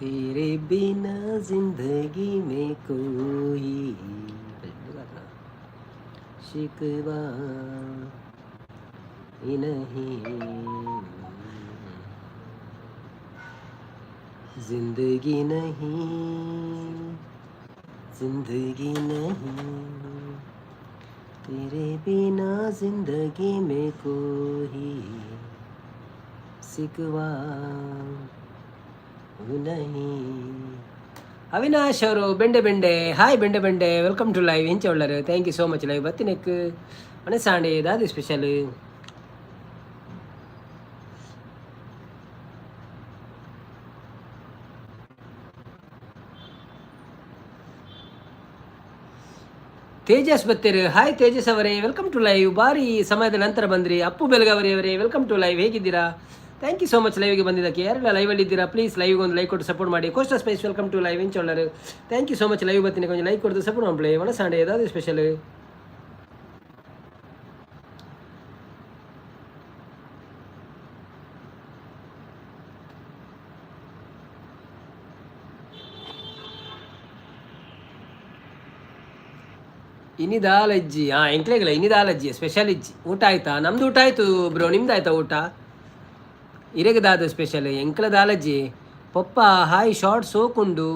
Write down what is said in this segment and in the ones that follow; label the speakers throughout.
Speaker 1: तेरे बिना जिंदगी में कोई शिकवा नहीं, जिंदगी नहीं, जिंदगी नहीं, तेरे बिना जिंदगी में कोई शिकवा नहीं. ಅವಿನಾಶ್ ಅವರು ಬೆಂಡೆ ಬೆಂಡೆ, ಹಾಯ್ ಬೆಂಡೆ ಬೆಂಡೆ, welcome to live. ಎಂಚ ಉಳ್ಳರು? Thank you so much live ಬತ್ತಿನೆಕ್. ಮನಸಾಂಡೆ ದಾದಿ ಸ್ಪೆಷಲ್? ತೇಜಸ್ ಬತ್ತೇರು, ಹಾಯ್ ತೇಜಸ್ ಅವರೇ, welcome to live. ಭಾರಿ ಸಮಯದ ನಂತರ ಬಂದ್ರಿ. ಅಪ್ಪು ಬೆಲಗವರಿ ಅವರೇ, welcome to live. ಹೇಗಿದ್ದೀರಾ? Thank you so much ಲೈವ್ಗೆ ಬಂದಿದ್ದಕ್ಕೆ. ಯಾರೆಲ್ಲ ಲೈವಲ್ಲಿ ಇದ್ದೀರಾ, ಪ್ಲೀಸ್ ಲೈವ್ಗೆ ಒಂದು ಲೈಕ್ ಕೊಟ್ಟು ಸಪೋರ್ಟ್ ಮಾಡಿ. Costa spice, welcome to live. ಎಂಚೊಳ್ಳರು? Thank you so much live ಬತ್ತೀನಿ, ಕೊಂಚ ಲೈಕ್ ಕೊಡ್ತು ಸಪೋರ್ಟ್ ಮಾಡಲಿ. ಮನಸಾಂಡೆ ಏದಾದ್ರು ಸ್ಪೆಷಲ್? ಇನಿದಾಲಜ್ಜಿ, ಹಾಂ, ಎಂಕ್ಲೆಗಳ ಇನಿದಾಲಜ್ಜಿ ಸ್ಪೆಷಲ್ ಇಜ್ಜಿ. ಊಟ ಆಯ್ತಾ? ನಮ್ದು ಊಟ ಆಯ್ತು ಬ್ರೋ, ನಿಮ್ದು ಆಯ್ತಾ ಊಟ? ಇರೆಗದಾದ ಸ್ಪೆಷಲ್? ಎಂಕ್ಲ ದಾಲಜ್ಜಿ. ಪೊಪ್ಪ ಹಾಯ್, ಶಾರ್ಟ್ ಸೋಕುಂಡು,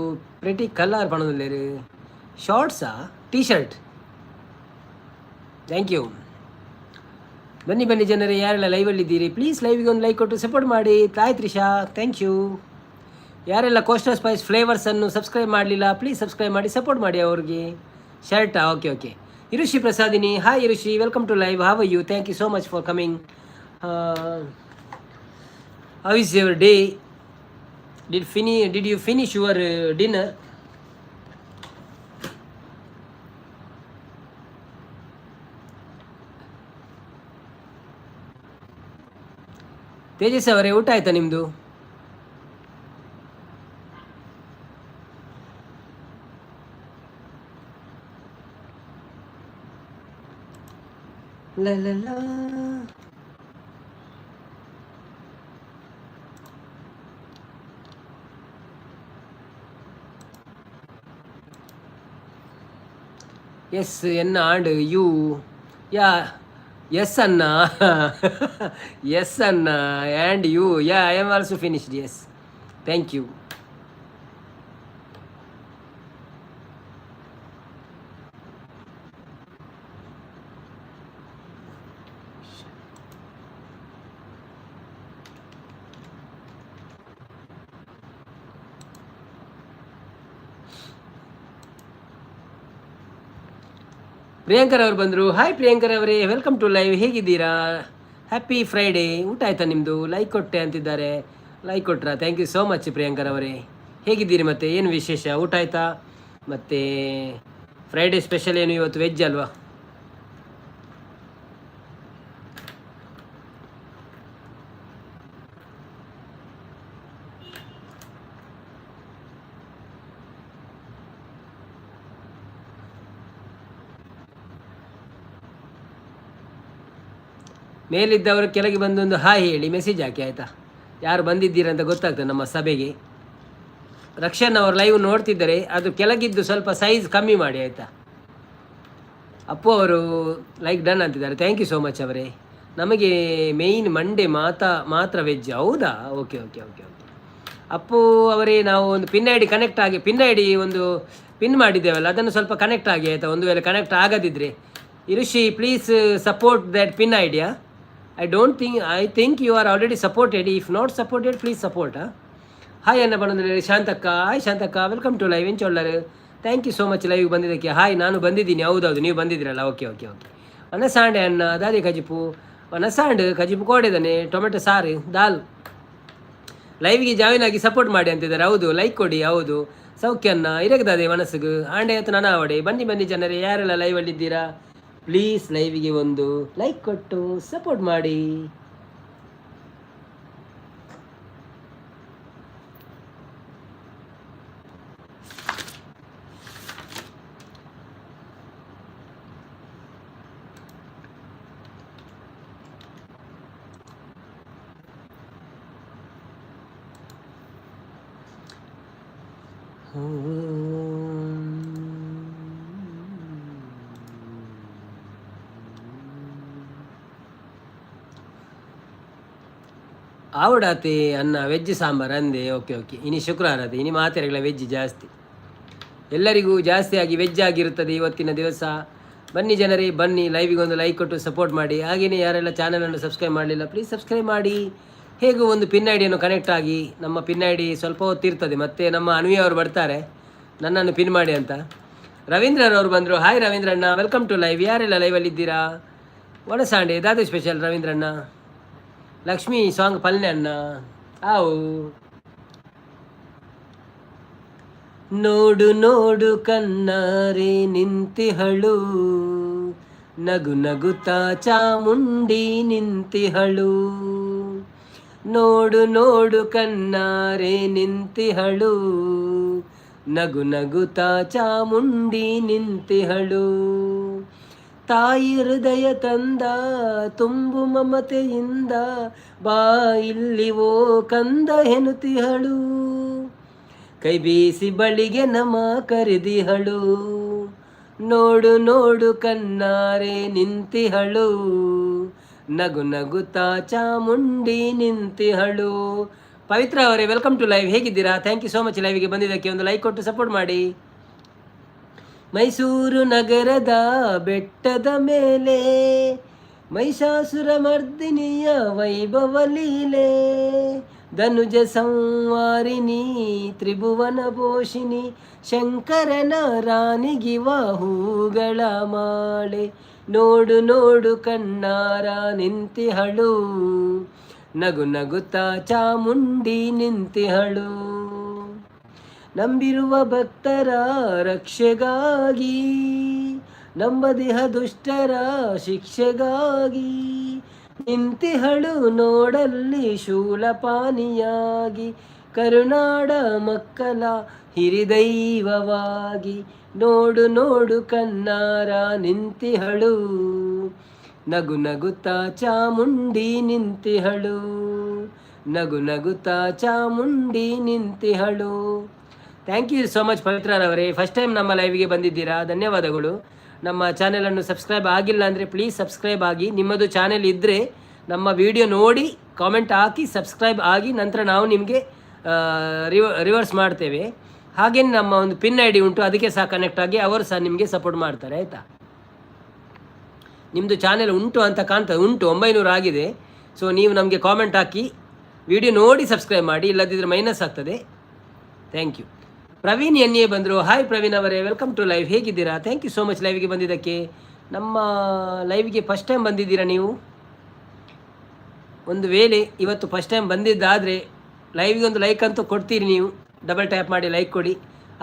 Speaker 1: ಪ್ರೆಟಿ ಕಲರ್ ಪಣದುಲ್ಲೇರು. ಶಾರ್ಟ್ಸಾ? T shirt. Thank you. ಬನ್ನಿ ಬನ್ನಿ ಜನರೇ, ಯಾರೆಲ್ಲ ಲೈವಲ್ಲಿದ್ದೀರಿ, ಪ್ಲೀಸ್ ಲೈವಿಗೆ ಒಂದು ಲೈಕ್ ಕೊಟ್ಟು ಸಪೋರ್ಟ್ ಮಾಡಿ. ತಾಯ್ ತ್ರಿಷಾ, thank you. ಯಾರೆಲ್ಲ ಕೋಸ್ಟಲ್ ಸ್ಪೈಸ್ ಫ್ಲೇವರ್ಸನ್ನು ಸಬ್ಸ್ಕ್ರೈಬ್ ಮಾಡಲಿಲ್ಲ, ಪ್ಲೀಸ್ ಸಬ್ಸ್ಕ್ರೈಬ್ ಮಾಡಿ ಸಪೋರ್ಟ್ ಮಾಡಿ ಅವ್ರಿಗೆ. ಶರ್ಟಾ? Okay okay. ಇರುಷಿ ಪ್ರಸಾದಿನಿ, hi ಇರುಷಿ, welcome to live. How you? Thank you so much for coming. How is your day? Did you finish your dinner? Tejas ಅವರೇ, ಊಟ ಆಯ್ತಾ ನಿಮ್ಮದು? ಲ ಲ ಲ. ಎಸ್ ಎನ್ನ ಆಂಡ್ you? Yeah, S ಅನ್ನ, ಎಸ್ ಅನ್ನ, and you? Yeah, I am also finished. Yes, thank you. Priyankar ಅವರು ಬಂದರು. ಹಾಯ್ ಪ್ರಿಯಾಂಕರ್ ಅವರೇ, welcome to live. ಹೇಗಿದ್ದೀರಾ? Happy Friday. ಊಟ ಆಯ್ತಾ ನಿಮ್ಮದು? ಲೈಕ್ ಕೊಟ್ಟೆ ಅಂತಿದ್ದಾರೆ. Like ಕೊಟ್ರಾ? Thank you so much Priyankar ಅವರೇ. ಹೇಗಿದ್ದೀರಿ ಮತ್ತೆ? ಏನು ವಿಶೇಷ? ಊಟ ಆಯ್ತಾ? ಮತ್ತು ಫ್ರೈಡೇ ಸ್ಪೆಷಲ್ ಏನು ಇವತ್ತು? ವೆಜ್ ಅಲ್ವಾ? ಮೇಲಿದ್ದವರು ಕೆಳಗೆ ಬಂದು ಒಂದು ಹಾಯ್ ಹೇಳಿ ಮೆಸೇಜ್ ಹಾಕಿ, ಆಯಿತಾ? ಯಾರು ಬಂದಿದ್ದೀರಾ ಅಂತ ಗೊತ್ತಾಗ್ತದೆ ನಮ್ಮ ಸಭೆಗೆ. ರಕ್ಷನ್ ಅವರು ಲೈವ್ ನೋಡ್ತಿದ್ದರೆ ಅದು ಕೆಳಗಿದ್ದು ಸ್ವಲ್ಪ ಸೈಜ್ ಕಮ್ಮಿ ಮಾಡಿ, ಆಯಿತಾ? ಅಪ್ಪು ಅವರು ಲೈಕ್ ಡನ್ ಅಂತಿದ್ದಾರೆ. Thank you so much ಅವರೇ. ನಮಗೆ ಮೇಯ್ನ್ ಮಂಡೇ ಮಾತ್ರ ವೆಜ್. ಹೌದಾ? ಓಕೆ ಓಕೆ ಓಕೆ ಓಕೆ ಅಪ್ಪು ಅವರೇ, ನಾವು ಒಂದು ಪಿನ್ I D connect ಆಗಿ, ಪಿನ್ I D ಒಂದು ಪಿನ್ ಮಾಡಿದ್ದೇವಲ್ಲ, ಅದನ್ನು ಸ್ವಲ್ಪ ಕನೆಕ್ಟ್ ಆಗಿ, ಆಯಿತಾ? ಒಂದು ವೇಳೆ ಕನೆಕ್ಟ್ ಆಗದಿದ್ದರೆ, ಇರುಷಿ, please support that pin ID. I don't think, I think you are already supported. If not supported, please support. Hi ಅನ್ನ ಬಂದರೆ ಶಾಂತಕ್ಕ. ಹಾಯ್ ಶಾಂತಕ್ಕ, welcome to live. ಎಂಚೊಳ್ಳರು? Thank you so much live ಬಂದಿದ್ದಕ್ಕೆ. ಹಾಯ್, ನಾನು ಬಂದಿದ್ದೀನಿ. ಹೌದೌದು, ನೀವು ಬಂದಿದ್ದೀರಲ್ಲ. ಓಕೆ ಓಕೆ ಓಕೆ ವನಸಾಂಡೆ ಅನ್ನ ದಾದಿ ಕಜಿಪು ವನಸಾಂಡ್ ಕಜಿಪು ಕೋಡಿದಾನೆ, ಟೊಮೆಟೊ ಸಾರು, ದಾಲ್. ಲೈವ್ಗೆ ಜಾಯಿನ್ ಆಗಿ ಸಪೋರ್ಟ್ ಮಾಡಿ ಅಂತಿದ್ದಾರೆ. ಹೌದು, ಲೈಕ್ ಕೊಡಿ. ಹೌದು, ಸೌಖ್ಯನ್ನ ಇರಗದಾದೆ ಮನಸ್ಸಿಗೆ ಆಂಡೆ ಆಯ್ತು ನಾನು ಆವಡೆ. ಬನ್ನಿ ಬನ್ನಿ ಜನರೇ, ಯಾರೆಲ್ಲ ಲೈವಲ್ಲಿದ್ದೀರಾ, ಪ್ಲೀಸ್ ಲೈವಿಗೆ ಒಂದು ಲೈಕ್ ಕೊಟ್ಟು ಸಪೋರ್ಟ್ ಮಾಡಿ. ಆವಡಾತಿ ಅನ್ನ ವೆಜ್ ಸಾಂಬಾರ್ ಅಂದೆ. ಓಕೆ ಓಕೆ, ಇನಿ ಶುಕ್ರವಾರ ಅದೇ, ಇನಿ ಮಾತೆರೆಗಳ ವೆಜ್ ಜಾಸ್ತಿ, ಎಲ್ಲರಿಗೂ ಜಾಸ್ತಿಯಾಗಿ ವೆಜ್ ಆಗಿರುತ್ತದೆ ಇವತ್ತಿನ ದಿವಸ. ಬನ್ನಿ ಜನರೇ, ಬನ್ನಿ, ಲೈವಿಗೆ ಒಂದು ಲೈಕ್ ಕೊಟ್ಟು ಸಪೋರ್ಟ್ ಮಾಡಿ. ಹಾಗೆಯೇ ಯಾರೆಲ್ಲ ಚಾನಲನ್ನು ಸಬ್ಸ್ಕ್ರೈಬ್ ಮಾಡಲಿಲ್ಲ, ಪ್ಲೀಸ್ ಸಬ್ಸ್ಕ್ರೈಬ್ ಮಾಡಿ. ಹೇಗೂ ಒಂದು ಪಿನ್ ಐಡಿಯನ್ನು ಕನೆಕ್ಟ್ ಆಗಿ, ನಮ್ಮ ಪಿನ್ ಐಡಿ ಸ್ವಲ್ಪ ಹೊತ್ತಿರ್ತದೆ, ಮತ್ತು ನಮ್ಮ ಅನ್ವಿ ಅವರು ಬರ್ತಾರೆ ನನ್ನನ್ನು ಪಿನ್ ಮಾಡಿ ಅಂತ. ರವೀಂದ್ರರವರು ಬಂದರು. ಹಾಯ್ ರವೀಂದ್ರಣ್ಣ, welcome to live. ಯಾರೆಲ್ಲ ಲೈವಲ್ಲಿದ್ದೀರಾ? ವಡಸಾಂಡೆ ದಾದೆ ಸ್ಪೆಷಲ್ ರವೀಂದ್ರಣ್ಣ? ಲಕ್ಷ್ಮೀ ಸಾಂಗ್ ಪಲ್ನೆ ಅಣ್ಣ. ಆವು ನೋಡು ನೋಡು ಕನ್ನಾರೆ ನಿಂತಿಹಳು, ನಗು ನಗುತ್ತಾ ಚಾಮುಂಡಿ ನಿಂತಿಹಳು. ನೋಡು ನೋಡು ಕನ್ನಾರೆ ನಿಂತಿಹಳು, ನಗು ನಗುತ್ತಾ ಚಾಮುಂಡಿ ನಿಂತಿಹಳು. ತಾಯಿ ಹೃದಯ ತಂದ ತುಂಬು ಮಮತೆಯಿಂದ ಬಾ ಇಲ್ಲಿ ಓ ಕಂದ ಹೆನುತಿಹಳು, ಕೈ ಬೀಸಿ ಬಳಿಗೆ ನಮ ಕರೆದಿಹಳು. ನೋಡು ನೋಡು ಕನ್ನಾರೆ ನಿಂತಿಹಳು, ನಗು ನಗುತ್ತಾ ಚಾಮುಂಡಿ ನಿಂತಿಹಳು. ಪವಿತ್ರ ಅವರೇ, welcome to live. ಹೇಗಿದ್ದೀರಾ? Thank you so much ಲೈವ್ಗೆ ಬಂದಿದ್ದಕ್ಕೆ. ಒಂದು ಲೈಕ್ ಕೊಟ್ಟು ಸಪೋರ್ಟ್ ಮಾಡಿ. ಮೈಸೂರು ನಗರದ ಬೆಟ್ಟದ ಮೇಲೆ ಮಹಿಷಾಸುರ ಮರ್ದಿನಿಯ ವೈಭವ ಲೀಲೆ, ಧನುಜ ಸಂವಾರಿಣಿ ತ್ರಿಭುವನ ಪೋಷಿಣಿ, ಶಂಕರನ ರಾಣಿಗಿವ ಹೂಗಳ ಮಾಳೆ. ನೋಡು ನೋಡು ಕಣ್ಣಾರ ನಿಂತಿಹಳು, ನಗು ನಗುತ್ತಾ ಚಾಮುಂಡಿ ನಿಂತಿಹಳು. ನಂಬಿರುವ ಭಕ್ತರ ರಕ್ಷೆಗಾಗಿ, ನಂಬದಿಹ ದುಷ್ಟರ ಶಿಕ್ಷೆಗಾಗಿ, ನಿಂತಿಹಳು ನೋಡಲ್ಲಿ ಶೂಲಪಾನಿಯಾಗಿ, ಕರುನಾಡ ಮಕ್ಕಳ ಹಿರಿದೈವವಾಗಿ. ನೋಡು ನೋಡು ಕನ್ನಾರ ನಿಂತಿಹಳು, ನಗು ನಗುತ್ತಾ ಚಾಮುಂಡಿ ನಿಂತಿಹಳು, ನಗು ನಗುತ್ತಾ Chamundi ನಿಂತಿಹಳು. Thank you so much ಪವಿತ್ರರವರೇ, first time ನಮ್ಮ ಲೈವ್ಗೆ ಬಂದಿದ್ದೀರಾ, ಧನ್ಯವಾದಗಳು. ನಮ್ಮ ಚಾನೆಲನ್ನು ಸಬ್ಸ್ಕ್ರೈಬ್ ಆಗಿಲ್ಲ ಅಂದರೆ ಪ್ಲೀಸ್ ಸಬ್ಸ್ಕ್ರೈಬ್ ಆಗಿ. ನಿಮ್ಮದು ಚಾನೆಲ್ ಇದ್ದರೆ ನಮ್ಮ ವಿಡಿಯೋ ನೋಡಿ ಕಾಮೆಂಟ್ ಹಾಕಿ ಸಬ್ಸ್ಕ್ರೈಬ್ ಆಗಿ, ನಂತರ ನಾವು ನಿಮಗೆ ರಿವರ್ಸ್ ಮಾಡ್ತೇವೆ. ಹಾಗೇ ನಮ್ಮ ಒಂದು ಪಿನ್ ಐಡಿ ಉಂಟು, ಅದಕ್ಕೆ ಸಹ ಕನೆಕ್ಟ್ ಆಗಿ, ಅವರು ಸಹ ನಿಮಗೆ ಸಪೋರ್ಟ್ ಮಾಡ್ತಾರೆ, ಆಯಿತಾ? ನಿಮ್ಮದು ಚಾನೆಲ್ ಉಂಟು ಅಂತ ಕಾಣ್ತದೆ, ಉಂಟು, 900 ಆಗಿದೆ. ಸೊ ನೀವು ನಮಗೆ ಕಾಮೆಂಟ್ ಹಾಕಿ, ವಿಡಿಯೋ ನೋಡಿ ಸಬ್ಸ್ಕ್ರೈಬ್ ಮಾಡಿ, ಇಲ್ಲದಿದ್ದರೆ ಮೈನಸ್ ಆಗ್ತದೆ. Thank you. Praveen N A ಬಂದರು. ಹಾಯ್ ಪ್ರವೀಣ್ ಅವರೇ, welcome to live. ಹೇಗಿದ್ದೀರಾ? Thank you so much ಲೈವ್ಗೆ ಬಂದಿದ್ದಕ್ಕೆ. ನಮ್ಮ ಲೈವ್ಗೆ ಫಸ್ಟ್ ಟೈಮ್ ಬಂದಿದ್ದೀರಾ ನೀವು? ಒಂದು ವೇಳೆ ಇವತ್ತು ಫಸ್ಟ್ ಟೈಮ್ ಬಂದಿದ್ದಾದರೆ ಲೈವ್ಗೆ ಒಂದು ಲೈಕ್ ಅಂತೂ ಕೊಡ್ತೀರಿ ನೀವು. ಡಬಲ್ ಟ್ಯಾಪ್ ಮಾಡಿ ಲೈಕ್ ಕೊಡಿ.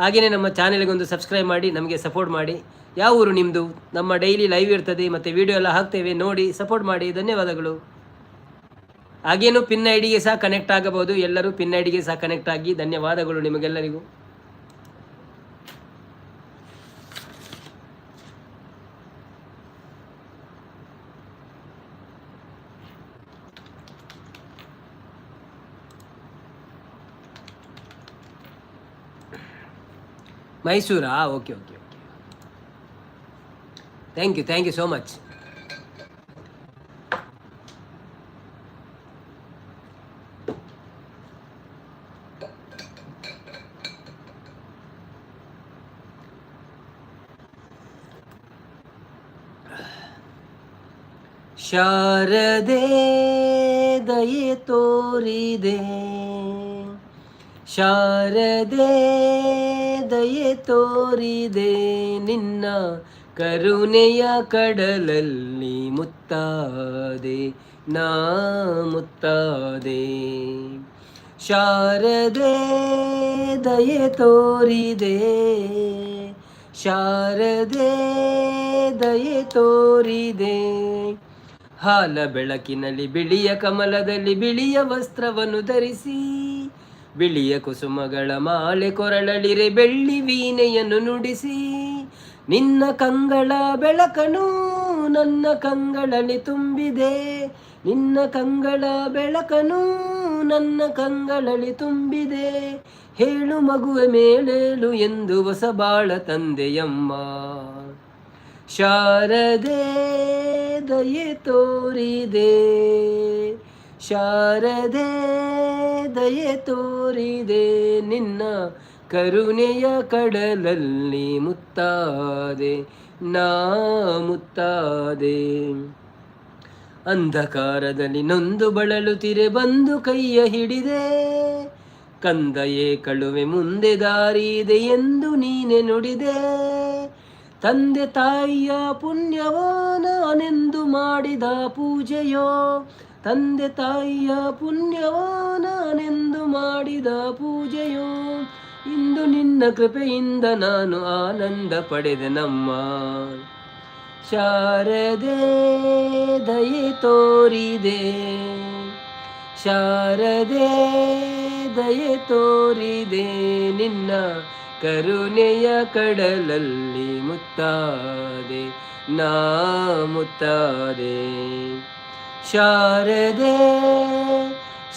Speaker 1: ಹಾಗೆಯೇ ನಮ್ಮ ಚಾನೆಲ್ಗೆ ಒಂದು ಸಬ್ಸ್ಕ್ರೈಬ್ ಮಾಡಿ, ನಮಗೆ ಸಪೋರ್ಟ್ ಮಾಡಿ. ಯಾವ ಊರು ನಿಮ್ಮದು? ನಮ್ಮ ಡೈಲಿ ಲೈವ್ ಇರ್ತದೆ ಮತ್ತು ವಿಡಿಯೋ ಎಲ್ಲ ಹಾಕ್ತೇವೆ, ನೋಡಿ ಸಪೋರ್ಟ್ ಮಾಡಿ. ಧನ್ಯವಾದಗಳು. ಹಾಗೇನು ಪಿನ್ ಐಡಿಗೆ ಸಹ ಕನೆಕ್ಟ್ ಆಗಬಹುದು. ಎಲ್ಲರೂ ಪಿನ್ ಐಡಿಗೆ ಸಹ ಕನೆಕ್ಟ್ ಆಗಿ. ಧನ್ಯವಾದಗಳು ನಿಮಗೆಲ್ಲರಿಗೂ. ಮೈಸೂರಾ? Okay okay okay, thank you, thank you so much. ಶಾರದೆ ದಯೆ ತೋರಿದೆ, ಶಾರದೆ ದಯೆ ತೋರಿದೆ, ನಿನ್ನ ಕರುಣೆಯ ಕಡಲಲ್ಲಿ ಮುತ್ತಾದೆ ನಾ ಮುತ್ತಾದೆ. ಶಾರದೆ ದಯೆ ತೋರಿದೆ, ಶಾರದೆ ದಯೆ ತೋರಿದೆ. ಹಾಲ ಬೆಳಕಿನಲ್ಲಿ ಬಿಳಿಯ ಕಮಲದಲ್ಲಿ ಬಿಳಿಯ ವಸ್ತ್ರವನ್ನು ಧರಿಸಿ, ಬಿಳಿಯ ಕುಸುಮಗಳ ಮಾಲೆ ಕೊರಳಲಿರೆ, ಬೆಳ್ಳಿ ವೀಣೆಯನ್ನು ನುಡಿಸಿ, ನಿನ್ನ ಕಂಗಳ ಬೆಳಕನು ನನ್ನ ಕಂಗಳಲ್ಲಿ ತುಂಬಿದೆ, ನಿನ್ನ ಕಂಗಳ ಬೆಳಕನು ನನ್ನ ಕಂಗಳಲ್ಲಿ ತುಂಬಿದೆ. ಹೇಳು ಮಗುವೆ ಮೇಲೇಳು ಎಂದು ಹೊಸ ಬಾಳ ತಂದೆಯಮ್ಮ. ಶಾರದೆ ದಯೆ ತೋರಿದೆ, ಶಾರದೆ ದಯೆ ತೋರಿದೆ, ನಿನ್ನ ಕರುಣೆಯ ಕಡಲಲ್ಲಿ ಮುತ್ತಾದೆ, ನಾ ಮುತ್ತಾದೆ. ಅಂಧಕಾರದಲ್ಲಿ ನೊಂದು ಬಳಲುತ್ತಿರೆ, ಬಂದು ಕೈಯ ಹಿಡಿದೆ. ಕಂದಯೇ ಕಳುವೆ, ಮುಂದೆ ದಾರಿ ಇದೆ ಎಂದು ನೀನೆ ನುಡಿದೆ. ತಂದೆ ತಾಯಿಯ ಪುಣ್ಯವೋ, ನಾನೆಂದು ಮಾಡಿದ ಪೂಜೆಯೋ, ತಂದೆ ತಾಯಿಯ ಪುಣ್ಯವೋ, ನಾನೆಂದು ಮಾಡಿದ ಪೂಜೆಯೋ, ಇಂದು ನಿನ್ನ ಕೃಪೆಯಿಂದ ನಾನು ಆನಂದ ಪಡೆದೆನಮ್ಮ. ಶಾರದೆ ದಯೆ ತೋರಿದೆ, ಶಾರದೆ ದಯೆ ತೋರಿದೆ, ನಿನ್ನ ಕರುಣೆಯ ಕಡಲಲ್ಲಿ ಮುತ್ತಾದೆ, ನಾ ಮುತ್ತಾದೆ. ಶಾರದೆ,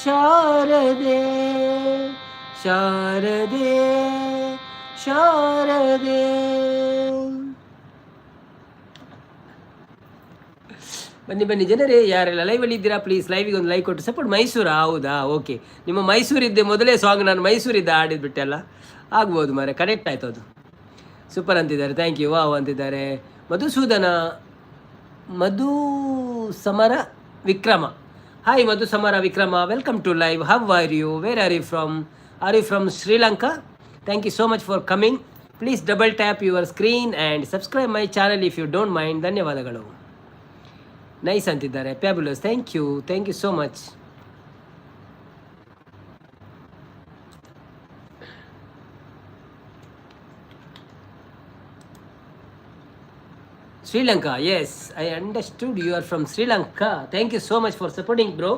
Speaker 1: ಶಾರದೆ, ಶಾರದೆ, ಶಾರದೆ. ಬನ್ನಿ ಬನ್ನಿ ಜನರೇ, ಯಾರೆಲ್ಲ ಲೈವಲ್ಲಿ ಇದ್ದೀರಾ, ಪ್ಲೀಸ್ ಲೈವಿಗೆ ಒಂದು ಲೈಕ್ ಕೊಟ್ಟು ಸಪೋರ್ಟ್. ಮೈಸೂರಾ? ಹೌದಾ, ಓಕೆ. ನಿಮ್ಮ ಮೈಸೂರಿದ್ದೆ ಮೊದಲೇ ಸಾಂಗ್, ನಾನು ಮೈಸೂರಿದ್ದ ಆಡಿದ್ಬಿಟ್ಟೆ ಅಲ್ಲ, ಆಗ್ಬೋದು ಮಾರೆ, ಕನೆಕ್ಟ್ ಆಯ್ತು ಅದು. ಸೂಪರ್ ಅಂತಿದ್ದಾರೆ, thank you. Wow ಅಂತಿದ್ದಾರೆ ಮಧುಸೂದನ. ಮಧು ಸಮರ Vikrama, hi Madhu Samara Vikrama, welcome to live. How are you? Where are you from? Are you from Sri Lanka? Thank you so much for coming. Please double tap your screen and subscribe my channel if you don't mind. ಧನ್ಯವಾದಗಳು. Nice ಅಂತಿದ್ದಾರೆ, fabulous. Thank you, thank you so much. Sri Lanka, yes, I understood you are from Sri Lanka. Thank you so much for supporting, bro.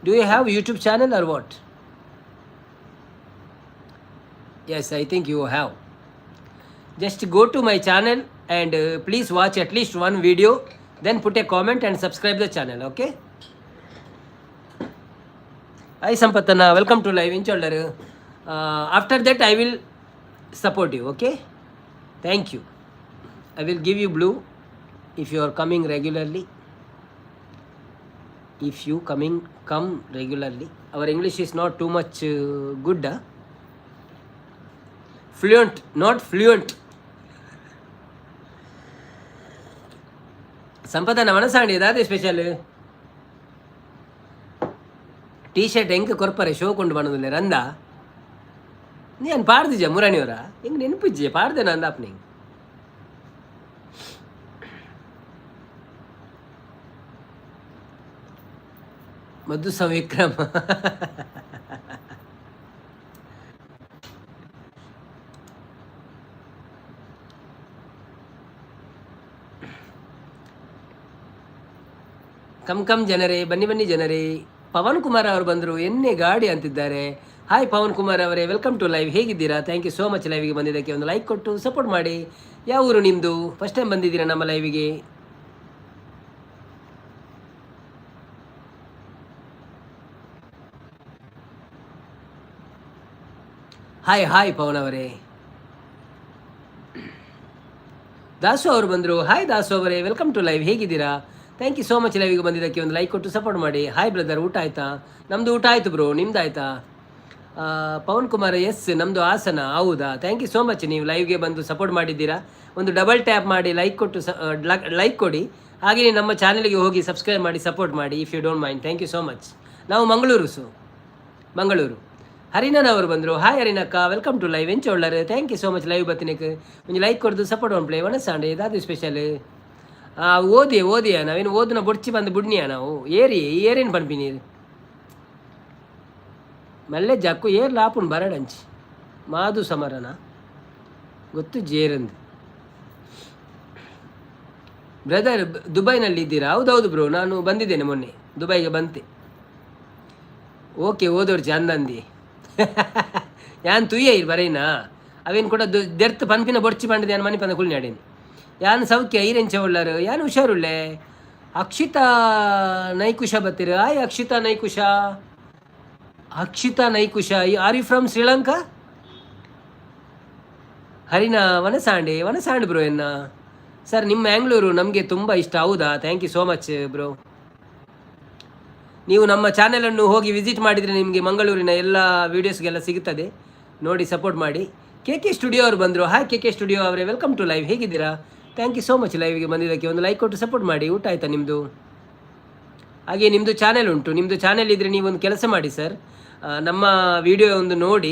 Speaker 1: Do you have YouTube channel or what? Yes, I think you have. Just go to my channel and please watch at least one video, then put a comment and subscribe the channel, okay? Hi Sampathana, welcome to live. ಇಂಚೊಳ್ಳರು. After that I will support you, okay? Thank you. I will give you blue if you are coming regularly. If you come regularly. Our English is not too much good, huh? Fluent, not fluent. ಸಂಪದನ ಮನಸಾಂಡಿ ದಾದೆ special T shirt ಎಂಕ್ ಕೊರ್ಪರೆ show ಕೊಂಡು ಬಣ್ಣದಿಲ್ಲ ರಂದ ನೀನು ಪಾಡ್ದಿಜ ಮುರಾಣಿಯವರ ಹಿಂಗೆ ನೆನಪಿಜ್ಜೆ ಪಾಡ್ದೆ ನಂದಾಪ್ ನಿಂಗೆ. ಮಧು ಸವಿಕ್ರಮ, come come ಜನರೇ, ಬನ್ನಿ ಬನ್ನಿ ಜನರೇ. ಪವನ್ ಕುಮಾರ್ ಅವರು ಬಂದರು, ಎನ್ನೆ ಗಾಡಿ ಅಂತಿದ್ದಾರೆ. ಹಾಯ್ ಪವನ್ ಕುಮಾರ್ ಅವರೇ, welcome to live. ಹೇಗಿದ್ದೀರಾ? Thank you so much ಲೈವಿಗೆ ಬಂದಿದ್ದಕ್ಕೆ. ಒಂದು ಲೈಕ್ ಕೊಟ್ಟು ಸಪೋರ್ಟ್ ಮಾಡಿ. ಯಾವ ಊರು ನಿಮ್ಮದು? ಫಸ್ಟ್ ಟೈಮ್ ಬಂದಿದ್ದೀರಾ ನಮ್ಮ ಲೈವಿಗೆ? ಹಾಯ್ ಹಾಯ್ ಪವನ್ ಅವರೇ. ದಾಸು ಅವರು ಬಂದರು. ಹಾಯ್ ದಾಸು ಅವರೇ, welcome to live. ಹೇಗಿದ್ದೀರಾ? Thank you so much ಲೈವಿಗೆ ಬಂದಿದ್ದಕ್ಕೆ. ಒಂದು ಲೈಕ್ ಕೊಟ್ಟು ಸಪೋರ್ಟ್ ಮಾಡಿ. ಹಾಯ್ ಬ್ರದರ್, ಊಟ ಆಯಿತಾ? ನಮ್ಮದು ಊಟ ಆಯಿತು ಬ್ರೋ, ನಿಮ್ದು ಆಯಿತಾ? ಪವನ್ ಕುಮಾರ್, ಎಸ್, ನಮ್ಮದು ಹಾಸನ. ಹೌದಾ, thank you so much. ನೀವು ಲೈವ್ಗೆ ಬಂದು ಸಪೋರ್ಟ್ ಮಾಡಿದ್ದೀರಾ. ಒಂದು ಡಬಲ್ ಟ್ಯಾಪ್ ಮಾಡಿ ಲೈಕ್ ಕೊಟ್ಟು ಲೈಕ್ ಕೊಡಿ. ಹಾಗೆಯೇ ನಮ್ಮ ಚಾನಲ್ಗೆ ಹೋಗಿ ಸಬ್ಸ್ಕ್ರೈಬ್ ಮಾಡಿ ಸಪೋರ್ಟ್ ಮಾಡಿ, if you don't mind. Thank you so much. ನಾವು ಮಂಗಳೂರು, ಸು ಮಂಗಳೂರು. ಹರಿನನ್ ಅವರು ಬಂದರು. ಹಾಯ್ ಹರಿನಕ್ಕ, welcome to live. ಎಂಚ ಉಳ್ಳರು? Thank you so much live ಬತ್ತಿನಕ್ಕೆ. ಒಂದು ಲೈಕ್ ಕೊಡ್ದು ಸಪೋರ್ಟ್ ಒನ್ ಪ್ಲೇ ಒಣಸಾಂಡೆ ಇದಾದ ಸ್ಪೆಷಲ್. ಓದಿ ಓದಿಯ ನಾವೇನು ಓದುನ ಬೊಡ್ಚಿ ಬಂದು ಬುಡ್ನಿಯ ನಾವು ಏರಿ ಏರೇನು ಪನ್ಪಿನಿ ಮಲ್ಲೆ ಜಕ್ಕು ಏರ್ ಲಾಪುನ್ ಬರಡಂಚಿ ಮಾದು ಸಮರನ ಗೊತ್ತು ಜೇರಂದು. ಬ್ರದರ್, ದುಬೈನಲ್ಲಿ ಇದ್ದೀರಾ? ಹೌದೌದು ಬ್ರೋ, ನಾನು ಬಂದಿದ್ದೇನೆ ಮೊನ್ನೆ ದುಬೈಗೆ ಬಂತೆ. ಓಕೆ, ಓದೋರು ಚಂದಂದಿ ಯಾನ್ ತುಯ್ಯ ಇರ್ ಬರೇನಾ ಅವೇನು ಕೂಡ ದೆರ್ತ್ ಪನ್ಪಿನ ಬೊಡ್ಚಿ ಪಂಡದ ಯಾನ್ ಮನಿ ಪಂದ ಕುಳ್ನಾಡೇನಿ. ಯಾನ್ ಸೌಖ್ಯ, ಐರೆಂಚ ಉಳ್ಳರು? ಯಾನ್ ಹುಷಾರುಳ್ಳೆ. ಅಕ್ಷಿತಾ ನೈಕುಷ ಬತ್ತೀರ? Hi Akshita Naikusha. Akshita Naikusha, are you from Sri Lanka? Harina ವನಸಾಂಡೆ, ವನಸಾಂಡ್ bro ಎನ್ನ. ಸರ್, ನಿಮ್ಮ ಮ್ಯಾಂಗ್ಳೂರು ನಮಗೆ ತುಂಬ ಇಷ್ಟ. ಹೌದಾ? Thank you so much, bro. ನೀವು ನಮ್ಮ ಚಾನೆಲನ್ನು ಹೋಗಿ ವಿಸಿಟ್ ಮಾಡಿದರೆ ನಿಮಗೆ ಮಂಗಳೂರಿನ ಎಲ್ಲ ವೀಡಿಯೋಸ್ಗೆಲ್ಲ ಸಿಗುತ್ತದೆ. ನೋಡಿ, ಸಪೋರ್ಟ್ ಮಾಡಿ. ಕೆ ಕೆ ಸ್ಟುಡಿಯೋ ಅವರು ಬಂದರು. ಹಾಯ್ ಕೆ ಕೆ ಸ್ಟುಡಿಯೋ ಅವರೇ, welcome to live. ಹೇಗಿದ್ದೀರಾ? Thank you so much ಲೈವ್ಗೆ ಬಂದಿದ್ದಕ್ಕೆ. ಒಂದು ಲೈಕ್ ಕೊಟ್ಟು ಸಪೋರ್ಟ್ ಮಾಡಿ. ಊಟ ಆಯಿತಾ ನಿಮ್ಮದು? ಹಾಗೆ ನಿಮ್ಮದು ಚಾನೆಲ್ ಉಂಟು. ನಿಮ್ಮದು ಚಾನೆಲ್ ಇದ್ದರೆ ನೀವೊಂದು ಕೆಲಸ ಮಾಡಿ ಸರ್, ನಮ್ಮ ವಿಡಿಯೋ ಒಂದು ನೋಡಿ,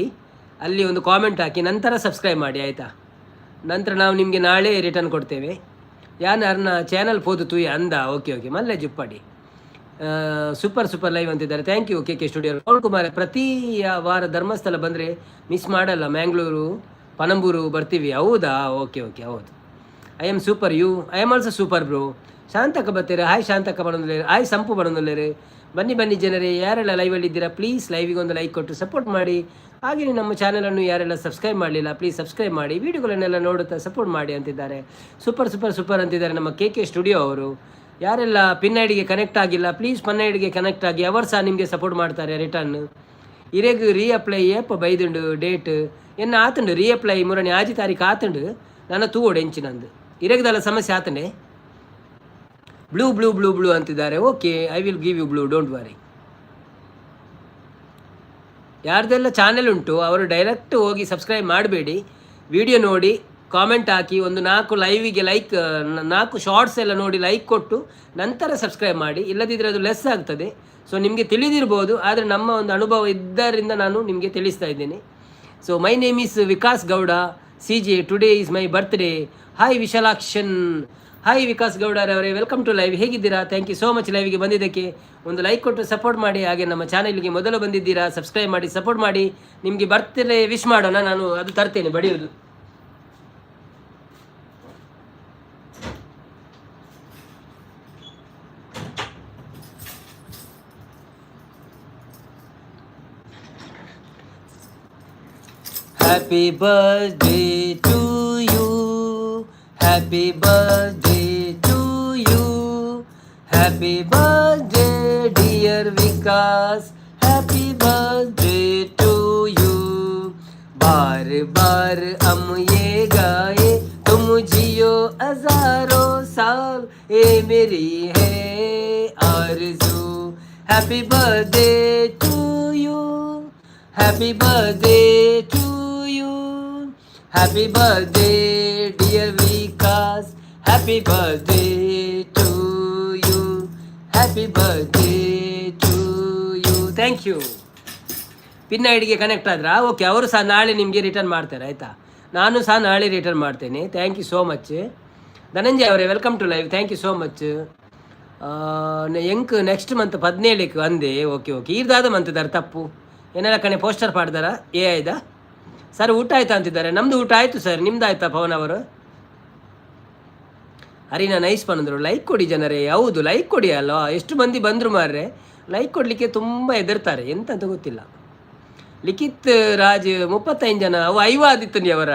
Speaker 1: ಅಲ್ಲಿ ಒಂದು ಕಾಮೆಂಟ್ ಹಾಕಿ, ನಂತರ ಸಬ್ಸ್ಕ್ರೈಬ್ ಮಾಡಿ, ಆಯಿತಾ? ನಂತರ ನಾವು ನಿಮಗೆ ನಾಳೆ ರಿಟರ್ನ್ ಕೊಡ್ತೇವೆ. ಯಾನ್ ಅರ್ನ ಚಾನಲ್ ಪೋದು ತೂಯೆ ಅಂದ. ಓಕೆ ಓಕೆ, ಮಲ್ಲೆ ಜುಪ್ಪಾಡಿ. ಸೂಪರ್ ಸೂಪರ್ ಲೈವ್ ಅಂತಿದ್ದಾರೆ. Thank you K K studio. Pavan Kumar, ಪ್ರತಿ ವಾರ ಧರ್ಮಸ್ಥಳ ಬಂದರೆ ಮಿಸ್ ಮಾಡಲ್ಲ, ಮ್ಯಾಂಗ್ಳೂರು, ಪನಂಬೂರು ಬರ್ತೀವಿ. ಹೌದಾ? ಓಕೆ ಓಕೆ, ಹೌದು. I am super, you? I am also super, bro. Shantakka ಬರ್ತೀರಾ? ಹಾಯ್ ಶಾಂತಕ್ಕ ಬಡೊಂದುಲ್ಲೇರು, ಹಾಯ್ ಸಂಪು ಬಡೊಂದುಲ್ಲೇರು. ಬನ್ನಿ ಬನ್ನಿ ಜನರೇ, ಯಾರೆಲ್ಲ ಲೈವಲ್ಲಿ ಇದ್ದೀರಾ, ಪ್ಲೀಸ್ ಲೈವಿಗೆ ಒಂದು ಲೈಕ್ ಕೊಟ್ಟು ಸಪೋರ್ಟ್ ಮಾಡಿ. ಹಾಗೆಯೇ ನಮ್ಮ ಚಾನಲನ್ನು ಯಾರೆಲ್ಲ ಸಬ್ಸ್ಕ್ರೈಬ್ ಮಾಡಲಿಲ್ಲ, ಪ್ಲೀಸ್ ಸಬ್ಸ್ಕ್ರೈಬ್ ಮಾಡಿ. ವಿಡಿಯೋಗಳನ್ನೆಲ್ಲ ನೋಡುತ್ತಾ ಸಪೋರ್ಟ್ ಮಾಡಿ ಅಂತಿದ್ದಾರೆ. ಸೂಪರ್ ಸೂಪರ್ ಸೂಪರ್ ಅಂತಿದ್ದಾರೆ ನಮ್ಮ ಕೆ ಕೆ ಸ್ಟುಡಿಯೋ ಅವರು. ಯಾರೆಲ್ಲ ಪಿನ್ ಐಡಿಗೆ ಕನೆಕ್ಟ್ ಆಗಿಲ್ಲ, ಪ್ಲೀಸ್ ಪಿನ್ ಐಡಿಗೆ ಕನೆಕ್ಟ್ ಆಗಿ. ಅವರು ಸಹ ನಿಮಗೆ ಸಪೋರ್ಟ್ ಮಾಡ್ತಾರೆ ರಿಟರ್ನ್. ಇರೆಗ್ ರೀಅಪ್ಲೈ ಏಪ ಬೈದುಂಡು ಡೇಟ್? ಎನ್ನ ಆತುಂಡು ರೀಅಪ್ಲೈ. ಮುರಣಿ ಆಜಿ ತಾರೀಕು ಆತುಂಡು. ನನ್ನ ತೂವೊಡು ಎಂಚಿನಂದು. ಇರೆಗ್ದಲ್ಲ ಸಮಸ್ಯೆ ಆತಂಡೆ. ಬ್ಲೂ ಬ್ಲೂ ಬ್ಲೂ ಬ್ಲೂ ಅಂತಿದ್ದಾರೆ. Okay, I will give you blue, don't worry. ಯಾರ್ದೆಲ್ಲ channel ಉಂಟು, ಅವರು ಡೈರೆಕ್ಟ್ ಹೋಗಿ ಸಬ್ಸ್ಕ್ರೈಬ್ ಮಾಡಬೇಡಿ. ವಿಡಿಯೋ ನೋಡಿ, ಕಾಮೆಂಟ್ ಹಾಕಿ, ಒಂದು ನಾಲ್ಕು ಲೈವಿಗೆ ಲೈಕ್, ನಾಲ್ಕು ಶಾರ್ಟ್ಸ್ ಎಲ್ಲ ನೋಡಿ, ಲೈಕ್ ಕೊಟ್ಟು ನಂತರ ಸಬ್ಸ್ಕ್ರೈಬ್ ಮಾಡಿ. ಇಲ್ಲದಿದ್ದರೆ ಅದು ಲೆಸ್ ಆಗ್ತದೆ. ಸೊ ನಿಮಗೆ ತಿಳಿದಿರ್ಬೋದು, ಆದರೆ ನಮ್ಮ ಒಂದು ಅನುಭವ ಇದ್ದರಿಂದ ನಾನು ನಿಮಗೆ ತಿಳಿಸ್ತಾ ಇದ್ದೇನೆ. So my name is Vikas Gowda CJ. Today is my birthday. Hi Vishalakshan, hi Vikas ಗೌಡರವರೇ, welcome to live. ಹೇಗಿದ್ದೀರಾ? Thank you so much ಲೈವ್ಗೆ ಬಂದಿದ್ದಕ್ಕೆ. ಒಂದು ಲೈಕ್ ಕೊಟ್ಟು ಸಪೋರ್ಟ್ ಮಾಡಿ. ಹಾಗೆ ನಮ್ಮ ಚಾನೆಲ್ಗೆ ಮೊದಲು ಬಂದಿದ್ದೀರಾ, ಸಬ್ಸ್ಕ್ರೈಬ್ ಮಾಡಿ, ಸಪೋರ್ಟ್ ಮಾಡಿ. ನಿಮಗೆ ಬರ್ತ್ಡೇ ವಿಶ್ ಮಾಡೋಣ. ನಾನು ಅದು ತರ್ತೇನೆ ಬಡಿಯೋದು. Happy birthday to you. Happy birthday to you. Happy birthday, dear Vikas. Happy birthday to you. बार बार हम ये गाए, तुम जियो हजारों साल, ये मेरी है आरज़ू. Happy birthday to you. Happy birthday to you. Happy birthday, dear Vikas. Happy birthday to you. Happy birthday to you. Thank you. Pin ಐಡಿಗೆ connect ಆದ್ರಾ? ಓಕೆ, ಅವರು ಸಹ ನಾಳೆ ನಿಮಗೆ ರಿಟರ್ನ್ ಮಾಡ್ತಾರೆ, ಆಯಿತಾ? ನಾನು ಸಹ ನಾಳೆ ರಿಟರ್ನ್ ಮಾಡ್ತೇನೆ. Thank you so much. Dhananjay ಅವರೇ, welcome to live. Thank you so much. ಎಂಕ್ ನೆಕ್ಸ್ಟ್ ಮಂತ್ 17ಕ್ಕೆ ಅಂದೆ. ಓಕೆ ಓಕೆ, ಈರ್ದಾದ ಮಂತ್ದಾರ ತಪ್ಪು ಏನೆಲ್ಲ ಕಣೆ. ಪೋಸ್ಟರ್ ಪಾಡ್ದಾರ ಏ ಆಯ್ತಾ? ಸರ್, ಊಟ ಆಯ್ತಾ ಅಂತಿದ್ದಾರೆ. ನಮ್ಮದು ಊಟ ಆಯಿತು ಸರ್, ನಿಮ್ದು ಆಯ್ತಾ ಪವನ್ ಅವರು? ಹರಿನಾ ನೈಸ್ ಬಂದರು. ಲೈಕ್ ಕೊಡಿ ಜನರೇ. ಹೌದು, ಲೈಕ್ ಕೊಡಿ ಅಲ್ವಾ? ಎಷ್ಟು ಮಂದಿ ಬಂದರು ಮಾರ್ರೆ. ಲೈಕ್ ಕೊಡಲಿಕ್ಕೆ ತುಂಬ ಹೆದರ್ತಾರೆ, ಎಂತ ಅಂತ ಗೊತ್ತಿಲ್ಲ. ಲಿಖಿತ್ ರಾಜ್, 35 ಜನ. ಅವು ಐವಾದಿತ್ತು ಅವರ.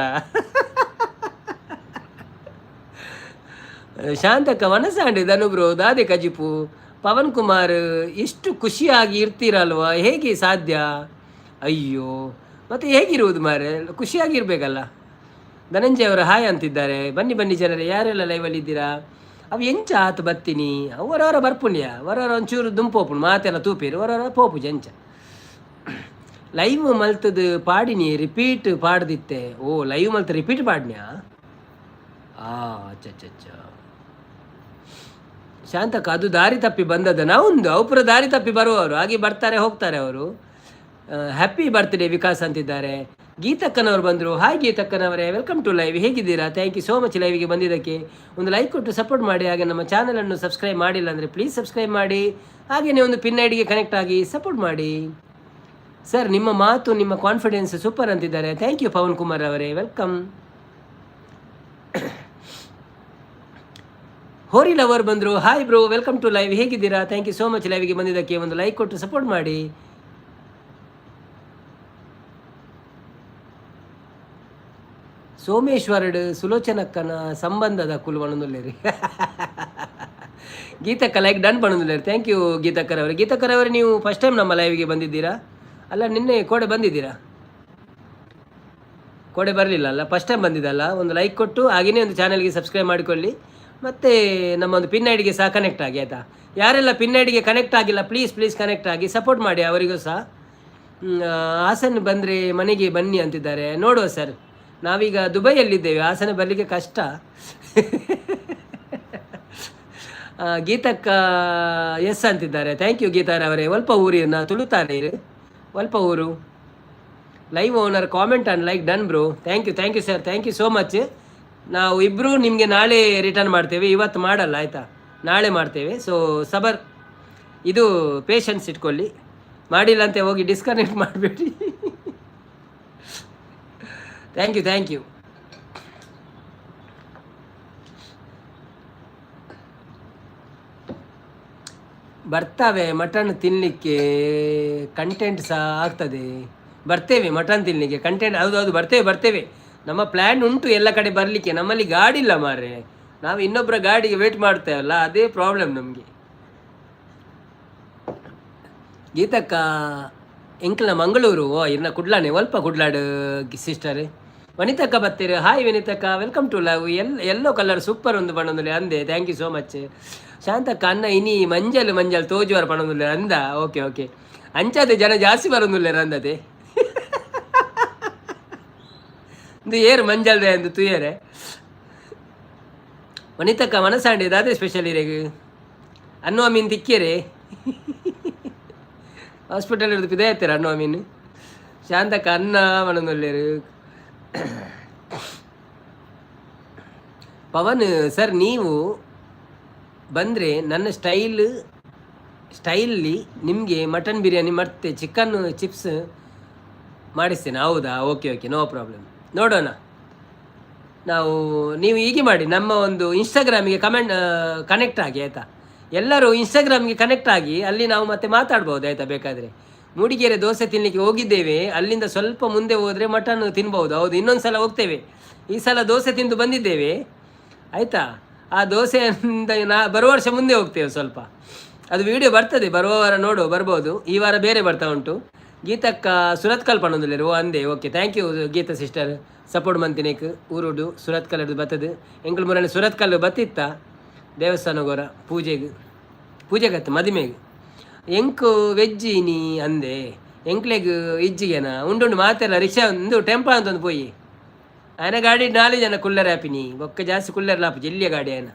Speaker 1: ಶಾಂತಕ್ಕ, ವನಸಾಂಡಿ ಧನುಬ್ರು ದಾದೆ ಕಜಿಪು. ಪವನ್ ಕುಮಾರ್, ಎಷ್ಟು ಖುಷಿಯಾಗಿ ಇರ್ತೀರಲ್ವಾ, ಹೇಗೆ ಸಾಧ್ಯ? ಅಯ್ಯೋ, ಮತ್ತೆ ಹೇಗಿರುವುದು ಮಾರೆ? ಖುಷಿಯಾಗಿರ್ಬೇಕಲ್ಲ. ಧನಂಜಯ ಅವರು ಹಾಯ್ ಅಂತಿದ್ದಾರೆ. ಬನ್ನಿ ಬನ್ನಿ ಜನರೇ, ಯಾರೆಲ್ಲ ಲೈವಲ್ಲಿ ಇದ್ದೀರಾ? ಅವು ಎಂಚ ಆತು ಬತ್ತೀನಿ. ಅವರವರ ಬರ್ಪುಣ್ಯ ವರವರ ಒಂಚೂರು ದುಂಪೋಪುಣ್ ಮಾತೆಲ್ಲ ತೂಪೇರು, ವರವರ ಪೋಪುಜ. ಎಂಚ ಲೈವ್ ಮಲ್ತದು ಪಾಡಿನಿ, ರಿಪೀಟ್ ಪಾಡ್ದಿತ್ತೆ. ಓ, ಲೈವ್ ಮಲ್ತ ರಿಪೀಟ್ ಪಾಡ್ನ್ಯಾ? ಆ ಅಚ್ಚ. ಶಾಂತಕ್ಕ, ಅದು ದಾರಿ ತಪ್ಪಿ ಬಂದದ ನಾವು. ಅವು ದಾರಿ ತಪ್ಪಿ ಬರುವವರು, ಹಾಗೆ ಬರ್ತಾರೆ ಹೋಗ್ತಾರೆ ಅವರು. ಹ್ಯಾಪಿ ಬರ್ತ್ಡೇ ವಿಕಾಸ್ ಅಂತಿದ್ದಾರೆ. ಗೀತಕ್ಕನವರು ಬಂದರು. ಹಾಯ್ ಗೀತಕ್ಕನವರೇ, welcome to live. ಹೇಗಿದ್ದೀರಾ? Thank you so much ಲೈವ್ಗೆ ಬಂದಿದ್ದಕ್ಕೆ. ಒಂದು ಲೈಕ್ ಕೊಟ್ಟು ಸಪೋರ್ಟ್ ಮಾಡಿ. ಹಾಗೆ ನಮ್ಮ ಚಾನಲನ್ನು ಸಬ್ಸ್ಕ್ರೈಬ್ ಮಾಡಿಲ್ಲ ಅಂದರೆ ಪ್ಲೀಸ್ ಸಬ್ಸ್ಕ್ರೈಬ್ ಮಾಡಿ. ಹಾಗೆಯೇ ಒಂದು ಪಿನ್ ಐಡಿಗೆ ಕನೆಕ್ಟ್ ಆಗಿ ಸಪೋರ್ಟ್ ಮಾಡಿ. ಸರ್, ನಿಮ್ಮ ಮಾತು, ನಿಮ್ಮ ಕಾನ್ಫಿಡೆನ್ಸ್ ಸೂಪರ್ ಅಂತಿದ್ದಾರೆ. Thank you Pavan Kumar ಅವರೇ, welcome. ಹೋರಿ ಲವರ್ ಬಂದರು. Hi bro, welcome to live. ಹೇಗಿದ್ದೀರಾ? Thank you so much ಲೈವ್ಗೆ ಬಂದಿದ್ದಕ್ಕೆ. ಒಂದು ಲೈಕ್ ಕೊಟ್ಟು ಸಪೋರ್ಟ್ ಮಾಡಿ. ಸೋಮೇಶ್ವರಡ್ ಸುಲೋಚನಕ್ಕನ ಸಂಬಂಧದ ಕುಲು ಬಣ್ಣದುಲ್ಲೇರಿ. ಗೀತಕ್ಕ ಲೈಕ್ ಡನ್ ಬಣ್ಣದುಲ್ಲೇರಿ. Thank you ಗೀತಕ್ಕರವರೇ. ಗೀತಕ್ಕರವರೇ, ನೀವು ಫಸ್ಟ್ ಟೈಮ್ ನಮ್ಮ ಲೈವ್ಗೆ ಬಂದಿದ್ದೀರಾ? ಅಲ್ಲ, ನಿನ್ನೆ ಕೋಡೆ ಬಂದಿದ್ದೀರಾ? ಕೋಡೆ ಬರಲಿಲ್ಲ ಅಲ್ಲ, ಫಸ್ಟ್ ಟೈಮ್ ಬಂದಿದ್ದಲ್ಲ. ಒಂದು ಲೈಕ್ ಕೊಟ್ಟು ಹಾಗೆಯೇ ಒಂದು ಚಾನಲ್ಗೆ ಸಬ್ಸ್ಕ್ರೈಬ್ ಮಾಡಿಕೊಳ್ಳಿ. ಮತ್ತು ನಮ್ಮ ಒಂದು ಪಿನ್ ಐಡಿಗೆ ಸಹ ಕನೆಕ್ಟ್ ಆಗಿ, ಆಯಿತಾ? ಯಾರೆಲ್ಲ ಪಿನ್ ಐಡಿಗೆ ಕನೆಕ್ಟ್ ಆಗಿಲ್ಲ, ಪ್ಲೀಸ್ ಪ್ಲೀಸ್ ಕನೆಕ್ಟ್ ಆಗಿ ಸಪೋರ್ಟ್ ಮಾಡಿ ಅವರಿಗೂ ಸಹ. ಹಾಸನ ಬಂದರೆ ಮನೆಗೆ ಬನ್ನಿ ಅಂತಿದ್ದಾರೆ. ನೋಡುವ ಸರ್, ನಾವೀಗ ದುಬೈಯಲ್ಲಿದ್ದೇವೆ, ಹಾಸನ ಬರಲಿಕ್ಕೆ ಕಷ್ಟ. ಗೀತಕ್ಕ ಎಸ್ ಅಂತಿದ್ದಾರೆ. Thank you ಗೀತಾರವರೇ. ಒಲ್ಪ ಊರಿನ ತುಳುತ್ತಾರೆ, ಒಲ್ಪ ಊರು. Live owner comment and like done bro. Thank you, thank you sir, thank you so much. ನಾವು ಇಬ್ಬರೂ ನಿಮಗೆ ನಾಳೆ ರಿಟರ್ನ್ ಮಾಡ್ತೇವೆ, ಇವತ್ತು ಮಾಡಲ್ಲ, ಆಯಿತಾ? ನಾಳೆ ಮಾಡ್ತೇವೆ. ಸೊ ಸಬರ್, ಇದು ಪೇಷನ್ಸ್ ಇಟ್ಕೊಳ್ಳಿ. ಮಾಡಿಲ್ಲ ಅಂತ ಹೋಗಿ ಡಿಸ್ಕನೆಕ್ಟ್ ಮಾಡಬೇಡಿ. Thank you, thank you. ಬರ್ತವೆ ಮಟನ್ ತಿನ್ನಲಿಕ್ಕೆ, ಕಂಟೆಂಟ್ ಸಹ ಆಗ್ತದೆ. ಬರ್ತೇವೆ ಮಟನ್ ತಿನ್ನಲಿಕ್ಕೆ, ಕಂಟೆಂಟ್. ಹೌದು ಹೌದು, ಬರ್ತೇವೆ ಬರ್ತೇವೆ. ನಮ್ಮ ಪ್ಲ್ಯಾನ್ ಉಂಟು ಎಲ್ಲ ಕಡೆ ಬರಲಿಕ್ಕೆ. ನಮ್ಮಲ್ಲಿ ಗಾಡಿ ಇಲ್ಲ ಮಾರ್ರೆ, ನಾವು ಇನ್ನೊಬ್ಬರ ಗಾಡಿಗೆ ವೇಟ್ ಮಾಡ್ತೇವಲ್ಲ, ಅದೇ ಪ್ರಾಬ್ಲಮ್ ನಮಗೆ. ಗೀತಕ್ಕ ಎಂಕ್ಲ ಮಂಗಳೂರು, ಓ ಇರ್ನ ಕುಡ್ಲಾನೆ, ಒಲ್ಪ ಕುಡ್ಲಾಡು ಸಿಸ್ಟರ್. ವನಿತಕ್ಕ ಬತ್ತೀರಿ. ಹಾಯ್ ವಿನಿತಕ್ಕ, welcome to love. Yellow colour super ಒಂದು ಪಣೊಂದುಲೆ ಅಂದೆ. Thank you so much. Shantakka ಅನ್ನ ಇನಿ ಮಂಜಲ್ ಮಂಜಲ್ ತೋಜುವರ ಪಣೊಂದುಲೆ ಅಂದ. ಓಕೆ ಓಕೆ, ಅಂಚಾದೆ ಜನ ಜಾಸ್ತಿ ಬರೋದುಲ್ಲೇರ ಅಂದತೆ. ಇಂದು ಏರು ಮಂಜಲ್ದೆ ಅಂದು ತುಯರೆ. ವನಿತಕ್ಕ ಮನಸಾಂಡೆ ದಾದೆ ಸ್ಪೆಷಲ್ ಇರೆಗ್? ಅನ್ನುವ ಮೀನು ತಿಕ್ಕಿಯರೆ ಹಾಸ್ಪಿಟಲ್ ಹಿಡಿದು ಪಿದಾಯ್ತಾರೆ ಅನ್ನುವ ಮೀನು. ಶಾಂತಕ್ಕ ಅನ್ನ ಮನದೊಲ್ಲೇರು. ಪವನ್ ಸರ್, ನೀವು ಬಂದರೆ ನನ್ನ ಸ್ಟೈಲ್ಲಿ ನಿಮಗೆ ಮಟನ್ ಬಿರಿಯಾನಿ ಮತ್ತು ಚಿಕನ್ ಚಿಪ್ಸ್ ಮಾಡಿಸ್ತೇನೆ. ಹೌದಾ? Okay okay, no problem. ನೋಡೋಣ ನಾವು. ನೀವು ಹೀಗೆ ಮಾಡಿ, ನಮ್ಮ ಒಂದು ಇನ್ಸ್ಟಾಗ್ರಾಮಿಗೆ ಕಮೆಂಟ್ ಕನೆಕ್ಟ್ ಆಗಿ, ಆಯಿತಾ? ಎಲ್ಲರೂ ಇನ್ಸ್ಟಾಗ್ರಾಮ್ಗೆ ಕನೆಕ್ಟ್ ಆಗಿ, ಅಲ್ಲಿ ನಾವು ಮತ್ತೆ ಮಾತಾಡ್ಬೋದು, ಆಯಿತಾ? ಬೇಕಾದರೆ ಮೂಡಿಗೆರೆ ದೋಸೆ ತಿನ್ನಲಿಕ್ಕೆ ಹೋಗಿದ್ದೇವೆ, ಅಲ್ಲಿಂದ ಸ್ವಲ್ಪ ಮುಂದೆ ಹೋದರೆ ಮಟನ್ ತಿನ್ಬೋದು. ಹೌದು, ಇನ್ನೊಂದು ಸಲ ಹೋಗ್ತೇವೆ. ಈ ಸಲ ದೋಸೆ ತಿಂದು ಬಂದಿದ್ದೇವೆ, ಆಯಿತಾ? ಆ ದೋಸೆಯಿಂದ ಬರುವ ವರ್ಷ ಮುಂದೆ ಹೋಗ್ತೇವೆ ಸ್ವಲ್ಪ. ಅದು ವಿಡಿಯೋ ಬರ್ತದೆ ಬರುವ ವಾರ, ನೋಡು, ಬರ್ಬೋದು. ಈ ವಾರ ಬೇರೆ ಬರ್ತಾ ಉಂಟು. ಗೀತಕ್ಕ ಸುರತ್ಕಲ್ ಪಣೊಂದುಲ್ಲೆರ್. ಓ ಅಂದೆ. Okay, thank you Geetha sister, support ಮಂತಿನೇಕ್. ಊರುಡು ಸುರತ್ಕಲ್ ಬತ್ತದು. ಎಂಕುಲು ಮುರನೆ ಸುರತ್ಕಲ್ ಬತ್ತಿತ್ತ ದೇವಸ್ಥಾನಗೋರ ಪೂಜೆಗೆ, ಪೂಜೆಗತ್ತು ಮದಿಮೆಗೆ. ಎಂಕು ವೆಜ್ ಇನಿ ಅಂದೆ. ಎಂಕ್ಲೆಗ್ ಇಜ್ಜಿಗೆನ ಉಂಡುಂಡು ಮಾತೆಲ್ಲ ರಿಕ್ಷಾ ಒಂದು ಟೆಂಪೋ ಅಂತ ಒಂದು ಪೋಯಿ. ಆಯನ ಗಾಡಿ ನಾಲ್ಕು ಜನ ಕುಲ್ಲರ್ ಆಪಿನಿ, ಬೊಕ್ಕ ಜಾಸ್ತಿ ಕುಲ್ಲರ್ ಲಾಪು ಎಲ್ಲಿಯ ಗಾಡಿ ಆಯನ.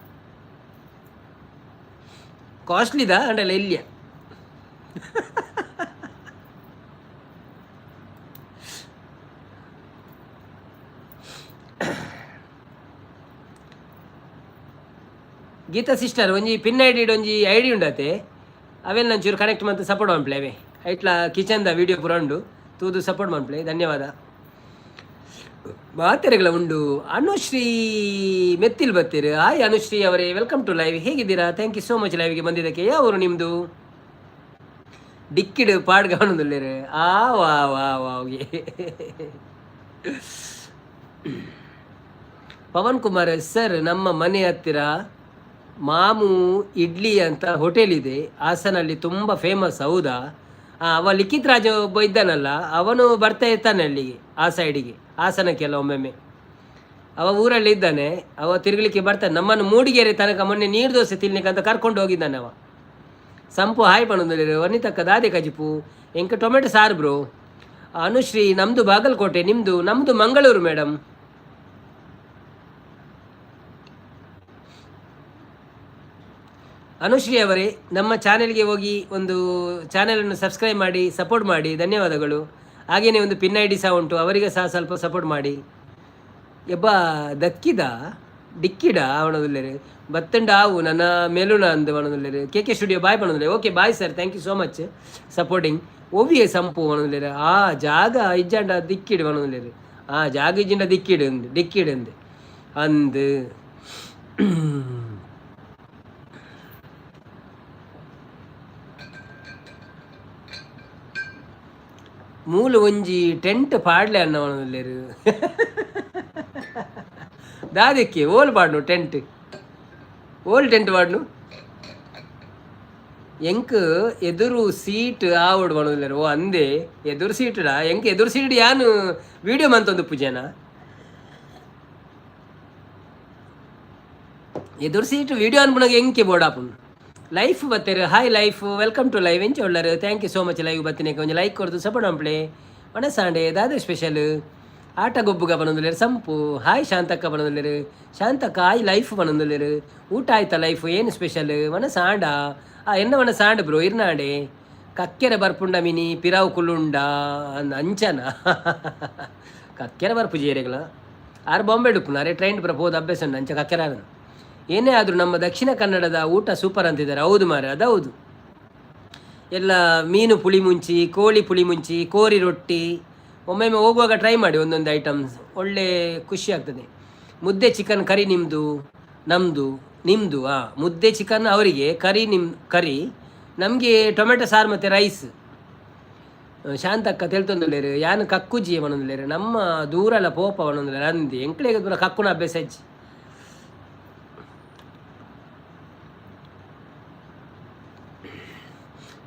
Speaker 1: ಕಾಸ್ಟ್ಲಿದ ಅಂಡಲ್ಲ ಎಲ್ಲಿಯ. ಗೀತಾ ಸಿಸ್ಟರ್, ಒಂಜಿ ಪಿನ್ ಐಡಿ ಒಂಜಿ ಐಡಿ ಉಂಡತೆ, ಅವೆಲ್ಲ ಒಂಚೂರು ಕನೆಕ್ಟ್ ಮಂತ್ ಸಪೋರ್ಟ್ ಮನ್ಪ್ಲೆ ಅವೇ. ಐಟ್ಲ ಕಿಚನ್ದ ವಿಡಿಯೋ ಪೂರ ಉಂಡು, ತೂದು ಸಪೋರ್ಟ್ ಮನ್ಪ್ಲೆ. ಧನ್ಯವಾದ. ಮಾತೆರೆಗಳ ಉಂಡು. ಅನುಶ್ರೀ ಮೆತ್ತಿಲ್ ಬತ್ತೀರು. ಹಾಯ್ ಅನುಶ್ರೀ ಅವರೇ, welcome to live. ಹೇಗಿದ್ದೀರಾ? Thank you so much ಲೈವ್ಗೆ ಬಂದಿದ್ದಕ್ಕೆ. ಯಾವರು ನಿಮ್ಮದು? ಡಿಕ್ಕಿಡು ಪಾಡ್ಗವನದುಲ್ಲೇರು. ಆ ವಾ ವಾ ವಾವ್ಗೆ. ಪವನ್ ಕುಮಾರ್ ಸರ್, ನಮ್ಮ ಮನೆ ಹತ್ತಿರ ಮಾಮು ಇಡ್ಲಿ ಅಂತ ಹೋಟೆಲ್ ಇದೆ, ಹಾಸನಲ್ಲಿ ತುಂಬ ಫೇಮಸ್. ಹೌದಾ? ಅವ ಲಿಖಿತ್ ರಾಜ ಒಬ್ಬ ಇದ್ದಾನಲ್ಲ, ಅವನು ಬರ್ತಾ ಇರ್ತಾನೆ ಅಲ್ಲಿಗೆ, ಆ ಸೈಡಿಗೆ, ಹಾಸನಕ್ಕೆಲ್ಲ ಒಮ್ಮೊಮ್ಮೆ. ಅವ ಊರಲ್ಲಿ ಇದ್ದಾನೆ, ಅವ ತಿರುಗಲಿಕ್ಕೆ ಬರ್ತಾನೆ. ನಮ್ಮನ್ನು ಮೂಡಿಗೆರೆ ತನಕ ಮೊನ್ನೆ ನೀರು ದೋಸೆ ತಿನ್ಲಿಕ್ಕೆ ಅಂತ ಕರ್ಕೊಂಡು ಹೋಗಿದ್ದಾನೆ ಅವ. ಸಂಪು ಹಾಯ್ ಪಣೊಂದುಲ್ಲೆರ್. ವನಿತಕ್ಕ ದಾದೆ ಕಜಿಪು? ಎಂಕ ಟೊಮೆಟೊ ಸಾರು ಬ್ರೋ. ಅನುಶ್ರೀ, ನಮ್ಮದು ಬಾಗಲಕೋಟೆ, ನಿಮ್ಮದು? ನಮ್ಮದು ಮಂಗಳೂರು ಮೇಡಮ್. ಅನುಶ್ರೀ ಅವರೇ, ನಮ್ಮ ಚಾನೆಲ್ಗೆ ಹೋಗಿ ಒಂದು ಚಾನೆಲನ್ನು ಸಬ್ಸ್ಕ್ರೈಬ್ ಮಾಡಿ ಸಪೋರ್ಟ್ ಮಾಡಿ. ಧನ್ಯವಾದಗಳು. ಹಾಗೆಯೇ ಒಂದು ಪಿನ್ ಐಡಿ ಸಹ ಉಂಟು, ಅವರಿಗೆ ಸಹ ಸ್ವಲ್ಪ ಸಪೋರ್ಟ್ ಮಾಡಿ. ಎಬ್ಬ ದಕ್ಕಿದ ಡಿಕ್ಕಿಡ ಅವನದುಲ್ಲೇರು ಬತ್ತಂಡ ಆವು ನನ್ನ ಮೇಲುನ ಅಂದು ಅವನದುಲ್ಲೇರು. ಕೆ ಕೆ ಸ್ಟುಡಿಯೋ ಬಾಯ್ ಪಣದುಲ್ಲೆ. Okay bye sir, thank you so much supporting. ಓವಿಯೇ ಸಂಪು ಅವನದುಲ್ಲೇರು. ಆ ಜಾಗ ಇಜ್ಜಾಂಡ ದಿಕ್ಕಿಡು ಅವನದುಲ್ಲೇರು. ಆ ಜಾಗ ಇಜ್ಜಿಂಡ ದಿಕ್ಕಿಡು ಅಂದು, ಡಿಕ್ಕಿಡು ಅಂದು ಅಂದು. ಮೂಲು ಒಂಜಿ ಟೆಂಟ್ ಪಾಡ್ಲೆ ಅನ್ನ ದಾದಕ್ಕೆ? ಓಲ್ ಪಾಡ್ನು ಟೆಂಟ್, ಓಲ್ ಟೆಂಟ್ ಪಾಡ್ನು. ಎಂಕ್ ಎದುರು ಸೀಟ್ ಆವೊಡು ಪನೊಂದುಲ್ಲೆರ್. ಓ ಅಂದೆ, ಎದುರು ಸೀಟುಡ ಎಂಕ್ ಎದುರು ಸೀಟ್ ಯಾನ್ ವಿಡಿಯೋ ಮಂತೊಂದು ಪೂಜೆನಾ? ಎದುರು ಸೀಟ್ ವಿಡಿಯೋ ಅನ್ಪುನಗ ಎಂಕೆ ಬೋಡಾಪುಂಡು. ಲೈಫ್ ಬತ್ತೆರ್. Hi life, welcome to live. ಎಂಚ ಉಲ್ಲರ್? Thank you so much live ಬತ್ತಿನಕ್ಕೆ. ಒಂಜಿ ಲೈಕ್ ಕೊರ್ದು ಸಪೋರ್ಟ್ ಮನ್ಪುಲೆ. ಒಣಸಾಂಡೆ ದಾದ ಸ್ಪೆಷಲ್? ಆಟ ಗೊಬ್ಬುಗ ಪನೊಂದುಲ್ಲೆರ್ ಸಂಪು. ಹಾಯ್ ಶಾಂತಕ್ಕ ಪನೊಂದುಲ್ಲೆರ್. ಶಾಂತಕ್ಕ ಹಾಯ್ ಲೈಫ್ ಪನೊಂದುಲ್ಲೆರ್. ಊಟ ಆಯ್ತಾ ಲೈಫ್? ಏನು ಸ್ಪೆಷಲ್? ಒಣಸಾಂಡ? ಆ ಎನ್ನ ಒಣಸಾಂಡ್ ಬ್ರೋ, ಇರ್ನಾಂಡೆ. ಕಕ್ಕೆರೆ ಬರ್ಪುಂಡ ಮಿನಿ ಪಿರಾವು ಕುಲ್ಲುಂಡ ಅಂಚನ? ಕಕ್ಕೆರೆ ಬರ್ಪುಜಿ ಏರೆಗ್ಲ. ಆರ್ ಬಾಂಬೆ ಉಪ್ಪುನ, ಅರೆ ಟ್ರೈನ್ ಪೂರ ಪೋದು ಅಭ್ಯಾಸ ಉಂಡು, ಅಂಚ ಕಕ್ಕೆರ. ಏನೇ ಆದರೂ ನಮ್ಮ ದಕ್ಷಿಣ ಕನ್ನಡದ ಊಟ ಸೂಪರ್ ಅಂತಿದ್ದಾರೆ. ಹೌದು ಮಾರೆ, ಅದೌದು. ಎಲ್ಲ ಮೀನು ಪುಳಿ ಮುಂಚಿ, ಕೋಳಿ ಪುಳಿ ಮುಂಚಿ, ಕೋರಿ ರೊಟ್ಟಿ. ಒಮ್ಮೊಮ್ಮೆ ಹೋಗುವಾಗ ಟ್ರೈ ಮಾಡಿ ಒಂದೊಂದು ಐಟಮ್ಸ್, ಒಳ್ಳೆ ಖುಷಿ ಆಗ್ತದೆ. ಮುದ್ದೆ ಚಿಕನ್ ಕರಿ ನಿಮ್ಮದು, ನಮ್ಮದು, ನಿಮ್ಮದು. ಹಾಂ, ಮುದ್ದೆ ಚಿಕನ್ ಅವರಿಗೆ, ಕರಿ ನಿಮ್ಮ ಕರಿ ನಮಗೆ, ಟೊಮೆಟೊ ಸಾರು ಮತ್ತು ರೈಸ್. ಶಾಂತಕ್ಕ ತೆಲ್ತೊಂದುಲ್ಲೆರ್. ಯಾನ್ ಕಕ್ಕುಜಿ ಪನೊಂದುಲ್ಲೆರ್. ನಮ್ಮ ದೂರಲ ಪೋಪ ಪನೊಂದುಲ್ಲೆರ್. ಅಂದ್, ಎಂಕ್ಲೆಗ್ ಪೂರ ಕಕ್ಕುನ ಅಭ್ಯಾಸ ಇಜ್ಜಿ.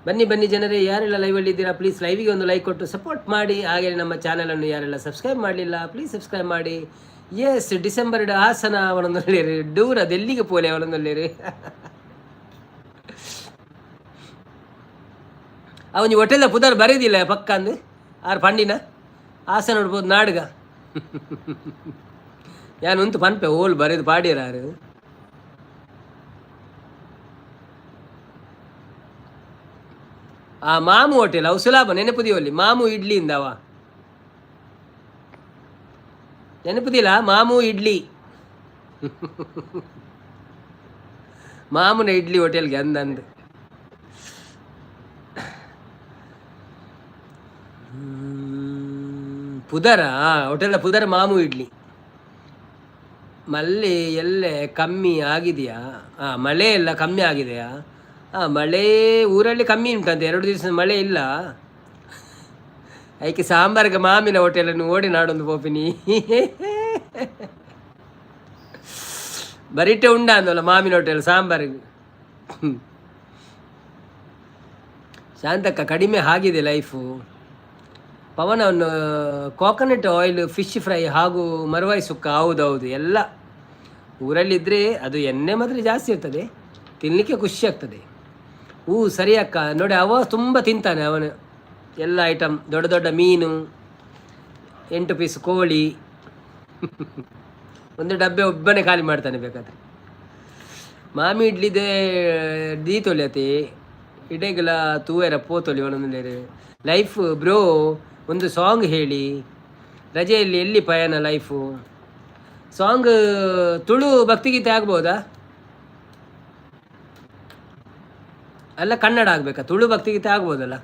Speaker 1: ಬನ್ನಿ ಬನ್ನಿ ಜನರೇ, ಯಾರೆಲ್ಲ ಲೈವಲ್ಲಿ ಇದ್ದೀರಾ ಪ್ಲೀಸ್ ಲೈವಿಗೆ ಒಂದು ಲೈಕ್ ಕೊಟ್ಟು ಸಪೋರ್ಟ್ ಮಾಡಿ. ಹಾಗೆ ನಮ್ಮ ಚಾನಲನ್ನು ಯಾರೆಲ್ಲ ಸಬ್ಸ್ಕ್ರೈಬ್ ಮಾಡಲಿಲ್ಲ ಪ್ಲೀಸ್ ಸಬ್ಸ್ಕ್ರೈಬ್ ಮಾಡಿ. ಎಸ್, ಡಿಸೆಂಬರ್ ಹಾಸನ ಅವನೊಂದೊಲ್ಲೇರು. ಡೂರ್ ಅದೆಲ್ಲಿಗೆ ಪೋಲೆ ಅವನೊಂದೊಲ್ಲೇರು. ಅವನಿ ಹೋಟೆಲ್ದ ಪುದರ್ ಬರೆದಿಲ್ಲ ಪಕ್ಕ ಅಂದು ಆರ್ ಪಂಡಿನ ಹಾಸನ ನೋಡ್ಬೋದು ನಾಡ್ಗ. ಯಾನ್ ಉಂತು ಪನ್ಪೆ ಓಲ್ ಬರೆದು ಪಾಡ್ಯರಾರು. ಆ ಮಾಮು ಹೋಟೆಲ್ ಅವು ಸುಲಭ ನೆನಪುದಿವಲ್ಲಿ. ಮಾಮು ಇಡ್ಲಿ ಇಂದವ ನೆನಪುದಿಲ್ಲ? ಮಾಮು ಇಡ್ಲಿ, ಮಾಮುನ ಇಡ್ಲಿ ಹೋಟೆಲ್ಗೆ ಅಂದಂದು. ಪುದರ ಹೋಟೆಲ್ನ ಪುದರ ಮಾಮು ಇಡ್ಲಿ. ಮಲ್ಲಿ ಎಲ್ಲೆ ಕಮ್ಮಿ ಆಗಿದೆಯಾ? ಹಾಂ, ಮಳೆ ಎಲ್ಲ ಕಮ್ಮಿ ಆಗಿದೆಯಾ? ಹಾಂ, ಮಳೆ ಊರಲ್ಲಿ ಕಮ್ಮಿ ಉಂಟಂತೆ, 2 ದಿವಸ ಮಳೆ ಇಲ್ಲ. ಐಕೆ ಸಾಂಬಾರ್ಗೆ ಮಾಮಿನ ಹೋಟೆಲನ್ನು ಓಡಿ ನಾಡೊಂದು ಪೋಪಿನಿ. ಬರಿಟೆ ಉಂಡ ಅಂದಲ್ಲ ಮಾಮಿನ ಹೋಟೆಲ್ ಸಾಂಬಾರಿಗೆ. ಶಾಂತಕ್ಕ ಕಡಿಮೆ ಆಗಿದೆ ಲೈಫು. ಪವನ್ ಅವನು ಕೋಕೋನಟ್ ಆಯಿಲ್ ಫಿಶ್ ಫ್ರೈ ಹಾಗೂ ಮರವಾಯಿ ಸುಕ್ಕ. ಹೌದೌದು, ಎಲ್ಲ ಊರಲ್ಲಿದ್ದರೆ ಅದು ಎಣ್ಣೆ ಮಾತ್ರ ಜಾಸ್ತಿ ಇರ್ತದೆ, ತಿನ್ನಲಿಕ್ಕೆ ಖುಷಿ ಆಗ್ತದೆ. ಹೂ ಸರಿ ಅಕ್ಕ. ನೋಡಿ ಅವ ತುಂಬ ತಿಂತಾನೆ ಅವನು ಎಲ್ಲ ಐಟಮ್, ದೊಡ್ಡ ದೊಡ್ಡ ಮೀನು, 8 ಪೀಸ್ ಕೋಳಿ, ಒಂದು ಡಬ್ಬೆ ಒಬ್ಬನೇ ಖಾಲಿ ಮಾಡ್ತಾನೆ ಬೇಕಾದರೆ. ಮಾಮಿ ಇಡ್ಲಿದೆ ದೀ ತೊಲಿಯತೆ ಇಡೆಗಲ ತೂವೆರ ಪೋತೊಲಿ ಒಂದೊಂದು. ಲೈಫ್ ಬ್ರೋ ಒಂದು ಸಾಂಗ್ ಹೇಳಿ. ರಜೆಯಲ್ಲಿ ಎಲ್ಲಿ ಪಯಣ ಲೈಫು? ಸಾಂಗ್ ತುಳು ಭಕ್ತಿಗೀತೆ ಆಗ್ಬೋದಾ? ಅಲ್ಲ ಕನ್ನಡ ಆಗಬೇಕಾ? ತುಳು ಭಕ್ತಿಗೀತೆ ಆಗ್ಬೋದಲ್ಲ?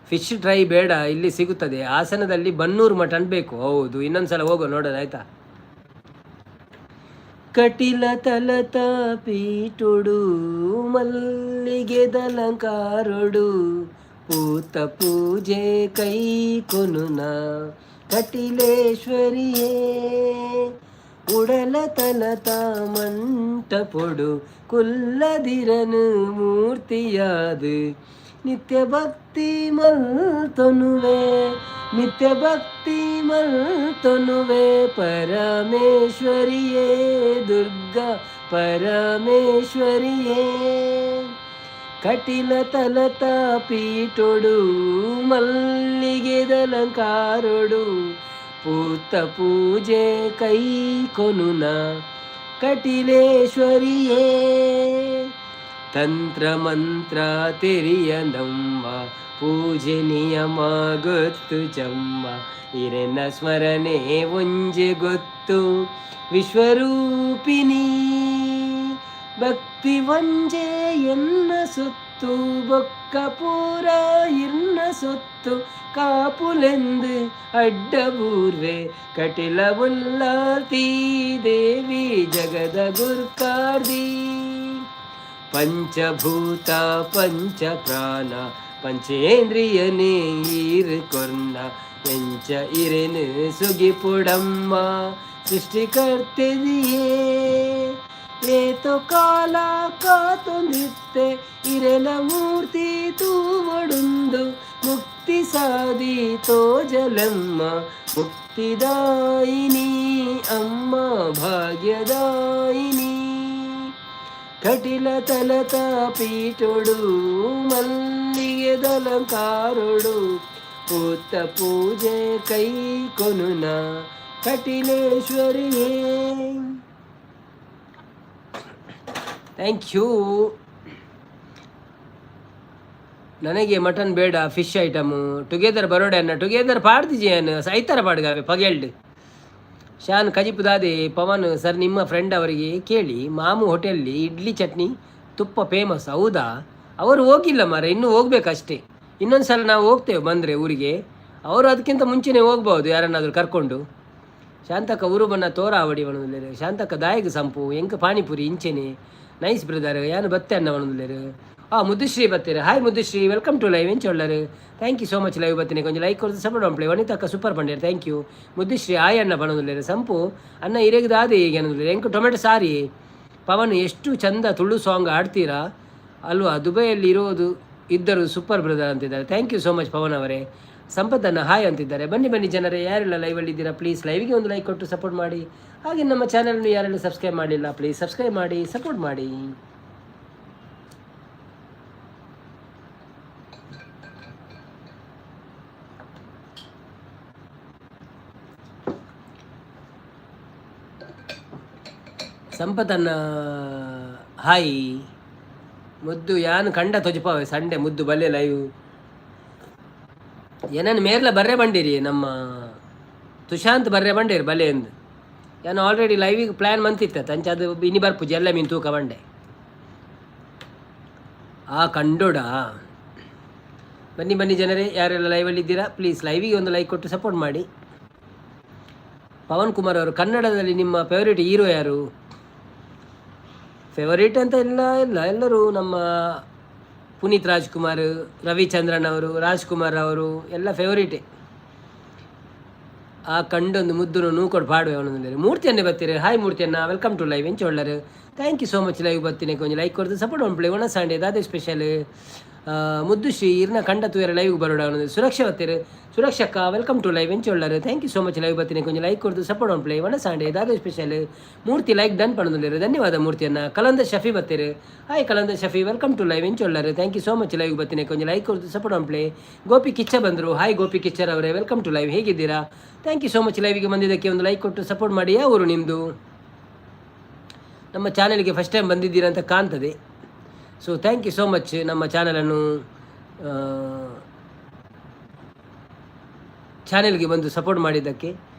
Speaker 1: ಫಿಶ್ ಟ್ರೈ ಬೇಡ, ಇಲ್ಲಿ ಸಿಗುತ್ತದೆ. ಹಾಸನದಲ್ಲಿ ಬನ್ನೂರು ಮಟನ್ ಬೇಕು. ಹೌದು, ಇನ್ನೊಂದು ಸಲ ಹೋಗೋ ನೋಡೋಣ ಆಯ್ತಾ. ಕಟಿಲ ತಲತ ಪೀಟುಡು ಮಲ್ಲಿಗೆ ದಲಂಕಾರುಡು ಪೂತ ಪೂಜೆ ಕೈ ಕೊನುನ ಕಟಿಲೇಶ್ವರಿಯೇ ಉಡಲ ತಲತ ಮಂಟಪೊಡು ಕುಲ್ಲದಿರನು ಮೂರ್ತಿಯಾದು ನಿತ್ಯ ಭಕ್ತಿ ಮಲ್ತೊನುವೆ ನಿತ್ಯ ಭಕ್ತಿ ಮಲ್ತೊನುವೆ ಪರಮೇಶ್ವರಿಯೇ ದುರ್ಗಾ ಪರಮೇಶ್ವರಿಯೇ ಕಟಿಲ ತಲತ ಪೀಟೊಡು ಮಲ್ಲಿಗೆದಲಂಕಾರೊಡು ಪೂತ ಪೂಜೆ ಕೈ ಕೊನುನ ಕಟಿಲೇಶ್ವರಿಯೇ ತಂತ್ರ ಮಂತ್ರ ತೆರಿಯದಮ್ಮ ಪೂಜೆ ನಿಯಮ ಗೊತ್ತು ಜಮ್ಮ ಇರೆನ ಸ್ಮರಣೆ ಒಂಜೆ ಗೊತ್ತು ವಿಶ್ವರೂಪಿಣಿ ಭಕ್ತಿ ಒಂಜೆ ಎನ್ನ ಸೊತ್ತು ಬೊಕ್ಕ ಪೂರ ಇರ್ನ ಸೊತ್ತು ಕಾಪುಲೆಂದು ಅಡ್ಡಬೂರ್ವೆ ಕಟಿಲ ಉಲ್ಲಾರ್ತಿ ದೇವಿ ಜಗದ ಗುರ್ಕಾರ್ದಿ ಪಂಚಭೂತ ಪಂಚ ಪ್ರಾಣ ಪಂಚೇಂದ್ರಿಯನೇ ಈರು ಕೊರ್ನ ಎಂಚ ಇರೆನು ಸುಗಿಪುಡಮ್ಮ ಸೃಷ್ಟಿಕರ್ತೆದಿಯೇ. ಏತೋ ಕಾಲ ಕಾತೊಂದಿತ್ತೆ ಇರೆನ ಮೂರ್ತಿ ತೂವೊಡುಂದು ಮುಕ್ತಿ ಸಾದಿ ತೋಜಲಮ್ಮ ಮುಕ್ತಿದಾಯಿನಿ ಅಮ್ಮ ಭಾಗ್ಯದಾಯಿನಿ. ಕಟಿಲ ತಲತ ಪೀಠೊಡು ಮಲ್ಲಿಗೆದಲಂಕಾರೊಡು ಪೂತ ಪೂಜೆ ಕೈ ಕೊನುನ ಕಟಿಲೇಶ್ವರಿಯೇ. Thank you. ನನಗೆ ಮಟನ್ ಬೇಡ, ಫಿಶ್ ಐಟಮು. ಟುಗೆದರ್ ಬರೋಡೆ ಅನ್ನ ಟುಗೆದರ್ ಪಾಡ್ದಿಜೆ ಐತರ ಪಾಡ್ಗಾವೆ ಪಗೆಲ್ಡ್ ಶಾನ್ ಕಜಿಪು ದಾದೆ. ಪವನ್ ಸರ್, ನಿಮ್ಮ ಫ್ರೆಂಡ್ ಅವರಿಗೆ ಕೇಳಿ, ಮಾಮು ಹೋಟೆಲ್ಲಿ ಇಡ್ಲಿ ಚಟ್ನಿ ತುಪ್ಪ ಫೇಮಸ್. ಹೌದಾ? ಅವರು ಹೋಗಿಲ್ಲ ಮಾರ, ಇನ್ನೂ ಹೋಗ್ಬೇಕಷ್ಟೇ. ಇನ್ನೊಂದು ಸಲ ನಾವು ಹೋಗ್ತೇವೆ ಬಂದರೆ ಊರಿಗೆ. ಅವರು ಅದಕ್ಕಿಂತ ಮುಂಚೆನೇ ಹೋಗ್ಬೋದು ಯಾರನ್ನಾದರೂ ಕರ್ಕೊಂಡು. ಶಾಂತಕ್ಕ ಊರು ಬಣ್ಣ ತೋರ ಅವಡಿ ಒಣದುಲ್ಲೇರು. ಶಾಂತಕ್ಕ ದಾಯಗ ಸಂಪು ಎಂಕ ಪಾನಿಪುರಿ ಇಂಚೆನೆ. ನೈಸ್ ಬ್ರದರ್, ಯಾನು ಬತ್ತೆ ಅನ್ನ ಒಣದುಲ್ಲೇರು. ಆ ಮುದ್ದುಶ್ರೀ ಬತ್ತೀರ. Hi Muddushree, welcome to live. ಎಂಚೊಳ್ಳರು? Thank you so much. Live ಬತ್ತೀನಿ ಕೊಂಚ ಲೈಕ್ ಕೊಡ್ದು ಸಪೋರ್ಟ್ ಮಾಡ್ಲಿ. ವನಿತಕ್ಕ ಸೂಪರ್ ಪಂಡೇರು, thank you. ಮುದ್ದುಶ್ರೀ ಆಯ್ ಅಣ್ಣ ಬಣದುಲ್ಲೇರು. ಸಂಪು ಅನ್ನ ಇರೆಗದಾದೆ ಈಗ ಅನ್ನೋದಿಲ್ಲ. ಎಂಕ ಟೊಮೆಟೊ ಸಾರಿ. ಪವನ್, ಎಷ್ಟು ಚಂದ ತುಳು ಸಾಂಗ್ ಆಡ್ತೀರಾ ಅಲ್ವಾ? ದುಬೈಯಲ್ಲಿ ಇರೋದು ಇದ್ದರು ಸೂಪರ್ ಬ್ರದರ್ ಅಂತಿದ್ದಾರೆ. Thank you so much Pavan ಅವರೇ. ಸಂಪತ್ತನ್ನು ಹಾಯ್ ಅಂತಿದ್ದಾರೆ. ಬನ್ನಿ ಬನ್ನಿ ಜನರೇ, ಯಾರೆಲ್ಲ ಲೈವಲ್ಲಿ ಇದ್ದೀರಾ, ಪ್ಲೀಸ್ ಲೈವ್ಗೆ ಒಂದು ಲೈಕ್ ಕೊಟ್ಟು ಸಪೋರ್ಟ್ ಮಾಡಿ. ಹಾಗೆ ನಮ್ಮ ಚಾನಲ್ನ ಯಾರೆಲ್ಲ ಸಬ್ಸ್ಕ್ರೈಬ್ ಮಾಡಲಿಲ್ಲ, ಪ್ಲೀಸ್ ಸಬ್ಸ್ಕ್ರೈಬ್ ಮಾಡಿ ಸಪೋರ್ಟ್ ಮಾಡಿ. ಸಂಪತನ್ನ ಹಾಯ್. ಮುದ್ದು ಯಾನು ಕಂಡ ತೊಜಪಾವೆ ಸಂಡೆ ಮುದ್ದು ಬಲ್ಲೆ ಲೈವ್ ಏನನ್ನು ಮೇರ್ಲ ಬರ್ರೆ ಬಂಡಿರಿ. ನಮ್ಮ ತುಶಾಂತ್ ಬರ್ರೆ ಬಂಡೀರಿ ಬಲೆ ಎಂದು. ಯಾನು ಆಲ್ರೆಡಿ ಲೈವಿಗೆ ಪ್ಲ್ಯಾನ್ ಮಂತಿತ್ತ ಅಂಚ ಅದು ಇನಿ ಬರ್ಪುಜಿ ಎಲ್ಲ ಮೀನು ತೂಕ ಬಂಡೆ ಆ ಕಂಡೋಡ. ಬನ್ನಿ ಬನ್ನಿ ಜನರೇ, ಯಾರೆಲ್ಲ ಲೈವಲ್ಲಿ ಇದ್ದೀರಾ, ಪ್ಲೀಸ್ ಲೈವಿಗೆ ಒಂದು ಲೈಕ್ ಕೊಟ್ಟು ಸಪೋರ್ಟ್ ಮಾಡಿ. ಪವನ್ ಕುಮಾರ್ ಅವರು, ಕನ್ನಡದಲ್ಲಿ ನಿಮ್ಮ ಫೇವರೇಟ್ ಹೀರೋ ಯಾರು? ಫೇವರೇಟ್ ಅಂತ ಇಲ್ಲ ಇಲ್ಲ, ಎಲ್ಲರೂ ನಮ್ಮ ಪುನೀತ್ ರಾಜ್ಕುಮಾರ್, ರವಿಚಂದ್ರನ್ ಅವರು, ರಾಜ್ಕುಮಾರ್ ಅವರು ಎಲ್ಲ ಫೇವರೇಟೇ. ಆ ಕಂಡೊಂದು ಮುದ್ದುನು ನೂಕೊಡು ಪಾಡುವೆ ಅವನೊಂದು. ಮೂರ್ತಿಯನ್ನೇ ಬರ್ತೀರಿ. ಹಾಯ್ ಮೂರ್ತಿಯನ್ನ, welcome to live. ಎಂಚ ಒಳ್ಳರು? Thank you so much. Live ಬರ್ತೀನಿ ಕೊಂಚ ಲೈಕ್ ಕೊಡ್ದು ಸಪೋರ್ಟ್ ಒನ್ ಪ್ಲೇ. ಒಣ ಸಂಡೆ ದಾದೆ ಸ್ಪೆಷಲ್? ಮುದ್ದು ಶ್ರೀ ಇರ್ನ ಕಂಡ ತೂಯರ ಲೈವ್ ಬರೋಡ ಅವನೊಂದು. ಸುರಕ್ಷಾ ಬರ್ತೀರಿ. ಸುರಕ್ಷಕ್ಕ, welcome to live. ಎಂಚ ಒಳ್ಳರು? Thank you so much. Live ಬರ್ತೀನಿ ಕೊಂಚ ಲೈಕ್ ಕೊಡ್ದು ಸಪೋರ್ಟ್ ಒನ್ ಪ್ಲೇ. ಒಣ ಸಂಡೆ ದಾದೆ ಸ್ಪೆಷಲ್? ಮೂರ್ತಿ ಲೈಕ್ ಡನ್ ಪಣದುಲ್ಲೇರು. ಧನ್ಯವಾದ ಮೂರ್ತಿಯನ್ನ. ಕಲಂದ ಶಫಿ ಬರ್ತೀರಿ. Hi Kalanda Shafi, welcome to live. ಎಂಚ ಒಳ್ಳರು? Thank you so much. Live ಬರ್ತೀನಿ ಕೊಂಚ ಲೈಕ್ ಕೊಡ್ದು ಸಪೋರ್ಟ್ ಒನ್ ಪ್ಲೇ. ಗೋಪಿ ಕಿಚ್ಚ ಬಂದರು. ಹಾಯ್ ಗೋಪಿ ಕಿಚ್ಚರ್ ಅವರೇ, welcome to live. ಹೇಗಿದ್ದೀರಾ? Thank you so much. ಲೈವ್ಗೆ ಬಂದಿದ್ದಕ್ಕೆ ಒಂದು ಲೈಕ್ ಕೊಟ್ಟು ಸಪೋರ್ಟ್ ಮಾಡಿ. ಯಾವ ಊರು ನಿಮ್ಮದು? ನಮ್ಮ ಚಾನಲ್ಗೆ ಫಸ್ಟ್ ಟೈಮ್ ಬಂದಿದ್ದೀರಾ ಅಂತ ಕಾಣ್ತದೆ. So thank you so much ನಮ್ಮ ಚಾನೆಲ್ಗೆ ಬಂದು ಸಪೋರ್ಟ್ ಮಾಡಿದ್ದಕ್ಕೆ.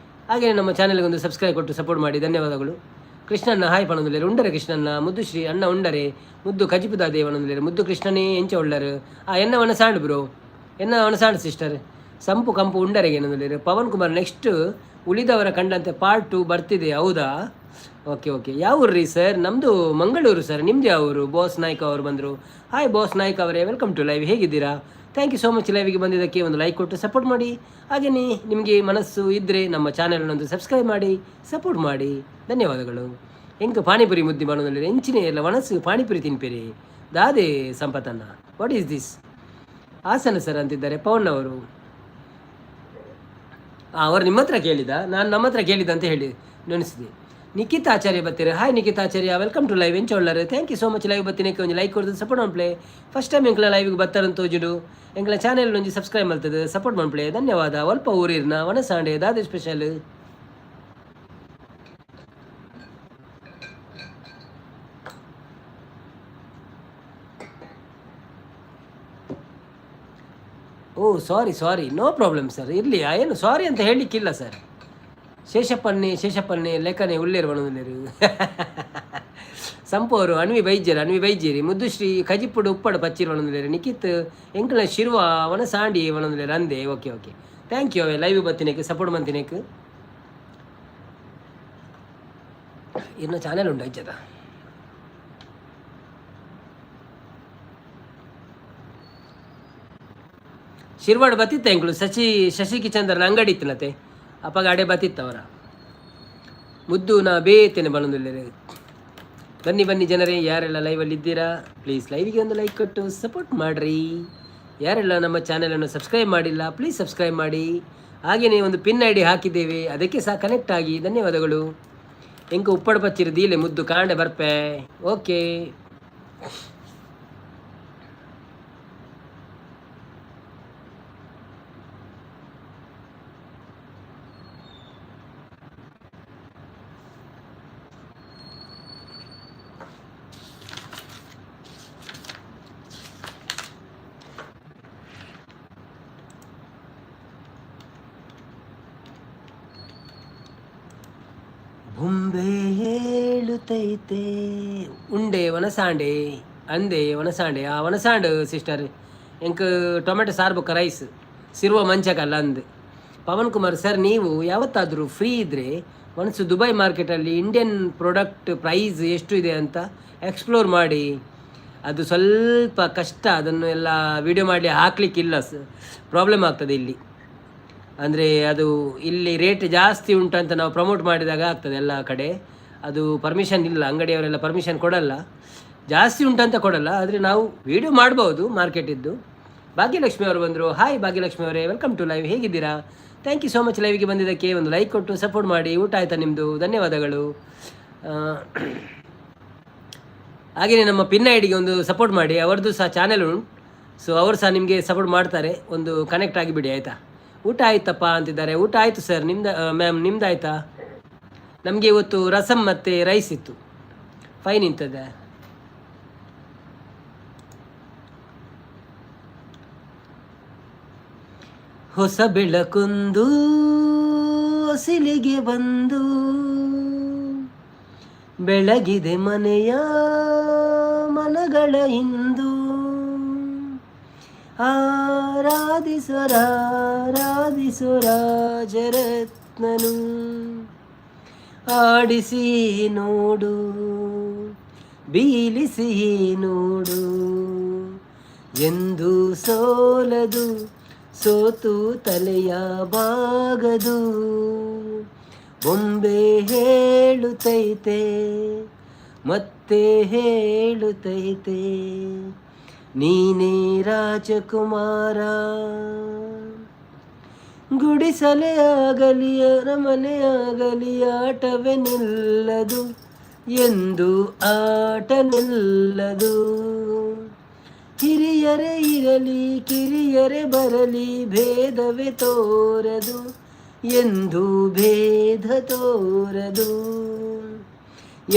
Speaker 1: ಹಾಗೆಯೇ ನಮ್ಮ ಚಾನೆಲ್ಗೆ ಒಂದು ಸಬ್ಸ್ಕ್ರೈಬ್ ಕೊಟ್ಟು ಸಪೋರ್ಟ್ ಮಾಡಿ. ಧನ್ಯವಾದಗಳು. ಕೃಷ್ಣಣ್ಣ ಹಾಯ್ ಪಣದುಲ್ಲೇರು. ಉಂಡರೆ ಕೃಷ್ಣಣ್ಣ? ಮುದ್ದು ಶ್ರೀ ಅಣ್ಣ ಉಂಡರೆ? ಮುದ್ದು ಕಜಿಪುದ ದೇವನಂದುಲೇರು. ಮುದ್ದು ಕೃಷ್ಣನೇ ಎಂಚ ಉಳ್ಳರು? ಆ ಎನ್ನ ಒಣಸಾಂಡ್ ಬ್ರೋ, ಎನ್ನ ಒಣಸಾಂಡ್ ಸಿಸ್ಟರ್. ಸಂಪು ಕಂಪು ಉಂಡರೆಗೆ ಏನಂದುಲೇರು. ಪವನ್ ಕುಮಾರ್, ನೆಕ್ಸ್ಟ್ ಉಳಿದವರ ಕಂಡಂತೆ ಪಾರ್ಟ್ 2 ಬರ್ತಿದೆ, ಹೌದಾ? Okay okay. ಯಾವ ಊರು ರೀ ಸರ್? ನಮ್ಮದು ಮಂಗಳೂರು ಸರ್, ನಿಮ್ಮದು ಯಾವ ಊರು? ಬಾಸ್ ನಾಯ್ಕ ಅವರು ಬಂದರು. ಹಾಯ್ ಬಾಸ್ ನಾಯ್ಕ ಅವರೇ, welcome to live. ಹೇಗಿದ್ದೀರಾ? Thank you so much. ಲೈವ್ಗೆ ಬಂದಿದ್ದಕ್ಕೆ ಒಂದು ಲೈಕ್ ಕೊಟ್ಟು ಸಪೋರ್ಟ್ ಮಾಡಿ. ಹಾಗೆಯೇ ನಿಮಗೆ ಮನಸ್ಸು ಇದ್ದರೆ ನಮ್ಮ ಚಾನಲನ್ನೊಂದು ಸಬ್ಸ್ಕ್ರೈಬ್ ಮಾಡಿ ಸಪೋರ್ಟ್ ಮಾಡಿ. ಧನ್ಯವಾದಗಳು. ಎಂಕ್ ಪಾನಿಪುರಿ ಮುದ್ದೆ ಮಾಡೋದ್ರಲ್ಲಿ ಎಂಚಿನ ಎಲ್ಲ ಒಣಸು pani puri ತಿನ್ಪೇರಿ ದಾದೆ ಸಂಪತನ್ನ. What is this? Hassan sir ಅಂತಿದ್ದಾರೆ ಪವನ್ ಅವರು. ಅವರು ನಿಮ್ಮ ಹತ್ರ ಕೇಳಿದ, ನಾನು ನಮ್ಮ ಹತ್ರ ಕೇಳಿದ ಅಂತ ಹೇಳಿ ನೆನೆಸಿದೆ. ನಿಖಿತ್ ಆಚಾರ್ಯ ಬರ್ತೀರಿ. Hi Nikhit Acharya, welcome to live. ಎಂಚೊಳ್ಳರು? Thank you so much. Live ಬತ್ತೀನಿ ಒಂಜಿ ಲೈಕ್ ಕೊಡ್ದು ಸಪೋರ್ಟ್ ಮನ್ಪ್ಲೆ. ಫಸ್ಟ್ ಟೈಮ್ ಎಂಕ್ಲ ಲೈವ್ಗೆ ಬತ್ತಾರಂತ ತೋಜುಡು. ಎಂಕ್ಲ ಚಾನೆಲ್ ಒಂಜಿ ಸಬ್ಸ್ಕ್ರೈಬ್ ಮಾಡ್ತದೆ ಸಪೋರ್ಟ್ ಮನ್ಪ್ಲೆ. ಧನ್ಯವಾದ. ಒಲ್ಪ ಊರಿರ್ನ ಒಣಸಾಂಡೆ ದಾದೆ special? Oh sorry sorry, no problem sir. ಇರಲಿ, ಏನು ಸಾರಿ ಅಂತ ಹೇಳಲಿಕ್ಕಿಲ್ಲ ಸರ್. ಶೇಷಪ್ಪನ್ನೇ ಶೇಷಪ್ಪನ್ನೇ ಲೆಕ್ಕನೆ ಉಳ್ಳೇರು ಬಣದುಲ್ಲೇರು. ಸಂಪೋರು ಅಣ್ವಿ ಬೈಜರು ಅಣ್ವಿ ಬೈಜೇರಿ. ಮುದ್ದುಶ್ರೀ ಕಜಿಪ್ಪುಡು ಉಪ್ಪಡು ಪಚ್ಚಿರು ಒಣದುಲ್ಲೇರು. ನಿಖಿತ್ ಎಂಕಲ ಶಿರ್ವ ಒಣ ಸಾಂಡಿ ಒಣದುಲ್ಲೇರು ಅಂದೆ. Okay okay, thank you. ಅವೇ ಲೈವ್ ಬತ್ತಿನೇಕ್ ಸಪೋರ್ಟ್ ಮಂತಿನೇಕ್. ಇನ್ನು ಚಾನೆಲ್ ಉಂಟು ಅಜ್ಜದ. ಶಿರ್ವಾಡ್ ಬತ್ತಿತ್ತ ಎಂಕುಲು ಶಶಿ ಶಶಿ ಕಿಚಂದರ್ನ ಅಂಗಡಿ ಇತ್ತಿನತೆ ಅಪ್ಪಗ ಅಡೆ ಬತ್ತಿತ್ತವರ. ಮುದ್ದು ನಾ ಬೇತೇನೆ ಬಣದುಲ್ಲೇರು. ಬನ್ನಿ ಬನ್ನಿ ಜನರೇ, ಯಾರೆಲ್ಲ ಲೈವಲ್ಲಿ ಇದ್ದೀರಾ ಪ್ಲೀಸ್ ಲೈವಿಗೆ ಒಂದು ಲೈಕ್ ಕೊಟ್ಟು ಸಪೋರ್ಟ್ ಮಾಡಿರಿ. ಯಾರೆಲ್ಲ ನಮ್ಮ ಚಾನಲನ್ನು ಸಬ್ಸ್ಕ್ರೈಬ್ ಮಾಡಿಲ್ಲ, ಪ್ಲೀಸ್ ಸಬ್ಸ್ಕ್ರೈಬ್ ಮಾಡಿ. ಹಾಗೆಯೇ ಒಂದು ಪಿನ್ ಐಡಿ ಹಾಕಿದ್ದೇವೆ, ಅದಕ್ಕೆ ಸಹ ಕನೆಕ್ಟ್ ಆಗಿ. ಧನ್ಯವಾದಗಳು. ಎಂಕ ಉಪ್ಪಡ ಪಚ್ಚಿರ ದೀಲೆ ಮುದ್ದು ಕಾಂಡೆ ಬರ್ಪೆ. ಓಕೆ. ಬೊಂಬೆ ಹೇಳುತ್ತೈತೆ ಉಂಡೆ ವನಸಾಂಡೆ ಅಂದೆ ವನಸಾಂಡೆ. ಆ ವನಸಾಂಡ್ ಸಿಸ್ಟರ್, ಎಂಕ್ ಟೊಮೆಟೊ ಸಾರು ಬೊಕ್ಕ ರೈಸ್ ಸಿರುವ ಮಂಚಕಲ್ಲ ಅಂದ್. ಪವನ್ ಕುಮಾರ್ ಸರ್, ನೀವು ಯಾವತ್ತಾದರೂ ಫ್ರೀ ಇದ್ದರೆ ಒನ್ಸ್ ದುಬೈ ಮಾರ್ಕೆಟಲ್ಲಿ ಇಂಡಿಯನ್ ಪ್ರಾಡಕ್ಟ್ ಪ್ರೈಸ್ ಎಷ್ಟು ಇದೆ ಅಂತ ಎಕ್ಸ್ಪ್ಲೋರ್ ಮಾಡಿ. ಅದು ಸ್ವಲ್ಪ ಕಷ್ಟ, ಅದನ್ನು ಎಲ್ಲ ವಿಡಿಯೋ ಮಾಡಿ ಹಾಕಲಿಕ್ಕಿಲ್ಲ, ಪ್ರಾಬ್ಲಮ್ ಆಗ್ತದೆ ಇಲ್ಲಿ. ಅಂದರೆ ಅದು ಇಲ್ಲಿ ರೇಟ್ ಜಾಸ್ತಿ ಉಂಟಂತ ನಾವು ಪ್ರಮೋಟ್ ಮಾಡಿದಾಗ ಆಗ್ತದೆ ಎಲ್ಲ ಕಡೆ. ಅದು ಪರ್ಮಿಷನ್ ಇಲ್ಲ, ಅಂಗಡಿಯವರೆಲ್ಲ ಪರ್ಮಿಷನ್ ಕೊಡಲ್ಲ. ಜಾಸ್ತಿ ಉಂಟಂತ ಕೊಡಲ್ಲ, ಆದರೆ ನಾವು ವೀಡಿಯೋ ಮಾಡ್ಬೋದು ಮಾರ್ಕೆಟಿದ್ದು. ಭಾಗ್ಯಲಕ್ಷ್ಮಿ ಅವರು ಬಂದರು. ಹಾಯ್ ಭಾಗ್ಯಲಕ್ಷ್ಮಿ ಅವರೇ, welcome to live. ಹೇಗಿದ್ದೀರಾ? Thank you so much ಲೈವ್ಗೆ ಬಂದಿದ್ದಕ್ಕೆ. ಒಂದು ಲೈಕ್ ಕೊಟ್ಟು ಸಪೋರ್ಟ್ ಮಾಡಿ. ಊಟ ಆಯಿತಾ ನಿಮ್ಮದು? ಧನ್ಯವಾದಗಳು. ಹಾಗೆಯೇ ನಮ್ಮ ಪಿನ್ ಐಡಿಗೆ ಒಂದು ಸಪೋರ್ಟ್ ಮಾಡಿ. ಅವರದ್ದು ಸಹ ಚಾನೆಲ್ ಉಂಟು, ಸೊ ಅವರು ಸಹ ನಿಮಗೆ ಸಪೋರ್ಟ್ ಮಾಡ್ತಾರೆ. ಒಂದು ಕನೆಕ್ಟ್ ಆಗಿಬಿಡಿ, ಆಯಿತಾ? ಊಟ ಆಯ್ತಪ್ಪ ಅಂತಿದ್ದಾರೆ. ಊಟ ಆಯಿತು ಸರ್, ನಿಮ್ದು ಮ್ಯಾಮ್, ನಿಮ್ದು ಆಯಿತಾ? ನಮಗೆ ಇವತ್ತು ರಸಮ್ ಮತ್ತು ರೈಸ್ ಇತ್ತು. ಫೈನ್ ಇಂತದೆ. ಹೊಸ ಬೆಳಕೊಂದು ಸಿಲಿಗೆ ಬಂದು ಬೆಳಗಿದೆ ಮನೆಯ ಮನಗಳ ಇಂದು. ಆರಾಧಿಸರಾರಾಧಿಸುರಾಜರತ್ನನು, ಆಡಿಸಿ ನೋಡು, ಬೀಳಿಸಿ ನೋಡು, ಎಂದು ಸೋಲದು, ಸೋತು ತಲೆಯ ಬಾಗದು. ಬೊಂಬೆ ಹೇಳುತ್ತೈತೆ, ಮತ್ತೆ ಹೇಳುತ್ತೈತೆ, ನೀನೇ ರಾಜಕುಮಾರ. ಗುಡಿಸಲೇ ಆಗಲಿ ಅರಮನೆ ಆಗಲಿ, ಆಟವೇ ನಿಲ್ಲದು, ಎಂದು ಆಟ ನಿಲ್ಲದು. ಹಿರಿಯರೇ ಇರಲಿ ಕಿರಿಯರೇ ಬರಲಿ, ಭೇದವೇ ತೋರದು, ಎಂದು ಭೇದ ತೋರದು.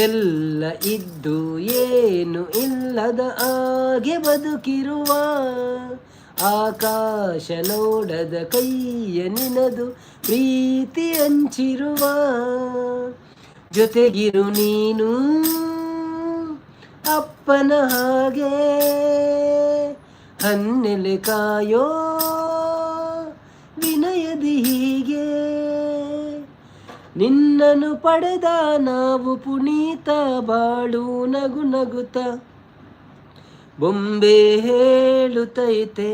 Speaker 1: ಎಲ್ಲ ಇದ್ದು ಏನು ಇಲ್ಲದ ಹಾಗೆ ಬದುಕಿರುವ, ಆಕಾಶ ನೋಡದ ಕೈಯ ನಿನದು ಪ್ರೀತಿ ಹಂಚಿರುವ, ಜೊತೆಗಿರು ನೀನು ಅಪ್ಪನ ಹಾಗೆ, ಹನ್ನೆಲೆ ಕಾಯೋ ವಿನಯದಿ ಹೀಗೆ. ನಿನ್ನನು ಪಡೆದ ನಾವು ಪುನೀತ, ಬಾಳು ನಗು ನಗುತ್ತ. ಬೊಂಬೆ ಹೇಳುತ್ತೈತೆ,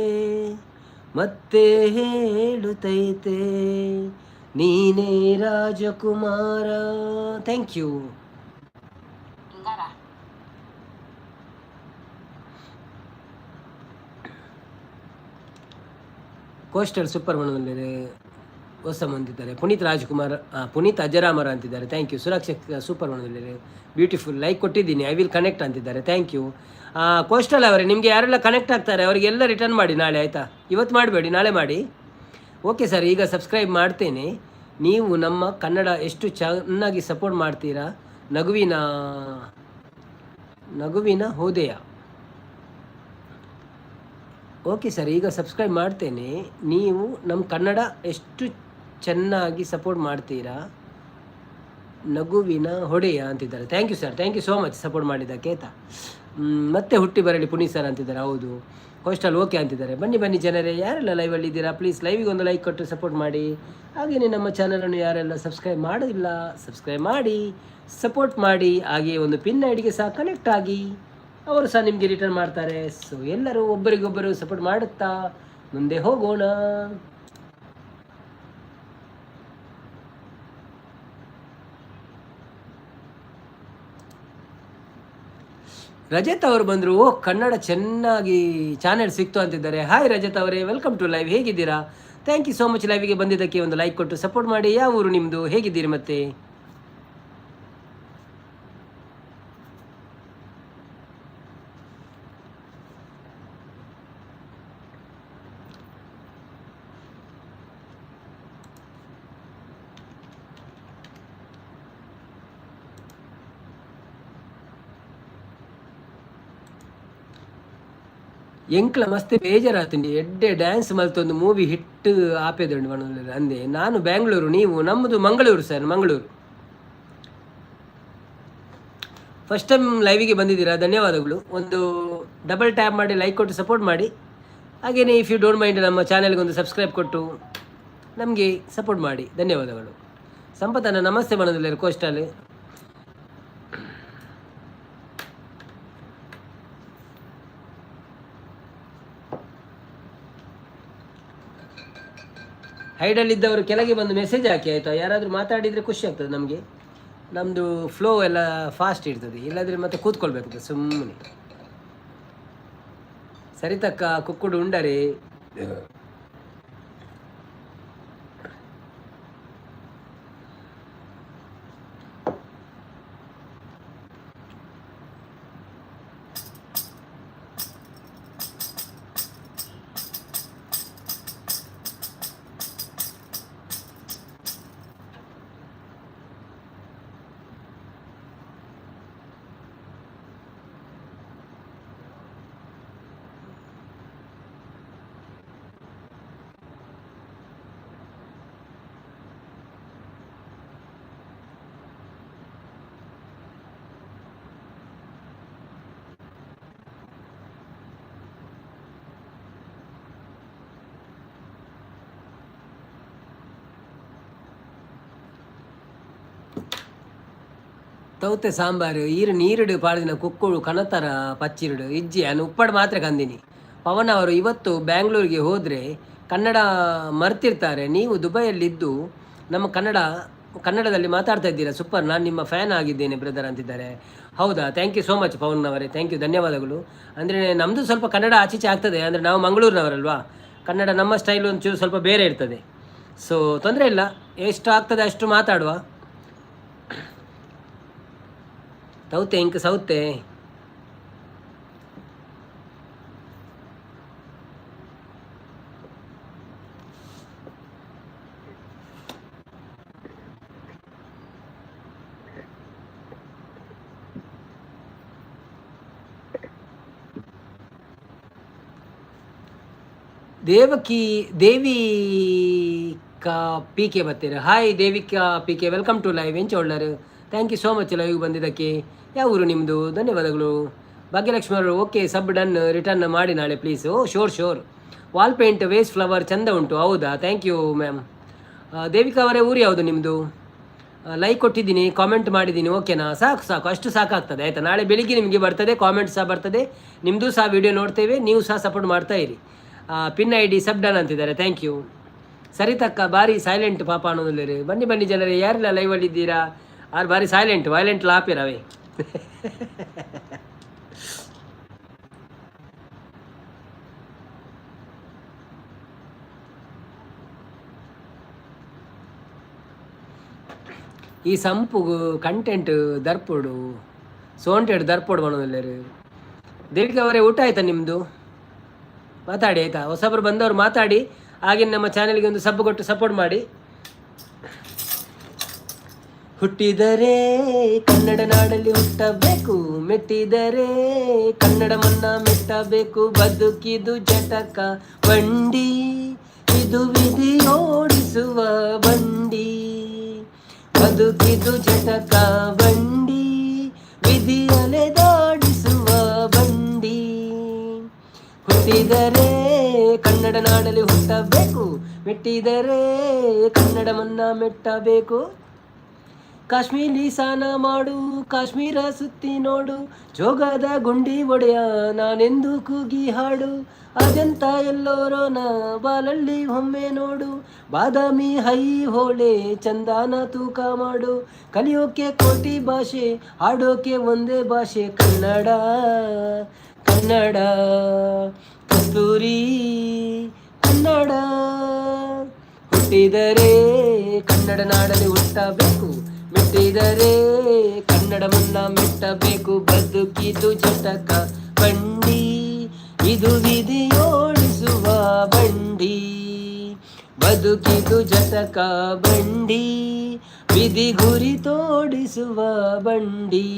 Speaker 1: ಮತ್ತೆ ಹೇಳುತ್ತೈತೆ, ನೀನೇ ರಾಜಕುಮಾರ. Thank you.
Speaker 2: ಇಂಗಾರ.
Speaker 1: ಕೋಸ್ಟಲ್ ಸೂಪರ್ ಮನದಲ್ಲಿ ಹೊಸ ಅಂತಿದ್ದಾರೆ. ಪುನೀತ್ ರಾಜ್ಕುಮಾರ್, ಪುನೀತ್ ಅಜರಾಮರ ಅಂತಿದ್ದಾರೆ. Thank you. ಸುರಕ್ಷ ಸೂಪರ್ ಮನದಲ್ಲಿ ಬ್ಯೂಟಿಫುಲ್, ಲೈಕ್ ಕೊಟ್ಟಿದ್ದೀನಿ. I will connect ಅಂತಿದ್ದಾರೆ. Thank you. Coastal ಅವರೇ, ನಿಮಗೆ ಯಾರೆಲ್ಲ ಕನೆಕ್ಟ್ ಆಗ್ತಾರೆ ಅವರಿಗೆಲ್ಲ ರಿಟರ್ನ್ ಮಾಡಿ ನಾಳೆ, ಆಯಿತಾ? ಇವತ್ತು ಮಾಡಬೇಡಿ, ನಾಳೆ ಮಾಡಿ. ಓಕೆ ಸರ್, ಈಗ ಸಬ್ಸ್ಕ್ರೈಬ್ ಮಾಡ್ತೇನೆ. ನೀವು ನಮ್ಮ ಕನ್ನಡ ಎಷ್ಟು ಚೆನ್ನಾಗಿ ಸಪೋರ್ಟ್ ಮಾಡ್ತೀರಾ. ನಗುವಿನ ನಗುವಿನ ಹೋದೆಯ. ಓಕೆ ಸರ್, ಈಗ ಸಬ್ಸ್ಕ್ರೈಬ್ ಮಾಡ್ತೇನೆ. ನೀವು ನಮ್ಮ ಕನ್ನಡ ಎಷ್ಟು ಚೆನ್ನಾಗಿ ಸಪೋರ್ಟ್ ಮಾಡ್ತೀರಾ. ನಗುವಿನ ಹೊಡೆಯ ಅಂತಿದ್ದಾರೆ. Thank you sir, thank you so much support ಮಾಡಿದ್ದಕ್ಕೆ, ಆಯಿತಾ? ಮತ್ತೆ ಹುಟ್ಟಿ ಬರಲಿ ಪುನೀತ್ ಸರ್ ಅಂತಿದ್ದಾರೆ. ಹೌದು. ಕೋಸ್ಟಲ್ ಓಕೆ ಅಂತಿದ್ದಾರೆ. ಬನ್ನಿ ಬನ್ನಿ ಜನರೇ, ಯಾರೆಲ್ಲ ಲೈವಲ್ಲಿ ಇದ್ದೀರಾ ಪ್ಲೀಸ್ ಲೈವಿಗೆ ಒಂದು ಲೈಕ್ ಕೊಟ್ಟು ಸಪೋರ್ಟ್ ಮಾಡಿ. ಹಾಗೆಯೇ ನಮ್ಮ ಚಾನಲನ್ನು ಯಾರೆಲ್ಲ ಸಬ್ಸ್ಕ್ರೈಬ್ ಮಾಡೋದಿಲ್ಲ, ಸಬ್ಸ್ಕ್ರೈಬ್ ಮಾಡಿ ಸಪೋರ್ಟ್ ಮಾಡಿ. ಹಾಗೆಯೇ ಒಂದು ಪಿನ್ ಐಡಿಗೆ ಸಹ ಕನೆಕ್ಟ್ ಆಗಿ, ಅವರು ಸಹ ನಿಮಗೆ ರಿಟರ್ನ್ ಮಾಡ್ತಾರೆ. ಸೊ ಎಲ್ಲರೂ ಒಬ್ಬರಿಗೊಬ್ಬರು ಸಪೋರ್ಟ್ ಮಾಡುತ್ತಾ ಮುಂದೆ ಹೋಗೋಣ. ರಜತ್ ಅವರು ಬಂದರು. ಓ, ಕನ್ನಡ ಚೆನ್ನಾಗಿ ಚಾನೆಲ್ ಸಿಕ್ತು ಅಂತಿದ್ದಾರೆ. ಹಾಯ್ ರಜತ್ ಅವರೇ, welcome to live. ಹೇಗಿದ್ದೀರಾ? Thank you so much. ಲೈವ್ಗೆ ಬಂದಿದ್ದಕ್ಕೆ ಒಂದು ಲೈಕ್ ಕೊಟ್ಟು ಸಪೋರ್ಟ್ ಮಾಡಿ. ಯಾವ ಊರು ನಿಮ್ಮದು? ಹೇಗಿದ್ದೀರಿ ಮತ್ತೆ? ಎಂಕ್ಲ ಮಸ್ತ್ ಬೇಜಾರಾತುಂಡು. ಎಡ್ಡೆ ಡ್ಯಾನ್ಸ್ ಮಲ್ತೊಂದು ಮೂವಿ ಹಿಟ್ ಆಪೆದುಂಡು ಪನೊಂದುಲ್ಲೆರ್. ಅಂದೆ ನಾನು ಬ್ಯಾಂಗ್ಳೂರು, ನೀವು? ನಮ್ಮದು Mangaluru sir, Mangaluru. First time ಲೈವಿಗೆ ಬಂದಿದ್ದೀರಾ, ಧನ್ಯವಾದಗಳು. ಒಂದು ಡಬಲ್ ಟ್ಯಾಪ್ ಮಾಡಿ ಲೈಕ್ ಕೊಟ್ಟು ಸಪೋರ್ಟ್ ಮಾಡಿ. ಹಾಗೆಯೇ if you don't mind ನಮ್ಮ ಚಾನೆಲ್ಗೆ ಒಂದು ಸಬ್ಸ್ಕ್ರೈಬ್ ಕೊಟ್ಟು ನಮಗೆ ಸಪೋರ್ಟ್ ಮಾಡಿ. ಧನ್ಯವಾದಗಳು. ಸಂಪತ್ತನ್ನ ನಮಸ್ತೆ ಪನೊಂದುಲ್ಲೆರ್ ಕೋಸ್ಟಲ್. ಹೈಡಲ್ಲಿದ್ದವರು ಕೆಳಗೆ ಬಂದು ಮೆಸೇಜ್ ಹಾಕಿ ಆಯಿತಾ? ಯಾರಾದರೂ ಮಾತಾಡಿದರೆ ಖುಷಿ ಆಗ್ತದೆ ನಮಗೆ. ನಮ್ಮದು ಫ್ಲೋ ಎಲ್ಲ ಫಾಸ್ಟ್ ಇರ್ತದೆ. ಇಲ್ಲಾಂದರೆ ಮತ್ತೆ ಕೂತ್ಕೊಳ್ಬೇಕು ಸುಮ್ಮನೆ. ಸರಿತಕ್ಕ ಕುಕ್ಕುಡು ಉಂಡರೆ. ತೌತೆ ಸಾಂಬಾರು ಈರು ನೀರುಡು ಪಾಡಿದಿನ ಕುಕ್ಕುಳು ಕಣತರ ಪಚ್ಚಿರುಡು ಇಜ್ಜಿ ಅನು ಉಪ್ಪಡು ಮಾತ್ರ ಕಂದಿನಿ. ಪವನ್ ಅವರು ಇವತ್ತು ಬ್ಯಾಂಗ್ಳೂರಿಗೆ ಹೋದರೆ ಕನ್ನಡ ಮರ್ತಿರ್ತಾರೆ. ನೀವು ದುಬೈಯಲ್ಲಿದ್ದು ನಮ್ಮ ಕನ್ನಡದಲ್ಲಿ ಮಾತಾಡ್ತಾ ಇದ್ದೀರಾ, ಸೂಪರ್. ನಾನು ನಿಮ್ಮ ಫ್ಯಾನ್ ಆಗಿದ್ದೇನೆ ಬ್ರದರ್ ಅಂತಿದ್ದಾರೆ. ಹೌದಾ? Thank you so much Pavan ಅವರೇ, thank you, ಧನ್ಯವಾದಗಳು. ಅಂದರೆ ನಮ್ಮದು ಸ್ವಲ್ಪ ಕನ್ನಡ ಆಚೀಚೆ ಆಗ್ತದೆ. ಅಂದರೆ ನಾವು ಮಂಗಳೂರಿನವರಲ್ವಾ, ಕನ್ನಡ ನಮ್ಮ ಸ್ಟೈಲು ಒಂಚೂರು ಸ್ವಲ್ಪ ಬೇರೆ ಇರ್ತದೆ. ಸೊ ತೊಂದರೆ ಇಲ್ಲ, ಎಷ್ಟು ಆಗ್ತದೆ ಅಷ್ಟು ಮಾತಾಡುವ. ತೌತೆ ಇಂಕ್ ಸೌತೆ. ದೇವಕಿ ದೇವಿಕಾ ಪಿ ಕೆ ಬರ್ತೀರ. Hi Devika P K, welcome to live. ಎಂಚ ಉಳ್ಳರು? Thank you so much live ಬಂದಿದ್ದಕ್ಕೆ. ಯಾವ ಊರು ನಿಮ್ಮದು? ಧನ್ಯವಾದಗಳು. ಭಾಗ್ಯಲಕ್ಷ್ಮಿ ಅವರು ಓಕೆ, ಸಬ್ ಡನ್, ರಿಟರ್ನ್ ಮಾಡಿ ನಾಳೆ please. Oh, sure sure. Wall paint vase flower ಚಂದ ಉಂಟು. ಹೌದಾ? Thank you ma'am. Devika ಅವರೇ, ಊರು ಯಾವುದು ನಿಮ್ಮದು? ಲೈಕ್ ಕೊಟ್ಟಿದ್ದೀನಿ, ಕಾಮೆಂಟ್ ಮಾಡಿದ್ದೀನಿ, ಓಕೆನಾ? ಸಾಕು ಸಾಕು, ಅಷ್ಟು ಸಾಕಾಗ್ತದೆ ಆಯಿತಾ? ನಾಳೆ ಬೆಳಿಗ್ಗೆ ನಿಮಗೆ ಬರ್ತದೆ, ಕಾಮೆಂಟ್ ಸಹ ಬರ್ತದೆ. ನಿಮ್ಮದು ಸಹ ವಿಡಿಯೋ ನೋಡ್ತೇವೆ, ನೀವು ಸಹ ಸಪೋರ್ಟ್ ಮಾಡ್ತಾ ಇರಿ. Pin I D sub done ಅಂತಿದ್ದಾರೆ, thank you. ಸರಿತಕ್ಕ ಭಾರಿ ಸೈಲೆಂಟ್ ಪಾಪ ಅನ್ನೋದಿಲ್ಲ. ಬನ್ನಿ ಬನ್ನಿ ಜನರೇ, ಯಾರೆಲ್ಲ ಲೈವಲ್ಲಿ ಇದ್ದೀರಾ? ಆರು ಭಾರಿ ಸೈಲೆಂಟ್ ವೈಲೆಂಟ್ ಲಾಪಿರವೇ. ಈ ಸಂಪು ಕಂಟೆಂಟ್ ದರ್ಪೋಡು ಸೋಂಟೆಡ್ ದರ್ಪೋಡು ಮಾಡೋದಿಲ್ಲರು. ದೇವಿಕಾ ಅವರೇ, ಊಟ ಆಯ್ತಾ ನಿಮ್ಮದು? ಮಾತಾಡಿ ಆಯಿತಾ? ಹೊಸಬರು ಬಂದವರು ಮಾತಾಡಿ. ಹಾಗೆ ನಮ್ಮ ಚಾನೆಲ್ಗೆ ಒಂದು ಸಬ್ ಕೊಟ್ಟು ಸಪೋರ್ಟ್ ಮಾಡಿ. ಹುಟ್ಟಿದರೆ ಕನ್ನಡ ನಾಡಲ್ಲಿ ಹುಟ್ಟಬೇಕು, ಮೆಟ್ಟಿದರೆ ಕನ್ನಡ ಮನ್ನ ಮೆಟ್ಟಬೇಕು. ಬದುಕಿದು ಜಟಕ ಬಂಡಿ, ಇದು ವಿಧಿಯೋಡಿಸುವ ಬಂಡಿ. ಬದುಕಿದು ಜಟಕ ಬಂಡಿ, ವಿಧಿ ಅಲೆದಾಡಿಸುವ ಬಂಡಿ. ಹುಟ್ಟಿದರೆ ಕನ್ನಡ ನಾಡಲ್ಲಿ ಹುಟ್ಟಬೇಕು, ಮೆಟ್ಟಿದರೆ ಕನ್ನಡ ಮನ್ನ ಮೆಟ್ಟಬೇಕು. ಕಾಶ್ಮೀರಿ ಸ್ನಾನ ಮಾಡು, ಕಾಶ್ಮೀರ ಸುತ್ತಿ ನೋಡು, ಜೋಗದ ಗುಂಡಿ ಒಡೆಯ ನಾನೆಂದು ಕೂಗಿ ಹಾಡು, ಅಜಂತ ಎಲ್ಲೋರೋನ ಬಾಲಲ್ಲಿ ಒಮ್ಮೆ ನೋಡು, ಬಾದಾಮಿ ಐಹೊಳೆ ಚಂದಾನ ತೂಕ ಮಾಡು, ಕಲಿಯೋಕೆ ಕೋಟಿ ಭಾಷೆ, ಹಾಡೋಕೆ ಒಂದೇ ಭಾಷೆ ಕನ್ನಡ. ಕನ್ನಡ ಕಸ್ತೂರಿ ಕನ್ನಡ. ಹುಟ್ಟಿದರೆ ಕನ್ನಡ ನಾಡಲ್ಲಿ ಹುಟ್ಟಬೇಕು, ಮೆಟ್ಟಿದರೆ ಕನ್ನಡವನ್ನ ಮೆಟ್ಟಬೇಕು. ಬದುಕಿದು ಜಟಕ ಬಂಡಿ, ಇದು ವಿಧಿಯೋಡಿಸುವ ಬಂಡಿ. ಬದುಕಿದು ಜಟಕ ಬಂಡಿ, ವಿಧಿ ಗುರಿ ತೋಡಿಸುವ ಬಂಡಿ.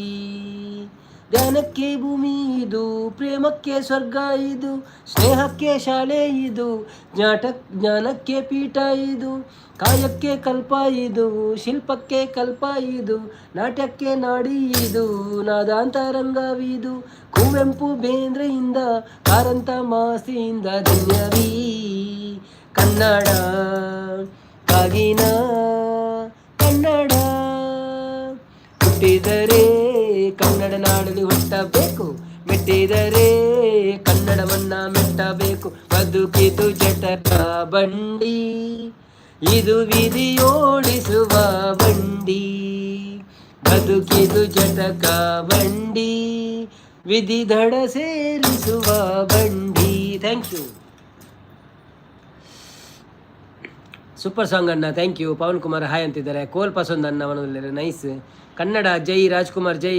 Speaker 1: ಧ್ಯಾನಕ್ಕೆ ಭೂಮಿ ಇದು, ಪ್ರೇಮಕ್ಕೆ ಸ್ವರ್ಗ ಇದು, ಸ್ನೇಹಕ್ಕೆ ಶಾಲೆ ಇದು, ಜ್ಞಾನಕ್ಕೆ ಪೀಠ ಇದು, ಕಾಯಕ್ಕೆ ಕಲ್ಪ ಇದು, ಶಿಲ್ಪಕ್ಕೆ ಕಲ್ಪ ಇದು, ನಾಟ್ಯಕ್ಕೆ ನಾಡಿ ಇದು, ನಾದಾಂತರಂಗವಿದು. ಕುವೆಂಪು ಬೇಂದ್ರೆಯಿಂದ, ಕಾರಂತ ಮಾಸಿಯಿಂದ ಧನ್ಯವೀ ಕನ್ನಡ ಕಾಗಿನ ಕನ್ನಡ. ಹುಟ್ಟಿದರೆ ಕನ್ನಡ ನಾಡಲ್ಲಿ ಹುಟ್ಟಬೇಕು, ಮೆಟ್ಟಿದರೆ ಕನ್ನಡವನ್ನ ಮೆಟ್ಟಬೇಕು. ಬದುಕಿದು ಜಟಕ ಬಂಡಿ, ಇದು ವಿಧಿಯೋಡಿಸುವ ಬಂಡಿ. ಬದುಕಿದು ಜಟಕ ಬಂಡಿ, ವಿಧಿ ದಡ ಸೇರಿಸುವ ಬಂಡಿ. Thank you. Super song ಅಣ್ಣ, thank you. Pavan Kumar hi ಅಂತಿದ್ದಾರೆ. ಕೋಲ್ ಪಸಂದ್ ಅಣ್ಣ ಮನದಲ್ಲಿ ನೈಸ್ ಕನ್ನಡ. ಜೈ ರಾಜ್ಕುಮಾರ್ ಜೈ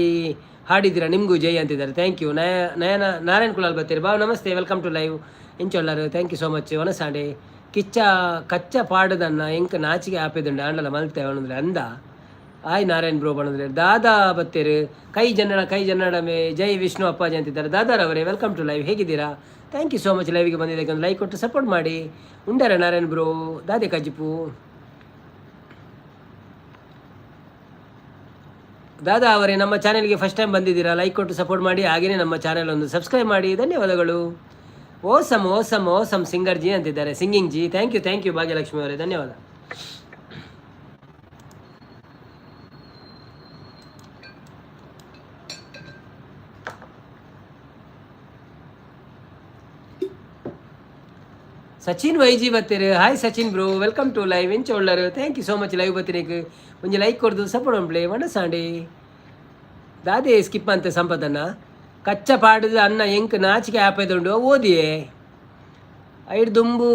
Speaker 1: ಹಾಡಿದ್ದೀರಾ, ನಿಮಗೂ ಜೈ ಅಂತಿದ್ದಾರೆ. Thank you. ನಯ ನಯನ ನಾರಾಯಣ್ ಕುಲಾಲ್ ಬರ್ತೀರಿ ಬಾವ್, namaste, welcome to live. ಇಂಚೊಲ್ಲರು, thank you so much. ವನಸಾಂಡೆ Kichcha ಕಚ್ಚ ಪಾಡದನ್ನ ಎಂಕ್ ನಾಚಿಗೆ ಆಪೆದುಂಡು ಆಂಡಲ ಮಲ್ತೆ ಅವನಂದ್ರೆ ಅಂದ. ಆಯ್ ನಾರಾಯಣ್ ಬ್ರೋ ಬಂದ್ರೆ ದಾದಾ ಬತ್ತೇರು. ಕೈ ಜನ್ನಡ ಕೈ ಜನ್ನಡ ಮೇ ಜೈ ವಿಷ್ಣು ಅಪ್ಪಾಜಿ ಅಂತಿದ್ದಾರೆ. ದಾದಾರವರೇ, welcome to live. ಹೇಗಿದ್ದೀರಾ? Thank you so much. ಲೈವ್ಗೆ ಬಂದಿದ್ದಕ್ಕೆ ಒಂದು ಲೈಕ್ ಕೊಟ್ಟು ಸಪೋರ್ಟ್ ಮಾಡಿ. ಉಂಡಾರ ನಾರಾಯಣ್ ಬ್ರೋ? ದಾದೆ ಕಜ್ಜಿಪು ದಾದಾ ಅವರೇ, ನಮ್ಮ ಚಾನೆಲ್ಗೆ ಫಸ್ಟ್ ಟೈಮ್ ಬಂದಿದ್ದೀರಾ, ಲೈಕ್ ಕೊಟ್ಟು ಸಪೋರ್ಟ್ ಮಾಡಿ, ಹಾಗೆಯೇ ನಮ್ಮ ಚಾನೆಲ್ ಒಂದು ಸಬ್ಸ್ಕ್ರೈಬ್ ಮಾಡಿ. ಧನ್ಯವಾದಗಳು. Awesome awesome awesome singer G ಅಂತಿದ್ದಾರೆ. Singing G, thank you, thank you Bhagyalakshmi ಅವರೇ, ಧನ್ಯವಾದ. Sachin ವೈಜಿ ಬತ್ತೀರಿ. Hi Sachin bro, welcome to live. ಎಂಚ ಉಳ್ಳರು? Thank you so much. Live ಬತ್ತೀನಿಕ್ ಒಂಜಿ ಲೈಕ್ ಕೊಡ್ದು ಸಪೋರ್ಟ್ ಪ್ಲೇ ವಣಸಾಂಡಿ. ದಾದೆ ಸ್ಕಿಪ್ ಅಂತೆ ಸಂಪದನ್ನ ಕಚ್ಚ ಪಾಡುದು ಅನ್ನ ಎಂಕ್ ನಾಚಿಕೆ ಆಪೆದುಂಡು ಓದಿಯೇ ಐಡ್ ದುಂಬು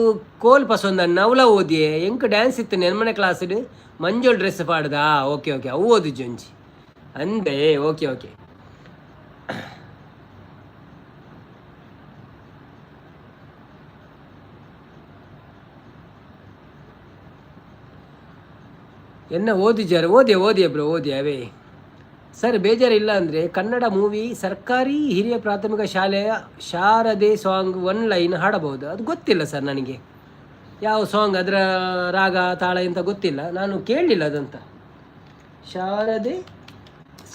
Speaker 1: ಕೋಲ್ ಪಸೊಂದು ಅಣ್ಣ ಅವಲ ಓದಿಯೇ ಎಂಕ್ ಡ್ಯಾನ್ಸ್ ಇತ್ತು ನೆನ್ಮನೆ ಕ್ಲಾಸ್ಡ್ ಮಂಜೋಳ್ ಡ್ರೆಸ್ ಪಾಡುದಾ. ಓಕೆ ಓಕೆ, ಅವು ಓದಿಜ್ಜಿ ಒಂಜಿ ಅಂದೆ. ಓಕೆ ಓಕೆ, ಎನ್ನ ಓದಿಜ್ಜಾರ? ಓದಿ ಓದಿ ಬ್ರೋ, ಓದಿ. ಅವೇ ಸರ್, ಬೇಜಾರಿಲ್ಲ ಅಂದರೆ ಕನ್ನಡ ಮೂವಿ ಸರ್ಕಾರಿ ಹಿರಿಯ ಪ್ರಾಥಮಿಕ ಶಾಲೆಯ ಶಾರದೆ ಸಾಂಗ್ ಒನ್ ಲೈನ್ ಹಾಡಬಹುದು. ಅದು ಗೊತ್ತಿಲ್ಲ ಸರ್ ನನಗೆ, ಯಾವ ಸಾಂಗ್, ಅದರ ರಾಗ ತಾಳ ಎಂತ ಗೊತ್ತಿಲ್ಲ, ನಾನು ಕೇಳಲಿಲ್ಲ ಅದಂತ. ಶಾರದೆ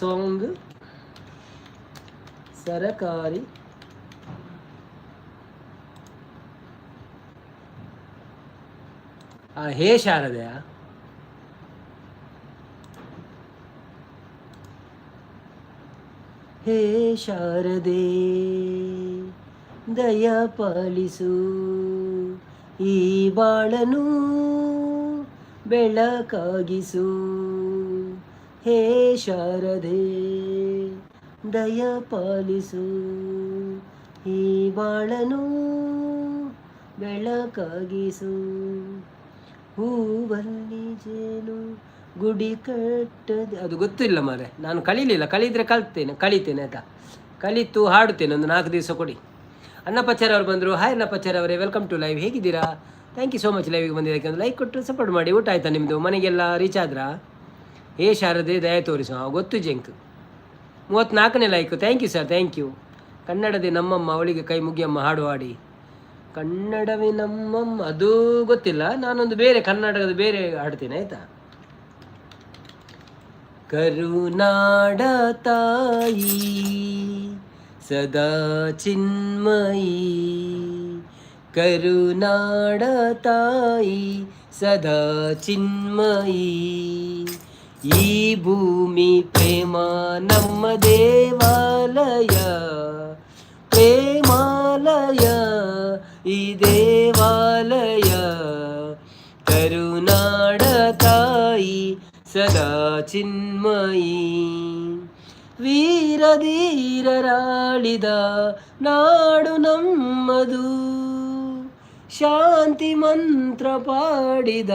Speaker 1: ಸಾಂಗ್ ಸರಕಾರಿ ಹೇ ಶಾರದೆಯಾ? ಹೇ ಶಾರದೆ ದಯ ಪಾಲಿಸು, ಈ ಬಾಳನು ಬೆಳಕಾಗಿಸು. ಹೇ ಶಾರದೆ ದಯ ಪಾಲಿಸು, ಈ ಬಾಳನು ಬೆಳಕಾಗಿಸು. ಹೂವಲ್ಲಿ ಜೇನು ಗುಡಿ ಕಟ್ಟದೆ. ಅದು ಗೊತ್ತಿಲ್ಲ ಮಾರೆ, ನಾನು ಕಲೀಲಿಲ್ಲ. ಕಲಿದ್ರೆ ಕಲ್ತೇನೆ, ಕಲಿತೇನೆ ಆಯಿತಾ? ಕಲಿತು ಹಾಡುತ್ತೇನೆ, ಒಂದು 4 ದಿವಸ ಕೊಡಿ. ಅನ್ನಪಚಾರ್ ಅವರು ಬಂದರು. ಹಾಯ್ ಅನ್ನಪಚಾರ್ ಅವರೇ, welcome to live. ಹೇಗಿದ್ದೀರಾ? Thank you so much. ಲೈವ್ಗೆ ಬಂದಿದ್ದಕ್ಕೆ ಒಂದು ಲೈಕ್ ಕೊಟ್ಟು ಸಪೋರ್ಟ್ ಮಾಡಿ. ಊಟ ಆಯಿತಾ ನಿಮ್ಮದು? ಮನೆಗೆಲ್ಲ ರೀಚ್ ಆದ್ರಾ? ಹೇ ಶಾರದೆ ದಯ ತೋರಿಸು, ಗೊತ್ತು ಜಂಕ್. 34ನೇ like, thank you sir, thank you. ಕನ್ನಡದೇ ನಮ್ಮಮ್ಮ ಅವಳಿಗೆ ಕೈ ಮುಗಿಯಮ್ಮ ಹಾಡು ಹಾಡಿ. ಕನ್ನಡವೇ ನಮ್ಮಮ್ಮ ಅದು ಗೊತ್ತಿಲ್ಲ. ನಾನೊಂದು ಬೇರೆ ಕನ್ನಡದ ಬೇರೆ ಹಾಡ್ತೇನೆ ಆಯಿತಾ? ಕರುನಾಡ ತಾಯಿ ಸದಾ ಚಿನ್ಮಯಿ, ಕರುನಾಡ ತಾಯಿ ಸದಾ ಚಿನ್ಮಯಿ, ಈ ಭೂಮಿ ಪ್ರೇಮ ನಮ್ಮ ದೇವಾಲಯ, ಪ್ರೇಮಾಲಯ ಈ ದೇವಾಲಯ. ಕರುನಾಡ ತಾಯಿ ಸದಾ ಚಿನ್ಮಯಿ, ವೀರ ಧೀರರಾಳಿದ ನಾಡು ನಮ್ಮದು, ಶಾಂತಿ ಮಂತ್ರ ಪಾಡಿದ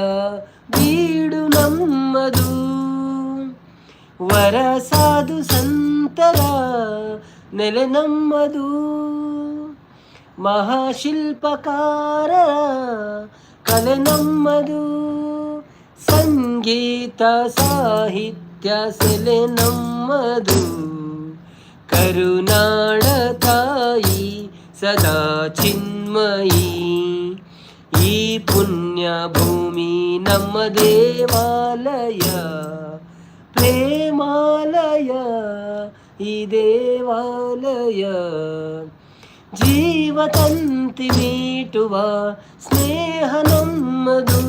Speaker 1: ಬೀಡು ನಮ್ಮದು, ವರ ಸಾಧು ಸಂತರ ನೆಲೆ ನಮ್ಮದು, ಮಹಾಶಿಲ್ಪಕಾರ ಕಲೆ ನಮ್ಮದು, ಸಂಗೀತ ಸಾಹಿತ್ಯ ಸೆಲೆ ನಮ್ಮದು, ಕರುನಾಡ ತಾಯಿ ಸದಾ ಚಿನ್ಮಯಿ, ಈ ಪುಣ್ಯ ಭೂಮಿ ನಮ್ಮ ದೇವಾಲಯ, ಪ್ರೇಮಾಲಯ ಈ ದೇವಾಲಯ, ಜೀವತಂತಿ ಮೀಟುವ ಸ್ನೇಹ ನಮ್ಮದು,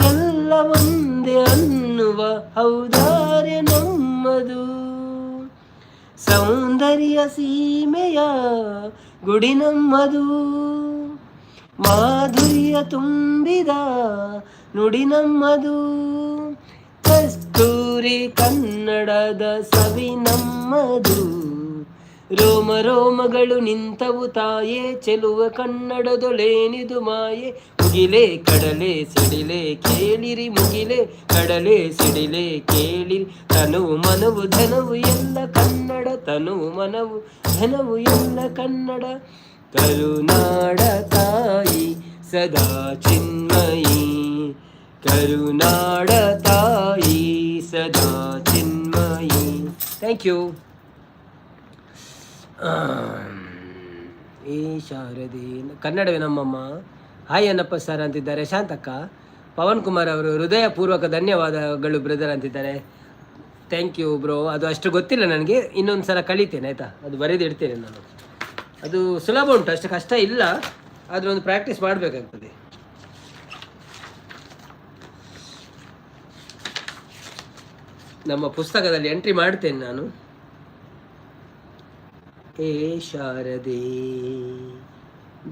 Speaker 1: ಎಲ್ಲ ಒಂದೇ ಅನ್ನುವ ಔದಾರ್ಯ ನಮ್ಮದು, ಸೌಂದರ್ಯ ಸೀಮೆಯ ಗುಡಿ ನಮ್ಮದು, ಮಾಧುರ್ಯ ತುಂಬಿದ ನುಡಿ ನಮ್ಮದು, ಕಸ್ತೂರಿ ಕನ್ನಡದ ಸವಿ ನಮ್ಮದು, ರೋಮ ರೋಮಗಳು ನಿಂತವು ತಾಯೇ, ಚೆಲುವ ಕನ್ನಡದೊಳೇನಿದು ಮಾಯೆ, ಮುಗಿಲೆ ಕಡಲೆ ಸಿಡಿಲೆ ಕೇಳಿರಿ, ಮುಗಿಲೆ ಕಡಲೆ ಸಿಡಿಲೆ ಕೇಳಿರಿ, ತನುವು ಮನವು ಧನವು ಎಲ್ಲ ಕನ್ನಡ, ತನುವು ಮನವು ಧನವು ಎಲ್ಲ ಕನ್ನಡ, ಕರುನಾಡ ತಾಯಿ ಸದಾ ಚಿನ್ಮಯಿ, ಕರುನಾಡ ತಾಯಿ ಸದಾ ಚಿನ್ಮಯಿ. Thank you. ಏ ಶಾರದೆ ಕನ್ನಡವೇ ನಮ್ಮಮ್ಮ. ಹಾಯ್ ಅನ್ನಪ್ಪ ಸರ್ ಅಂತಿದ್ದಾರೆ ಶಾಂತಕ್ಕ. ಪವನ್ ಕುಮಾರ್ ಅವರು ಹೃದಯಪೂರ್ವಕ ಧನ್ಯವಾದಗಳು ಬ್ರದರ್ ಅಂತಿದ್ದಾರೆ. Thank you bro. ಅದು ಅಷ್ಟು ಗೊತ್ತಿಲ್ಲ ನನಗೆ, ಇನ್ನೊಂದು ಸಲ ಕಲಿತೇನೆ ಆಯಿತಾ. ಅದು ಬರೆದು ಇಡ್ತೇನೆ ನಾನು. ಅದು ಸುಲಭ ಉಂಟು, ಅಷ್ಟು ಕಷ್ಟ ಇಲ್ಲ, ಆದರೆ ಒಂದು ಪ್ರಾಕ್ಟೀಸ್ ಮಾಡಬೇಕಾಗ್ತದೆ. ನಮ್ಮ ಪುಸ್ತಕದಲ್ಲಿ ಎಂಟ್ರಿ ಮಾಡ್ತೇನೆ ನಾನು. ಏ ಶಾರದೆ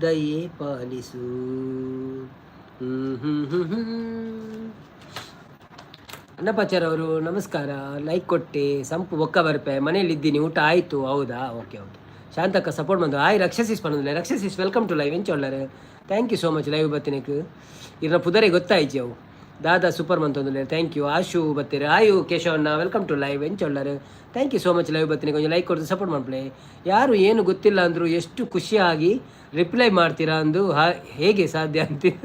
Speaker 1: ದಯೆ ಪಾಲಿಸು. ಹ್ಮ್ ಹ್ಮ್ ಹ್ಮ್ ಹ್ಮ್. ಅನ್ನಪಾಚಾರ್ ಅವರು ನಮಸ್ಕಾರ, ಲೈಕ್ ಕೊಟ್ಟೆ. ಸಂಪು ಬೊಕ್ಕ ಬರ್ಪೆ, ಮನೆಯಲ್ಲಿದ್ದೀನಿ, ಊಟ ಆಯಿತು. ಹೌದಾ? Okay okay. ಶಾಂತಕ್ಕ ಸಪೋರ್ಟ್ ಬಂದು. ಆಯ್ ರಕ್ಷಸಿಸ್ ಪನ್ನೊಂದಿಲ್ಲ. ರಕ್ಷಸಿಸ್, welcome to live. ಎಂಚೊಳ್ಳಾರೆ? Thank you so much live ಬತ್ತಿನಕ್. ಇರ ಪುದರೆ ಗೊತ್ತಾಯ್ತು ಅವು. ದಾದಾ ಸೂಪರ್ ಮಂತೊಂದುಲ್ಲೆ, thank you. Ashu ಬತ್ತೀರಿ. ಆಯು ಕೇಶವಣ್ಣ, welcome to live. ಎಂಚೊಳ್ಳಾರೆ? Thank you so much live ಬತ್ತೀನಿ. ಕೊಂಚ ಲೈಕ್ ಕೊಡ್ತು ಸಪೋರ್ಟ್ ಮಾಡ್ಪ್ಲೆ. ಯಾರು ಏನು ಗೊತ್ತಿಲ್ಲ ಅಂದರು ಎಷ್ಟು ಖುಷಿಯಾಗಿ ರಿಪ್ಲೈ ಮಾಡ್ತೀರಾ ಅಂದು ಹೇಗೆ ಸಾಧ್ಯ ಅಂತೀರ?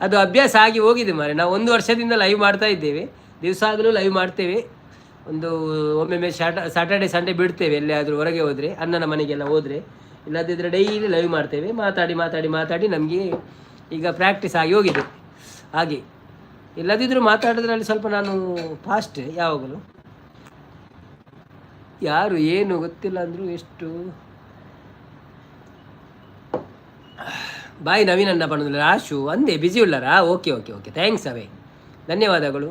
Speaker 1: ಅದು ಅಭ್ಯಾಸ ಆಗಿ ಹೋಗಿದೆ ಮಾರೆ. ನಾವು ಒಂದು ವರ್ಷದಿಂದ ಲೈವ್ ಮಾಡ್ತಾ ಇದ್ದೇವೆ, ದಿವಸ ಆಗಲೂ ಲೈವ್ ಮಾಡ್ತೇವೆ. ಒಂದು ಒಮ್ಮೊಮ್ಮೆ ಸ್ಯಾಟರ್ಡೆ ಸಂಡೇ ಬಿಡ್ತೇವೆ, ಎಲ್ಲಿಯಾದರೂ ಹೊರಗೆ ಹೋದರೆ, ಅಣ್ಣನ ಮನೆಗೆಲ್ಲ ಹೋದರೆ. ಇಲ್ಲದಿದ್ದರೆ ಡೈಲಿ ಲೈವ್ ಮಾಡ್ತೇವೆ. ಮಾತಾಡಿ ಮಾತಾಡಿ ಮಾತಾಡಿ ನಮಗೆ ಈಗ ಪ್ರಾಕ್ಟೀಸ್ ಆಗಿ ಹೋಗಿದೆ ಹಾಗೆ. ಇಲ್ಲದಿದ್ದರೂ ಮಾತಾಡೋದ್ರಲ್ಲಿ ಸ್ವಲ್ಪ ನಾನು ಫಾಸ್ಟ್ ಯಾವಾಗಲೂ. ಯಾರು ಏನು ಗೊತ್ತಿಲ್ಲ ಅಂದರೂ ಎಷ್ಟು. ಬಾಯ್ ನವೀನ್ ಅಣ್ಣ ಪನ್ನೊಂದಿಲ್ಲ. ಆಶು ಅಂದೇ ಬಿಸಿ ಉಳ್ಳಾರಾ? ಓಕೆ ಓಕೆ ಓಕೆ, thanks ಅವೇ, ಧನ್ಯವಾದಗಳು.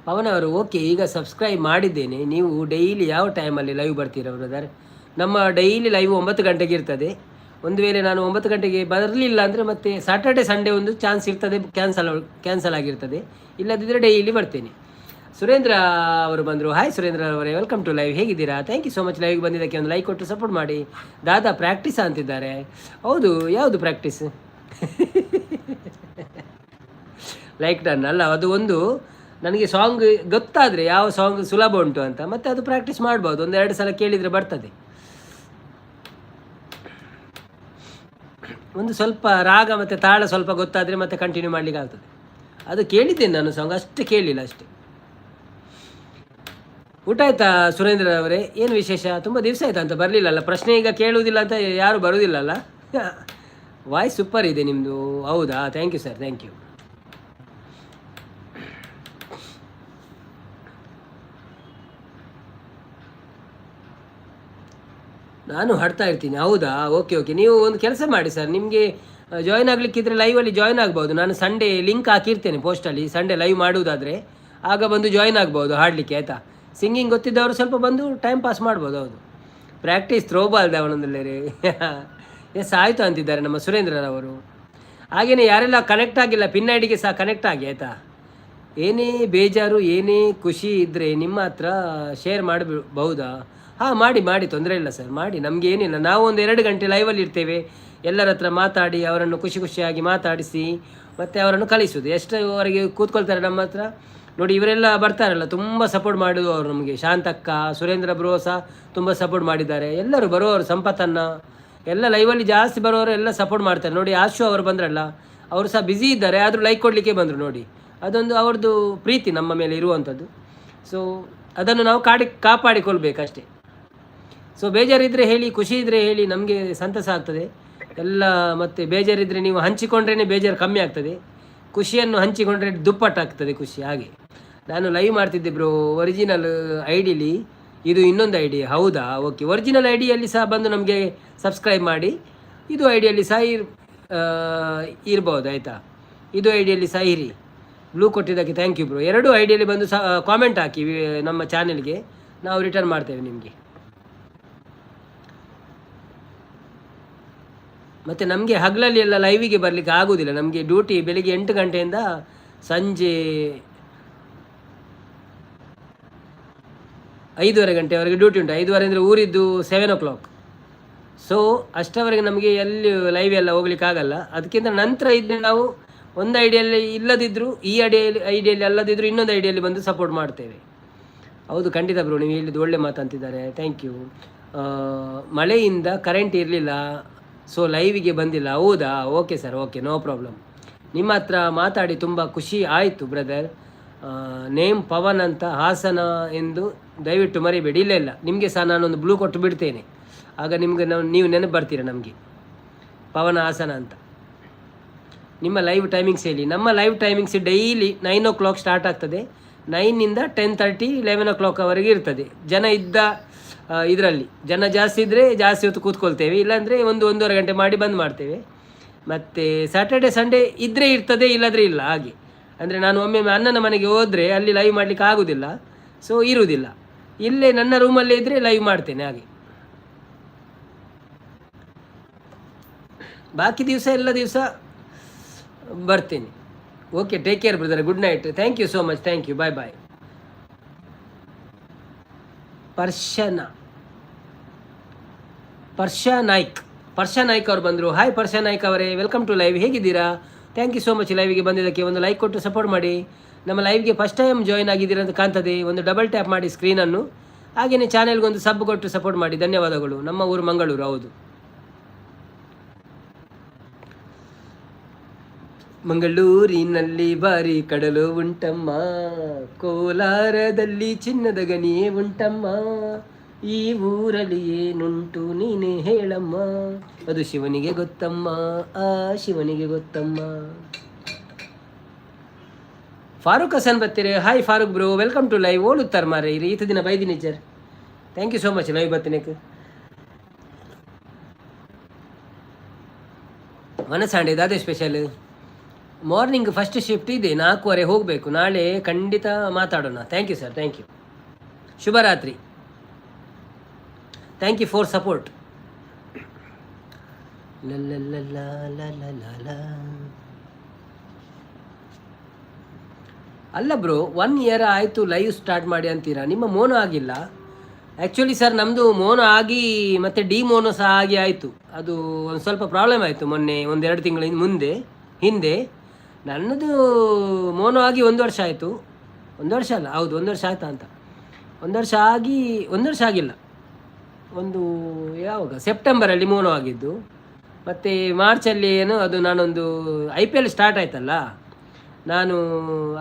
Speaker 1: ಪವನ್ ಅವರು ಓಕೆ, ಈಗ ಸಬ್ಸ್ಕ್ರೈಬ್ ಮಾಡಿದ್ದೇನೆ. ನೀವು ಡೈಲಿ ಯಾವ ಟೈಮಲ್ಲಿ ಲೈವ್ ಬರ್ತೀರಾ ಬ್ರದರ್? ನಮ್ಮ ಡೈಲಿ ಲೈವ್ 9 ಗಂಟೆಗೆ ಇರ್ತದೆ. ಒಂದು ವೇಳೆ ನಾನು 9 ಗಂಟೆಗೆ ಬರಲಿಲ್ಲ ಅಂದರೆ ಮತ್ತೆ ಸ್ಯಾಟರ್ಡೆ ಸಂಡೇ ಒಂದು ಚಾನ್ಸ್ ಇರ್ತದೆ, ಕ್ಯಾನ್ಸಲ್ ಕ್ಯಾನ್ಸಲ್ ಆಗಿರ್ತದೆ. ಇಲ್ಲದಿದ್ದರೆ ಡೈಲಿ ಬರ್ತೇನೆ. ಸುರೇಂದ್ರ ಅವರು ಬಂದರು. ಹಾಯ್ ಸುರೇಂದ್ರ ಅವರೇ, welcome to live. ಹೇಗಿದ್ದೀರಾ? Thank you so much. ಲೈವ್ಗೆ ಬಂದಿದ್ದಕ್ಕೆ ಒಂದು ಲೈಕ್ ಕೊಟ್ಟು ಸಪೋರ್ಟ್ ಮಾಡಿ. ದಾದಾ ಪ್ರಾಕ್ಟೀಸ್ ಅಂತಿದ್ದಾರೆ. ಹೌದು, ಯಾವುದು ಪ್ರಾಕ್ಟೀಸ್? ಲೈಕ್ ಡನ್ ಅಲ್ಲ, ಅದು ಒಂದು ನನಗೆ ಸಾಂಗ್ ಗೊತ್ತಾದರೆ ಯಾವ ಸಾಂಗ್ ಸುಲಭ ಉಂಟು ಅಂತ ಮತ್ತೆ ಅದು ಪ್ರಾಕ್ಟೀಸ್ ಮಾಡ್ಬೋದು. ಒಂದೆರಡು ಸಲ ಕೇಳಿದರೆ ಬರ್ತದೆ. ಒಂದು ಸ್ವಲ್ಪ ರಾಗ ಮತ್ತು ತಾಳ ಸ್ವಲ್ಪ ಗೊತ್ತಾದರೆ ಮತ್ತೆ ಕಂಟಿನ್ಯೂ ಮಾಡಲಿಕ್ಕೆ ಆಗ್ತದೆ. ಅದು ಕೇಳಿದ್ದೇನೆ ನಾನು ಸಾಂಗ್, ಅಷ್ಟು ಕೇಳಲಿಲ್ಲ ಅಷ್ಟೇ. ಊಟ ಆಯ್ತಾ ಸುರೇಂದ್ರ ಅವರೇ? ಏನು ವಿಶೇಷ? ತುಂಬ ದಿವಸ ಆಯ್ತಾ ಅಂತ ಬರಲಿಲ್ಲಲ್ಲ. ಪ್ರಶ್ನೆ ಈಗ ಕೇಳುವುದಿಲ್ಲ ಅಂತ ಯಾರು ಬರುವುದಿಲ್ಲಲ್ಲ. ವಾಯ್ಸ್ ಸೂಪರ್ ಇದೆ ನಿಮ್ಮದು. ಹೌದಾ? Thank you sir, thank you. ನಾನು ಹಾಡ್ತಾ ಇರ್ತೀನಿ. ಹೌದಾ? Okay okay. ನೀವು ಒಂದು ಕೆಲಸ ಮಾಡಿ ಸರ್, ನಿಮಗೆ ಜಾಯ್ನ್ ಆಗಲಿಕ್ಕಿದ್ರೆ ಲೈವಲ್ಲಿ ಜಾಯ್ನ್ ಆಗ್ಬೋದು. ನಾನು ಸಂಡೇ ಲಿಂಕ್ ಹಾಕಿರ್ತೇನೆ ಪೋಸ್ಟಲ್ಲಿ. ಸಂಡೇ ಲೈವ್ ಮಾಡುವುದಾದರೆ ಆಗ ಬಂದು ಜಾಯ್ನ್ ಆಗ್ಬೋದು ಹಾಡಲಿಕ್ಕೆ, ಆಯಿತಾ? ಸಿಂಗಿಂಗ್ ಗೊತ್ತಿದ್ದವರು ಸ್ವಲ್ಪ ಬಂದು ಟೈಮ್ ಪಾಸ್ ಮಾಡ್ಬೋದು. ಹೌದು, ಪ್ರಾಕ್ಟೀಸ್ ಥ್ರೋಬಾಲ್ ರೀ. ಎಸ್, ಆಯಿತು ಅಂತಿದ್ದಾರೆ ನಮ್ಮ ಸುರೇಂದ್ರರವರು. ಹಾಗೆಯೇ ಯಾರೆಲ್ಲ ಕನೆಕ್ಟ್ ಆಗಿಲ್ಲ, ಪಿನ್ ಐಡಿಗೆ ಸಹ ಕನೆಕ್ಟ್ ಆಗಿ, ಆಯಿತಾ? ಏನೇ ಬೇಜಾರು ಏನೇ ಖುಷಿ ಇದ್ದರೆ ನಿಮ್ಮ ಹತ್ರ ಶೇರ್ ಮಾಡಬಹುದಾ? ಹಾಂ, ಮಾಡಿ ಮಾಡಿ, ತೊಂದರೆ ಇಲ್ಲ ಸರ್, ಮಾಡಿ. ನಮಗೆ ಏನಿಲ್ಲ, ನಾವು ಒಂದು 2 ಗಂಟೆ ಲೈವಲ್ಲಿ ಇರ್ತೇವೆ. ಎಲ್ಲರ ಹತ್ರ ಮಾತಾಡಿ, ಅವರನ್ನು ಖುಷಿ ಖುಷಿಯಾಗಿ ಮಾತಾಡಿಸಿ ಮತ್ತು ಅವರನ್ನು ಕಳಿಸೋದು. ಎಷ್ಟರವರೆಗೆ ಕೂತ್ಕೊಳ್ತಾರೆ ನಮ್ಮ ಹತ್ರ ನೋಡಿ. ಇವರೆಲ್ಲ ಬರ್ತಾರಲ್ಲ, ತುಂಬ ಸಪೋರ್ಟ್ ಮಾಡುವವರು ನಮಗೆ. ಶಾಂತಕ್ಕ, ಸುರೇಂದ್ರ ಬ್ರೋ ಸಹ ತುಂಬ ಸಪೋರ್ಟ್ ಮಾಡಿದ್ದಾರೆ. ಎಲ್ಲರೂ ಬರುವವರು, ಸಂಪತ್ತನ್ನ ಎಲ್ಲ ಲೈವಲ್ಲಿ ಜಾಸ್ತಿ ಬರುವವರು ಎಲ್ಲ ಸಪೋರ್ಟ್ ಮಾಡ್ತಾರೆ ನೋಡಿ. ಆಶು ಅವರು ಬಂದ್ರಲ್ಲ, ಅವರು ಸಹ ಬ್ಯುಸಿ ಇದ್ದಾರೆ, ಆದರೂ ಲೈಕ್ ಕೊಡಲಿಕ್ಕೆ ಬಂದರು ನೋಡಿ. ಅದೊಂದು ಅವ್ರದ್ದು ಪ್ರೀತಿ ನಮ್ಮ ಮೇಲೆ ಇರುವಂಥದ್ದು. ಸೊ ಅದನ್ನು ನಾವು ಕಾಪಾಡಿಕೊಳ್ಬೇಕಷ್ಟೇ. ಸೊ ಬೇಜಾರಿದ್ದರೆ ಹೇಳಿ, ಖುಷಿ ಇದ್ದರೆ ಹೇಳಿ, ನಮಗೆ ಸಂತಸ ಆಗ್ತದೆ ಎಲ್ಲ. ಮತ್ತು ಬೇಜಾರಿದ್ದರೆ ನೀವು ಹಂಚಿಕೊಂಡ್ರೇ ಬೇಜಾರು ಕಮ್ಮಿ ಆಗ್ತದೆ. ಖುಷಿಯನ್ನು ಹಂಚಿಕೊಂಡ್ರೆ ದುಪ್ಪಟ್ಟಾಗ್ತದೆ ಖುಷಿ. ಹಾಗೆ ನಾನು ಲೈವ್ ಮಾಡ್ತಿದ್ದೆ ಬ್ರೋ ಒರಿಜಿನಲ್ ಐಡಿಲಿ, ಇದು ಇನ್ನೊಂದು ಐಡಿ. ಹೌದಾ? ಓಕೆ. ಒರಿಜಿನಲ್ ಐಡಿಯಲ್ಲಿ ಸಹ ಬಂದು ನಮಗೆ ಸಬ್ಸ್ಕ್ರೈಬ್ ಮಾಡಿ. ಇದು ಐಡಿಯಲ್ಲಿ ಸಹ ಇರ್ಬೋದು, ಆಯಿತಾ? ಇದು ಐಡಿಯಲ್ಲಿ ಸಹ ಇರಿ. ಬ್ಲೂ ಕೊಟ್ಟಿದ್ದಕ್ಕೆ thank you bro. ಎರಡು ಐಡಿಯಲ್ಲಿ ಬಂದು ಸಹ ಕಾಮೆಂಟ್ ಹಾಕಿ ನಮ್ಮ ಚಾನೆಲ್ಗೆ, ನಾವು ರಿಟರ್ನ್ ಮಾಡ್ತೇವೆ ನಿಮಗೆ. ಮತ್ತು ನಮಗೆ ಹಗಲಲ್ಲಿ ಎಲ್ಲ ಲೈವಿಗೆ ಬರಲಿಕ್ಕೆ ಆಗೋದಿಲ್ಲ. ನಮಗೆ ಡ್ಯೂಟಿ ಬೆಳಿಗ್ಗೆ 8 ಗಂಟೆಯಿಂದ ಸಂಜೆ 5:30 ಗಂಟೆವರೆಗೆ ಡ್ಯೂಟಿ ಉಂಟು. 5:30 ಅಂದರೆ ಊರಿದ್ದು 7 ಓ ಕ್ಲಾಕ್. ಸೊ ಅಷ್ಟವರೆಗೆ ನಮಗೆ ಎಲ್ಲಿ ಲೈವ್ ಎಲ್ಲ ಹೋಗ್ಲಿಕ್ಕಾಗಲ್ಲ. ಅದಕ್ಕಿಂತ ನಂತರ ಇದ್ದರೆ ನಾವು ಒಂದು ಐಡಿಯಲ್ಲಿ ಇಲ್ಲದಿದ್ದರೂ, ಈ ಐಡಿಯಲ್ಲಿ ಅಲ್ಲದಿದ್ದರೂ ಇನ್ನೊಂದು ಐಡಿಯಲ್ಲಿ ಬಂದು ಸಪೋರ್ಟ್ ಮಾಡ್ತೇವೆ. ಹೌದು, ಖಂಡಿತ ಬ್ರೋ, ನೀವು ಹೇಳಿದ್ದು ಒಳ್ಳೆ ಮಾತಂತಿದ್ದಾರೆ. Thank you. ಮಳೆಯಿಂದ ಕರೆಂಟ್ ಇರಲಿಲ್ಲ, ಸೊ ಲೈವಿಗೆ ಬಂದಿಲ್ಲ. ಹೌದಾ? Okay sir, okay, no problem. ನಿಮ್ಮ ಹತ್ರ ಮಾತಾಡಿ ತುಂಬ ಖುಷಿ ಆಯಿತು ಬ್ರದರ್. ನೇಮ್ ಪವನ್ ಅಂತ, ಹಾಸನ ಎಂದು ದಯವಿಟ್ಟು ಮರಿಬೇಡಿ. ಇಲ್ಲ ಇಲ್ಲ, ನಿಮಗೆ ಸಹ ನಾನೊಂದು ಬ್ಲೂ ಕೊಟ್ಟು ಬಿಡ್ತೇನೆ. ಆಗ ನಿಮಗೆ ನಾವು ನೀವು ನೆನಪು ಬರ್ತೀರ ನಮಗೆ, ಪವನ ಹಾಸನ ಅಂತ. ನಿಮ್ಮ ಲೈವ್ ಟೈಮಿಂಗ್ಸ್ ಹೇಳಿ. ನಮ್ಮ live timings daily 9 o'clock start ಆಗ್ತದೆ. 9ನಿಂದ 10:30, 11 ಓ ಕ್ಲಾಕ್ವರೆಗೆ ಇರ್ತದೆ. ಜನ ಇದ್ದ ಇದರಲ್ಲಿ ಜನ ಜಾಸ್ತಿ ಇದ್ದರೆ ಜಾಸ್ತಿ ಹೊತ್ತು ಕೂತ್ಕೊಳ್ತೇವೆ, ಇಲ್ಲಾಂದರೆ ಒಂದು 1.5 ಗಂಟೆ ಮಾಡಿ ಬಂದ್ ಮಾಡ್ತೇವೆ. ಮತ್ತು ಸ್ಯಾಟರ್ಡೆ ಸಂಡೇ ಇದ್ದರೆ ಇರ್ತದೆ, ಇಲ್ಲದ್ರೆ ಇಲ್ಲ. ಹಾಗೆ ಅಂದರೆ ನಾನು ಒಮ್ಮೆ ಅಣ್ಣನ ಮನೆಗೆ ಹೋದರೆ ಅಲ್ಲಿ ಲೈವ್ ಮಾಡಲಿಕ್ಕೆ ಆಗೋದಿಲ್ಲ, ಸೊ ಇರುವುದಿಲ್ಲ. ಇಲ್ಲೇ ನನ್ನ ರೂಮಲ್ಲೇ ಇದ್ದರೆ ಲೈವ್ ಮಾಡ್ತೇನೆ. ಹಾಗೆ ಬಾಕಿ ದಿವಸ ಎಲ್ಲ ದಿವಸ ಬರ್ತೇನೆ. Okay, take care brother, good night. Thank you so much, thank you, bye bye. ಪರ್ಶನ ಪರ್ಷಾ Naik, ಪರ್ಷಾ Naik ಅವರು ಬಂದರು. ಹಾಯ್ ಪರ್ಷಾ ನಾಯ್ಕ್ ಅವರೇ, welcome to live. ಹೇಗಿದ್ದೀರಾ? Thank you so much ಲೈವ್ಗೆ ಬಂದಿದ್ದಕ್ಕೆ. ಒಂದು ಲೈಕ್ ಕೊಟ್ಟು ಸಪೋರ್ಟ್ ಮಾಡಿ. ನಮ್ಮ ಲೈವ್ಗೆ ಫಸ್ಟ್ ಟೈಮ್ ಜಾಯ್ನ್ ಆಗಿದ್ದೀರಾ ಅಂತ ಕಾಣ್ತದೆ. ಒಂದು ಡಬಲ್ ಟ್ಯಾಪ್ ಮಾಡಿ ಸ್ಕ್ರೀನನ್ನು. ಹಾಗೆಯೇ ಚಾನೆಲ್ಗೊಂದು ಸಬ್ ಕೊಟ್ಟು ಸಪೋರ್ಟ್ ಮಾಡಿ. ಧನ್ಯವಾದಗಳು. ನಮ್ಮ ಊರು ಮಂಗಳೂರು. ಹೌದು, ಮಂಗಳೂರಿನಲ್ಲಿ ಬಾರಿ ಕಡಲು ಉಂಟಮ್ಮ, ಕೋಲಾರದಲ್ಲಿ ಚಿನ್ನದ ಗನಿಯೇ ಉಂಟಮ್ಮ, ಈ ಊರಲ್ಲಿ ಏನುಂಟು ನೀನೇ ಹೇಳಮ್ಮ, ಅದು ಶಿವನಿಗೆ ಗೊತ್ತಮ್ಮ, ಆ ಶಿವನಿಗೆ ಗೊತ್ತಮ್ಮ. ಫಾರೂಕ್ ಹಸನ್ ಬರ್ತೀರಿ. Hi Farooq bro, welcome to live. ಓಡುತ್ತಾರೆ ಮಾರೆ ಈತ ದಿನ ಬೈದಿ nature. Thank you so much live ಬರ್ತೀನಕ್ಕೆ. ಮನಸಾಂಡೆ ಅದೇ ಸ್ಪೆಷಲ್. ಮಾರ್ನಿಂಗ್ ಫಸ್ಟ್ ಶಿಫ್ಟ್ ಇದೆ, 4:30 ಹೋಗಬೇಕು. ನಾಳೆ ಖಂಡಿತ ಮಾತಾಡೋಣ. Thank you sir, thank you. ಶುಭರಾತ್ರಿ. Thank you for support. ಅಲ್ಲ ಬ್ರೋ, 1 ಇಯರ್ ಆಯಿತು ಲೈವ್ ಸ್ಟಾರ್ಟ್ ಮಾಡಿ ಅಂತೀರಾ, ನಿಮ್ಮ ಮೋನೋ ಆಗಿಲ್ಲ. ಆ್ಯಕ್ಚುಲಿ ಸರ್, ನಮ್ಮದು ಮೋನೋ ಆಗಿ ಮತ್ತು ಡಿ ಮೋನೋ ಸಹ ಆಗಿ ಆಯಿತು. ಅದು ಒಂದು ಸ್ವಲ್ಪ ಪ್ರಾಬ್ಲಮ್ ಆಯಿತು ಮೊನ್ನೆ 1-2 ತಿಂಗಳ ಹಿಂದೆ. ನನ್ನದು ಮೋನೋ ಆಗಿ 1 ವರ್ಷ ಆಯಿತು. 1 ವರ್ಷ ಅಲ್ಲ, ಹೌದು 1 ವರ್ಷ ಆಯ್ತಾ ಅಂತ. 1 ವರ್ಷ ಆಗಿ, 1 ವರ್ಷ ಆಗಿಲ್ಲ, ಒಂದು ಯಾವಾಗ ಸೆಪ್ಟೆಂಬರಲ್ಲಿ ಮೋನೋ ಆಗಿದ್ದು. ಮತ್ತು ಮಾರ್ಚಲ್ಲಿ ಏನು ಅದು ನಾನೊಂದು IPL start ಆಯ್ತಲ್ಲ, ನಾನು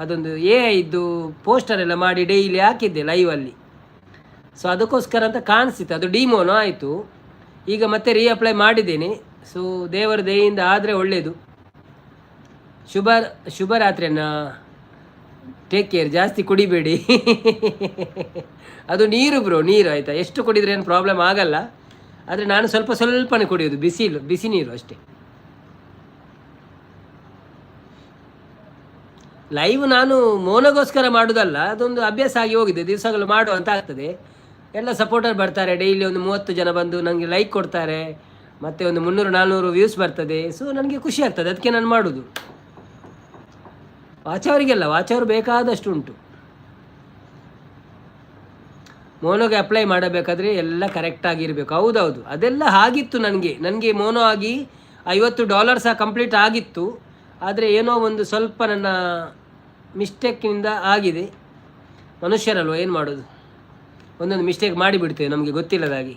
Speaker 1: ಅದೊಂದು ಎ ಇದ್ದು ಪೋಸ್ಟರ್ ಎಲ್ಲ ಮಾಡಿ ಡೈಲಿ ಹಾಕಿದ್ದೆ ಲೈವಲ್ಲಿ. ಸೊ ಅದಕ್ಕೋಸ್ಕರ ಅಂತ ಕಾಣಿಸಿತ್ತು. ಅದು ಡಿಮೋನೋ ಆಯಿತು. ಈಗ ಮತ್ತೆ ರೀಅಪ್ಲೈ ಮಾಡಿದ್ದೇನೆ. ಸೊ ದೇವರ ದಯೆಯಿಂದ ಆದರೆ ಒಳ್ಳೆಯದು. ಶುಭ ಶುಭರಾತ್ರಿಯನ್ನ, ಟೇಕ್ ಕೇರ್. ಜಾಸ್ತಿ ಕುಡಿಬೇಡಿ. ಅದು ನೀರು ಬ್ರೋ, ನೀರು ಆಯಿತಾ? ಎಷ್ಟು ಕುಡಿದ್ರೆ ಏನು ಪ್ರಾಬ್ಲಮ್ ಆಗಲ್ಲ. ಆದರೆ ನಾನು ಸ್ವಲ್ಪ ಸ್ವಲ್ಪನೇ ಕುಡಿಯೋದು, ಬಿಸಿಲು ಬಿಸಿ ನೀರು ಅಷ್ಟೇ. ಲೈವ್ ನಾನು ಮೋನಗೋಸ್ಕರ ಮಾಡೋದಲ್ಲ, ಅದೊಂದು ಅಭ್ಯಾಸ ಆಗಿ ಹೋಗಿದೆ. ದಿವಸಗಳು ಮಾಡುವ ಅಂತ ಆಗ್ತದೆ. ಎಲ್ಲ ಸಪೋರ್ಟರ್ ಬರ್ತಾರೆ, ಡೈಲಿ ಒಂದು 30 ಜನ ಬಂದು ನನಗೆ ಲೈಕ್ ಕೊಡ್ತಾರೆ, ಮತ್ತು ಒಂದು 300-400 ವ್ಯೂಸ್ ಬರ್ತದೆ. ಸೊ ನನಗೆ ಖುಷಿ ಆಗ್ತದೆ, ಅದಕ್ಕೆ ನಾನು ಮಾಡೋದು. ವಾಚವರಿಗೆಲ್ಲ ವಾಚವರು ಬೇಕಾದಷ್ಟು ಉಂಟು. ಮೋನೋಗೆ ಅಪ್ಲೈ ಮಾಡಬೇಕಾದ್ರೆ ಎಲ್ಲ ಕರೆಕ್ಟಾಗಿರಬೇಕು. ಹೌದೌದು, ಅದೆಲ್ಲ ಆಗಿತ್ತು ನನಗೆ. ನನಗೆ ಮೋನೋ ಆಗಿ $50 ಸಹ ಕಂಪ್ಲೀಟ್ ಆಗಿತ್ತು. ಆದರೆ ಏನೋ ಒಂದು ಸ್ವಲ್ಪ ನನ್ನ ಮಿಸ್ಟೇಕ್ನಿಂದ ಆಗಿದೆ. ಮನುಷ್ಯರಲ್ವ, ಏನು ಮಾಡೋದು, ಒಂದೊಂದು ಮಿಸ್ಟೇಕ್ ಮಾಡಿಬಿಡ್ತೇವೆ ನಮಗೆ ಗೊತ್ತಿಲ್ಲದಾಗಿ.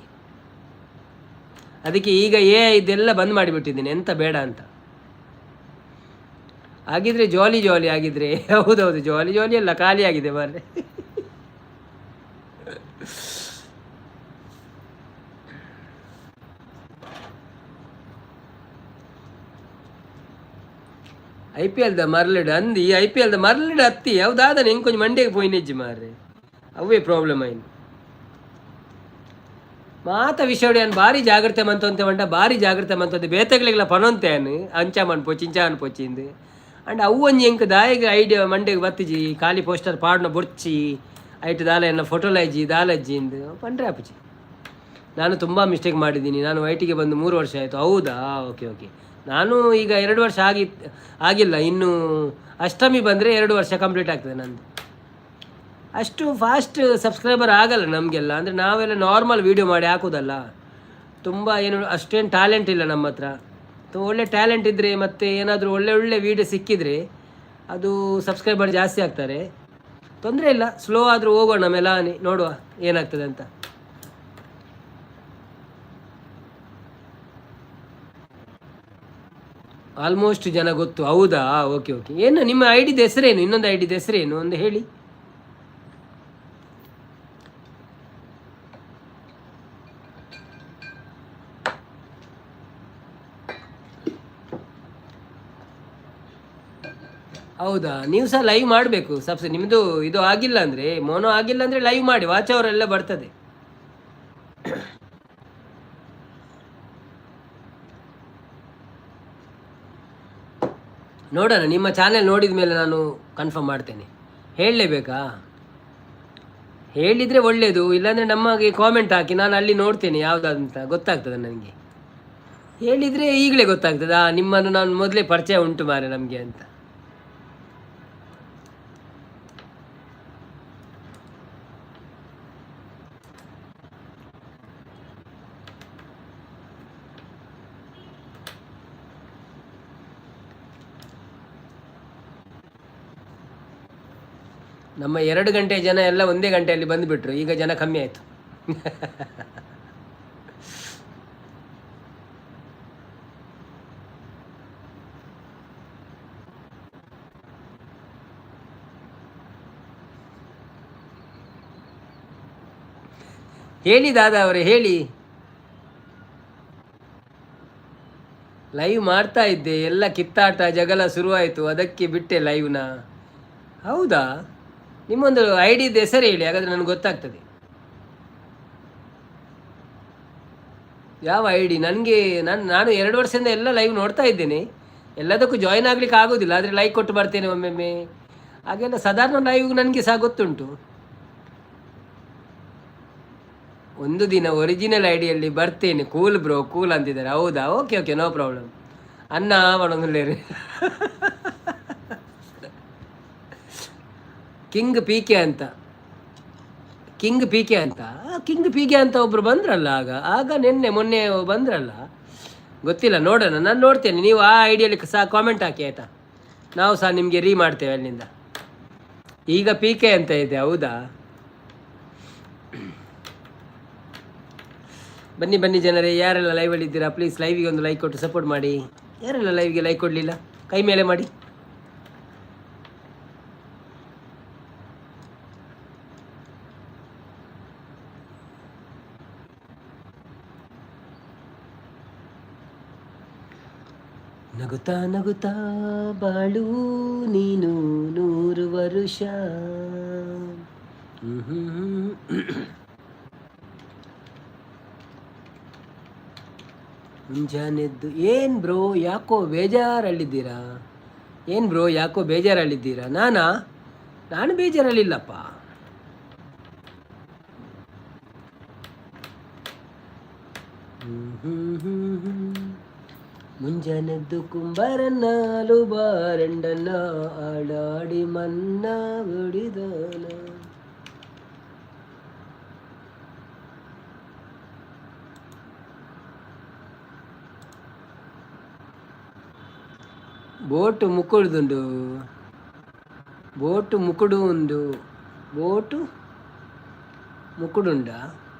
Speaker 1: ಅದಕ್ಕೆ ಈಗ ಎ ಇದೆಲ್ಲ ಬಂದ್ ಮಾಡಿಬಿಟ್ಟಿದ್ದೀನಿ, ಎಂತ ಬೇಡ ಅಂತ. ಹಾಗಿದ್ರೆ ಜಾಲಿ ಜಾಲಿ ಆಗಿದ್ರೆ. ಹೌದೌದು, ಜಾಲಿ ಜಾಲಿ ಎಲ್ಲ ಖಾಲಿ ಆಗಿದೆ ಮಾರ್ರೆ. ಐಪಿಎಲ್ದ ಮರ್ಲಿಡ್ ಅಂದಿ, ಐಪಿಎಲ್ದ ಮರ್ಲಿಡ್ ಅತ್ತಿ ಯಾವ್ದಾದ ಎಂಕೊಂಚ ಮಂಡ್ಯಗೆ ಪೋಯಿನೆಜ್ಜಿ ಮಾರ್ರೆ, ಅವೇ ಪ್ರಾಬ್ಲಮ್ ಆಯ್ನು. ಮಾತ ವಿಷಯಡು ಯಾನ್ ಭಾರಿ ಜಾಗ್ರತೆ ಮಂತೊಂತೆ ಮಂಟ, ಭಾರಿ ಜಾಗ್ರತೆ ಮಂತೊಂತೆ ಬೇತೆಗಳಿಗೆಲ್ಲ ಪನೊಂತೆ ಯಾನ್ ಅಂಚ ಮನ್ಪೊಚ್ಚಿ ಇಂಚ ಅನ್ಪೊಚ್ಚಿಂದು. ಅಂಡ್ ಅವು ಒಂಜಿ ಎಂಕ್ ದಾಯೆಗ್ ಐಡಿಯಾ ಮಂಡೆಗ್ ಬತ್ತಿಜಿ, ಖಾಲಿ ಪೋಸ್ಟರ್ ಪಾಡ್ನ ಬೊರ್ಚಿ ಐಟ್ ದಾಲ ಎನ್ನ ಫೋಟೋ ಲೈಜಿ ದಾಲಜ್ಜಿ ಇಂದು ಪಂಡ್ರೆ ಆಪುಜಿ. ನಾನು ತುಂಬ ಮಿಸ್ಟೇಕ್ ಮಾಡಿದ್ದೀನಿ. ನಾನು ಐಟಿಗೆ ಬಂದು 3 ವರ್ಷ ಆಯಿತು. ಹೌದಾ? Okay okay. ನಾನು ಈಗ 2 ವರ್ಷ ಆಗಿಲ್ಲ, ಇನ್ನು ಅಷ್ಟಮಿ ಬಂದರೆ 2 ವರ್ಷ ಕಂಪ್ಲೀಟ್ ಆಗ್ತದೆ ನಂದು. ಅಷ್ಟು ಫಾಸ್ಟ್ ಸಬ್ಸ್ಕ್ರೈಬರ್ ಆಗಲ್ಲ ನಮಗೆಲ್ಲ. ಅಂದರೆ ನಾವೆಲ್ಲ ನಾರ್ಮಲ್ ವೀಡಿಯೋ ಮಾಡಿ ಹಾಕೋದಲ್ಲ, ತುಂಬ ಏನು ಅಷ್ಟೇನು ಟ್ಯಾಲೆಂಟ್ ಇಲ್ಲ ನಮ್ಮ ಹತ್ರ. ಒಳ್ಳೆ ಟ್ಯಾಲೆಂಟ್ ಇದ್ದರೆ ಮತ್ತು ಏನಾದರೂ ಒಳ್ಳೆ ಒಳ್ಳೆ ವೀಡಿಯೋ ಸಿಕ್ಕಿದರೆ ಅದು ಸಬ್ಸ್ಕ್ರೈಬರ್ ಜಾಸ್ತಿ ಆಗ್ತಾರೆ. ತೊಂದರೆ ಇಲ್ಲ, ಸ್ಲೋ ಆದರೂ ಹೋಗೋಣ ಮೆಲಾನಿ, ನೋಡುವ ಏನಾಗ್ತದೆ ಅಂತ. ಆಲ್ಮೋಸ್ಟ್ ಜನ ಗೊತ್ತು. ಹೌದಾ? Okay okay. ಏನು ನಿಮ್ಮ I ಡಿದ ಹೆಸರೇನು? ಇನ್ನೊಂದು I ಡಿದ ಹೆಸರೇನು ಒಂದು ಹೇಳಿ. ಹೌದಾ? ನೀವು ಸಹ ಲೈವ್ ಮಾಡಬೇಕು. ನಿಮ್ಮದು ಇದು ಆಗಿಲ್ಲ ಅಂದರೆ, ಮೋನೋ ಆಗಿಲ್ಲ ಅಂದರೆ ಲೈವ್ ಮಾಡಿ, ವಾಚ್ ಅವರೆಲ್ಲ ಬರ್ತದೆ. ನೋಡೋಣ, ನಿಮ್ಮ ಚಾನೆಲ್ ನೋಡಿದ ಮೇಲೆ ನಾನು ಕನ್ಫರ್ಮ್ ಮಾಡ್ತೇನೆ. ಹೇಳಲೇಬೇಕಾ? ಹೇಳಿದರೆ ಒಳ್ಳೆಯದು, ಇಲ್ಲಾಂದರೆ ನಮಗೆ ಕಾಮೆಂಟ್ ಹಾಕಿ, ನಾನು ಅಲ್ಲಿ ನೋಡ್ತೇನೆ ಯಾವುದಂತ ಗೊತ್ತಾಗ್ತದೆ ನನಗೆ. ಹೇಳಿದರೆ ಈಗಲೇ ಗೊತ್ತಾಗ್ತದೆ, ನಿಮ್ಮನ್ನು ನಾನು ಮೊದಲೇ ಪರಿಚಯ ಉಂಟು ಮಾರೆ ನಮಗೆ ಅಂತ. ನಮ್ಮ 2 ಗಂಟೆ ಜನ ಎಲ್ಲ ಒಂದೇ ಗಂಟೆಯಲ್ಲಿ ಬಂದುಬಿಟ್ರು. ಈಗ ಜನ ಕಮ್ಮಿ ಆಯಿತು. ಹೇಳಿ ದಾದಾ ಅವರೇ, ಹೇಳಿ. ಲೈವ್ ಮಾಡ್ತಾ ಇದ್ದೆ, ಎಲ್ಲ ಕಿತ್ತಾಟ ಜಗಳ ಶುರುವಾಯಿತು, ಅದಕ್ಕೆ ಬಿಟ್ಟೆ ಲೈವ್ನ. ಹೌದಾ? ನಿಮ್ಮೊಂದು I ಡಿದ ಹೆಸರು ಹೇಳಿ, ಹಾಗಾದರೆ ನನಗೆ ಗೊತ್ತಾಗ್ತದೆ ಯಾವ I D. ನನಗೆ ನಾನು ನಾನು 2 ವರ್ಷದಿಂದ ಎಲ್ಲ ಲೈವ್ ನೋಡ್ತಾ ಇದ್ದೇನೆ, ಎಲ್ಲದಕ್ಕೂ ಜಾಯಿನ್ ಆಗಲಿಕ್ಕೆ ಆಗೋದಿಲ್ಲ, ಆದರೆ ಲೈಕ್ ಕೊಟ್ಟು ಬರ್ತೇನೆ ಒಮ್ಮೆಮ್ಮೆ. ಹಾಗೆಲ್ಲ ಸಾಧಾರಣ ಲೈವ್ ನನಗೆ ಸಹ ಗೊತ್ತುಂಟು. ಒಂದು ದಿನ ಒರಿಜಿನಲ್ I ಡಿಯಲ್ಲಿ ಬರ್ತೇನೆ. ಕೂಲ್ ಬ್ರೋ, ಕೂಲ್ ಅಂತಿದ್ದಾರೆ. ಹೌದಾ? Okay okay, no problem. ಅನ್ನ ಮಾಡೋದಿಲ್ಲ. ಕಿಂಗ್ ಪಿ ಕೆ ಅಂತ, ಕಿಂಗ್ ಪಿ ಕೆ ಅಂತ, ಕಿಂಗ್ ಪಿ ಕೆ ಅಂತ ಒಬ್ಬರು ಬಂದ್ರಲ್ಲ ಆಗ ಆಗ ನಿನ್ನೆ ಮೊನ್ನೆ ಬಂದ್ರಲ್ಲ, ಗೊತ್ತಿಲ್ಲ, ನೋಡೋಣ, ನಾನು ನೋಡ್ತೇನೆ. ನೀವು ಆ ಐಡಿಯಲ್ಲಿ ಸಹ ಕಾಮೆಂಟ್ ಹಾಕಿ ಆಯಿತಾ, ನಾವು ಸಹ ನಿಮಗೆ ರೀ ಮಾಡ್ತೇವೆ ಅಲ್ಲಿಂದ. ಈಗ ಪಿ ಕೆ ಅಂತ ಇದೆ. ಹೌದಾ? ಬನ್ನಿ ಬನ್ನಿ ಜನರೇ, ಯಾರೆಲ್ಲ ಲೈವಲ್ಲಿ ಇದ್ದೀರಾ ಪ್ಲೀಸ್ ಲೈವಿಗೆ ಒಂದು ಲೈಕ್ ಕೊಟ್ಟು ಸಪೋರ್ಟ್ ಮಾಡಿ. ಯಾರೆಲ್ಲ ಲೈವ್ಗೆ ಲೈಕ್ ಕೊಡಲಿಲ್ಲ ಕೈ ಮೇಲೆ ಮಾಡಿ. ನಗುತ್ತಾ ನಗುತ್ತಾ ಬಾಳು ನೀನು 100 ವರುಷ. ಹ್ಮ್ ಹ್ಮ್ ಹ್ಮ್. ಮುಂಜಾನೆದ್ದು ಏನು ಬ್ರೋ, ಯಾಕೋ ಬೇಜಾರಲ್ಲಿದ್ದೀರಾ? ಏನು ಬ್ರೋ, ಯಾಕೋ ಬೇಜಾರಲ್ಲಿದ್ದೀರಾ? ನಾನಾ? ನಾನು ಬೇಜಾರಲ್ಲಿಲ್ಲಪ್ಪ. ಹ್ಮ್ ಹ್ಮ್ ಹ್ಮ್ ಹ್ಮ್. ಮುಂಜಾನೆದ್ದು ಕುಂಬಾರನ್ನ ಬಾರಂಡನ ಆಡಾಡಿ ಮನ್ನ ಬಿಡಿದನ. ಬೋಟು ಮುಕ್ಕುಡುದುಂಡು, ಬೋಟು ಮುಕುಡು ಉಂಡು, ಬೋಟು ಮುಕುಡುಂಡ.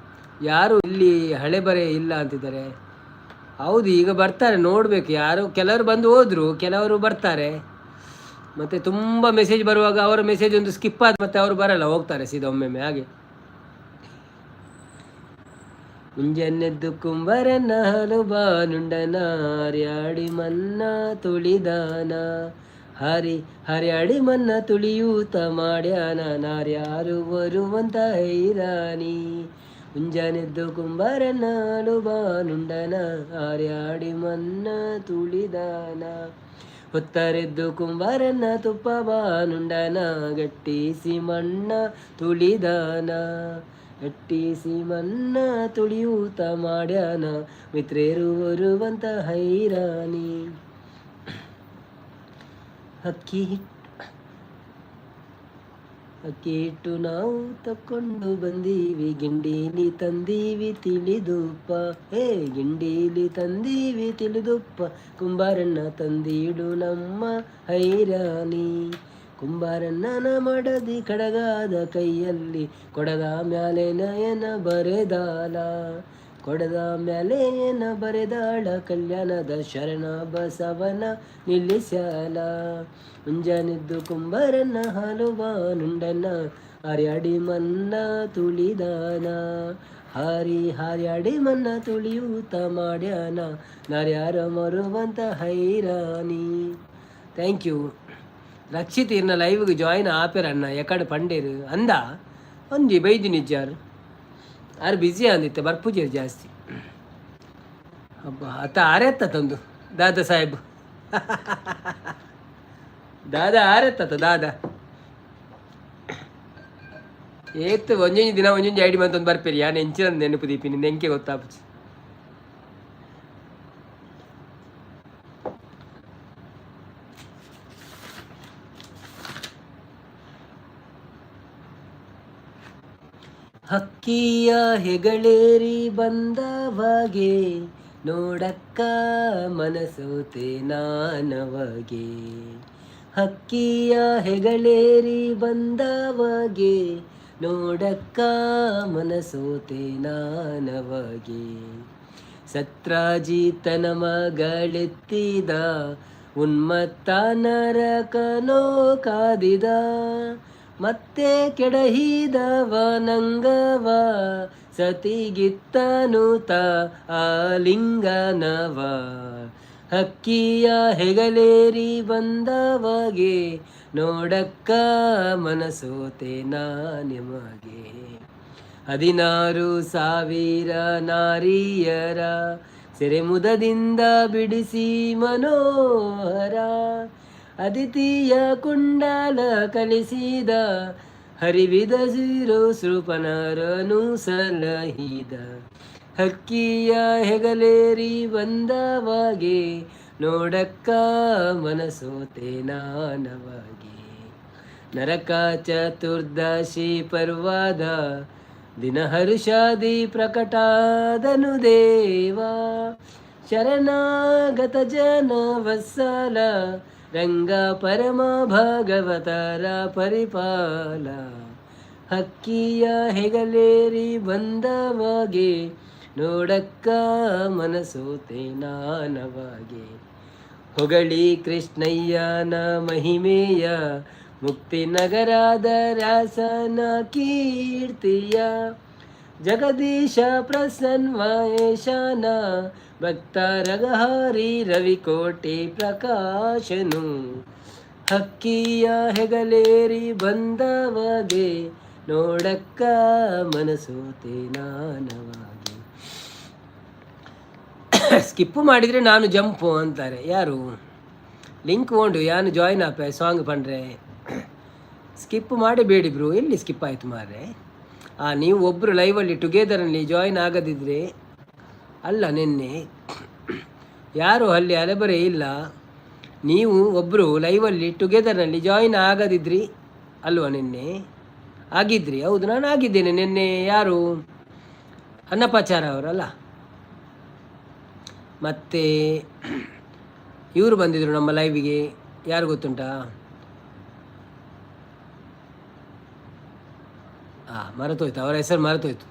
Speaker 1: ಯಾರು ಇಲ್ಲಿ ಹಳೆ ಬರೆ ಇಲ್ಲ ಅಂತಿದ್ದಾರೆ. ಹೌದು, ಈಗ ಬರ್ತಾರೆ, ನೋಡಬೇಕು. ಯಾರು ಕೆಲವರು ಬಂದು ಹೋದರು, ಕೆಲವರು ಬರ್ತಾರೆ. ಮತ್ತು ತುಂಬ ಮೆಸೇಜ್ ಬರುವಾಗ ಅವರ ಮೆಸೇಜ್ ಒಂದು ಸ್ಕಿಪ್ ಆದ ಮತ್ತೆ ಅವರು ಬರಲ್ಲ, ಹೋಗ್ತಾರೆ ಸೀದಾ ಒಮ್ಮೆಮ್ಮೆ ಹಾಗೆ. ಮುಂಜಾನೆದ್ದು ಕುಂಬರನ ಹಲು ಬಾನುಂಡನ ಹರ್ಯಾಡಿ ಮನ್ನ ತುಳಿದಾನ, ಹರಿ ಹರ್ಯಾಡಿ ಮನ್ನ ತುಳಿಯೂತ ಮಾಡ್ಯಾನ, ನಾರ್ಯಾರು ಬರುವಂತ ಹೈರಾಣಿ. ಮುಂಜಾನೆದ್ದು ಕುಂಬಾರನ ಹಾಲು ಬಾನುಂಡನ ಹರ್ಯಾಡಿ ಮನ್ನ ತುಳಿದಾನ, ಹೊತ್ತರೆದ್ದು ಕುಂಬಾರನ ತುಪ್ಪ ಬಾನುಂಡನ ಗಟ್ಟಿಸಿ ಮಣ್ಣ ತುಳಿದಾನ, ಗಟ್ಟಿಸಿ ಮನ್ನ ತುಳಿಯೂತ ಮಾಡ್ಯಾನ, ಮಿತ್ರೇರು ಬರುವಂತ ಹೈರಾಣಿ. ಅಕ್ಕಿ ಹಿಟ್ಟು, ಅಕ್ಕಿ ಹಿಟ್ಟು ನಾವು ತಕ್ಕೊಂಡು ಬಂದೀವಿ, ಗಿಂಡೀಲಿ ತಂದೀವಿ ತಿಳಿದುಪ್ಪ, ಹೇ ಗಿಂಡೀಲಿ ತಂದೀವಿ ತಿಳಿದುಪ್ಪ, ಕುಂಬಾರಣ್ಣ ತಂದೀಡು ನಮ್ಮ ಹೈರಾಣಿ. ಕುಂಬಾರಣ್ಣನ ಮಡದಿ ಕಡಗಾದ ಕೈಯಲ್ಲಿ ಕೊಡದ ಮ್ಯಾಲೆ ನಯನ ಬರೆದಾಲ, ಕೊಡದ ಮ್ಯಾಲೇನ ಬರೆದಾಳ, ಕಲ್ಯಾಣದ ಶರಣ ಬಸವನ ನಿಲ್ಲಿಸ್ಯಾಲ. ಮುಂಜಾನೆದ್ದು ಕುಂಬಾರನ್ನ ಹಾಲು ಬಾನುಂಡನ ಹರ್ಯಾಡಿ ಮನ್ನ ತುಳಿದಾನ, ಹಾರಿ ಹಾರ್ಯಾಡಿ ಮನ್ನ ತುಳಿಯೂತ ಮಾಡ್ಯಾನ, ನಾರ್ಯಾರ ಮರುವಂತ ಹೈರಾಣಿ. Thank you Rakshit. ಇರ್ನ ಲೈವ್ಗೆ ಜಾಯಿನ್ ಆಪೇರ ಅಣ್ಣ ಎಕಡೆ ಪಂಡೇರು ಅಂದ ಒಂಜಿ ಬೈದು ನಿಜ್ಜಾರು ಆರು ಬ್ಯುಸಿ ಅಂದಿತ್ತೆ, ಬರ್ಪೂಜೆರು ಜಾಸ್ತಿ. ಹಬ್ಬ ಅತ್ತ ಆರೆತ್ತ ತಂದು ದಾದಾ ಸಾಹೇಬ್, ದಾದಾ ಆರೆತ್ತ ದಾದಾ ಏತ್ ಒಂಜೊಂಜಿ ದಿನ ಒಂಜೊಂಜಿ ಐಡಿ ಮಂತೊಂದು ಬರ್ಪೇರಿ. ಯಾನ್ ಎಂಚಿನ ನೆನಪು ದೀಪಿನಿ ನೆಂಕೆ ಗೊತ್ತಾಪುಜಿ. ಹಕ್ಕಿಯ ಹೆಗಳೇರಿ ಬಂದವಗೆ ನೋಡಕ್ಕ ಮನಸೋತೆ ನಾನವಗೆ, ಹಕ್ಕಿಯ ಹೆಗಳೇರಿ ಬಂದವಗೆ ನೋಡಕ್ಕ ಮನಸೋತೆ ನಾನವಗೆ. ಸತ್ರಾಜೀತನ ಮಗಳೆತ್ತಿದ ಉನ್ಮತ್ತ ನರಕನೋ ಕಾದಿದ, ಮತ್ತೆ ಕೆಡಹಿದವ ನಂಗವ ಸತಿಗಿತ್ತನುತ ಆಲಿಂಗನವ. ಹಕ್ಕಿಯ ಹೆಗಲೇರಿ ಬಂದವಗೆ ನೋಡಕ್ಕ ಮನಸೋತೆ ನಾ ನಿಮಗೆ. 16,000 ನಾರಿಯರ ಸೆರೆಮುದದಿಂದ ಬಿಡಿಸಿ ಮನೋಹರ, ಅದಿತಿಯ ಕುಂಡಲ ಕಲಿಸಿದ ಹರಿವಿದ ಸಿರು ಸೃಪನರನು ಸಲಹಿದ. ಹಕ್ಕಿಯ ಹೆಗಲೇರಿ ಬಂದವಗೆ ನೋಡಕ್ಕ ಮನಸೋತೆ ನಾನವಗೆ. ನರಕ ಚತುರ್ದಶಿ ಪರ್ವದ ದಿನ ಹರ್ಷಾದಿ ಪ್ರಕಟಾದನು ದೇವ, ಶರಣಾಗತ ಜನ ವತ್ಸಲ ರಂಗ ಪರಮ ಭಾಗವತರ ಪರಿಪಾಲ. ಹಕ್ಕಿಯ ಹೆಗಲೇರಿ ಬಂದವಗೆ ನೋಡಕ್ಕ ಮನಸೋತೆ ನಾನವಗೆ. ಹೊಗಳಿ ಕೃಷ್ಣಯ್ಯನ ಮಹಿಮೆಯ ಮುಕ್ತಿ ನಗರದ ರಾಸನ ಕೀರ್ತಿಯ, ಜಗದೀಶ ಪ್ರಸನ್ಮಹೇಶನ ಭಕ್ತ ರಗಹಾರಿ ರವಿಕೋಟಿ ಪ್ರಕಾಶನು. ಹಕ್ಕಿಯ ಹೆಗಲೇರಿ ಬಂದವಗೆ ನೋಡಕ್ಕ ಮನಸೋತೆ ನಾನವಾಗಿ. ಸ್ಕಿಪ್ ಮಾಡಿದರೆ ನಾನು ಜಂಪು ಅಂತಾರೆ ಯಾರು? ಲಿಂಕ್ ಓಂಡು ಯಾನು ಜಾಯಿನ್ ಆಪೆ ಸಾಂಗ್ ಪಂಡ್ರೆ. ಸ್ಕಿಪ್ ಮಾಡಬೇಡಿ ಬ್ರೋ. ಎಲ್ಲಿ ಸ್ಕಿಪ್ ಆಯಿತು ಮಾರ್ರೆ? ನೀವು ಒಬ್ಬರು ಲೈವಲ್ಲಿ ಟುಗೆದರಲ್ಲಿ ಜಾಯಿನ್ ಆಗದಿದ್ದರೆ ಅಲ್ಲ. ನಿನ್ನೆ ಯಾರು ಅಲ್ಲಿ ಅಲೆಬರೇ ಇಲ್ಲ. ನೀವು ಒಬ್ಬರು ಲೈವಲ್ಲಿ ಟುಗೆದರ್ನಲ್ಲಿ ಜಾಯಿನ್ ಆಗದಿದ್ರಿ ಅಲ್ವಾ ನಿನ್ನೆ? ಆಗಿದ್ರಿ, ಹೌದು, ನಾನು ಆಗಿದ್ದೇನೆ ನಿನ್ನೆ. ಯಾರು? ಅನ್ನಪಾಚಾರ ಅವರಲ್ಲ, ಮತ್ತು ಇವರು ಬಂದಿದ್ದರು ನಮ್ಮ ಲೈವಿಗೆ. ಯಾರು ಗೊತ್ತುಂಟಾ? ಹಾಂ, ಮರೆತೋಯ್ತು, ಅವರ ಹೆಸರು ಮರೆತೋಯ್ತು.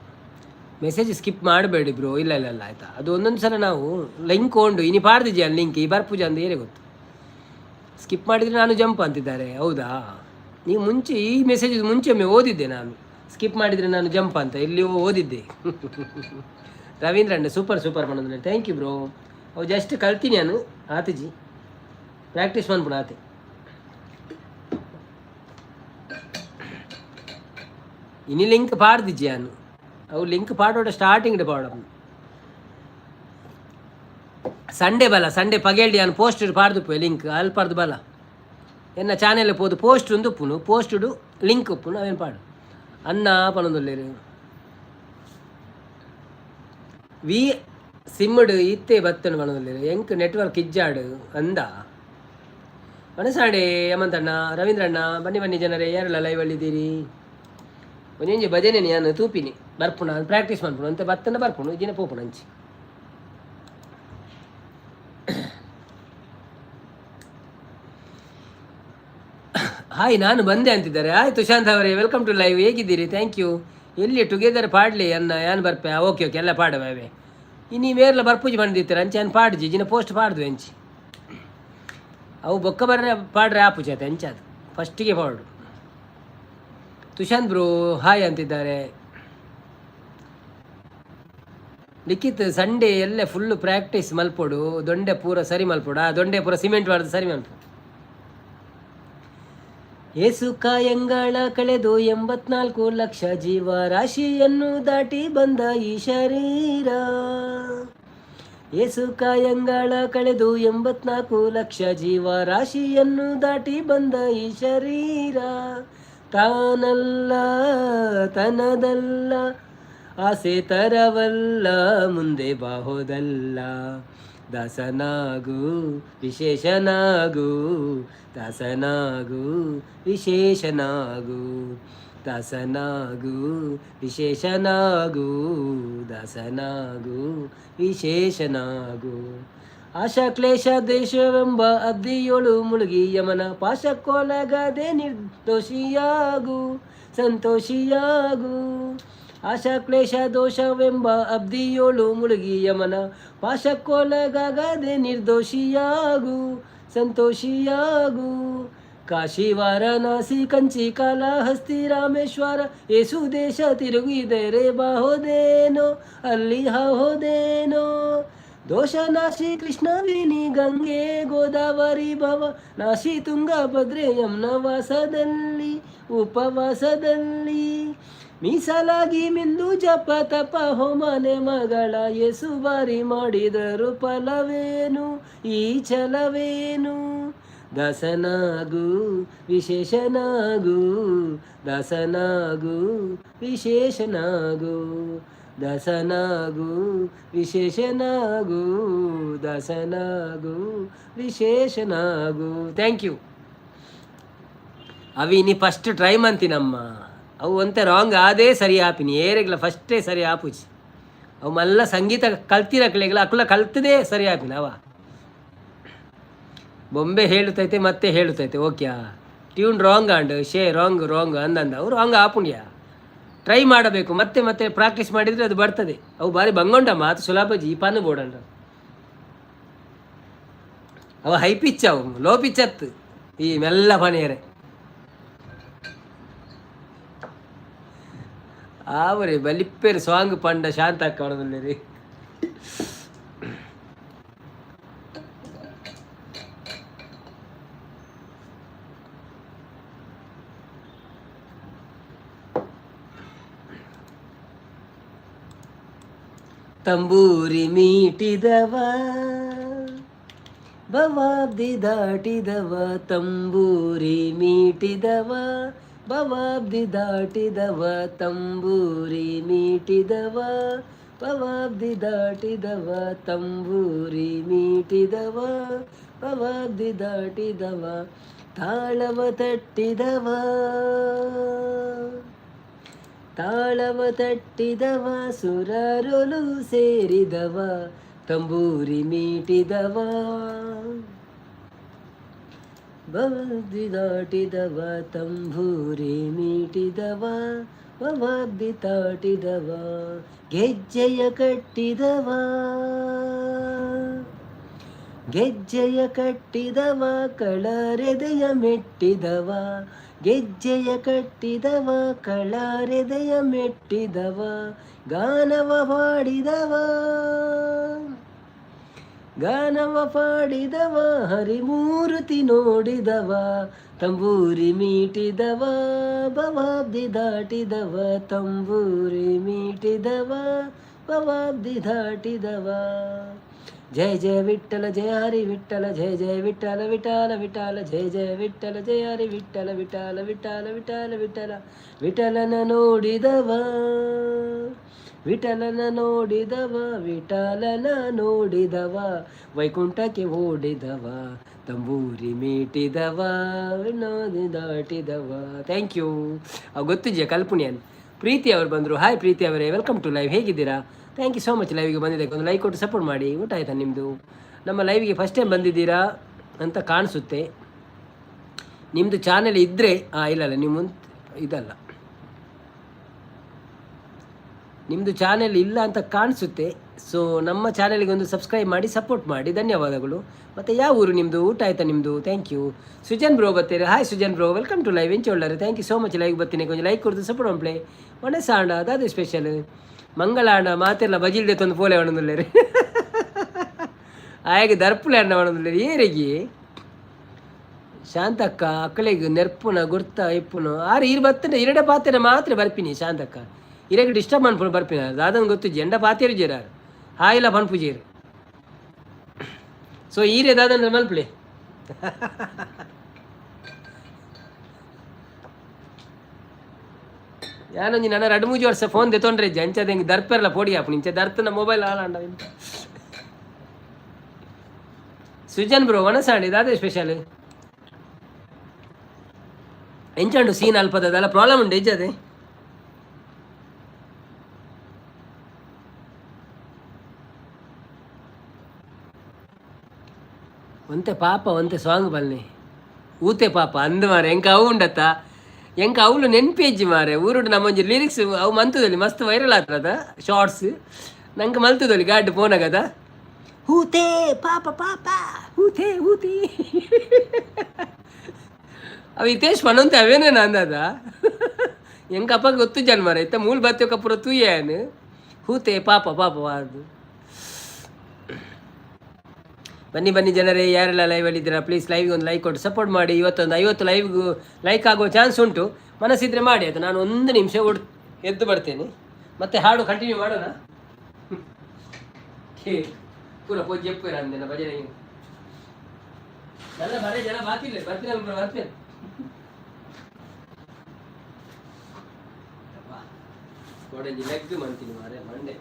Speaker 1: ಮೆಸೇಜ್ ಸ್ಕಿಪ್ ಮಾಡಬೇಡಿ ಬ್ರೋ. ಇಲ್ಲ ಇಲ್ಲ ಇಲ್ಲ, ಆಯಿತಾ? ಅದು ಒಂದೊಂದು ಸಲ ನಾವು ಲಿಂಕ್ ಕೊಂಡು ಇನಿ ಪಾಡ್ದಿದ್ಯಾ ಲಿಂಕ್ ಈ ಬರ್ಪೂಜೆ ಅಂದ ಏನೇ ಗೊತ್ತು. ಸ್ಕಿಪ್ ಮಾಡಿದರೆ ನಾನು ಜಂಪ್ ಅಂತಿದ್ದಾರೆ, ಹೌದಾ? ನೀವು ಮುಂಚೆ ಈ ಮೆಸೇಜ್ ಮುಂಚೆ ಒಮ್ಮೆ ಓದಿದ್ದೆ ನಾನು. ಸ್ಕಿಪ್ ಮಾಡಿದರೆ ನಾನು ಜಂಪ್ ಅಂತ ಎಲ್ಲಿಯೋ ಓದಿದ್ದೆ. ರವೀಂದ್ರ ಅಣ್ಣ ಸೂಪರ್ ಸೂಪರ್ ಮಾಡೋದು. Thank you bro. ಅವು ಜಸ್ಟ್ ಕಲ್ತೀನಿ ನಾನು ಆತಿಜಿ, ಪ್ರಾಕ್ಟೀಸ್ ಮಾಡ್ಬಿಡ ಆತೆ. ಇನಿ ಲಿಂಕ್ ಪಾಡ್ದಿಜ್ಜಿ ನಾನು. ಅವು ಲಿಂಕ್ ಪಾಡೋಡ ಸ್ಟಾರ್ಟಿಂಗ್ ಪಾಡ. ಸಂಡೇ ಬಲ, ಸಂಡೇ ಪಗೇಲ್ಡಿ ನಾನು ಪೋಸ್ಟ್ ಪಾಡ್ದುಪ್ಪು ಲಿಂಕ್ ಅಲ್ಪಾರ್ದು ಬಲ. ಎನ್ನ ಚಾನೆಲ್ ಪೋದು ಪೋಸ್ಟ್ ಒಂದು ಉಪ್ಪುನು, ಪೋಸ್ಟುಡು ಲಿಂಕ್ ಉಪ್ಪುನು, ಅವೇನು ಪಾಡು ಅನ್ನ ಪನೊಂದುಲ್ಲೇರು. ವಿ ಸಿಮ್ಮಡು ಇತ್ತೆ ಬತ್ತನು ಪನೊಂದುಲ್ಲೇರು. ಎಂಕ್ ನೆಟ್ವರ್ಕ್ ಇಜ್ಜಾಡು ಅಂದ ಮನಸಾಡೆ. ಹೇಮಂತಣ್ಣ, ರವೀಂದ್ರಣ್ಣ, ಬನ್ನಿ ಬನ್ನಿ ಜನರೇ. ಯಾರೆಲ್ಲ ಲೈವ್ ಅಲ್ಲಿದ್ದೀರಿ? ಒಂಜೊಂಜಿ ಭಜನೆ ನಾನು ತೂಪಿನಿ ಬರ್ಪುಣ, ಪ್ರಾಕ್ಟೀಸ್ ಮನ್ಪುಣ ಅಂತ ಬತ್ತನ ಬರ್ಪುಣು ಇಜಿನ ಪೋಪುಣ ಅಂಚಿ. ಹಾಯ್, ನಾನು ಬಂದೆ ಅಂತಿದ್ದಾರೆ. ಆಯ್ತು ಶಾಂತ ಅವರೇ, welcome to live. ಹೇಗಿದ್ದೀರಿ? Thank you. ಎಲ್ಲಿ ಟುಗೆದರ್ ಪಾಡಲಿ ಅನ್ನ ಯಾನ್ ಬರ್ಪೆ. ಓಕೆ ಓಕೆ, ಎಲ್ಲ ಪಾಡವೆ. ಇನ್ನು ಮೇರ್ಲ ಬರ್ಪೂಜಿ ಬಂದಿತ್ತಾರೆ ಅಂಚೆ ಅನ್ ಪಾಡ್ಜಿ ಜಿನ ಪೋಸ್ಟ್ ಪಾಡ್ದು ಅಂಚಿ. ಅವು ಬೊಕ್ಕ ಬರ್ರೆ ಪಾಡ್ರೆ ಆಪುಜಿ ಆತ ಅಂಚೆ. ಅದು ಫಸ್ಟಿಗೆ ಪಾಡು. ತುಷಾಂತ್ ಬ್ರೋ ಹಾಯ್ ಅಂತಿದ್ದಾರೆ. ಲಿಖಿತ್, ಸಂಡೇ ಎಲ್ಲೇ ಫುಲ್ಲು ಪ್ರಾಕ್ಟೀಸ್ ಮಲ್ಪೊಡು, ದೊಂಡೆ ಪೂರ ಸರಿ ಮಲ್ಪೊಡು. ಆ ದೊಂಡೆ ಪೂರ ಸಿಮೆಂಟ್ ಮಾಡಿದ ಸರಿ ಮಲ್ಪು. ಏಸು ಕಾಯಂಗಳ ಕಳೆದು 84 ಲಕ್ಷ ಜೀವರಾಶಿಯನ್ನು ದಾಟಿ ಬಂದ ಈ ಶರೀರ. ಏಸು ಕಾಯಂಗಳ ಕಳೆದು 84 ಲಕ್ಷ ಜೀವರಾಶಿಯನ್ನು ದಾಟಿ ಬಂದ ಈ ಶರೀರ. ತಾನಲ್ಲ ತನದಲ್ಲ, ಆಸೆ ತರವಲ್ಲ, ಮುಂದೆ ಬಾಹೋದಲ್ಲ. ದಾಸನಾಗು ವಿಶೇಷನಾಗು, ದಾಸನಾಗು ವಿಶೇಷನಾಗು, ದಾಸನಾಗು ವಿಶೇಷನಾಗು, ದಾಸನಾಗು ವಿಶೇಷನಾಗು. ಆಶಾ ಕ್ಲೇಶ ದೇಶವೆಂಬ ಅಬ್ದಿಯೋಳು ಮುಳುಗಿ ಯಮನ ಪಾಶಕ್ಕೊಳಗದೆ ನಿರ್ದೋಷಿಯಾಗು, ಸಂತೋಷಿಯಾಗು. ಆಶಾ ಕ್ಲೇಶ ದೋಷವೆಂಬ ಅಬ್ದಿಯೋಳು ಮುಳುಗಿ ಯಮನ ಪಾಶಕ್ಕೊಳಗಾಗದೆ ನಿರ್ದೋಷಿಯಾಗು, ಸಂತೋಷಿಯಾಗು. ಕಾಶಿ ವಾರಣಾಸಿ ಕಂಚಿ ಕಾಲಹಸ್ತಿ ರಾಮೇಶ್ವರ ಏಸು ದೇಶ ತಿರುಗಿದರೆ ಬಾಹೋದೇನೋ, ಅಲ್ಲಿ ಹೋದೇನೋ. ದೋಷನಾಶಿ ಕೃಷ್ಣವೇಣಿ ಗಂಗೆ ಗೋದಾವರಿ ಭವ ನಾಶಿ ತುಂಗಭದ್ರೆ ಯಮ್ನ ವಾಸದಲ್ಲಿ ಉಪವಾಸದಲ್ಲಿ. ಮೀಸಲಾಗಿ ಮಿಂದು ಜಪ ತಪ ಹೋಮನೆ ಮಗಳ ಯೇಸು ಬಾರಿ ಮಾಡಿದರು ಫಲವೇನು, ಈ ಛಲವೇನು? ದಾಸನಾಗು ವಿಶೇಷನಾಗು, ದಾಸನಾಗು ವಿಶೇಷನಾಗು, ದಾಸನಾಗು ವಿಶೇಷನಾಗು, ದಾಸನಾಗು ವಿಶೇಷನಾಗು. Thank you. ಅವಿ ನೀ ಫಸ್ಟ್ ಟ್ರೈ ಮಂತಿನಮ್ಮ. ಅವು ಒಂತೆ ರಾಂಗ್ ಆದೇ ಸರಿ ಆಪಿನಿ. ಏರೆಗ್ಲ ಫಸ್ಟೇ ಸರಿ ಆಪುಜಿ ಅವು. ಮಲ್ಲ ಸಂಗೀತ ಕಲ್ತಿರಕ್ಲೆಗ್ಲ ಅಕುಲ ಕಲ್ತದೇ ಸರಿ ಆಪಿನ ಅವ. ಬೊಂಬೆ ಹೇಳುತ್ತೈತೆ ಮತ್ತೆ ಹೇಳುತ್ತೈತೆ. ಓಕ್ಯಾ, ಟ್ಯೂನ್ ರಾಂಗ್ ಆಂಡ್ ಶೇ ರಾಂಗ್ ರಾಂಗ್ ಅಂದಂದ ಅವರು ಹಂಗೆ ಆಪುಂಡ್ಯಾ. ಟ್ರೈ ಮಾಡಬೇಕು, ಮತ್ತೆ ಮತ್ತೆ ಪ್ರಾಕ್ಟೀಸ್ ಮಾಡಿದರೆ ಅದು ಬರ್ತದೆ. ಅವು ಭಾರಿ ಬಂಗೊಂಡಮ್ಮ, ಅದು ಸುಲಭ ಜಿ ಪಾನು ಬೋಡಂಡ. ಅವ ಹೈ ಪಿಚ್, ಅವು ಲೋ ಪಿಚ್ ಅತ್ತು ಈ ಮೆಲ್ಲ ಪನಿಯರೆ. ಆವರೆ ಬಲಿಪ್ಪೇರು ಸಾಂಗ್ ಪಂಡ ಶಾಂತ ಅಕ್ಕ. ತಂಬೂರಿ ಮೀಟಿದವ, ಭವಾಬ್ದಿ ದಾಟಿದವ. ತಂಬೂರಿ ಮೀಟಿದವ, ಭವಾಬ್ದಿ ದಾಟಿದವ. ತಂಬೂರಿ ಮೀಟಿದವ, ಭವಾಬ್ದಿ ದಾಟಿದವ. ತಂಬೂರಿ ಮೀಟಿದವ, ಭವಾಬ್ದಿ ದಾಟಿದವ. ತಾಳವ ತಟ್ಟಿದವ, ತಾಳವ ತಟ್ಟಿದವ. ಸುರರೊಲು ಸೇರಿದವ, ತಂಬೂರಿ ಮೀಟಿದವ, ಭವಾಬ್ದಿ ದಾಟಿದವ. ತಂಬೂರಿ ಮೀಟಿದವ, ಭವಾಬ್ದಿ ದಾಟಿದವ. ಗೆಜ್ಜೆಯ ಕಟ್ಟಿದವ, ಗೆಜ್ಜೆಯ ಕಟ್ಟಿದವ. ಕಳರೆದೆಯ ಮೆಟ್ಟಿದವ. ಗೆಜ್ಜೆಯ ಕಟ್ಟಿದವ, ಕಳರೆದೆಯ ಮೆಟ್ಟಿದವ. ಗಾನವ ಪಾಡಿದವ, ಗಾನವ ಪಾಡಿದವ. ಹರಿಮೂರ್ತಿ ನೋಡಿದವ, ತಂಬೂರಿ ಮೀಟಿದವ, ಭವಾಬ್ದಿ ದಾಟಿದವ. ತಂಬೂರಿ ಮೀಟಿದವ, ಭವಾಬ್ದಿ ದಾಟಿದವ. ಜಯ ಜಯ ವಿಠಲ, ಜಯ ಹರಿ ವಿಠಲ. ಜಯ ಜಯ ವಿಠಲ ವಿಠಲ ವಿಠಲ. ಜಯ ಜಯ ವಿಠಲ, ಜಯ ಹರಿ ವಿಠಲ ವಿಠಲ ವಿಠಲ ವಿಠಲ ವಿಠಲ. ವಿಠಲನ ನೋಡಿದವ, ವಿಠಲನ ನೋಡಿದವ. ವಿಠಲನ ನೋಡಿದವ, ವೈಕುಂಠಕ್ಕೆ ಓಡಿದವ. ತಂಬೂರಿ ಮೀಟಿದವ, ವಿನೋದಿ ದಾಟಿದವ. Thank you. ಗೊತ್ತಿದೆಯಾ ಕಲ್ಪುಣಿಯನ್? ಪ್ರೀತಿ ಅವರು ಬಂದರು. ಹಾಯ್ ಪ್ರೀತಿ ಅವರೇ, welcome to live. ಹೇಗಿದ್ದೀರಾ? Thank you so much ಲೈವ್ಗೆ ಬಂದಿದ್ದಕ್ಕೆ. ಒಂದು ಲೈಕ್ ಕೊಟ್ಟು ಸಪೋರ್ಟ್ ಮಾಡಿ. ಊಟ ಆಯ್ತಾ ನಿಮ್ಮದು? ನಮ್ಮ ಲೈವ್ಗೆ ಫಸ್ಟ್ ಟೈಮ್ ಬಂದಿದ್ದೀರಾ ಅಂತ ಕಾಣಿಸುತ್ತೆ. ನಿಮ್ಮದು ಚಾನೆಲ್ ಇದ್ದರೆ, ಇಲ್ಲ ಇಲ್ಲ, ನಿಮ್ಮ ಇದಲ್ಲ, ನಿಮ್ಮದು ಚಾನೆಲ್ ಇಲ್ಲ ಅಂತ ಕಾಣಿಸುತ್ತೆ. ಸೊ ನಮ್ಮ ಚಾನೆಲ್ಗೆ ಒಂದು ಸಬ್ಸ್ಕ್ರೈಬ್ ಮಾಡಿ, ಸಪೋರ್ಟ್ ಮಾಡಿ. ಧನ್ಯವಾದಗಳು. ಮತ್ತು ಯಾವ ಊರು ನಿಮ್ಮದು? ಊಟ ಆಯ್ತಾ ನಿಮ್ಮದು? Thank you. Sujan bro ಬರ್ತೀರಿ. Hi Sujan bro, welcome to live. ಎಂಚ thank you so much. Live ಬರ್ತೀನಿ, ಕೊಂಚ ಲೈಕ್ ಕೊಡ್ತು ಸಪೋರ್ಟ್ ಮನ್ಪ್ಲೆ. ಒಣೆ ಸಾಂಡ ಅದಾದ ಸ್ಪೆಷಲ್ ಮಂಗಳಾಂಡ ಮಾತೆಲ್ಲ ಬಜಿಲ್ದೆ ತಂದು ಪೋಲೆ ಒಣದುಲ್ಲೇರಿ. ಆಯಗೆ ದರ್ಪುಲೆ ಅಣ್ಣ ಒಣದುಲ್ಲೇರಿ ಏರಿಗೆ. ಶಾಂತಕ್ಕ, ಅಕ್ಕಳಿಗೆ ನೆರ್ಪುನ ಗುರ್ತ ಇಪ್ಪುನು ಆರು ಇರು ಬತ್ತನೆ ಇರಡೆ ಪಾತೆನ ಮಾತ್ರ ಬರ್ಪಿನಿ. ಶಾಂತಕ್ಕ, ಇರಗೆ ಡಿಸ್ಟರ್ಬ್ ಮನ್ಪುನು ಬರ್ಪಿನ ದಾದನ್ ಗೊತ್ತು. ಜೆಂಡ ಪಾತೇರು ಜೇರಾರು ಹಾಯಿಲ ಪನ್ಪುಜೇರು. ಸೊ ಈರೆ ದಾದನ್ ಮಲ್ಪಲೆ. ಯಾನೊಂಜಿ ನನ್ನ ರಡ್ಡು ಮೂಜಿ ವರ್ಷ ಫೋನ್ ದೆತೊಂಡ್ರೆ ಅಂಚದ ಹೆಂಗೆ ದರ್ಪೆರ್ಲ ಪೋಡಿ ಆಪುಣಿ. ಇಂಚ ದರ್ತನ ಮೊಬೈಲ್ ಆಲಾಂಡ. ಸುಜನ್ ಬ್ರೋ, ವನಸಾಂಡಿ ದಾದೆ ಸ್ಪೆಷಲ್? ಎಂಚಂಡು ಸೀನ್ ಅಲ್ಪದಲ್ಲ ಪ್ರಾಬ್ಲಮ್ ಉಂಟು ಇಜ್ಜದೆ. ಒಂತೆ ಪಾಪ, ಒಂತೆ ಸಾಂಗ್ ಬಲ್ನೆ. ಊತೆ ಪಾಪ ಅಂದ್ ಮಾರೆ. ಎಂಕ ಅವು ಉಂಡತ್ತ, ಎಂಕ ಅವ್ಲು ನೆನ್ಪೇಜಿ ಮಾರೆ. ಊರುಡು ನಮ್ಮೊಂಜಿ ಲಿರಿಕ್ಸ್ ಅವು ಮಂತದಲ್ಲಿ ಮಸ್ತ್ ವೈರಲ್ ಆತದ ಶಾರ್ಟ್ಸ್. ನಂಗೆ ಮಲ್ತದಲ್ಲಿ ಗಾಡ್ ಫೋನಾಗದ. ಹೂತೆ ಪಾಪ ಪಾಪ ಹೂತೆ ಹೂತೆ. ಅವು ಹಿತೇಶ್ ಪನೊಂತೆ ಅವೇನೇ ಅಂದಾದ. ಎಂಕ ಅಪ್ಪ ಗೊತ್ತು ಜನ್ ಮಾರೆ. ಇತ್ತ ಮೂಲ ಬತ್ತೆ ಕಪುರ ತೂಯೇನು ಹೂತೆ ಪಾಪ ಪಾಪ ಅದು. ಬನ್ನಿ ಬನ್ನಿ ಜನರೇ, ಯಾರೆಲ್ಲ ಲೈವಲ್ಲಿ ಇದ್ದೀರಾ, ಪ್ಲೀಸ್ ಲೈವ್ಗೆ ಒಂದು ಲೈಕ್ ಕೊಟ್ಟು ಸಪೋರ್ಟ್ ಮಾಡಿ. ಇವತ್ತೊಂದು 50 ಲೈವ್ಗೂ ಲೈಕ್ ಆಗುವ ಚಾನ್ಸ್ ಉಂಟು. ಮನಸ್ಸಿದ್ರೆ ಮಾಡಿ ಅದು. ನಾನು ಒಂದು ನಿಮಿಷ ಎದ್ದು ಬರ್ತೇನೆ. ಮತ್ತೆ ಹಾಡು ಕಂಟಿನ್ಯೂ ಮಾಡೋಣ. ಪೂರ ಪೂಜೆ ಅಂದೇನ ಭಜನೆ നല്ല ಬರೇ ಜನ ಬಾಕಿ ಇಲ್ಲ. ಬರ್ತೀನಿ, ಬರ್ತೇನೆ. ಕೊಡಂಜಿ ಲೆಗ್ ಮಂತೀನಿ ಮಾರೆ ಮಂಡೆ.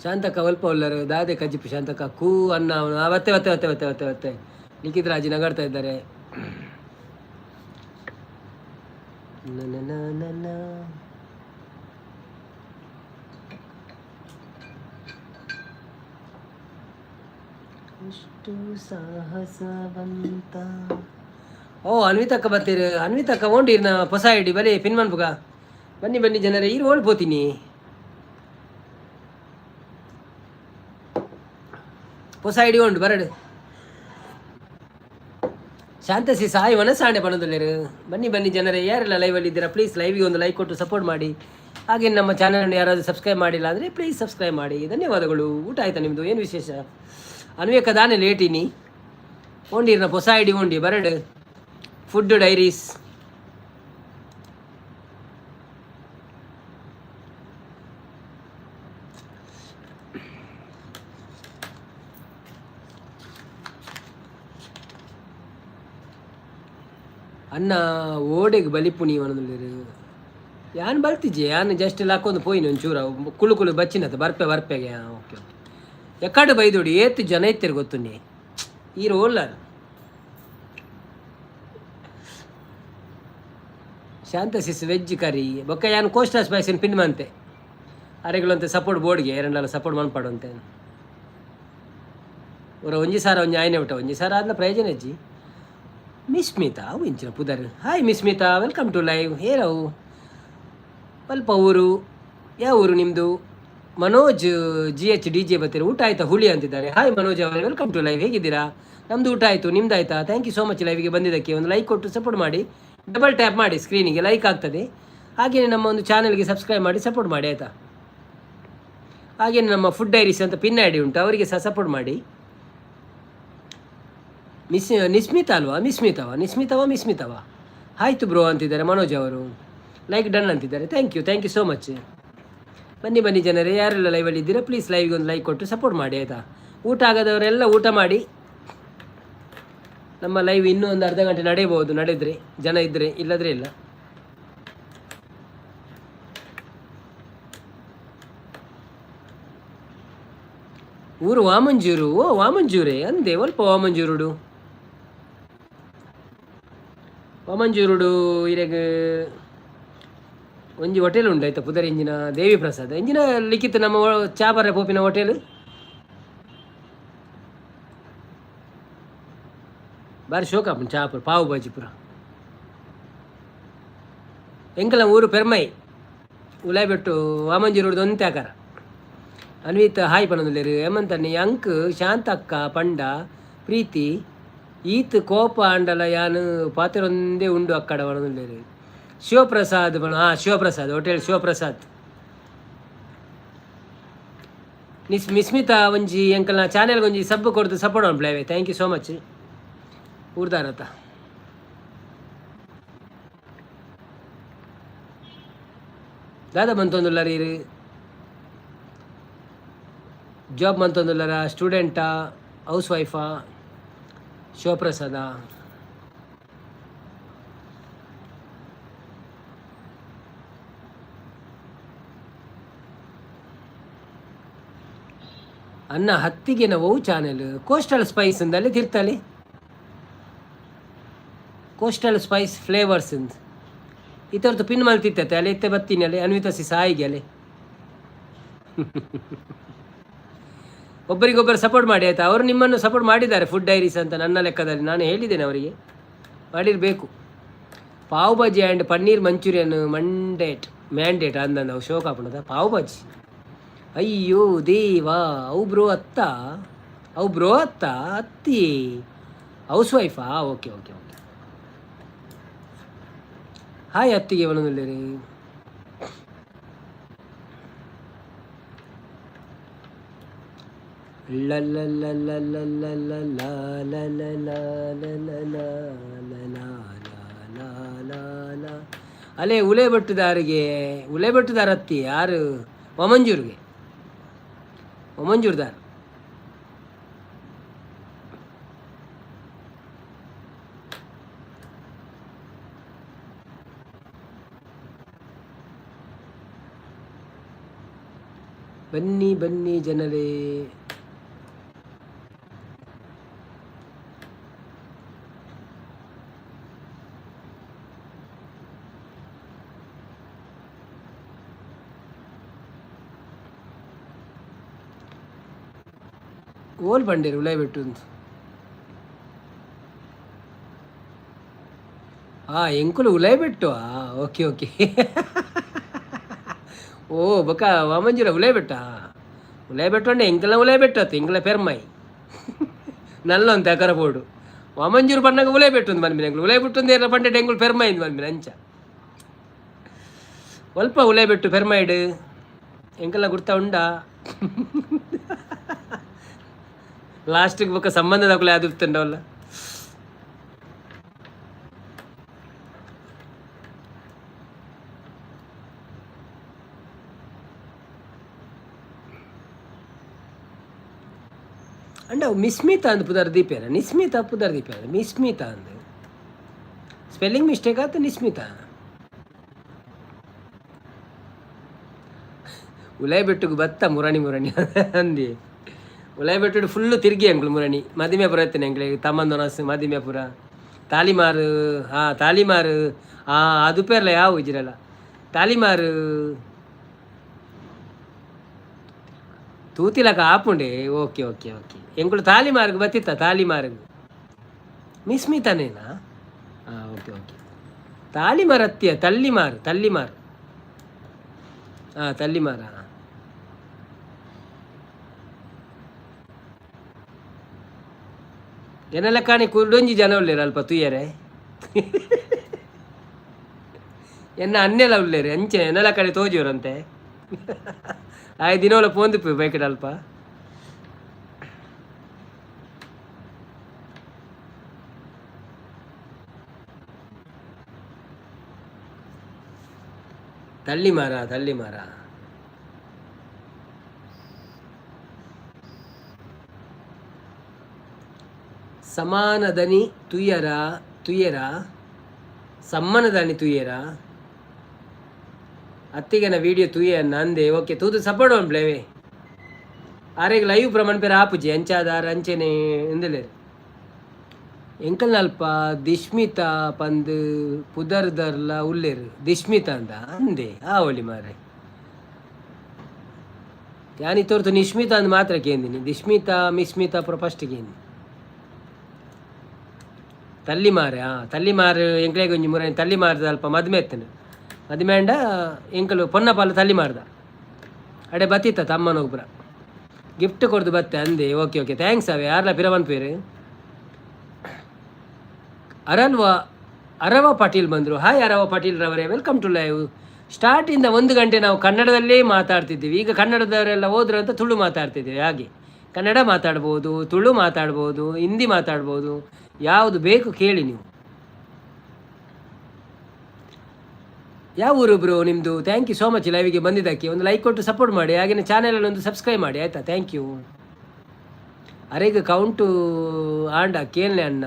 Speaker 1: ಶಾಂತಕ್ಕ ಒಲ್ಪ ಉಲ್ಲರು ದಾದೆ ಕಜಿಪು ಶಾಂತಕ್ಕ? ಕೂ ಅನ್ನ ಬತ್ತೆ ಬತ್ತೆ ಬತ್ತೆ ಬತ್ತೆ ಬತ್ತೆ ಬತ್ತೆ. ಲಿಖಿತ್ ರಾಜಿ ನಗಾಡ್ತಾ ಇದ್ದಾರೆ. ನ. ಎಷ್ಟು ಸಾಹಸವಂತ. ಓ, ಅನ್ವಿತಕ್ಕ ಬರ್ತೀರಿ? ಅನ್ವಿತಕ್ಕ ಓಂಡಿರ್ನ ಹೊಸ ಐಡಿ ಬಲೆ ಪಿನ್ ಮನ್ಪುಗ. ಬನ್ನಿ ಬನ್ನಿ ಜನರೇ, ಇರು ಓಲ್ಪೋತೀನಿ. ಹೊಸ ಐಡಿ ಉಂಟು ಬರಡು. ಶಾಂತಸಿ ಸಾಯಿ ಮನಸ್ಸಾಣೆ ಪಣದಲ್ಲೇರು. ಬನ್ನಿ ಬನ್ನಿ ಜನರೇ, ಯಾರೆಲ್ಲ ಲೈವಲ್ಲಿ ಇದ್ದೀರಾ ಪ್ಲೀಸ್ ಲೈವಿಗೆ ಒಂದು ಲೈಕ್ ಕೊಟ್ಟು ಸಪೋರ್ಟ್ ಮಾಡಿ. ಹಾಗೆ ನಮ್ಮ ಚಾನಲನ್ನು ಯಾರಾದರೂ ಸಬ್ಸ್ಕ್ರೈಬ್ ಮಾಡಿಲ್ಲ ಅಂದರೆ ಪ್ಲೀಸ್ ಸಬ್ಸ್ಕ್ರೈಬ್ ಮಾಡಿ. ಧನ್ಯವಾದಗಳು. ಊಟ ಆಯ್ತಾ ನಿಮ್ಮದು? ಏನು ವಿಶೇಷ? ಅನ್ವೇಕ ದಾನೆ ಲೇಟಿನಿ ಓಂಡಿರ್ನ ಹೊಸ ಐಡಿ ಓಂಡಿ ಬರಡು. ಫುಡ್ ಡೈರೀಸ್ ಅನ್ನ ಓಡೆಗೆ ಬಲಿಪುಣಿ ಪಣೊಂದುಲ್ಲೆರ್. ಯಾನ್ ಬಲ್ತಿಜೆ, ಯಾನ್ ಜಸ್ಟ್ ಲಾಕೊಂದು ಪೋಯಿನಿ ಒಂಚೂರ ಕುಳು ಕುಳು ಬಚ್ಚಿನತ ಬರ್ಪೆ ಬರ್ಪೆಗೆ. ಹಾಂ, ಓಕೆ ಓಕೆ. ಎಕ್ಕಡು ಬೈದೋಡಿ ಏತ್ ಜನ ಇತ್ತೆರ್ ಗೊತ್ತುಂಡಿ ಈರ್ ಓಲ್ಲಾರ್. ಶಾಂತ ಸಿಸ್ ವೆಜ್ ಕರಿ ಬೊಕ್ಕ ಯಾನ್ ಕೋಸ್ಟಲ್ ಸ್ಪೈಸಿನ ಪಿನ್ ಮಂತೆ ಅರೆಗಳಂತೆ ಸಪೋರ್ಟ್ ಬೋರ್ಡ್ಗೆ ಎರಡಲ್ಲ ಸಪೋರ್ಟ್ ಮನ್ಪಾಡುವಂತೆ. ಒರ ಒಂಜಿ ಸಾರ ಒಂಜಿ ಆಯ್ನೆ ಬಿಟ್ಟ ಒಂಜಿ ಸಾರ ಆದ್ನ ಪ್ರಯೋಜನ ಇಜ್ಜಿ. ಮಿಸ್ಮಿತಾ ಅವು ಇಂಚಿನ ಪುದರ್. Hi Mismitha, welcome to live. ಹೇರವು ಅಲ್ಪ ಊರು, ಯಾವ ಊರು ನಿಮ್ಮದು? Manoj G H D J ಬರ್ತೀರಾ. ಊಟ ಆಯ್ತಾ ಹುಲಿ ಅಂತಿದ್ದಾರೆ. ಹಾಯ್ ಮನೋಜ್ ಅವರೇ, welcome to live. ಹೇಗಿದ್ದೀರಾ? ನಮ್ಮದು ಊಟ ಆಯಿತು, ನಿಮ್ದು ಆಯ್ತಾ? Thank you so much ಲೈವ್ಗೆ ಬಂದಿದ್ದಕ್ಕೆ. ಒಂದು ಲೈಕ್ ಕೊಟ್ಟು ಸಪೋರ್ಟ್ ಮಾಡಿ. ಡಬಲ್ ಟ್ಯಾಪ್ ಮಾಡಿ ಸ್ಕ್ರೀನಿಗೆ, ಲೈಕ್ ಆಗ್ತದೆ. ಹಾಗೆಯೇ ನಮ್ಮ ಒಂದು ಚಾನಲ್ಗೆ ಸಬ್ಸ್ಕ್ರೈಬ್ ಮಾಡಿ ಸಪೋರ್ಟ್ ಮಾಡಿ, ಆಯಿತಾ? ಹಾಗೆಯೇ ನಮ್ಮ ಫುಡ್ ಡೈರೀಸ್ ಅಂತ ಪಿನ್ ಐಡಿ ಉಂಟು, ಅವರಿಗೆ ಸಹ ಸಪೋರ್ಟ್ ಮಾಡಿ. ಮಿಸ್ ನಿಸ್ಮಿತಾ ಅಲ್ವಾ? ಮಿಸ್ಮಿತವ, ನಿಸ್ಮಿತವ, ಮಿಸ್ಮಿತವ. ಆಯಿತು ಬ್ರೋ ಅಂತಿದ್ದಾರೆ ಮನೋಜ್ ಅವರು. ಲೈಕ್ ಡನ್ ಅಂತಿದ್ದಾರೆ. Thank you, thank you so much. ಬನ್ನಿ ಬನ್ನಿ ಜನರೇ, ಯಾರೆಲ್ಲ ಲೈವಲ್ಲಿ ಇದ್ದೀರಾ ಪ್ಲೀಸ್ ಲೈವ್ಗೆ ಒಂದು ಲೈಕ್ ಕೊಟ್ಟು ಸಪೋರ್ಟ್ ಮಾಡಿ, ಆಯಿತಾ? ಊಟ ಆಗದವರೆಲ್ಲ ಊಟ ಮಾಡಿ. ನಮ್ಮ ಲೈವ್ ಇನ್ನೂ ಒಂದು ಅರ್ಧ ಗಂಟೆ ನಡೆಯಬಹುದು, ನಡೆದರೆ ಜನ ಇದ್ದರೆ, ಇಲ್ಲದ್ರೆ ಇಲ್ಲ. ಊರು ವಾಮಂಜೂರು. ಓ, ವಾಮಂಜೂರೇ ಅಂದೆ. ಒಲ್ಪ ವಾಮಂಜೂರುಡು? ವಾಮಂಜೂರುಡು ಇರೆಗ್ ಒಂಜಿ ಹೋಟೆಲ್ ಉಂಡು ಆಯ್ತಾ, ಪುದರ್ ಇಂಜಿನ ದೇವಿ ಪ್ರಸಾದ್ ಇಂಜಿನ ಲಿಖಿತ ನಮ್ಮ ಚಾಬರ ಪೋಪಿನ ಹೋಟೆಲ್. ಬಾರಿ ಶೋಕ ಆಪುಂಡು ಚಾಪುರ ಪಾವು ಬಾಜಿ ಪೂರ. ಎಂಕಲ ಊರು ಪೆರ್ಮೈ ಉಲಾಯ್ಬೆಟ್ಟು ವಾಮಂಜೂರುಡ್ದು ಒಂತೆ ಆಕಾರ. ಅನ್ವಿತ್ ಹಾಯ್ ಪನೊಂದುಲ್ಲೆರ್. ಹೇಮಂತ್ ಅಣ್ಣೆ ಅಂಕ್ ಶಾಂತಕ್ಕ ಪಂಡ ಪ್ರೀತಿ ಈತ್ ಕೋಪ ಆಂಡಲ ಯಾನ್ ಪಾತೆರೊಂದೇ ಉಂಡು ಅಕ್ಕಡ ಪನೊಂದುಲ್ಲೆರ್. ಶಿವಪ್ರಸಾದ್ ಪಣ. ಹಾಂ, ಶಿವಪ್ರಸಾದ್ ಹೋಟೆಲ್ ಶಿವಪ್ರಸಾದ್. ನಿಸ್ ಮಿಸ್ಮಿತಾ ಒಂಜಿ ಎಂಕಲ್ನ ಚಾನೆಲ್ಗೆ ಒಂಜಿ ಸಬ್ ಕೊಡ್ದು ಸಪೋರ್ಟ್ ಮನ್ಪುಲೆ. Thank you so much. ಊರ್ದಾರತ ದಾದ ಮಂತೊಂದುಲ್ಲರ್ ಈರ್? ಜಾಬ್ ಮಂತೊಂದುಲ್ಲರ, ಸ್ಟೂಡೆಂಟಾ, ಹೌಸ್ ವೈಫಾ? ಶಿವಪ್ರಸಾದ ಅನ್ನ ಹತ್ತಿಗೆ ನಾವು ಚಾನೆಲ್ ಕೋಸ್ಟಲ್ ಸ್ಪೈಸ್ ಅಂದಲ್ಲಿ ತಿರ್ತಲ್ಲಿ ಕೋಸ್ಟಲ್ ಸ್ಪೈಸ್ ಫ್ಲೇವರ್ಸ್ ಇಂದ ಈ ಥರದ್ದು ಪಿನ್ ಮಲ್ತಿತ್ತತೆ ಅಲ್ಲಿ ಇತ್ತೆ ಬತ್ತೀನಿ ಅಲ್ಲಿ. ಅನ್ವಿತ ಸಿ ಸಾಯಿಗೆ ಅಲ್ಲಿ ಒಬ್ಬರಿಗೊಬ್ಬರು ಸಪೋರ್ಟ್ ಮಾಡಿ, ಆಯಿತಾ? ಅವರು ನಿಮ್ಮನ್ನು ಸಪೋರ್ಟ್ ಮಾಡಿದ್ದಾರೆ ಫುಡ್ ಡೈರೀಸ್ ಅಂತ. ನನ್ನ ಲೆಕ್ಕದಲ್ಲಿ ನಾನು ಹೇಳಿದ್ದೇನೆ ಅವರಿಗೆ, ಮಾಡಿರಬೇಕು. Pav bhaji and paneer manchurian mandate mandate ಅಂದ ನಾವು ಶೋಕ ಆಪುಂಡದ ಪಾವ್ ಭಾಜಿ. ಅಯ್ಯೋ ದೇವಾ, ಅವು ಬ್ರೋ ಅತ್ತ, ಅವು ಬ್ರೋ ಅತ್ತ ಅತ್ತಿ. ಹೌಸ್ ವೈಫಾ? Okay okay okay. ಹಾಯ್ ಅತ್ತಿಗೆ ರೀ. ಅಲೆ ಉಲೆ ಬಟ್ಟುದಾರಿಗೆ, ಉಲೆ ಬಟ್ಟುದಾರ ಅತ್ತಿ ಯಾರು? ಒಮಂಜೂರಿಗೆ, ಒಮಂಜೂರ್ದಾರ್. ಬನ್ನಿ ಬನ್ನಿ ಜನರೇ. ಓಲ್ ಬಂಡೇರು ಉಲಾಯಿ ಬೆಟ್ಟು ಅಂತ. ಎಂಕುಲು ಉಲಾಯಿ ಬೆಟ್ಟು. Okay okay. ಓ ಬೊಕ ವಾಮಂಜೂರ ಉಲಾಯಿ ಬೆಟ್ಟ. ಉಲಾಯಿ ಬೆಟ್ಟು ಅಂಡ ಎಂಕಲ್ನ ಉಲಾಯಿ ಬೆಟ್ಟು ಅತ್ತ ಎಂಕಲ ಪೆರ್ಮೈ ನಲ್ಲೊಂತೆ ಅಕರ ಬೋಡು. ವಾಮಂಜೂರು ಪನ್ನಗ ಉಲಾಯಿ ಬೆಟ್ಟು ಅಂದ್ ಮನ್ಮಿನ ಎಂಕುಲು ಉಲಾಯಿ ಬೆಟ್ಟು ಅಂದ್ ಪಂಡೆ ಎಂಕುಲು ಪೆರ್ಮೈ ಇಂದ್ ಮನ್ಮಿನ ಅಂಚ ಒಲ್ಪ ಉಲಾಯಿ ಬೆಟ್ಟು ಪೆರ್ಮೈಡ್ ಎಂಕಲ್ನ ಗುರ್ತ ಉಂಡಾ? ಲಾಸ್ಟಿಗೆ ಬೊಕ್ಕ ಸಂಬಂಧದಕುಲು ಯಾವ್ದು? ಅಂಡ ಮಿಸ್ಮಿತಾ ಅಂದ್ ಪುದರ್ ದೀಪೇರ, ನಿಸ್ಮಿತಾ ಪುದರ್ ದೀಪೇರ, ಮಿಸ್ಮಿತಾ ಅಂದ್. ಸ್ಪೆಲ್ಲಿಂಗ್ ಮಿಸ್ಟೇಕ್ ಆತ ನಿಸ್ಮಿತಾ. ಉಲಾಯಿ ಬೆಟ್ಟುಗು ಬತ್ತ ಮುರಣಿ ಮುರಣಿ ಅಂದಿ. ಉಲಾಯಿ ಬೆಟ್ಟುಡು ಫುಲ್ಲು ತಿರುಗಿ ಅಂಕ್ಲು ಮುರಣಿ ಮದಿಮೆಪುರ ಎತ್ತನೆ ಅಂಕ್ಲೆ ತಮ್ಮಂದೊನಸ್ ಮದಿಮೆಪುರ ತಾಲಿಮಾರು. ಹಾಂ, ತಾಲಿಮಾರು. ಹಾಂ, ಅದು ಪೇರ್ಲ ಯಾವ ಇಜ್ರಲ್ಲ ತಾಲಿಮಾರು ತೂತಿಲಕ ಆಪುಂಡೆ. Okay okay okay. ಎಂಕುಲು ತಾಲಿಮಾರ್ಗ್ ಬತ್ತಿತ್ತ ತಾಲಿಮಾರ್ಗ್. ಮಿಸ್ಮಿತಾನೇನಾ? ಹಾಂ, ಓಕೆ ಓಕೆ. ತಾಲಿಮಾರ್ ಅತ್ತಿಯ ತಲ್ಲಿಮಾರು ತಲ್ಲಿಮಾರು. ಹಾಂ, ತಲ್ಲಿಮಾರ. ಎನ್ನಲ ಕಾಣಿ ಕುರುಡೊಂಜಿ ಜನ ಉಲ್ಲೇರು ಅಲ್ಪ ತೂಯರೆ. ಎನ್ನ ಅನ್ನೆಲ ಉಲ್ಲೇರು ಅಂಚೆ ಎನ್ನಲ ಕಡೆ ತೋಜಿಯವರಂತೆ. ಆಯ್ ದಿನೋಲ ಪೋಂದು ಬೈಕಡ್ ಅಲ್ಪ. ತಳ್ಳಿ ಮಾರ ತಳ್ಳಿ ಮಾರ. ಸಮಾನದನಿ ತುಯ್ಯರ ತುಯ್ಯರ ಸಮ್ಮನದನಿ ತುಯ್ಯರ. ಅತ್ತಿಗೆನ ವಿಡಿಯೋ ತುಯ್ಯ ಅಂದೆ. ಓಕೆ, ತೂದು ಸಪೋರ್ಟ್ ಒನ್ ಪ್ಲೇವೆ. ಆರೆಗ್ ಲೈವ್ ಪ್ರಮಾಣ ಪೇರ ಆಪುಜಿ ಅಂಚಾದಾರ ಅಂಚೆನೆ ಎಂದಲೇರು. ಎಂಕಲ್ನಲ್ಪ ದಿಶ್ಮಿತಾ ಪಂದ್ ಪುದರ್ದರ್ಲ ಉಲ್ಲೇರು. ದಿಶ್ಮಿತಾ ಅಂದ ಅಂದೆ ಆವೊಲಿ ಮಾರೆ. ಯಾನಿ ತೋರ್ತು ನಿಶ್ಮಿತಾ ಅಂದ್ ಮಾತ್ರ ಕೇಂದಿನಿ. ದಿಶ್ಮಿತಾ ಮಿಸ್ಮಿತಾ ಪೂರ ಫಸ್ಟ್ ಕೇಂದಿ. ತಲ್ಲಿಮಾರು. ಹಾಂ, ತಲ್ಲಿಮಾರು. ಎಂಕ್ಲೆಗ್ ಒಂಜಿ ಮುರ ತಲ್ಲಿಮಾರ್ದ ಅಲ್ಪ ಮದ್ಮೆ ಎತ್ತನು. ಮದಿಮೆ ಆಂಡ ಎಂಕಲು ಪೊನ್ನಪಾಲ ತಲ್ಲಿಮಾರ್ದ ಅಡೆ ಬತ್ತಿತ್ತ ತಮ್ಮನೊಬ್ಬರ ಗಿಫ್ಟ್ ಕೊಡ್ದು ಬತ್ತೆ ಅಂದೆ. ಓಕೆ ಓಕೆ, thanks ಅವೆ. ಯಾರ್ಲ ಪಿರ ಪನ್ಪೇರು. ಅರಲ್ವ ಅರವ ಪಾಟೀಲ್ ಬಂದರು. ಹಾಯ್ ಅರವ ಪಾಟೀಲ್ ರವರೇ, welcome to live. ಸ್ಟಾರ್ಟಿಂದ 1 ಗಂಟೆ ನಾವು ಕನ್ನಡದಲ್ಲೇ ಮಾತಾಡ್ತಿದ್ದೀವಿ. ಈಗ ಕನ್ನಡದವರೆಲ್ಲ ಹೋದ್ರು ಅಂತ ತುಳು ಮಾತಾಡ್ತಿದ್ದೀವಿ. ಹಾಗೆ ಕನ್ನಡ ಮಾತಾಡ್ಬೋದು, ತುಳು ಮಾತಾಡ್ಬೋದು, ಹಿಂದಿ ಮಾತಾಡ್ಬೋದು. ಯಾವುದು ಬೇಕು ಕೇಳಿ ನೀವು. ಯಾವ ಊರು ಬ್ರೋ ನಿಮ್ಮದು? Thank you so much ಲೈವಿಗೆ ಬಂದಿದ್ದಕ್ಕೆ. ಒಂದು ಲೈಕ್ ಕೊಟ್ಟು ಸಪೋರ್ಟ್ ಮಾಡಿ, ಹಾಗೆಯೇ ಚಾನಲಲ್ಲಿ ಒಂದು ಸಬ್ಸ್ಕ್ರೈಬ್ ಮಾಡಿ, ಆಯಿತಾ? Thank you. ಅರೆಗ್ ಕೌಂಟು ಆಂಡ ಕೇಳನೆ ಅಣ್ಣ.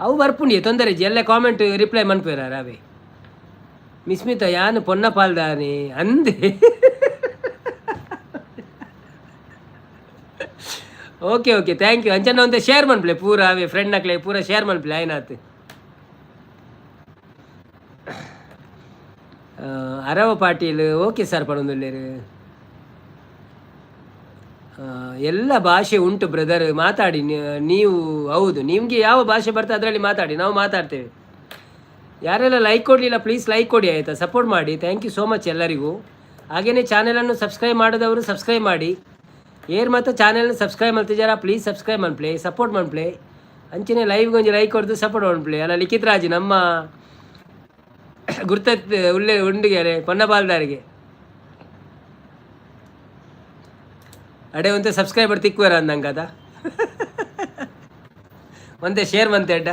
Speaker 1: ಅವು ಬರ್ಪುಂಡಿ, ತೊಂದರೆ ಇಜ್ಜಿ. ಎಲ್ಲ ಕಾಮೆಂಟ್ ರಿಪ್ಲೈ ಮನ್ಪೇರ ಅವೇ. ಮಿಸ್ಮಿತ ಯಾನು ಪೊನ್ನ ಪಾಲ್ದಾನೆ ಅಂದೆ. Okay okay, thank you. ಅಂಚನ ಒಂತೆ ಶೇರ್ ಮನ್ಪ್ಲೆ ಪೂರ ಅವೇ ಫ್ರೆಂಡ್ ನಕ್ಲೆ ಪೂರ ಶೇರ್ ಮನ್ಪ್ಲೆ ಆಯ್ನಾತ್. ಅರವ ಪಾಟೀಲ್ ಓಕೆ ಸರ್ ಪಡೊಂದುಲ್ಲೇರು. ಎಲ್ಲ ಭಾಷೆ ಉಂಟು ಬ್ರದರ್, ಮಾತಾಡಿ ನೀವು. ಹೌದು, ನಿಮಗೆ ಯಾವ ಭಾಷೆ ಬರ್ತದೆ ಅದರಲ್ಲಿ ಮಾತಾಡಿ, ನಾವು ಮಾತಾಡ್ತೇವೆ. ಯಾರೆಲ್ಲ ಲೈಕ್ ಕೊಡಲಿಲ್ಲ, ಪ್ಲೀಸ್ ಲೈಕ್ ಕೊಡಿ, ಆಯಿತಾ? ಸಪೋರ್ಟ್ ಮಾಡಿ. Thank you so much ಎಲ್ಲರಿಗೂ. ಹಾಗೆಯೇ ಚಾನೆಲನ್ನು ಸಬ್ಸ್ಕ್ರೈಬ್ ಮಾಡಿದವರು ಸಬ್ಸ್ಕ್ರೈಬ್ ಮಾಡಿ. ಏರ್ ಮತ್ತು ಚಾನೆಲ್ನ ಸಬ್ಸ್ಕ್ರೈಬ್ ಮಾಡ್ತಿದ್ದಾರಾ, ಪ್ಲೀಸ್ ಸಬ್ಸ್ಕ್ರೈಬ್ ಮನ್ಪ್ಲೆ, ಸಪೋರ್ಟ್ ಮನ್ಪ್ಲೆ. ಅಂಚನೆ ಲೈವ್ಗೆ ಒಂಜಿ ಲೈಕ್ ಕೊಡ್ದು ಸಪೋರ್ಟ್ ಮನ್ಪ್ಲೆ. ಅಲ್ಲ ಲಿಖಿತ್ ರಾಜ್ ನಮ್ಮ ಗುರ್ತ ಉಳ್ಳೆ ಉಂಡಿಗೆರೆ ಪೊನ್ನಬಾಲ್ದಾರಿಗೆ ಅಡೆ ಒಂತೆ ಸಬ್ಸ್ಕ್ರೈಬರ್ ತಿಕ್ಕುವರ ಅಂದಂಗದ. ಒಂತೆ ಶೇರ್ ಮಂತೆ ಅಡ್ಡ.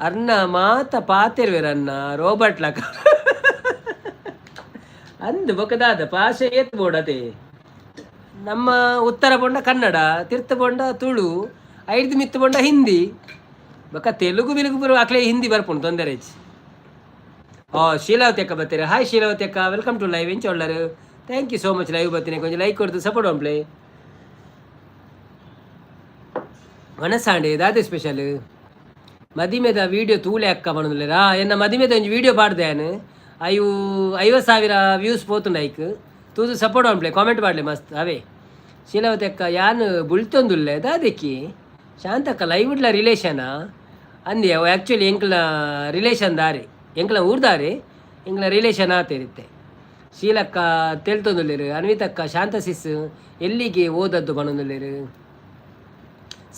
Speaker 1: ಅರ್ನ ಮಾತ ಪಾತೆರ್ವೆರ್ ಅನ್ನ ರೋಬಟ್ ಲಕ ಅಂದು. ಬೊಕದಾದ ಭಾಷೆ ಏತ್ ಬೋಡತೆ. ನಮ್ಮ ಉತ್ತರ ಬೊಂಡ ಕನ್ನಡ, ತಿರ್ತ ಬೊಂಡ ತುಳು, ಐದು ಮಿತ್ತು ಬೊಂಡ ಹಿಂದಿ, ಬೊಕ ತೆಲುಗು ಬಿಲುಗು ಬರುವ ಅಕ್ಲೆ ಹಿಂದಿ ಬರ್ಪುಂಡು, ತೊಂದರೆ ಇಜ್ಜಿ. ಓ ಶೀಲಾವತಿ ಅಕ್ಕ ಬರ್ತೀರ. ಹಾಯ್ ಶೀಲಾವತಿ ಅಕ್ಕ, welcome to live. ಎಂಚ ಉಳ್ಳರು? Thank you so much live ಬರ್ತೀನಿ. ಕೊಂಚ ಲೈಕ್ ಕೊಡ್ತು ಸಪೋರ್ಟ್ ಮನ್ಪ್ಲೆ. ಮನಸ್ಸಾಂಡೆ ದಾದೆ ಸ್ಪೆಷಲ್? ಮದಿಮೆದ ವೀಡಿಯೋ ತೂಲೆ ಅಕ್ಕ ಪನೊಂದುಲ್ಲೆರಾ. ಎನ್ನ ಮದಿಮೆದ ಒಂಜಿ ವೀಡಿಯೋ ಪಾಡ್ದೆ ಯಾನ್. ಐವು 50,000 ವ್ಯೂಸ್ ಪೋತುಂಡು. ಐಕ್ ತೂದು ಸಪೋರ್ಟ್ ಮನ್ಪ್ಲೆ, ಕಾಮೆಂಟ್ ಪಾಡ್ಲೆ ಮಸ್ತ್ ಅವೇ. ಶೀಲಾವತಿ ಅಕ್ಕ, ಯಾನ್ ಬುಳ್ತೊಂದುಲ್ಲೆ ದಾದೆಕ್ಕಿ? ಶಾಂತಕ್ಕ, ಲೈವ್ ಇಡ್ಲ ರಿಲೇಷನಾ ಅಂದಿ. ಅವು ಆ್ಯಕ್ಚುಲಿ ಎಂಕ್ಲ ರಿಲೇಷನ್ ದಾರಿ, ಎಂಕ್ಲ ಊರ್ದಾರಿ, ಎಂಕ್ಲ ರಿಲೇಷನ್ ಆತೇರಿತ್ತೆ. ಶೀಲಕ್ಕ ತೆಲ್ತೊಂದುಲ್ಲೆರು. ಅನ್ವಿತಕ್ಕ, ಶಾಂತ ಸಿಸ್ ಎಲ್ಲಿಗೆ ಓದದ್ದು ಪನೊಂದುಲ್ಲೆರು.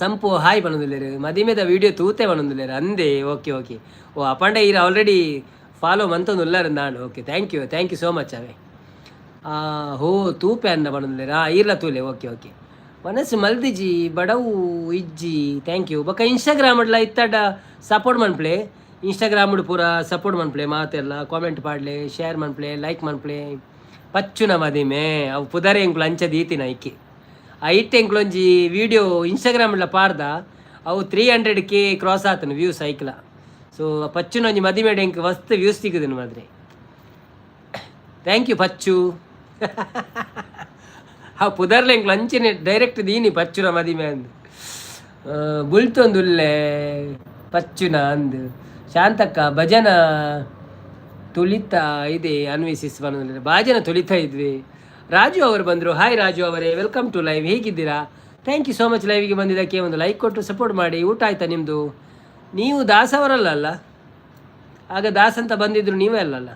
Speaker 1: ಸಂಪು ಹಾಯ್ ಪನೊಂದುಲ್ಲೆರು. ಮದಿಮೆದ ವೀಡಿಯೋ ತೂತೆ ಪನೊಂದುಲ್ಲೆರು ಅಂದೆ. ಓಕೆ ಓಕೆ, ಓ ಅಪಂಡ ಈರ್ ಆಲ್ರೆಡಿ ಫಾಲೋ ಮಂತೊಂದುಲ್ಲಾರು ನಾನು. Okay, thank you, thank you so much. ಅವೇ ಹೋ ತೂಪೆ ಅನ್ನ ಪನೊಂದುಲ್ಲೆರು. ಈರ್ಲ ತೂಲೆ. Okay okay. ಮನಸ್ಸು ಮಲ್ದಿಜಿ ಬಡವು ಇಜ್ಜಿ. Thank you. ಬೊಕ್ಕ ಇನ್ಸ್ಟಾಗ್ರಾಮ್ ಇತ್ತಡ ಸಪೋರ್ಟ್ ಮನ್ಪ್ಲೆ. ಇನ್ಸ್ಟಾಗ್ರಾಮ್ ಪೂರ ಸಪೋರ್ಟ್ ಮನ್ಪ್ಲೆ. ಮಾತೆಲ್ಲ ಕಾಮೆಂಟ್ ಪಾಡ್ಲೆ, ಶೇರ್ ಮನ್ಪ್ಲೆ, ಲೈಕ್ ಮನ್ಪ್ಲೆ. ಪಚ್ಚುನ ಮದಿಮೆ ಅವು ಪುದರೆ ಎಂಕ್ಲು ಅಂಚ ದೀತಿನ ಐಕೆ. ಐಟ್ ಎಂಕ್ಲೊಂಜಿ ವೀಡಿಯೋ ಇನ್ಸ್ಟಾಗ್ರಾಮ್ ಪಾಡ್ದ, ಅವು 300K cross ಆತನು ವ್ಯೂಸ್ ಐಕ್ಲ. ಸೊ ಪಚ್ಚುನ ಒಂಜಿ ಮದಿಮೆಡ್ ಎಂಕ್ ಮಸ್ತ್ ವ್ಯೂಸ್ ತಿಕ್ಕುದಿನ ಮಾದ್ರೆ. Thank you ಪಚ್ಚು. ಆ ಪುದರ್ಲೆ ಎಂಕ್ಲು ಅಂಚನೆ ಡೈರೆಕ್ಟ್ ದೀನಿ ಪಚ್ಚುನ ಮದಿಮೆ ಅಂದ್. ಬುಲ್ತೊಂದುಲ್ಲೆ ಪಚ್ಚುನ ಅಂದ್. ಶಾಂತಕ್ಕ, ಭಜನ ತುಳಿತಾ ಇದೆ ಅನ್ವಿಸಿಸ್ ಬಂದ್ರೆ ಭಾಜನ ತುಳಿತಾ ಇದ್ವಿ. ರಾಜು ಅವರು ಬಂದರು. ಹಾಯ್ ರಾಜು ಅವರೇ, welcome to live. ಹೇಗಿದ್ದೀರಾ? Thank you so much ಲೈವ್ಗೆ ಬಂದಿದ್ದಕ್ಕೆ. ಒಂದು ಲೈಕ್ ಕೊಟ್ಟು ಸಪೋರ್ಟ್ ಮಾಡಿ. ಊಟ ಆಯ್ತಾ ನಿಮ್ಮದು? ನೀವು ದಾಸ್ ಅವರಲ್ಲ ಅಲ್ಲ? ಆಗ ದಾಸ್ ಅಂತ ಬಂದಿದ್ರು, ನೀವೇ ಅಲ್ಲಲ್ಲ?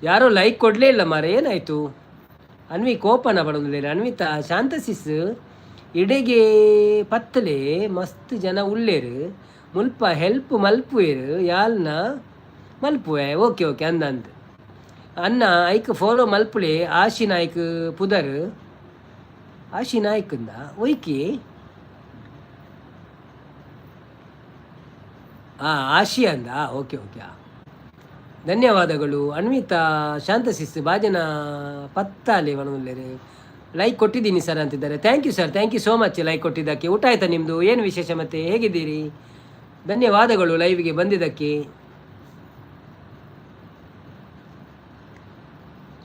Speaker 1: ಯಾರೂ ಲೈಕ್ ಕೊಡಲೇ ಇಲ್ಲ ಮಾರ, ಏನಾಯಿತು? ಅನ್ವಿ ಕೋಪನ ಪಡೊಂದುಲ್ಲೆರ್. ಅನ್ವಿತಾ, ಶಾಂತಸಿಸ್ ಇಡೆಗೆ ಪತ್ತಲೆ ಮಸ್ತ್ ಜನ ಉಲ್ಲೇರು ಮುಲ್ಪ, ಹೆಲ್ಪ್ ಮಲ್ಪುವೆರ್, ಯಾಲ್ನ ಮಲ್ಪುವೆ. ಓಕೆ ಓಕೆ, ಅಂದ ಅಂದ್ ಅನ್ನ ಐಕ್ ಫಾಲೋ ಮಲ್ಪುಲೆ. ಆಶಿ ನಾಯ್ಕ್ ಪುದರ್, ಆಶಿ ನಾಯ್ಕಂದ ಒಯ್ಕಿ. ಆಶಿ ಅಂದ. ಓಕೆ ಓಕೆ, ಧನ್ಯವಾದಗಳು. ಅನ್ವಿತಾ, ಶಾಂತಸಿಸ್ ಭಾಜನ ಪತ್ತಾಲೆ ಪನೊಂದುಲ್ಲೆರ್. ಲೈಕ್ ಕೊಟ್ಟಿದ್ದೀನಿ ಸರ್ ಅಂತಿದ್ದಾರೆ. Thank you sir, thank you so much like ಕೊಟ್ಟಿದ್ದಕ್ಕೆ. ಊಟ ಆಯ್ತಾ ನಿಮ್ಮದು? ಏನು ವಿಶೇಷ ಮತ್ತೆ? ಹೇಗಿದ್ದೀರಿ? ಧನ್ಯವಾದಗಳು ಲೈವ್ಗೆ ಬಂದಿದ್ದಕ್ಕೆ.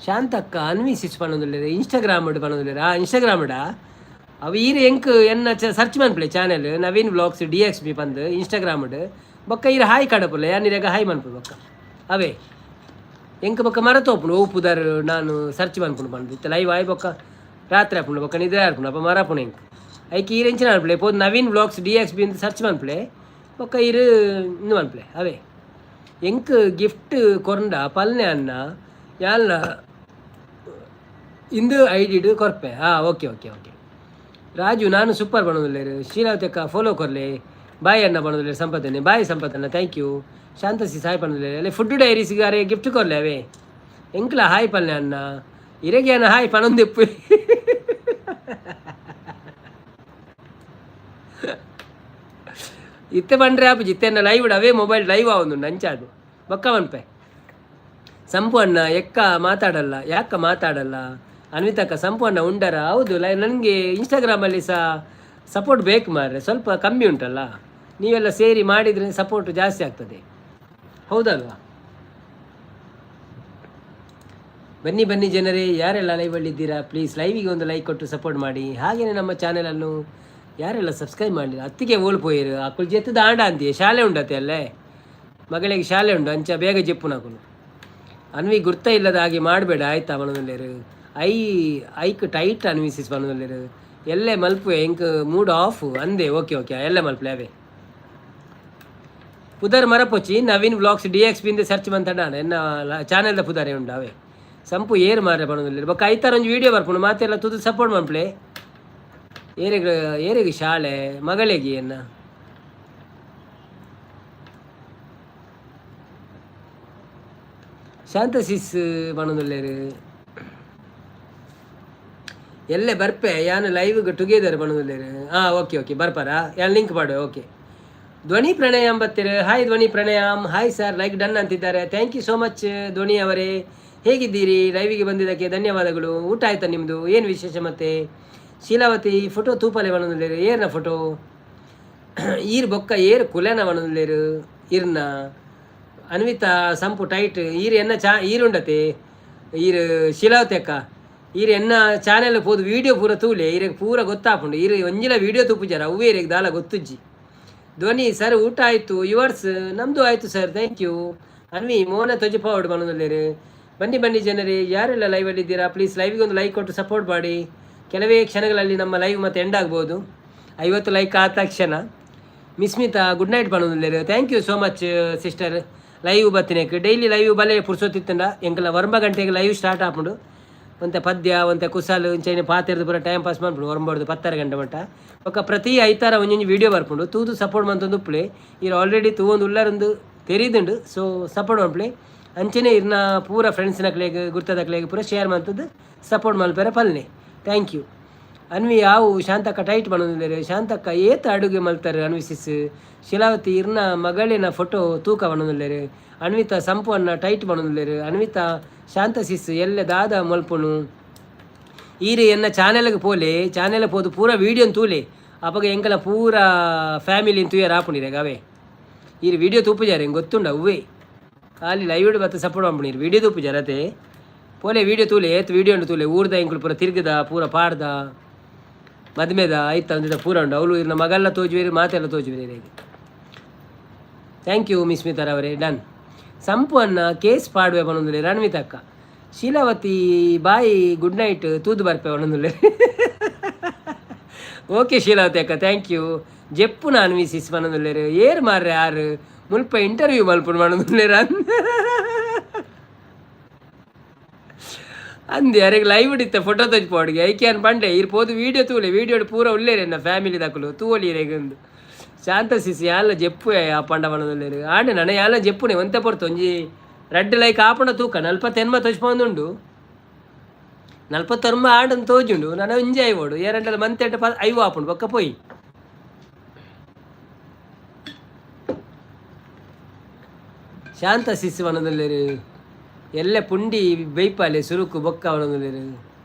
Speaker 1: ಶಾಂತಕ್ಕ, ಅನ್ವಿಸಿಸ್ ಪನೊಂದುಲ್ಲೆರ್. ಇನ್ಸ್ಟಾಗ್ರಾಮ್ ಪನೊಂದುಲ್ಲೆರ್. ಇನ್ಸ್ಟಾಗ್ರಾಮ್ ಅವು ಈರ್ ಎಂಕ್ ಎನ್ನ ಸರ್ಚ್ ಮನ್ಪುಲೆ channel Naveen vlogs DXB ಪಂದ್ ಇನ್ಸ್ಟಾಗ್ರಾಮ್. ಬೊಕ್ಕ ಈರ್ ಹಾಯ್ ಕಡಪುಲೆ, ಯಾನ್ ಇರೆಗ್ ಹಾಯ್ ಮನ್ಪು. ಬೊಕ್ಕ ಅವೇ ಎಂಕ್ ಬೊಕ್ಕ ಮರತೋಪುಂಡು ಓ ಪುದರ್ ನಾನು ಸರ್ಚ್ ಮನ್ಪುಂಡು ಪಂದ್. ಇತ್ತೆ ಲೈವ್ ಆಯ್ ಬೊಕ್ಕ ರಾತ್ರಿ ಆಪುಂಡು, ಬೊಕ್ಕ ನಿದ್ರೆ ಆಪುಂಡು, ಅಪ್ಪ ಮರಪುಂಡು ಎಂಕ್. ಐಕ್ ಈರ್ ಎಂಚಿನ ಮನ್ಪುಲೆ, ಪೋದು ನವೀನ್ ವ್ಲಾಗ್ಸ್ DXB ಅಂತ ಸರ್ಚ್ ಮನ್ಪುಲೆ. ಬೊಕ್ಕ ಈರ್ ಇಂದು ಮನ್ಪುಲೆ. ಅವೇ ಎಂಕ್ ಗಿಫ್ಟ್ ಕೊರ್ಂಡ ಪಲ್ನೆ ಅನ್ನ, ಯಾಲ್ನ ಇಂದು ಐಡಿಡ್ ಕೊರ್ಪೆ. ಹಾಂ, ಓಕೆ ಓಕೆ ಓಕೆ. ರಾಜು, ನಾನು ಸೂಪರ್ ಪನೊಂದುಲ್ಲೆರ್. ಶ್ರೀರಾವತಿ ಅಕ್ಕ, ಫಾಲೋ ಕೊರ್ಲೆ. ಬಾಯ್ ಅಣ್ಣ ಪನೊಂದುಲ್ಲೆರ್. ಸಂಪತ್ತನೆ, ಬಾಯ್ ಸಂಪತ್ತಣ್ಣ, thank you. ಶಾಂತಸಿ Sai ಪನೊಂದುಲ್ಲೆರ್. ಅಲ್ಲೇ ಫುಡ್ ಡೈರೀಸ್ಗೆ ಅರೆ ಗಿಫ್ಟ್ ಕೊರ್ಲೆ. ಅವೇ ಎಂಕ್ಲ ಹಾಯ್ ಪಲ್ಲೆ ಅಣ್ಣ. ಇರೆಗೆ ಅಣ್ಣ ಹಾಯ್ ಪನೊಂದೆಪ್ಪು. ಇತ್ತೆ ಪಂಡ್ರೆ ಆಪುಜಿ, ಇತ್ತೆ ಲೈವ್ ಅವೇ ಮೊಬೈಲ್ ಲೈವ್ ಆವೊಂದುಂಡು ಅಂಚಾದ್ ಬೊಕ್ಕ ಮನ್ಪೆ. ಸಂಪು ಅಣ್ಣ ಎಕ್ಕ ಮಾತಾಡಲ್ಲ, ಯಾಕ ಮಾತಾಡಲ್ಲ? ಅನ್ವಿತಕ್ಕ, ಸಂಪು ಅಣ್ಣ ಉಂಡರ? ಹೌದು, ಲೈ ನನಗೆ ಇನ್ಸ್ಟಾಗ್ರಾಮಲ್ಲಿ ಸಹ ಸಪೋರ್ಟ್ ಬೇಕು ಮಾರ್ರೆ, ಸ್ವಲ್ಪ ಕಮ್ಮಿ ಉಂಟಲ್ಲ. ನೀವೆಲ್ಲ ಸೇರಿ ಮಾಡಿದರೆ ಸಪೋರ್ಟ್ ಜಾಸ್ತಿ ಆಗ್ತದೆ, ಹೌದಲ್ವಾ? ಬನ್ನಿ ಬನ್ನಿ ಜನರೇ, ಯಾರೆಲ್ಲ ಲೈವಲ್ಲಿದ್ದೀರಾ ಪ್ಲೀಸ್ ಲೈವಿಗೆ ಒಂದು ಲೈಕ್ ಕೊಟ್ಟು ಸಪೋರ್ಟ್ ಮಾಡಿ. ಹಾಗೆಯೇ ನಮ್ಮ ಚಾನೆಲನ್ನು ಯಾರೆಲ್ಲ ಸಬ್ಸ್ಕ್ರೈಬ್ ಮಾಡಲಿಲ್ಲ. ಅತ್ತಿಗೆ ಓಲ್ ಪೋಯಿರು? ಅಕುಲು ಜೆತ್ತದ ಆಂಡ ಅಂತೀಯ. ಶಾಲೆ ಉಂಡತೆ ಅಲ್ಲೇ, ಮಗಳಿಗೆ ಶಾಲೆ ಉಂಡು, ಅಂಚ ಬೇಗ ಜೆಪ್ಪುನಕುಲು. ಅನ್ವಿ, ಗುರ್ತ ಇಲ್ಲದ ಹಾಗೆ ಮಾಡಬೇಡ ಆಯ್ತಾ ಪನೊಂದುಲ್ಲೆರ್. I ಐಕ್ ಟೈಟ್ ಅನ್ವಿಸಿಸ್ ಪನೊಂದುಲ್ಲೆರ್. ಎಲ್ಲೆ ಮಲ್ಪುವೆ, ಎಂಕ್ ಮೂಡ್ ಆಫ್ ಅಂದೆ. ಓಕೆ ಓಕೆ, ಎಲ್ಲೆ ಮಲ್ಪುಲೆ. ಅವೇ ಪುದರ್ ಮರಪೊಚ್ಚಿ, ನವೀನ್ ವ್ಲಾಗ್ಸ್ DXB ಇಂದ ಸರ್ಚ್ ಮಂತಡ ಎನ್ನ ಚಾನೆಲ್ದ ಪುದರೇ ಉಂಡು. ಅವೇ ಸಂಪು ಏರ್ ಮಾರ್ರೆ ಪನೊಂದುಲ್ಲೆರ್. ಬೊಕ್ಕ ಐತಾರ ಒಂಜಿ ವೀಡಿಯೋ ಬರ್ಪುಂಡು, ಮಾತೆಲ್ಲ ತೂದು ಸಪೋರ್ಟ್ ಮನ್ಪುಲೆ. ಏರೆಗ್ ಏರೆಗ್ ಶಾಲೆ ಮಗಳಿಗೆ ಎನ್ನ ಶಾಂತಸಿಸ್ ಪನೊಂದುಲ್ಲೆರ್. ಎಲ್ಲೆ ಬರ್ಪೆ ಯಾನ್ ಲೈವ್ಗೆ ಟುಗೆದರ್ ಪನೊಂದುಲ್ಲೆರ್. ಹಾಂ, ಓಕೆ ಓಕೆ, ಬರ್ಪಾರಾ? ಯಾನ್ ಲಿಂಕ್ ಪಾಡುವೆ. ಓಕೆ. ಧ್ವನಿ ಪ್ರಣಯಂ ಬತ್ತೀರು. ಹಾಯ್ ಧ್ವನಿ ಪ್ರಣಯಂ. ಹಾಯ್ ಸರ್, ಲೈಕ್ ಡನ್ ಅಂತಿದ್ದಾರೆ. Thank you so much ಧ್ವನಿ ಅವರೇ. ಹೇಗಿದ್ದೀರಿ? ಲೈವಿಗೆ ಬಂದಿದ್ದಕ್ಕೆ ಧನ್ಯವಾದಗಳು. ಊಟ ಆಯ್ತಾ ನಿಮ್ಮದು? ಏನು ವಿಶೇಷ ಮತ್ತೆ? ಶೀಲಾವತಿ, ಫೋಟೋ ತೂಪಲೆ ಪನೊಂದುಲ್ಲೆರ್. ಏರ್ನ ಫೋಟೋ? ಈರ್ ಬೊಕ್ಕ ಏರ್ ಕುಲೆನ ಪನೊಂದುಲ್ಲೆರ್ ಇರ್ನ. ಅನ್ವಿತಾ ಸಂಪು ಟೈಟ್ ಈರ್ ಎನ್ನ ಚಾ ಈರುಂಡತೆ ಈರ್ ಶಿಲಾವತಿ ಅಕ್ಕ ಈರ್ ಎನ್ನ ಚಾನೆಲ್ ಪೋದು ವೀಡಿಯೋ ಪೂರ ತೂಲೆ ಈರೆಗ್ ಪೂರ ಗೊತ್ತಾಪುಂಡು. ಈರ್ ಒಂಜಿಲ ವೀಡಿಯೋ ತೂಪುಜಾರ, ಅವ್ವೇ ಇರೆಗ್ ದಾಲ ಗೊತ್ತುಜ್ಜಿ. ಧ್ವನಿ ಸರ್ ಊಟ ಆಯಿತು? ಯುವರ್ಸ್ ನಮ್ಮದು ಆಯಿತು ಸರ್, thank you. Anvi ಮೋನ ತೊಜಪಾವಡು ಮನದಲ್ಲೇರು. ಬನ್ನಿ ಬನ್ನಿ ಜನರೇ, ಯಾರೆಲ್ಲ ಲೈವಲ್ಲಿ ಇದ್ದೀರಾ ಪ್ಲೀಸ್ ಲೈವ್ಗೆ ಒಂದು ಲೈಕ್ ಕೊಟ್ಟು ಸಪೋರ್ಟ್ ಮಾಡಿ. ಕೆಲವೇ ಕ್ಷಣಗಳಲ್ಲಿ ನಮ್ಮ ಲೈವ್ ಮತ್ತೆ ಎಂಡ್ ಆಗ್ಬೋದು, 50 ಲೈಕ್ ಆದ ತಕ್ಷಣ. ಮಿಸ್ಮಿತಾ ಗುಡ್ ನೈಟ್ ಪನೊಂದುಲ್ಲೆರ್. Thank you so much sister. Live ಬತ್ತಿನಕ್ಕೆ daily live ಬಲೆ ಪುರ್ಸೊತ್ತಿತ್ತಂಡ ಎಂಕಲ ಒರ್ಂಬ ಗಂಟೆಗೆ ಲೈವ್ ಸ್ಟಾರ್ಟ್ ಆಪುಂಡು. ಒಂತೆ ಪದ್ಯ ಒಂತೆ ಕುಸಾಲು ಇಂಚೈನೆ ಪಾತೆರ್ದು ಪೂರ ಟೈಮ್ ಪಾಸ್ ಮನ್ಪುಂಡು ಒರ್ಂಬಡ್ದು 10:30 ಗಂಟೆ ಮಟ್ಟ. ಬೊಕ್ಕ ಪ್ರತಿ ಐತಾರ ಒಂಜೊಂಜಿ ವೀಡಿಯೋ ಬರ್ಪುಂಡು, ತೂದು ಸಪೋರ್ಟ್ ಮಂತೊಂದು ಉಪ್ಪುಲೆ. ಈರ್ ಆಲ್ರೆಡಿ ತೂವೊಂದು ಉಲ್ಲರೊಂದು ತೆರಿದುಂಡು, ಸೊ ಸಪೋರ್ಟ್ ಮನ್ಪುಲೆ. ಅಂಚನೆ ಇರ್ನ ಪೂರ ಫ್ರೆಂಡ್ಸ್ನಕ್ಲೆಗ್ ಗುರ್ತದಕ್ಲೆಗ್ ಪೂರ ಶೇರ್ ಮಂತದ್ದು ಸಪೋರ್ಟ್ ಮಲ್ಪೆರೆ ಪಲ್ನೆ. Thank you. Anvi ಆವು ಶಾಂತಕ್ಕ ಟೈಟ್ ಪನೊಂದುಲ್ಲೆರ್. ಶಾಂತಕ್ಕ ಏತ್ ಅಡುಗೆ ಮಲ್ತಾರೆ ಅನ್ವಿ ಸಿಸ್. ಶಿಲಾವತಿ ಇರ್ನ ಮಗಳಿನ ಫೋಟೋ ತೂಕ ಪನೊಂದುಲ್ಲೆರ್. ಅನ್ವಿತಾ ಸಂಪು ಅನ್ನ ಟೈಟ್ ಪನೊಂದುಲ್ಲೆರ್. ಅನ್ವಿತಾ ಶಾಂತ ಸಿಸ್ ಎಲ್ಲೆ ದಾದ ಮಲ್ಪುನು? ಈರ್ ಎನ್ನ ಚಾನೆಲ್ಗೆ ಪೋಲೆ, ಚಾನೆಲ್ ಪೋದು ಪೂರ ವೀಡಿಯೋನ್ ತೂಲೆ. ಅಪಗ ಎಂಕಲ ಪೂರ ಫ್ಯಾಮಿಲಿ ತೂಯರ ಆಪುಂಡಿರೆ ಅವೇ. ಈರ್ ವೀಡಿಯೋ ತೂಪುಜಾರೆ, ಎಂಕ್ ಗೊತ್ತುಂಡ ಅವ್ವೇ. ಖಾಲಿ ಲೈವ್ ಬತ್ತ ಸಪೋರ್ಟ್ ಮನ್ಪುನಿ, ವೀಡಿಯೋ ತೂಪುಜಾರ ಅತೆ. ಪೋಲೆ ವೀಡಿಯೋ ತೂಲೆ, ಏತ್ ವೀಡಿಯೋ ಉಂಡು ತೂಲೆ. ಊರ್ದ ಎಂಕುಲು ಪೂರ ತಿರ್ಗದ ಪೂರ ಪಾಡ್ದ ಮದ್ಮೆದ ಆಯ್ತ ಒಂದಿದ ಪೂರ ಉಂಡು. ಅವಳು ಇರ್ನ ಮಗಲ್ಲ ತೋಜುವೇರು, ಮಾತೆಲ್ಲ ತೋಜುವೇರು. Thank you ಮಿಸ್ಮಿತಾರವರೇ. ಡನ್. ಸಂಪು ಅನ್ನ ಕೇಸ್ ಪಾಡುವೆ ಪನೊಂದುಲ್ಲೆ ರಣ್ವಿತಕ್ಕ. ಶೀಲಾವತಿ ಬಾಯ್, ಗುಡ್ ನೈಟ್, ತೂದು ಬರ್ಪೆ ಪನೊಂದುಲ್ಲೆ. ಓಕೆ ಶೀಲಾವತಿ ಅಕ್ಕ, thank you. ಜೆಪ್ಪು ನಾನು ಮಿಸಿಸ್ ಪನೊಂದುಲ್ಲೆರ್. ಏರ್ ಮಾರ್ರೆ ಆರು ಮುಲ್ಪ ಇಂಟರ್ವ್ಯೂ ಮಲ್ಪುನು ಪನೊಂದುಲ್ಲೆರ್. ಅಂದೆ ಅರೆಗ್ ಲೈವ್ ಇತ್ತ ಫೋಟೋ ತೋಜ್ಪಾವೊಡುಗೆ. ಐಕೆ ಯಾನ್ ಪಂಡೆ ಈರ್ ಪೋದು ವೀಡಿಯೋ ತೂಲೆ, ವೀಡಿಯೋಡ್ ಪೂರ ಉಲ್ಲೇರೆ ಎನ್ನ ಫ್ಯಾಮಿಲಿ ದಕುಲು, ತೂವೊಲಿ ಇರೆಗ್. ಶಾಂತ ಸಿಸಿ ಯಾನ್ಲ ಜೆಪ್ಪುವೆ ಆ ಪಂಡ ಪನೊಂದುಲ್ಲೆರ್. ಆಂಡ ನನ ಯಾನ್ಲ ಜೆಪ್ಪುನೆ ಒಂತೆ ಪೊರ್ತು ಒಂಜಿ ರಡ್ಡ್ ಲೈಕ್ ಆಪುಂಡ ತೂಕ. 49 ತೋಜ್ಪೊಂದುಂಡು, 49 ಆಂಡಂದ್ ತೋಜುಂಡು. ನನ ಒಂಜಿ ಐವೋಡು ಏರಂಡಲ ಮಂತೆಟ್ 50 ಆಪುಂಡು ಬೊಕ್ಕ ಪೋಯಿ. ಶಾಂತ ಸಿಸಿ ಪನೊಂದುಲ್ಲೆರ್. ಎಲ್ಲೆ ಪುಂಡಿ ಬೈಪಾಲೆ ಸುರುಕು ಬೊಕ್ಕ ಪನೊಂದುಲ್ಲೆರ್.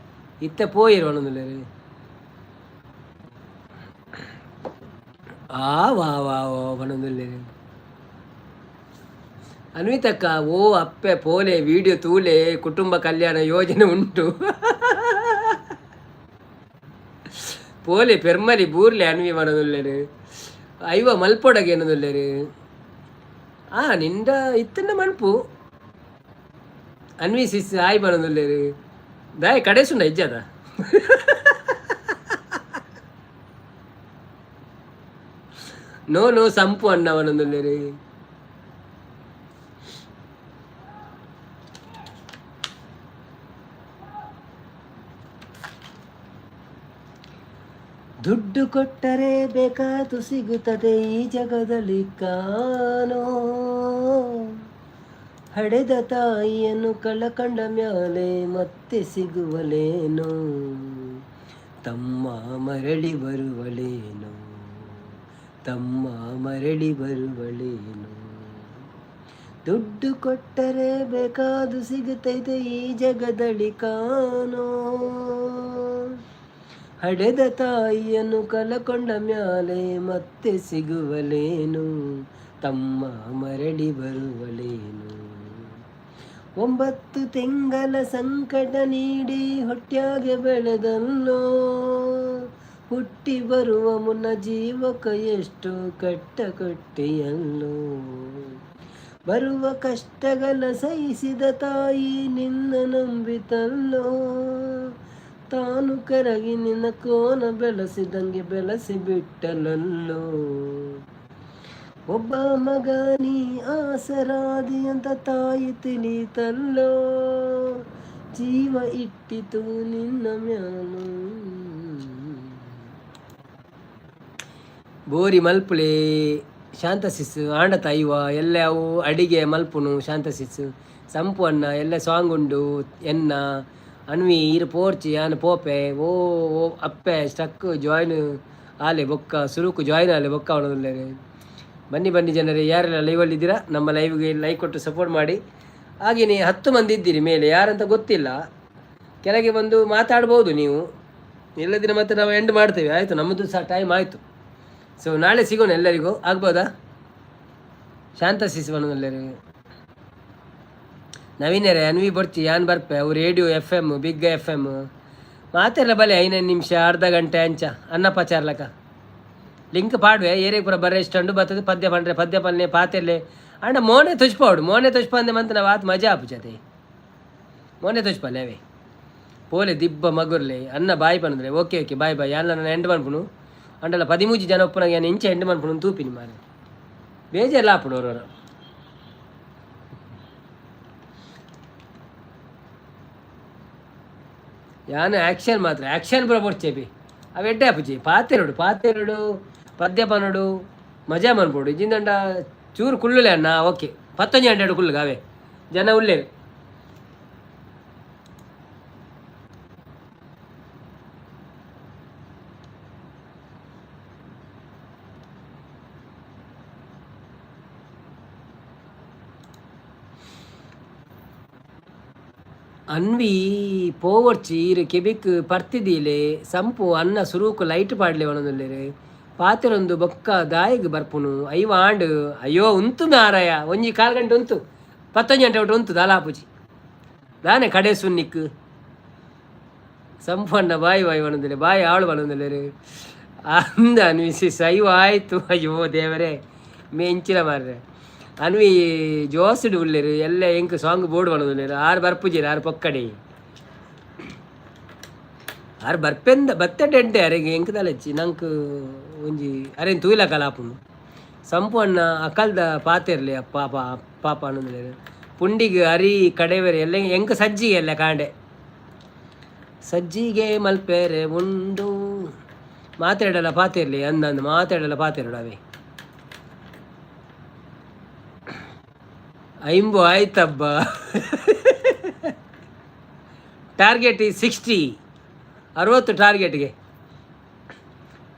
Speaker 1: ಇತ್ತೆ ಪೋಯೆರ್ ಪನೊಂದುಲ್ಲೆರ್. ಆ ವಾ ವಾ ವಾ ಪನೊಂದುಲ್ಲೆರ್. ಅನ್ವಿತಕ್ಕ ಓ ಅಪ್ಪೆ ಪೋಲೆ ವೀಡಿಯೋ ತೂಲೆ, ಕುಟುಂಬ ಕಲ್ಯಾಣ ಯೋಜನೆ ಉಂಟು ಪೋಲೆ ಪೆರ್ಮಲಿ ಬೂರ್ಲೆ ಅನ್ವಿ ಪನೊಂದುಲ್ಲೆರ್. ಐವ ಮಲ್ಪೊಡಗೆ ಏನೊಂದುಲ್ಲೆರ್. ಆ ನಿಂಡ ಇತ್ತಂಡ ಮನ್ಪು. ಅನ್ವಿ ಸಿಸ್ ಆಯ್ ಪನೊಂದುಲ್ಲೆರ್. ದಾಯೆ ಕಡೆಸುಂಡ ಇಜ್ಜದ? ನೋ ನೋ ಸಂಪು ಅಣ್ಣ ಪನೊಂದುಲ್ಲೆರ್. ದುಡ್ಡು ಕೊಟ್ಟರೆ ಬೇಕಾದು ಸಿಗುತ್ತದೆ ಈ ಜಗದಲ್ಲಿ ಕಾನೋ. ಹಡೆದ ತಾಯಿಯನ್ನು ಕಳಕಂಡ ಮ್ಯಾಲೆ ಮತ್ತೆ ಸಿಗುವಲೇನೋ, ತಮ್ಮ ಮರಳಿ ಬರುವಳೇನೋ, ತಮ್ಮ ಮರಳಿ ಬರುವಳೇನೋ. ದುಡ್ಡು ಕೊಟ್ಟರೆ ಬೇಕಾದು ಸಿಗುತ್ತೈತೆ ಈ ಜಗದಲ್ಲಿ ಕಾನೋ. ಹಡೆದ ತಾಯಿಯನ್ನು ಕಳಕೊಂಡ ಮ್ಯಾಲೆ ಮತ್ತೆ ಸಿಗುವಲೇನು, ತಮ್ಮ ಮರಳಿ ಬರುವಲೇನು. 9 ತಿಂಗಳ ಸಂಕಟ ನೀಡಿ ಹೊಟ್ಯಾಗೆ ಬೆಳೆದಲ್ಲೋ, ಹುಟ್ಟಿ ಬರುವ ಮುನ್ನ ಜೀವಕ ಎಷ್ಟು ಕಟ್ಟ ಕೊಟ್ಟಿಯಲ್ಲೋ. ಬರುವ ಕಷ್ಟಗಳ ಸಹಿಸಿದ ತಾಯಿ ನಿನ್ನ ನಂಬಿತಲ್ಲೋ, ತಾನು ಕರಗಿ ನಿನ್ನ ಕೋನ ಬೆಳೆಸಿದಂಗೆ ಬೆಳೆಸಿ ಬಿಟ್ಟಲಲ್ಲೋ. ಒಬ್ಬ ಮಗ ನೀ ಆಸರಾದಿ ಅಂತ ತಾಯಿ ತಿಳಿತಲ್ಲೋ, ಜೀವ ಇಟ್ಟಿತು ನಿನ್ನ ಮ್ಯಾಲು. ಬೋರಿ ಮಲ್ಪುಲೆ ಶಾಂತ ಸಿಸ್ ಆಂಡ ತಾಯಿವ ಎಲ್ಲ ಅವು ಅಡಿಗೆ ಮಲ್ಪುನು. ಶಾಂತ ಸಿಸ್ ಸಂಪು ಅನ್ನ ಎಲ್ಲ ಸಾಂಗ್ ಉಂಡು ಎನ್ನ. ಅನ್ವಿ ಈರ್ ಪೋರ್ಚಿ ಯಾನ್ ಪೋಪೆ. ಓ ಓ ಅಪ್ಪೆ ಸ್ಟಕ್ ಜಾಯ್ನ್ ಆಲೆ ಬೊಕ್ಕ ಸುರುಕು ಜಾಯ್ನ್ ಆಲೆ ಬೊಕ್ಕ ಅವನದುಲ್ಲೆರ್. ಬನ್ನಿ ಬನ್ನಿ ಜನರೇ, ಯಾರೆಲ್ಲ ಲೈವಲ್ಲಿ ಇದ್ದೀರಾ ನಮ್ಮ ಲೈವ್ಗೆ ಲೈಕ್ ಕೊಟ್ಟು ಸಪೋರ್ಟ್ ಮಾಡಿ. ಹಾಗೆಯೇ 10 ಮಂದಿ ಇದ್ದೀರಿ ಮೇಲೆ, ಯಾರಂತ ಗೊತ್ತಿಲ್ಲ. ಕೆಳಗೆ ಬಂದು ಮಾತಾಡ್ಬೋದು ನೀವು, ಇಲ್ಲದಿದ್ರೆ ಮತ್ತೆ ನಾವು ಎಂಡ್ ಮಾಡ್ತೇವೆ. ಆಯಿತು, ನಮ್ಮದು ಸಹ ಟೈಮ್ ಆಯಿತು. ಸೊ ನಾಳೆ ಸಿಗೋಣ ಎಲ್ಲರಿಗೂ, ಆಗ್ಬೋದಾ? ಶಾಂತ ಸಿಸುವನು ಎಲ್ಲರಿಗೂ. ನವೀನರೇ ಅನ್ವಿ ಬೊರ್ಚಿ ಯಾನ್ ಬರ್ಪೆ ಅವು radio F M big F M ಮಾತೆಲ್ಲ ಬಲೆ 5 ನಿಮಿಷ ಅರ್ಧ ಗಂಟೆ ಅಂಚ ಅನ್ನಪ್ಪ ಚಾರ್ಲಕ ಲಿಂಕ್ ಪಾಡ್ವೆ ಏರೇ ಪೂರ ಬರ್ರೆ ಇಷ್ಟಂಡು ಬತ್ತದ ಪದ್ಯ ಪಂಡ್ರೆ ಪದ್ಯ ಪನ್ನೆ ಪಾತೆರ್ಲೆ ಅಂಡ ಮೋನೆ ತುಚ್ಪಾವಡು ಮೋನೆ ತುಚ್ಪಂದೆ ಮಂತ್ ನಾವು ಆತ್ ಮಜಾ ಆಪುಜತೆ ಮೋನೆ ತುಚ್ಪಲೆ ಅವೇ ಪೋಲೆ ದಿಬ್ಬ ಮಗುರ್ಲೆ ಅನ್ನ ಬಾಯ್ ಪನಂದ್ರೆ ಓಕೆ ಓಕೆ ಬಾಯ್ ಬಾಯ್ ಯಾನ್ ನನ್ನ ಎಂಡ್ ಮನ್ಪುನು ಅಂಡಲ 13 ಜನ ಒಪ್ಪುನಾಗ ಯಾನ್ ಇಂಚ ಎಂಡ್ ಮನ್ಪುನು ತೂಪಿನಿ ಮಾರೆ ಬೇಜಾರ್ಲ ಆಪುಡು ಅವ್ರವ್ರ. ಯಾನ್ ಆ್ಯಕ್ಷನ್ ಮಾತ್ರ ಆ್ಯಕ್ಷನ್ ಪೂರ ಬೊಡ್ಚೆಪಿ ಅವು ಎಡ್ಡೆ ಆಪುಜಿ ಪಾತೆರೊಡು ಪಾತೆರೊಡು ಪದ್ಯ ಪನೊಡು ಮಜಾ ಮನ್ಪೊಡು ಇಜ್ಜಿಂದಂಡ ಚೂರು ಕುಳ್ಳುಲೆ ಅಣ್ಣ ಓಕೆ ಪತ್ತೊಂಜಿ ಹಂಡ್ರೆಡ್ ಕುಳ್ಳುಗ ಅವೇ ಜನ ಉಲ್ಲೇರು. ಅನ್ವಿ ಪೋವರ್ಚಿ ಇರು ಕೆಬಿಕ್ ಪರ್ತಿದೀಲೆ ಸಂಪು ಅನ್ನ ಸುರೂಕು ಲೈಟ್ ಪಾಡ್ಲೆ ಒಣದುಲ್ಲೆರ್ ಪಾತೆರೊಂದು ಬೊಕ್ಕ ದಾಯಿಗ್ ಬರ್ಪುನು ಐವ ಆಂಡ್ ಅಯ್ಯೋ ಉಂತು ಮಾರಾಯ ಒಂಜಿ ಕಾಲ್ ಗಂಟೆ ಉಂತು ಪತ್ತೊಂಜಿ ಗಂಟೆ ಒಟ್ಟು ಉಂತು ದಾಲ ಆಪುಜಿ ದಾನೆ ಕಡೆ ಸುನ್ನಿಕ್ ಸಂಪು ಅಣ್ಣ ಬಾಯ್ ಬಾಯ್ ಒಣದುಲ್ಲೆ ಬಾಯ್ ಆಳು ಒಣದುಲ್ಲೆರ್ ಅಂದ ಅನ್ವಿ ಐವ ಆಯ್ತು ಅಯ್ಯೋ ದೇವರೇ ಮೆಂಚಿನ ಮಾರ್ರೆ ಅನ್ವಿ ಜೋಸ್ಡ್ ಉಲ್ಲೆರ್ ಎಲ್ಲ ಎಂಕ್ ಸಾಂಗ್ ಬೋರ್ಡ್ ಪನೊಂದುಲ್ಲೆರ್ ಆರ್ ಬರ್ಪುಜೆರ್ ಆರ್ ಪೊಕ್ಕಡೆ ಆರ್ ಬರ್ಪೆಂದ ಬತ್ತೆಡ್ ಎಡ್ಡೆ ಅರೆಗ್ ಎಂಕ್ ದಾಲಚ್ಚಿ ನಂಕ್ ಒಂಜಿ ಅರೆನ್ ತೂಯ್ಲ ಕಲಾಪುಂಡು ಸಂಪು ಅಣ್ಣ ಅಕಲ್ದ ಪಾತೆರ್ಲೆ ಪಾಪ ಪಾಪ ಪನೊಂದುಲ್ಲೆರ್ ಪುಂಡಿಗ್ ಅರಿ ಕಡೆವೆರೆ ಎಲ್ಲ ಎಂಕ್ ಸಜ್ಜಿಗೆ ಎಲ್ಲ ಕಾಂಡೆ ಸಜ್ಜಿಗೆ ಮಲ್ಪೆರೆ ಉಂಡು ಮಾತೆಡಲ ಪಾತೆರ್ಲಿ ಅಂದಂದು ಮಾತೆಡಲ ಪಾತೆರಡು ಅವೇ ಐಂಬು ಆಯ್ತಬ್ಬ ಟಾರ್ಗೆಟ್ ಈ 60 60 ಟಾರ್ಗೆಟ್ಗೆ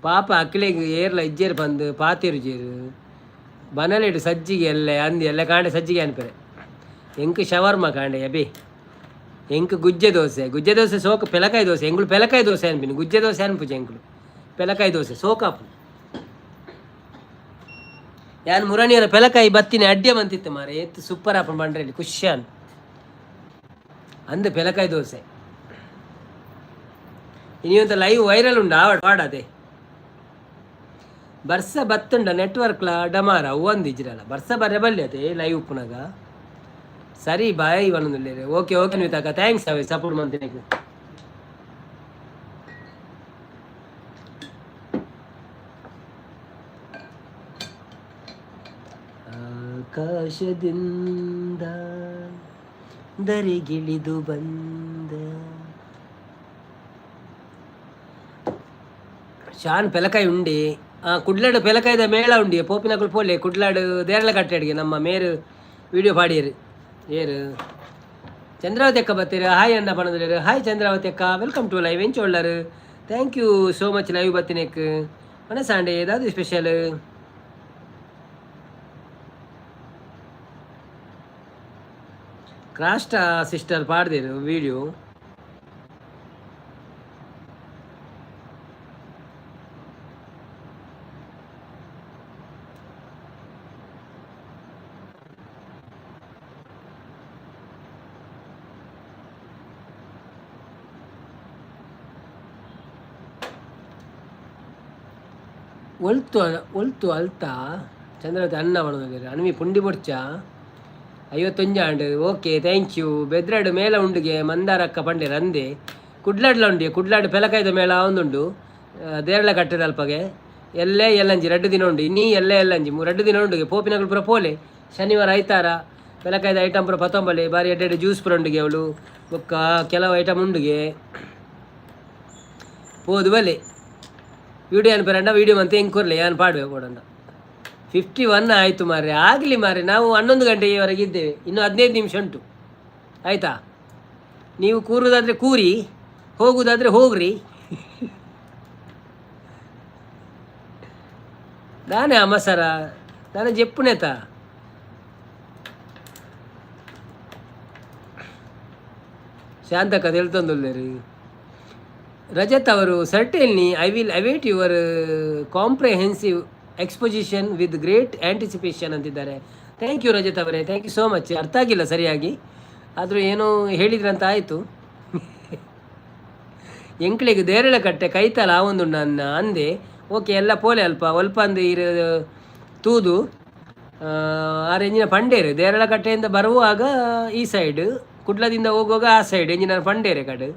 Speaker 1: ಪಾಪ ಅಕ್ಲೆಗ್ ಏರ್ಲ ಇಜ್ಜೇರು ಬಂದು ಪಾತೆರುಜೇರು ಬನಲೆಡ್ ಸಜ್ಜಿಗೆ ಎಲ್ಲ ಅಂದು ಎಲ್ಲ ಕಾಂಡೆ ಸಜ್ಜಿಗೆ ಅನ್ಪೆರೆ ಎಂಕ್ ಶವರ್ಮ ಕಾಂಡೆ ಅಬಿ ಎಂಕ್ ಗುಜ್ಜೆ ದೋಸೆ ಗುಜ್ಜೆ ದೋಸೆ ಸೋಕು ಪೆಲಕಾಯಿ ದೋಸೆ ಎಂಗುಳು ಪೆಲಕಾಯಿ ದೋಸೆ ಅನ್ಪಿನಿ ಗುಜ್ಜೆ ದೋಸೆ ಅನ್ಪುಜಿ ಎಂಕುಲು ಪೆಲಕಾಯಿ ದೋಸೆ ಸೋಕಾಪು ಯಾನ್ ಮುರಣಿಯರ ಪೆಲಕಾಯಿ ಬತ್ತಿನ ಅಡ್ಡೆ ಮಂತಿತ್ತು ಮಾರೆ ಎತ್ತು ಸೂಪರ್ ಆಪುಂಡು ಬಂಡ್ರಲ್ಲಿ ಖುಷ್ಯಾನ್ ಅಂದು ಪೆಲಕಾಯಿ ದೋಸೆ ಇನಿಯೊಂತ ಲೈವ್ ವೈರಲ್ ಉಂಡು ಆವಡ್ ವಾಡದೆ ಬರ್ಸ ಬತ್ತುಂಡ ನೆಟ್ವರ್ಕ್ಲ ಡಮಾರ ಒಂದು ಇಜ್ರಲ್ಲ ಬರ್ಸ ಬರ್ರೆ ಬಲ್ಲಿ ಅದೇ ಲೈವ್ ಉಪ್ಪುನಾಗ ಸರಿ ಬಾಯ್ ಪನೊಂದುಲ್ಲೆರ್ ಓಕೆ ಓಕೆ ಅನ್ವಿತಾಕ thanks ಅವೇ ಸಪೋರ್ಟ್ ಮಂತಿನಕ್. ಆಕಾಶದಿಂದ ದರಿಗಿಳಿದು ಬಂದ ಶಾನ್ ಪೆಲಕಾಯಿ ಉಂಡಿ ಆ ಕುಡ್ಲಾಡು ಪೆಲಕಾಯ್ದ ಮೇಳ ಉಂಡಿ ಪೋಪಿನಕುಲು ಪೋಲೆ ಕುಡ್ಲಾಡು ದೇರಳ ಕಟ್ಟೆಡ್ಗೆ ನಮ್ಮ ಮೇರು ವಿಡಿಯೋ ಪಾಡಿಯರು ಏರು ಚಂದ್ರಾವತಿ ಅಕ್ಕ ಬತ್ತೀರ ಹಾಯ್ ಅಣ್ಣ ಪನೊಂದುಲ್ಲೆರ್ ಹಾಯ್ ಚಂದ್ರಾವತಿ ಅಕ್ಕ welcome to live ಎಂಚ ಉಳ್ಳರು thank you so much live ಬತ್ತಿನೆಕ್ ಮನಸಾಂಡೆ ಏದಾದ್ರು ಸ್ಪೆಷಲ್ ಕ್ರಾಸ್ಟ ಸಿಸ್ಟರ್ ಪಾಡ್ದೇರು ವಿಡಿಯೋ. ಒಲ್ತು ಒಲ್ತು ಅಲ್ತ ಚಂದ್ರಾವತಿ ಅನ್ನ ಪನೊಂದುಲ್ಲೆರ್ ಅನ್ವಿ ಪುಂಡಿ ಬೊಡ್ಚ 51 and okay thank you ಬೆದ್ರಡ್ ಮೇಳ ಉಂಡುಗೆ ಮಂದಾರಕ್ಕ ಪಂಡೆರ್ ಅಂದೆ ಕುಡ್ಲಾಡ್ಲ ಉಂಡಿ ಕುಡ್ಲಾಡ್ ಪೆಲಕಾಯ್ದ ಮೇಳ ಒಂದುಂಡು ದೇರಳ ಕಟ್ಟೆದ ಅಲ್ಪಗೆ ಎಲ್ಲೇ ಎಲ್ಲಂಜಿ ರಡ್ಡು ದಿನ ಉಂಡು ಇನ್ನೀ ಎಲ್ಲೇ ಎಲ್ಲಂಜಿ ರಡ್ಡು ದಿನ ಉಂಡುಗೆ ಪೋಪಿನಕುಲು ಪೂರ ಪೋಲೆ ಶನಿವಾರ ಐತಾರ ಪೆಲಕಾಯ್ದ ಐಟಮ್ ಪೂರ ಪತ್ತೊಂಬಲೆ ಬಾರಿ ಎಡ್ಡೆ ಎಡ್ಡೆ ಜ್ಯೂಸ್ ಪೂರ ಉಂಡುಗೆ ಅವಳು ಬೊಕ್ಕ ಕೆಲವು ಐಟಮ್ ಉಂಡುಗೆ ಪೋದು ಬಲೆ ವಿಡಿಯೋ ಅನ್ಪರಂಡ ವಿಡಿಯೋ ಮಂತೆ ಹೆಂಗೆ ಕೊರ್ಲೆ ಯಾನ್ ಪಾಡುವೆ ಕೊಡಂಡ 51 ಆಯಿತು ಮಾರ್ರೆ ಆಗಲಿ ಮಾರ್ರೆ ನಾವು 11 ಗಂಟೆಯವರೆಗೆ ಇದ್ದೇವೆ ಇನ್ನು 15 ನಿಮಿಷ ಉಂಟು ಆಯಿತಾ ನೀವು ಕೂರುದಾದರೆ ಕೂರಿ ಹೋಗುವುದಾದರೆ ಹೋಗ್ರಿ ದಾನೆ ಅಮಸರ ದಾನೆ ಜೆಪ್ಪುನೇತ ಶಾಂತಕ್ಕ ತೆಲ್ತೊಂದುಲ್ಲೆರ್ ರಜತ್ ಅವರು certainly I will await your comprehensive exposition with great anticipation ಅಂತಿದ್ದಾರೆ. Thank you Rajat ಅವರೇ, thank you so much. ಅರ್ಥ ಆಗಿಲ್ಲ ಸರಿಯಾಗಿ, ಆದರೂ ಏನೋ ಹೇಳಿದ್ರಂತ ಆಯಿತು. ಎಂಕ್ಲೆಗ್ ದೇರಳ ಕಟ್ಟೆ ಕೈತಲ ಆವೊಂದುಂಡು ಅನ್ನ ಅಂದೆ. ಓಕೆ, ಎಲ್ಲ ಪೋಲೆ ಅಲ್ಪ ಒಲ್ಪ ಅಂದು ಇರು ತೂದು ಆರ್ ಎಂಜಿನ ಪಂಡೇರು ದೇರಳ ಕಟ್ಟೆಯಿಂದ ಬರುವಾಗ ಈ ಸೈಡ್, ಕುಡ್ಲದಿಂದ ಹೋಗುವಾಗ ಆ ಸೈಡ್ ಎಂಜಿನ ಪಂಡೇರೆ ಕಡೆ.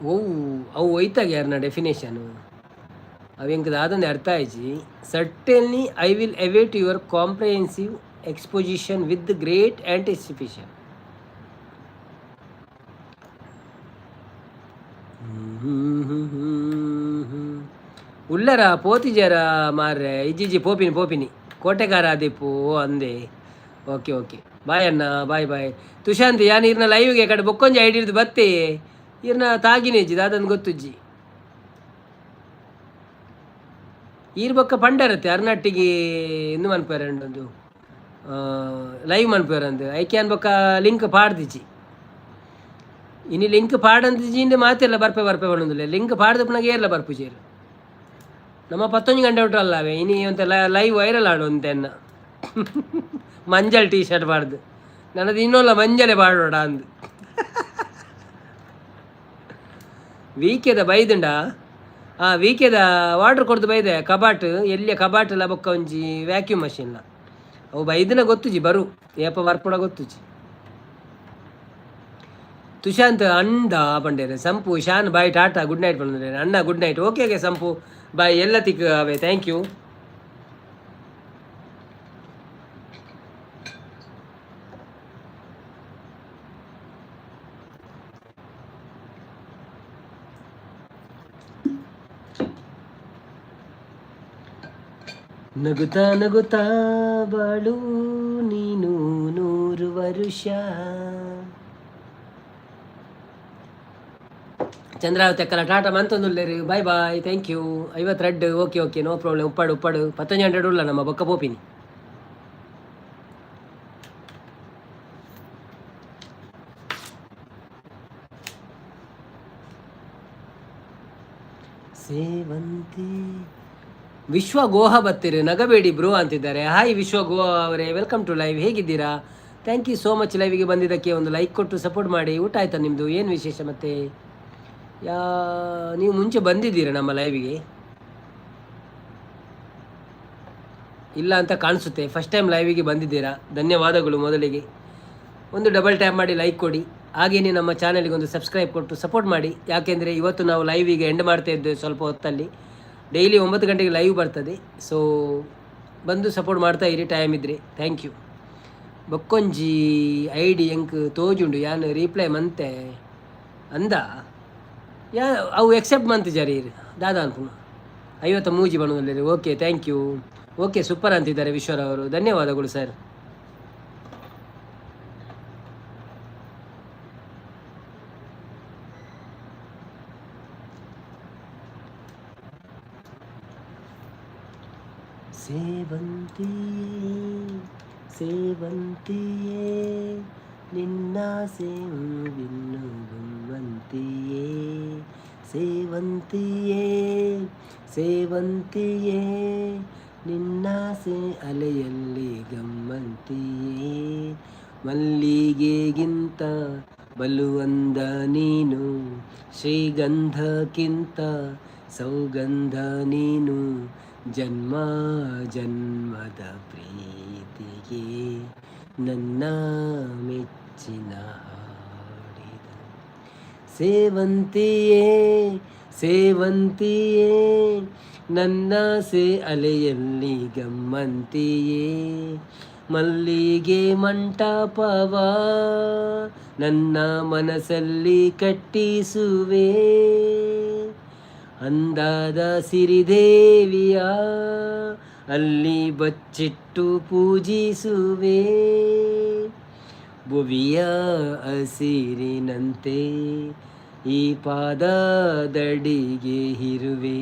Speaker 1: ಓ, ಅವು ಒಯ್ತಾಗ ಯಾರನ್ನ ಡೆಫಿನೇಷನ್ ಅವು ಎಂಕ್ ದಾದಂದೆ ಅರ್ಥ ಆಯ್ಜಿ. Certainly I will await your comprehensive exposition with great anticipation. ಉಲ್ಲರ ಪೋತಿಜರ ಮಾರ್ರೆ, ಇಜ್ಜಿಜ್ಜಿ, ಪೋಪಿನಿ ಪೋಪಿನಿ ಕೋಟೆಗಾರ ಆದಿಪ್ಪು ಅಂದೆ. ಓಕೆ ಓಕೆ, ಬಾಯ್ ಅಣ್ಣ, ಬಾಯ್ ಬಾಯ್. ತುಶಾಂತ್, ಯಾನ್ ಇರ್ನ ಲೈವ್ಗೆ ಕಡೆ ಬೊಕ್ಕೊಂಜಿ ಐಡಿ ಹಿಡ್ದು ಬತ್ತೆ. ಇರ್ನ ತಾಗಿನೇಜಿ ದಾದನ್ ಗೊತ್ತುಜ್ಜಿ. ಈರ್ ಬೊಕ್ಕ ಪಂಡರತ್ತೆ ಅರ್ನಟ್ಟಿಗೆ ಇಂದು ಮನ್ಪೇರೆ ಒಂದು ಲೈವ್ ಮನ್ಪೇರೆ ಅಂದ್ ಐಕ್ಯಾನ್ ಬೊಕ್ಕ ಲಿಂಕ್ ಪಾಡ್ದಿಜಿ. ಇನಿ ಲಿಂಕ್ ಪಾಡಂದಿಜಿ ಮಾತೆಲ್ಲ ಬರ್ಪೆ ಬರ್ಪೆ ಪಡೊಂದುಲ್ಲೆ. ಲಿಂಕ್ ಪಾಡ್ದಪ್ಪನಾಗ ಏರ್ಲ ಬರ್ಪುಜೆರ್. ನಮ್ಮ ಪತ್ತೊಂಜಿ ಗಂಟೆ ಉಂಟು ಅಲ್ಲವೇ ಇನಿ ಒಂತೆ ಲೈವ್ ವೈರಲ್ ಆಡು ಅಂತೆನ್ನ ಮಂಜಲ್ ಟೀ ಶರ್ಟ್ ಪಾಡ್ದು ನನ್ನದು ಇನ್ನೊಲ್ಲ ಮಂಜಲೆ ಪಾಡೋಡ ಅಂದು. ವೀಕೆದ ಬೈದುಂಡ, ಆ ವೀಕೆದ ವಾಟರ್ ಕೊಡ್ದು ಬೈದೆ. ಕಬಾಟ್ ಎಲ್ಲಿಯ ಕಬಾಟ್ಲ ಬೊಕ್ಕ ಒಂಜಿ ವ್ಯಾಕ್ಯೂಮ್ ಮಷಿನ್ಲ ಅವು ಬೈದಿನ ಗೊತ್ತುಜಿ, ಬರು ಏಪ ಬರ್ಪುಡ ಗೊತ್ತುಜಿ. ತುಶಾಂತ್ ಅಂಡ ಪಂಡೇರೆ. ಸಂಪು ಶಾನ್ ಬಾಯ್, ಟಾಟಾ, ಗುಡ್ ನೈಟ್ ಪಂಡೇರೆ ಅಣ್ಣ. Good night. ಓಕೆ ಓಕೆ ಸಂಪು ಬಾಯ್, ಎಲ್ಲ ತಿಕ್ ಅವೇ. Thank you. ನಗುತ್ತಾ ನಗುತ್ತಾ ಬಾಳು ನೀನು 100 ವರುಷ. ಚಂದ್ರಾವತಿ ಅಕ್ಕಲ ಟಾಟಾ ಮಂತೊಂದುಲ್ಲೇರು. Bye bye, thank you. 52. Okay okay, no problem. ಉಪ್ಪಾಡು ಉಪ್ಪಾಡು ಪತ್ತೊಂಜಿ ಹಂಡ್ರೆಡ್ ಉಲ್ಲ ನಮ್ಮ ಬೊಕ್ಕ ಪೋಪಿನಿ. ಸೇವಂತಿ ವಿಶ್ವ ಗೋಹ ಬತ್ತೀರಿ ನಗಬೇಡಿ ಬ್ರೋ ಅಂತಿದ್ದಾರೆ. ಹಾಯ್ ವಿಶ್ವ ಗೋವಾ ಅವರೇ, welcome to live. ಹೇಗಿದ್ದೀರಾ? Thank you so much ಲೈವಿಗೆ ಬಂದಿದ್ದಕ್ಕೆ. ಒಂದು ಲೈಕ್ ಕೊಟ್ಟು ಸಪೋರ್ಟ್ ಮಾಡಿ. ಊಟ ಆಯ್ತಾ ನಿಮ್ಮದು? ಏನು ವಿಶೇಷ ಮತ್ತೆ? ಯಾ, ನೀವು ಮುಂಚೆ ಬಂದಿದ್ದೀರಾ ನಮ್ಮ ಲೈವಿಗೆ? ಇಲ್ಲ ಅಂತ ಕಾಣಿಸುತ್ತೆ. ಫಸ್ಟ್ ಟೈಮ್ ಲೈವಿಗೆ ಬಂದಿದ್ದೀರಾ, ಧನ್ಯವಾದಗಳು. ಮೊದಲಿಗೆ ಒಂದು ಡಬಲ್ ಟ್ಯಾಪ್ ಮಾಡಿ ಲೈಕ್ ಕೊಡಿ. ಹಾಗೆಯೇ ನಮ್ಮ ಚಾನಲಿಗೆ ಒಂದು ಸಬ್ಸ್ಕ್ರೈಬ್ ಕೊಟ್ಟು ಸಪೋರ್ಟ್ ಮಾಡಿ. ಯಾಕೆಂದರೆ ಇವತ್ತು ನಾವು ಲೈವಿಗೆ ಎಂಡ್ ಮಾಡ್ತಾ ಇದ್ದೇವೆ ಸ್ವಲ್ಪ ಹೊತ್ತಲ್ಲಿ. ಡೈಲಿ 9 ಗಂಟೆಗೆ ಲೈವ್ ಬರ್ತದೆ. ಸೊ ಬಂದು ಸಪೋರ್ಟ್ ಮಾಡ್ತಾ ಇರಿ ಟೈಮ್ ಇದ್ದರೆ. Thank you. ಬೊಕ್ಕೊಂಜಿ I D ಎಂಕ್ ತೋಜುಂಡು, ಯಾನ್ ರೀಪ್ಲೈ ಮಂತೆ ಅಂದ ಯಾ ಅವು ಎಕ್ಸೆಪ್ಟ್ ಮಂತ್ ಜರಿ ದಾದಾ ಅನ್ಪುನು. 50 ಮೂಜಿ ಬಣ್ಣದಲ್ಲಿ. Okay, thank you. Okay, super ಅಂತಿದ್ದಾರೆ ವಿಶ್ವರವರು. ಧನ್ಯವಾದಗಳು ಸರ್. ಸೇವಂತಿಯೇ ಸೇವಂತಿಯೇ ನಿನ್ನಾಸೆ ಹೂವಿನ್ನು ಗುಮ್ಮಂತಿಯೇ, ಸೇವಂತಿಯೇ ಸೇವಂತಿಯೇ ನಿನ್ನಾಸೆ ಅಲೆಯಲ್ಲಿ ಗಮ್ಮಂತಿಯೇ, ಮಲ್ಲಿಗೆಗಿಂತ ಬಲುವಂದ ನೀನು, ಶ್ರೀಗಂಧಕ್ಕಿಂತ ಸೌಗಂಧ ನೀನು, ಜನ್ಮ ಜನ್ಮದ ಪ್ರೀತಿಗೆ ನನ್ನ ಮೆಚ್ಚಿನ ಹಾಡಿದ. ಸೇವಂತಿಯೇ ಸೇವಂತಿಯೇ ನನ್ನಾಸೆ ಅಲೆಯಲ್ಲಿ ಗಮ್ಮಂತಿಯೇ, ಮಲ್ಲಿಗೆ ಮಂಟಪವ ನನ್ನ ಮನಸ್ಸಲ್ಲಿ ಕಟ್ಟಿಸುವೆ, ಅಂದಾದ ಸಿರಿದೇವಿಯ ಅಲ್ಲಿ ಬಚ್ಚಿಟ್ಟು ಪೂಜಿಸುವೆ, ಭುವಿಯ ಹಸಿರಿನಂತೆ ಈ ಪಾದದಡಿಗೆ ಇರುವೆ,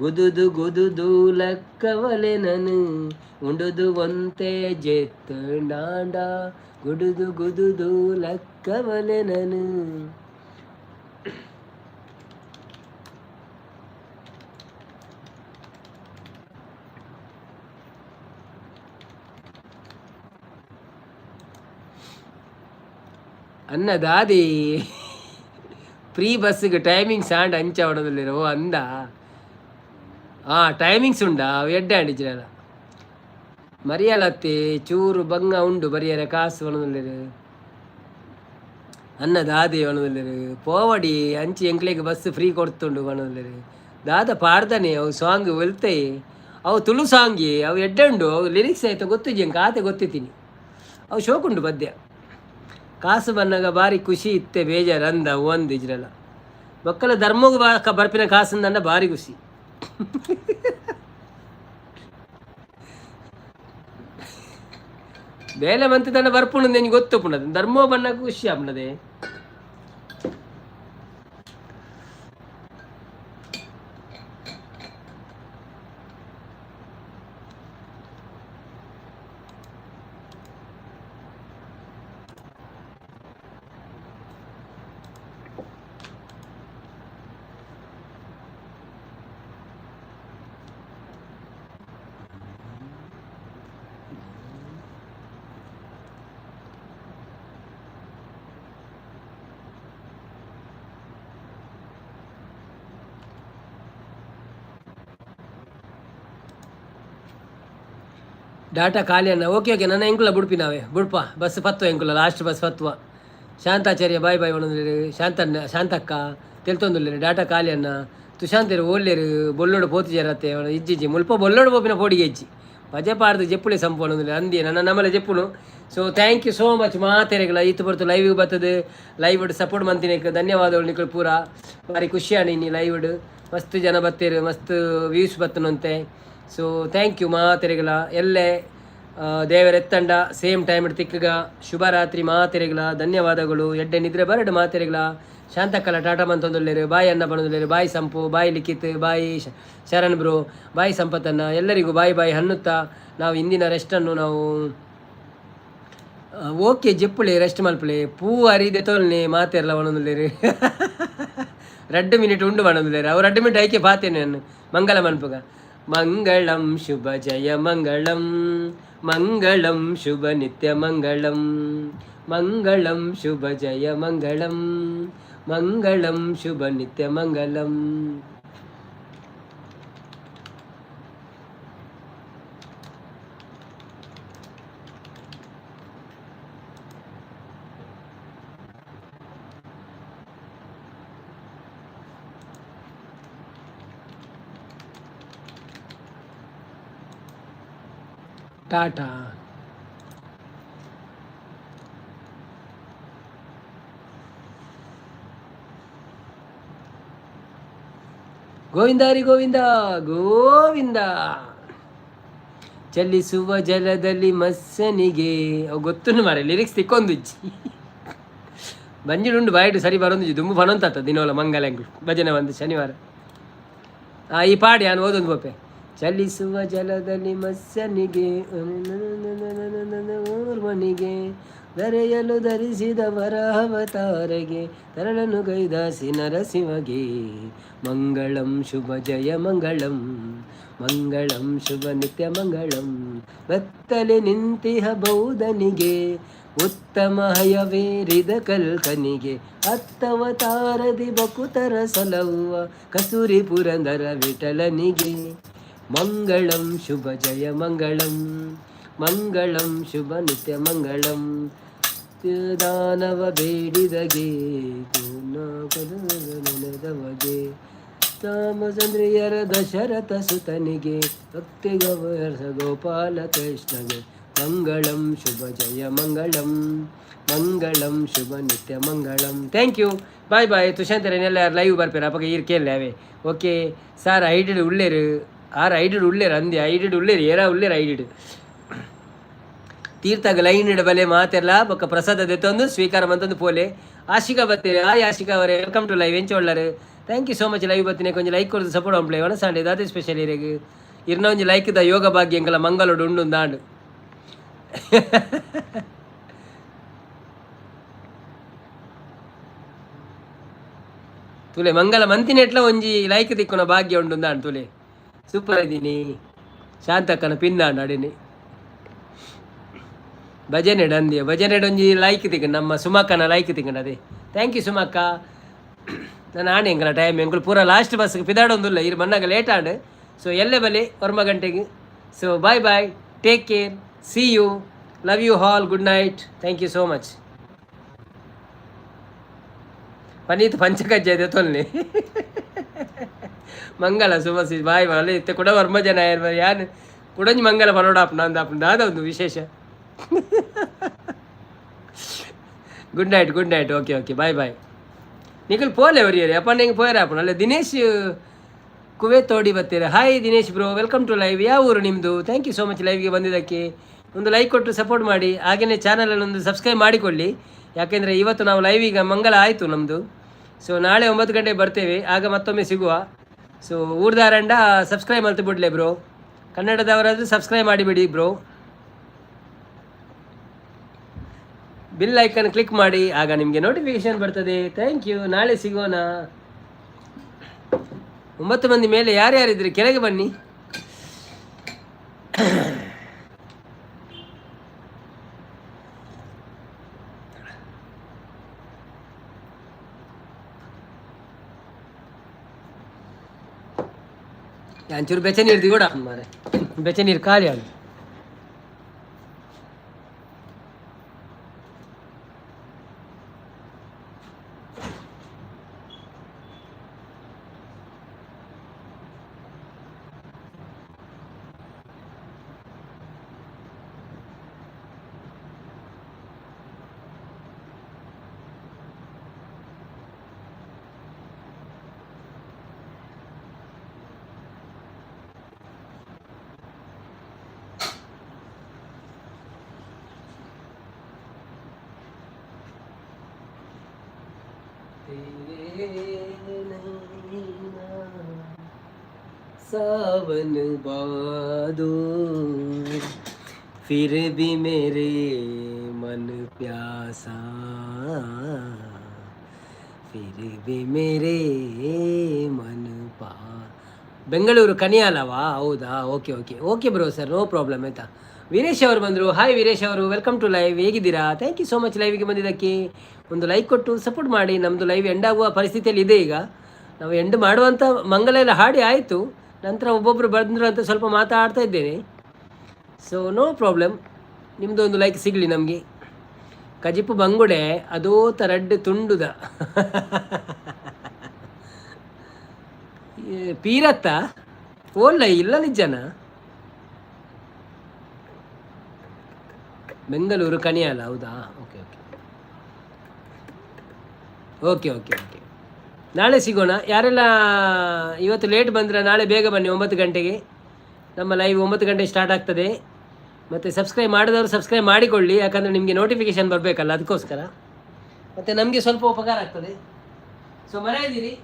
Speaker 1: ಗುದುದು ಗುದುದು ಲಕ್ಕವಲೆ ನನು ಉಂಡುದು ಒಂತೆ ಜೆತ್ತುಂಡಾಂಡ ಗುಡುದು ಗುದುದು ಲಕ್ಕವಲೆ ನನು. ಅನ್ನ ದಾದಿ ಫ್ರೀ ಬಸ್ಸಿಗೆ ಟೈಮಿಂಗ್ಸ್ ಆಂಡ್ ಅಂಚ ಓ ಅಂದ. ಆ ಟೈಮಿಂಗ್ಸ್ ಉಂಡಾ? ಎಡ್ಡೆ ಅಂಡಿಜ್ರಲ್ಲ ಮರಿಯಲತ್ತೆ ಚೂರು ಬಂಗ ಉಂಡು ಬರಿಯರೆ ಕಾಸು ಒಣದಲ್ಲಿರು. ಅನ್ನ ದಾದಿ ಒಣದಲ್ಲಿರು ಪೋವಡಿ ಅಂಚಿ ಎಂಕ್ಲೆಗ್ ಬಸ್ ಫ್ರೀ ಕೊಡ್ತುಂಡು ಒಣದಲ್ಲಿರು. ದಾದ ಪಾಡ್ದನೆ ಅವು ಸಾಂಗ್ వెళ్తే ಅವು ತುಳು ಸಾಂಗಿ ಅವು ಎಡ್ಡೆ ಉಂಡು. ಅವು ಲಿರಿಕ್ಸ್ ಆಯ್ತು ಗೊತ್ತಿಜ್ಜಿ ಎಂಕ್, ಆತೆ ಗೊತ್ತಿತ್ತೀನಿ. ಅವು ಶೋಕುಂಡು ಪದ್ಯ. ಕಾಸು ಬನ್ನಾಗ ಬಾರಿ ಖುಷಿ ಇತ್ತೆ, ಬೇಜಾರು ಅಂದ ಒಂದು ಇಜ್ರಲ್ಲ. ಮಕ್ಕಳ ಧರ್ಮಗೂ ಬಾ ಬರ್ಪಿನ ಕಾಸಂದಂಡ ಭಾರಿ ಖುಷಿ. ಬೇಲೆ ಮಂತ್ ತನ್ನ ಬರ್ಪುಂಡು ನಿಂಗೆ ಗೊತ್ತು ಪುಣದ ಧರ್ಮೋ ಬಣ್ಣ ಖುಷಿ ಆಪ್ನದೆ. ಡಾಟಾ ಖಾಲಿ ಅನ್ನ. ಓಕೆ ಓಕೆ, ನನ್ನ ಎಂಕುಲ ಬುಡ್ಪಿ ನಾವೇ ಬುಡ್ಪ ಬಸ್ ಪತ್ವ ಎಂಕುಲ ಲಾಸ್ಟ್ ಬಸ್ ಪತ್ವ. ಶಾಂತಾಚಾರ್ಯ ಬಾಯ್ ಬಾಯ್ ಒಣಂದಿರು. ಶಾಂತಣ್ಣ ಶಾಂತಕ್ಕ ತೆಲ್ತೊಂದುಲ್ಲೇರು. ಡಾಟಾ ಖಾಲಿ ಅನ್ನ. ತುಶಾಂತರು ಓಲ್ಲೇರು ಬೊಲ್ಲೋಡು ಪೋತುಜರತ್ತೆ ಇಜ್ಜಿಜ್ಜಿ ಮುಲ್ಪ ಬೊಲ್ಲೋಡು ಪೋಪಿನ ಪೋಡಿಗೆ ಇಜ್ಜಿ ಪಜೆ ಪಾಡ್ದು ಜೆಪ್ಪುಳೆ ಸಂಪು ಒಣಂದಿಲ್ಲ ಅಂದಿ ನನ್ನ ನಮ್ಮಲೆ ಜೆಪ್ಪುನು. So thank you so much ಮಾತೆರೆಗಳ ಈತು ಬರ್ತು ಲೈವ್ ಬರ್ತದೆ. ಲೈವ್ ಸಪೋರ್ಟ್ ಮಂತಿನ ಧನ್ಯವಾದಗಳು ನಿಕುಲು ಪೂರ. ಭಾರಿ ಖುಷಿ ನೀ ಲೈವ್ ಮಸ್ತ್ ಜನ ಬತ್ತೀರು, ಮಸ್ತ್ ವ್ಯೂಸ್ ಬತ್ತನಂತೆ. ಸೊ thank you ಮಾತೆರೆಗಳ. ಎಲ್ಲೆ ದೇವರೆತ್ತಂಡ ಸೇಮ್ ಟೈಮ್ ತಿಕ್ಕಗ. ಶುಭರಾತ್ರಿ ಮಾತೆರೆಗಳ, ಧನ್ಯವಾದಗಳು. ಎಡ್ಡೆ ನಿದ್ರೆ ಬರಡು ಮಾತೆರೆಗಳ. ಶಾಂತಕ್ಕಲ ಟಾಟಾ ಮಂತೊಂದುಲ್ಲೇರು. ಬಾಯ್ ಅನ್ನ ಬಣದುಲ್ಲೇರು. ಬಾಯ್ ಸಂಪು, ಬಾಯ್ ಲಿಖಿತ್, ಬಾಯ್ ಶರಣ್ ಬ್ರೋ, ಬಾಯ್ ಸಂಪತ್ತನ್ನ. ಎಲ್ಲರಿಗೂ ಬಾಯ್ ಬಾಯ್ ಹನ್ನುತ್ತಾ ನಾವು ಇಂದಿನ ರೆಸ್ಟನ್ನು ನಾವು ಓಕೆ ಜೆಪ್ಪುಳೆ ರೆಸ್ಟ್ ಮಲ್ಪುಳೆ. ಪೂ ಅರಿದೆ ತೋಲ್ನೆ ಮಾತೆರ್ಲ ಒಣದುಲ್ಲೇರು. ರಡ್ಡು ಮಿನಿಟ್ ಉಂಡು ಬಣದುಲ್ಲೇರು. ಅವು ರಡ್ಡು ಮಿನಿಟ್ ಐಕೆ ಪಾತೇನೆ ನಾನು. ಮಂಗಲ ಮನ್ಪುಗ. ಮಂಗಳಂ ಶುಭ ಜಯ ಮಂಗಳಂ, ಮಂಗಳಂ ಶುಭ ನಿತ್ಯ ಮಂಗಳಂ, ಮಂಗಳಂ ಶುಭ ಜಯ ಮಂಗಳಂ, ಮಂಗಳಂ ಶುಭ ನಿತ್ಯ ಮಂಗಳಂ. ಟಾಟಾ. ಗೋವಿಂದ ಹರಿ ಗೋವಿಂದ ಗೋವಿಂದ. ಚಲಿಸುವ ಜಲದಲ್ಲಿ ಮತ್ಸ್ಯನಿಗೆ ಅವು ಗೊತ್ತುಂಡು ಮಾರೆ, ಲಿರಿಕ್ಸ್ ತಿಕ್ಕೊಂದುಜ್ಜಿ. ಬಂಜಿಡುಂಡು ಬಾಯಿಡು ಸರಿ ಬರೊಂದುಜ್ಜಿ. ದುಂಬು ಪನೊಂತಾತ ದಿನೋಲ ಮಂಗಲಂಗು ಭಜನೆ ಬಂದು ಶನಿವಾರ. ಈ ಪಾಡಿ ನಾನು ಓದೊಂದು ಬೋಪೆ. ಚಲಿಸುವ ಜಲದಲ್ಲಿ ಮತ್ಸ್ಯನಿಗೆ ಓರ್ವನಿಗೆ ಧರೆಯಲು ಧರಿಸಿದ ವರಾವತಾರಗೆ ತರಳನು ಕೈದಾಸಿ ನರಸಿಂಹಗೆ ಮಂಗಳಂ ಶುಭ ಜಯ ಮಂಗಳಂ, ಮಂಗಳಂ ಶುಭ ನಿತ್ಯ ಮಂಗಳಂ. ಬತ್ತಲೆ ನಿಂತಿಹ ಬೌದನಿಗೆ ಉತ್ತಮ ಹಯವೇರಿದ ಕಲ್ಕನಿಗೆ ಅತ್ತವತಾರದಿ ಬಕುತರ ಸಲಹುವ ಕಸೂರಿ ಪುರಂದರ ವಿಠಲನಿಗೆ ಮಂಗಳಂ ಶುಭ ಜಯ ಮಂಗಳಂ, ಮಂಗಳಂ ಶುಭ ನಿತ್ಯ ಮಂಗಳಂ. ದಾನವ ಬೇಡಿದಗೆ ನೆನೆದವಗೆ ರಾಮಚಂದ್ರಿಯರ ದಶರಥ ಸುತನಿಗೆ ಭಕ್ತಿಗವರ್ಷ ಗೋಪಾಲ ಕೃಷ್ಣಗೆ ಮಂಗಳಂ ಶುಭ ಜಯ ಮಂಗಳಂ, ಮಂಗಳಂ ಶುಭ ನಿತ್ಯ ಮಂಗಳಂ. Thank you, bye bye. ತುಷಾಂತರೇನೆಲ್ಲ ಲೈವ್ ಬರ್ಪೇರ ಅಪಗ ಈರ್ ಕೇಳಲೆ ಅವೇ. ಓಕೆ ಸಾರ್, ಐಡಿಡ್ ಉಳ್ಳೇರು ಆರ್ ಐಡಿಡ್ ಉಳ್ಳೇರು ಅಂದೆ. ಐಡಿಡ್ ಉಳ್ಳೇರು ಏರಾ ಉಳ್ಳೇರು ಐಡಿಡ್. ತೀರ್ಥಗ ಲೈನ್ ಇಡಬಲೆ ಮಾತೆಲ್ಲ ಬೊಕ್ಕ ಪ್ರಸಾದ ದೆತ್ತೊಂದು ಸ್ವೀಕಾರ ಮಂತೊಂದು ಪೋಲೆ. ಆಶಿಕಾ ಬತ್ತೇರಿ. ಆಯ್ ಆಶಿಕಾ ಅವರೇ, welcome to live. ಎಂಚ ಉಳ್ಳರು? Thank you so much live ಬತ್ತಿನ ಕೊಂಚ ಲೈಕ್ ಕೊರ್ದು ಸಪೋರ್ಟ್ ಅಂಪ್ಲೆ ಒಣ ಸಂಡೆ ದಾದೆ ಸ್ಪೆಷಲ್ ಇರೆಗ್ ಇರ್ನ ಒಂಜಿ ಲೈಕ್ ದ ಯೋಗ ಭಾಗ್ಯ ಎಂಕಲ ಮಂಗಲೋಡು ಉಂಡು ದಾಂಡು. ತುಲೆ ಮಂಗಲ ಮಂತಿನೆಟ್ಲ ಒಂಜಿ ಲೈಕ್ ತಿಕ್ಕುನ ಭಾಗ್ಯ ಉಂಡು ದಾಂಡು ತುಲೆ. ಸೂಪರ್ ಇದ್ದೀನಿ ಶಾಂತಕ್ಕನ ಪಿನ್ನಾಂಡು ಅಡಿನಿ ಭಜನೆ ಅಂದ್ಯ ಭಜನೆ ಒಂಜಿ ಲೈಕ್ ತಿಕ್ಕಂಡು ನಮ್ಮ ಸುಮಕ್ಕನ ಲೈಕ್ ತಿಕ್ಕಂಡು ಅದೇ. Thank you ಸುಮಕ್ಕ. ನಾನು ಆಣೆ ಎಂಕಲ ಟೈಮ್ ಎಂಕುಲು ಪೂರ ಲಾಸ್ಟ್ ಬಸ್ಗೆ ಪಿದಾಡೊಂದುಲ್ಲ ಇರು ಮನ್ನಾಗ ಲೇಟ್ ಆಂಡ್. ಸೊ ಎಲ್ಲೆ ಬಲೆ ಒರ್ಮ ಗಂಟೆಗೆ. So bye bye, take care, see you, love you all, good night, thank you so much. Paneeth ಪಂಚಕಜ್ಜಾಯ ದೆತೊನ್ಲೆ ಮಂಗಲ ಸುಮಸಿ ಬಾಯ್ ಬಾಯ್ ಇತ್ತೆ ಕುಡ ವರ್ಮ ಜನ ಯಾನ್ ಕುಡೊಂಜಿ ಮಂಗಲ ಪನೊಡಾಪುನ ಅಂದಾಪುಂಡು ದಾದ ಒಂದು ವಿಶೇಷ. Good night, good night, okay okay, bye bye. ನಿಕಲ್ ಪೋಲೆ ಒರಿಯರೆ ಅಪ್ಪ ನಿಂಗೆ ಪೋಯರೆ ಆಪುಂಡು ಅಲ್ಲ. ದಿನೇಶ್ ಕುವೇತ್ ತೋಡಿ ಬರ್ತೀರ. Hi Dinesh bro, welcome to live. ಯಾವ ಊರು ನಿಮ್ಮದು? Thank you so much ಲೈವ್ಗೆ ಬಂದಿದ್ದಕ್ಕೆ. ಒಂದು ಲೈಕ್ ಕೊಟ್ಟು ಸಪೋರ್ಟ್ ಮಾಡಿ, ಹಾಗೆಯೇ ಚಾನಲಲ್ಲಿ ಒಂದು ಸಬ್ಸ್ಕ್ರೈಬ್ ಮಾಡಿಕೊಳ್ಳಿ. ಯಾಕೆಂದರೆ ಇವತ್ತು ನಾವು ಲೈವ್ ಈಗ ಮಂಗಲ ಆಯಿತು ನಮ್ಮದು. ಸೊ ನಾಳೆ 9 ಗಂಟೆಗೆ ಬರ್ತೇವೆ, ಆಗ ಮತ್ತೊಮ್ಮೆ ಸಿಗುವ. ಸೊ ಊರ್ದಾರಂಡ ಸಬ್ಸ್ಕ್ರೈಬ್ ಮಾಡ್ತು ಬಿಡಲೆ ಬ್ರೋ. ಕನ್ನಡದವರಾದರೂ ಸಬ್ಸ್ಕ್ರೈಬ್ ಮಾಡಿಬಿಡಿ ಬ್ರೋ. ಬಿಲ್ ಐಕನ್ ಕ್ಲಿಕ್ ಮಾಡಿ, ಆಗ ನಿಮಗೆ ನೋಟಿಫಿಕೇಶನ್ ಬರ್ತದೆ. Thank you, ನಾಳೆ ಸಿಗೋಣ. 9 ಮಂದಿ ಮೇಲೆ ಯಾರ್ಯಾರಿದ್ರಿ ಕೆಳಗೆ ಬನ್ನಿ. ಒಂಚೂರು ಬೆಚ್ಚ ನೀರು ಕೂಡ ಮಾರೆ, ಬೆಚ್ಚ ನೀರು ಖಾಲಿ ಆಗ. सावन बादो फिर भी मेरे मन प्यासा, फिर भी मेरे मन पा. ಬೆಂಗಳೂರು ಕನಿಯಾಲವಾ? ಹೌದಾ? Okay okay okay bro, sir, no problem ಆಯಿತಾ. ವೀರೇಶ್ ಅವರು ಬಂದರು. ಹಾಯ್ ವೀರೇಶ್ ಅವರು, welcome to live. ಹೇಗಿದ್ದೀರಾ? Thank you so much ಲೈವ್ಗೆ ಬಂದಿದ್ದಕ್ಕೆ. ಒಂದು ಲೈಕ್ ಕೊಟ್ಟು ಸಪೋರ್ಟ್ ಮಾಡಿ. ನಮ್ಮದು ಲೈವ್ ಎಂಡ್ ಆಗುವ ಪರಿಸ್ಥಿತಿಯಲ್ಲಿ ಇದೆ ಈಗ. ನಾವು ಎಂಡ್ ಮಾಡುವಂಥ ಮಂಗಲ ಎಲ್ಲ ಹಾಡಿ ಆಯಿತು, ನಂತರ ಒಬ್ಬೊಬ್ಬರು ಬಂದರು ಅಂತ ಸ್ವಲ್ಪ ಮಾತಾಡ್ತಾ ಇದ್ದೇನೆ. ಸೊ ನೋ ಪ್ರಾಬ್ಲಮ್, ನಿಮ್ಮದು ಒಂದು ಲೈಕ್ ಸಿಗಲಿ ನಮಗೆ. ಕಜಿಪು ಬಂಗುಡೆ ಅದೋ ತರಡ್ಡು ತುಂಡುದ ಪೀರತ್ತ ಓಲ್ಲ ಇಲ್ಲ ನಿಜನ. ಬೆಂಗಳೂರು ಕಣಿಯಾಲ? ಹೌದಾ? Okay okay okay okay okay, ನಾಳೆ ಸಿಗೋಣ. ಯಾರೆಲ್ಲ ಇವತ್ತು ಲೇಟ್ ಬಂದರೆ ನಾಳೆ ಬೇಗ ಬನ್ನಿ 9 ಗಂಟೆಗೆ. ನಮ್ಮ ಲೈವ್ 9 ಗಂಟೆಗೆ ಸ್ಟಾರ್ಟ್ ಆಗ್ತದೆ. ಮತ್ತು ಸಬ್ಸ್ಕ್ರೈಬ್ ಮಾಡಿದವರು ಸಬ್ಸ್ಕ್ರೈಬ್ ಮಾಡಿಕೊಳ್ಳಿ, ಯಾಕಂದರೆ ನಿಮಗೆ ನೋಟಿಫಿಕೇಷನ್ ಬರಬೇಕಲ್ಲ, ಅದಕ್ಕೋಸ್ಕರ. ಮತ್ತು ನಮಗೆ ಸ್ವಲ್ಪ ಉಪಕಾರ ಆಗ್ತದೆ. ಸೊ ಮರೆಯದಿರಿ.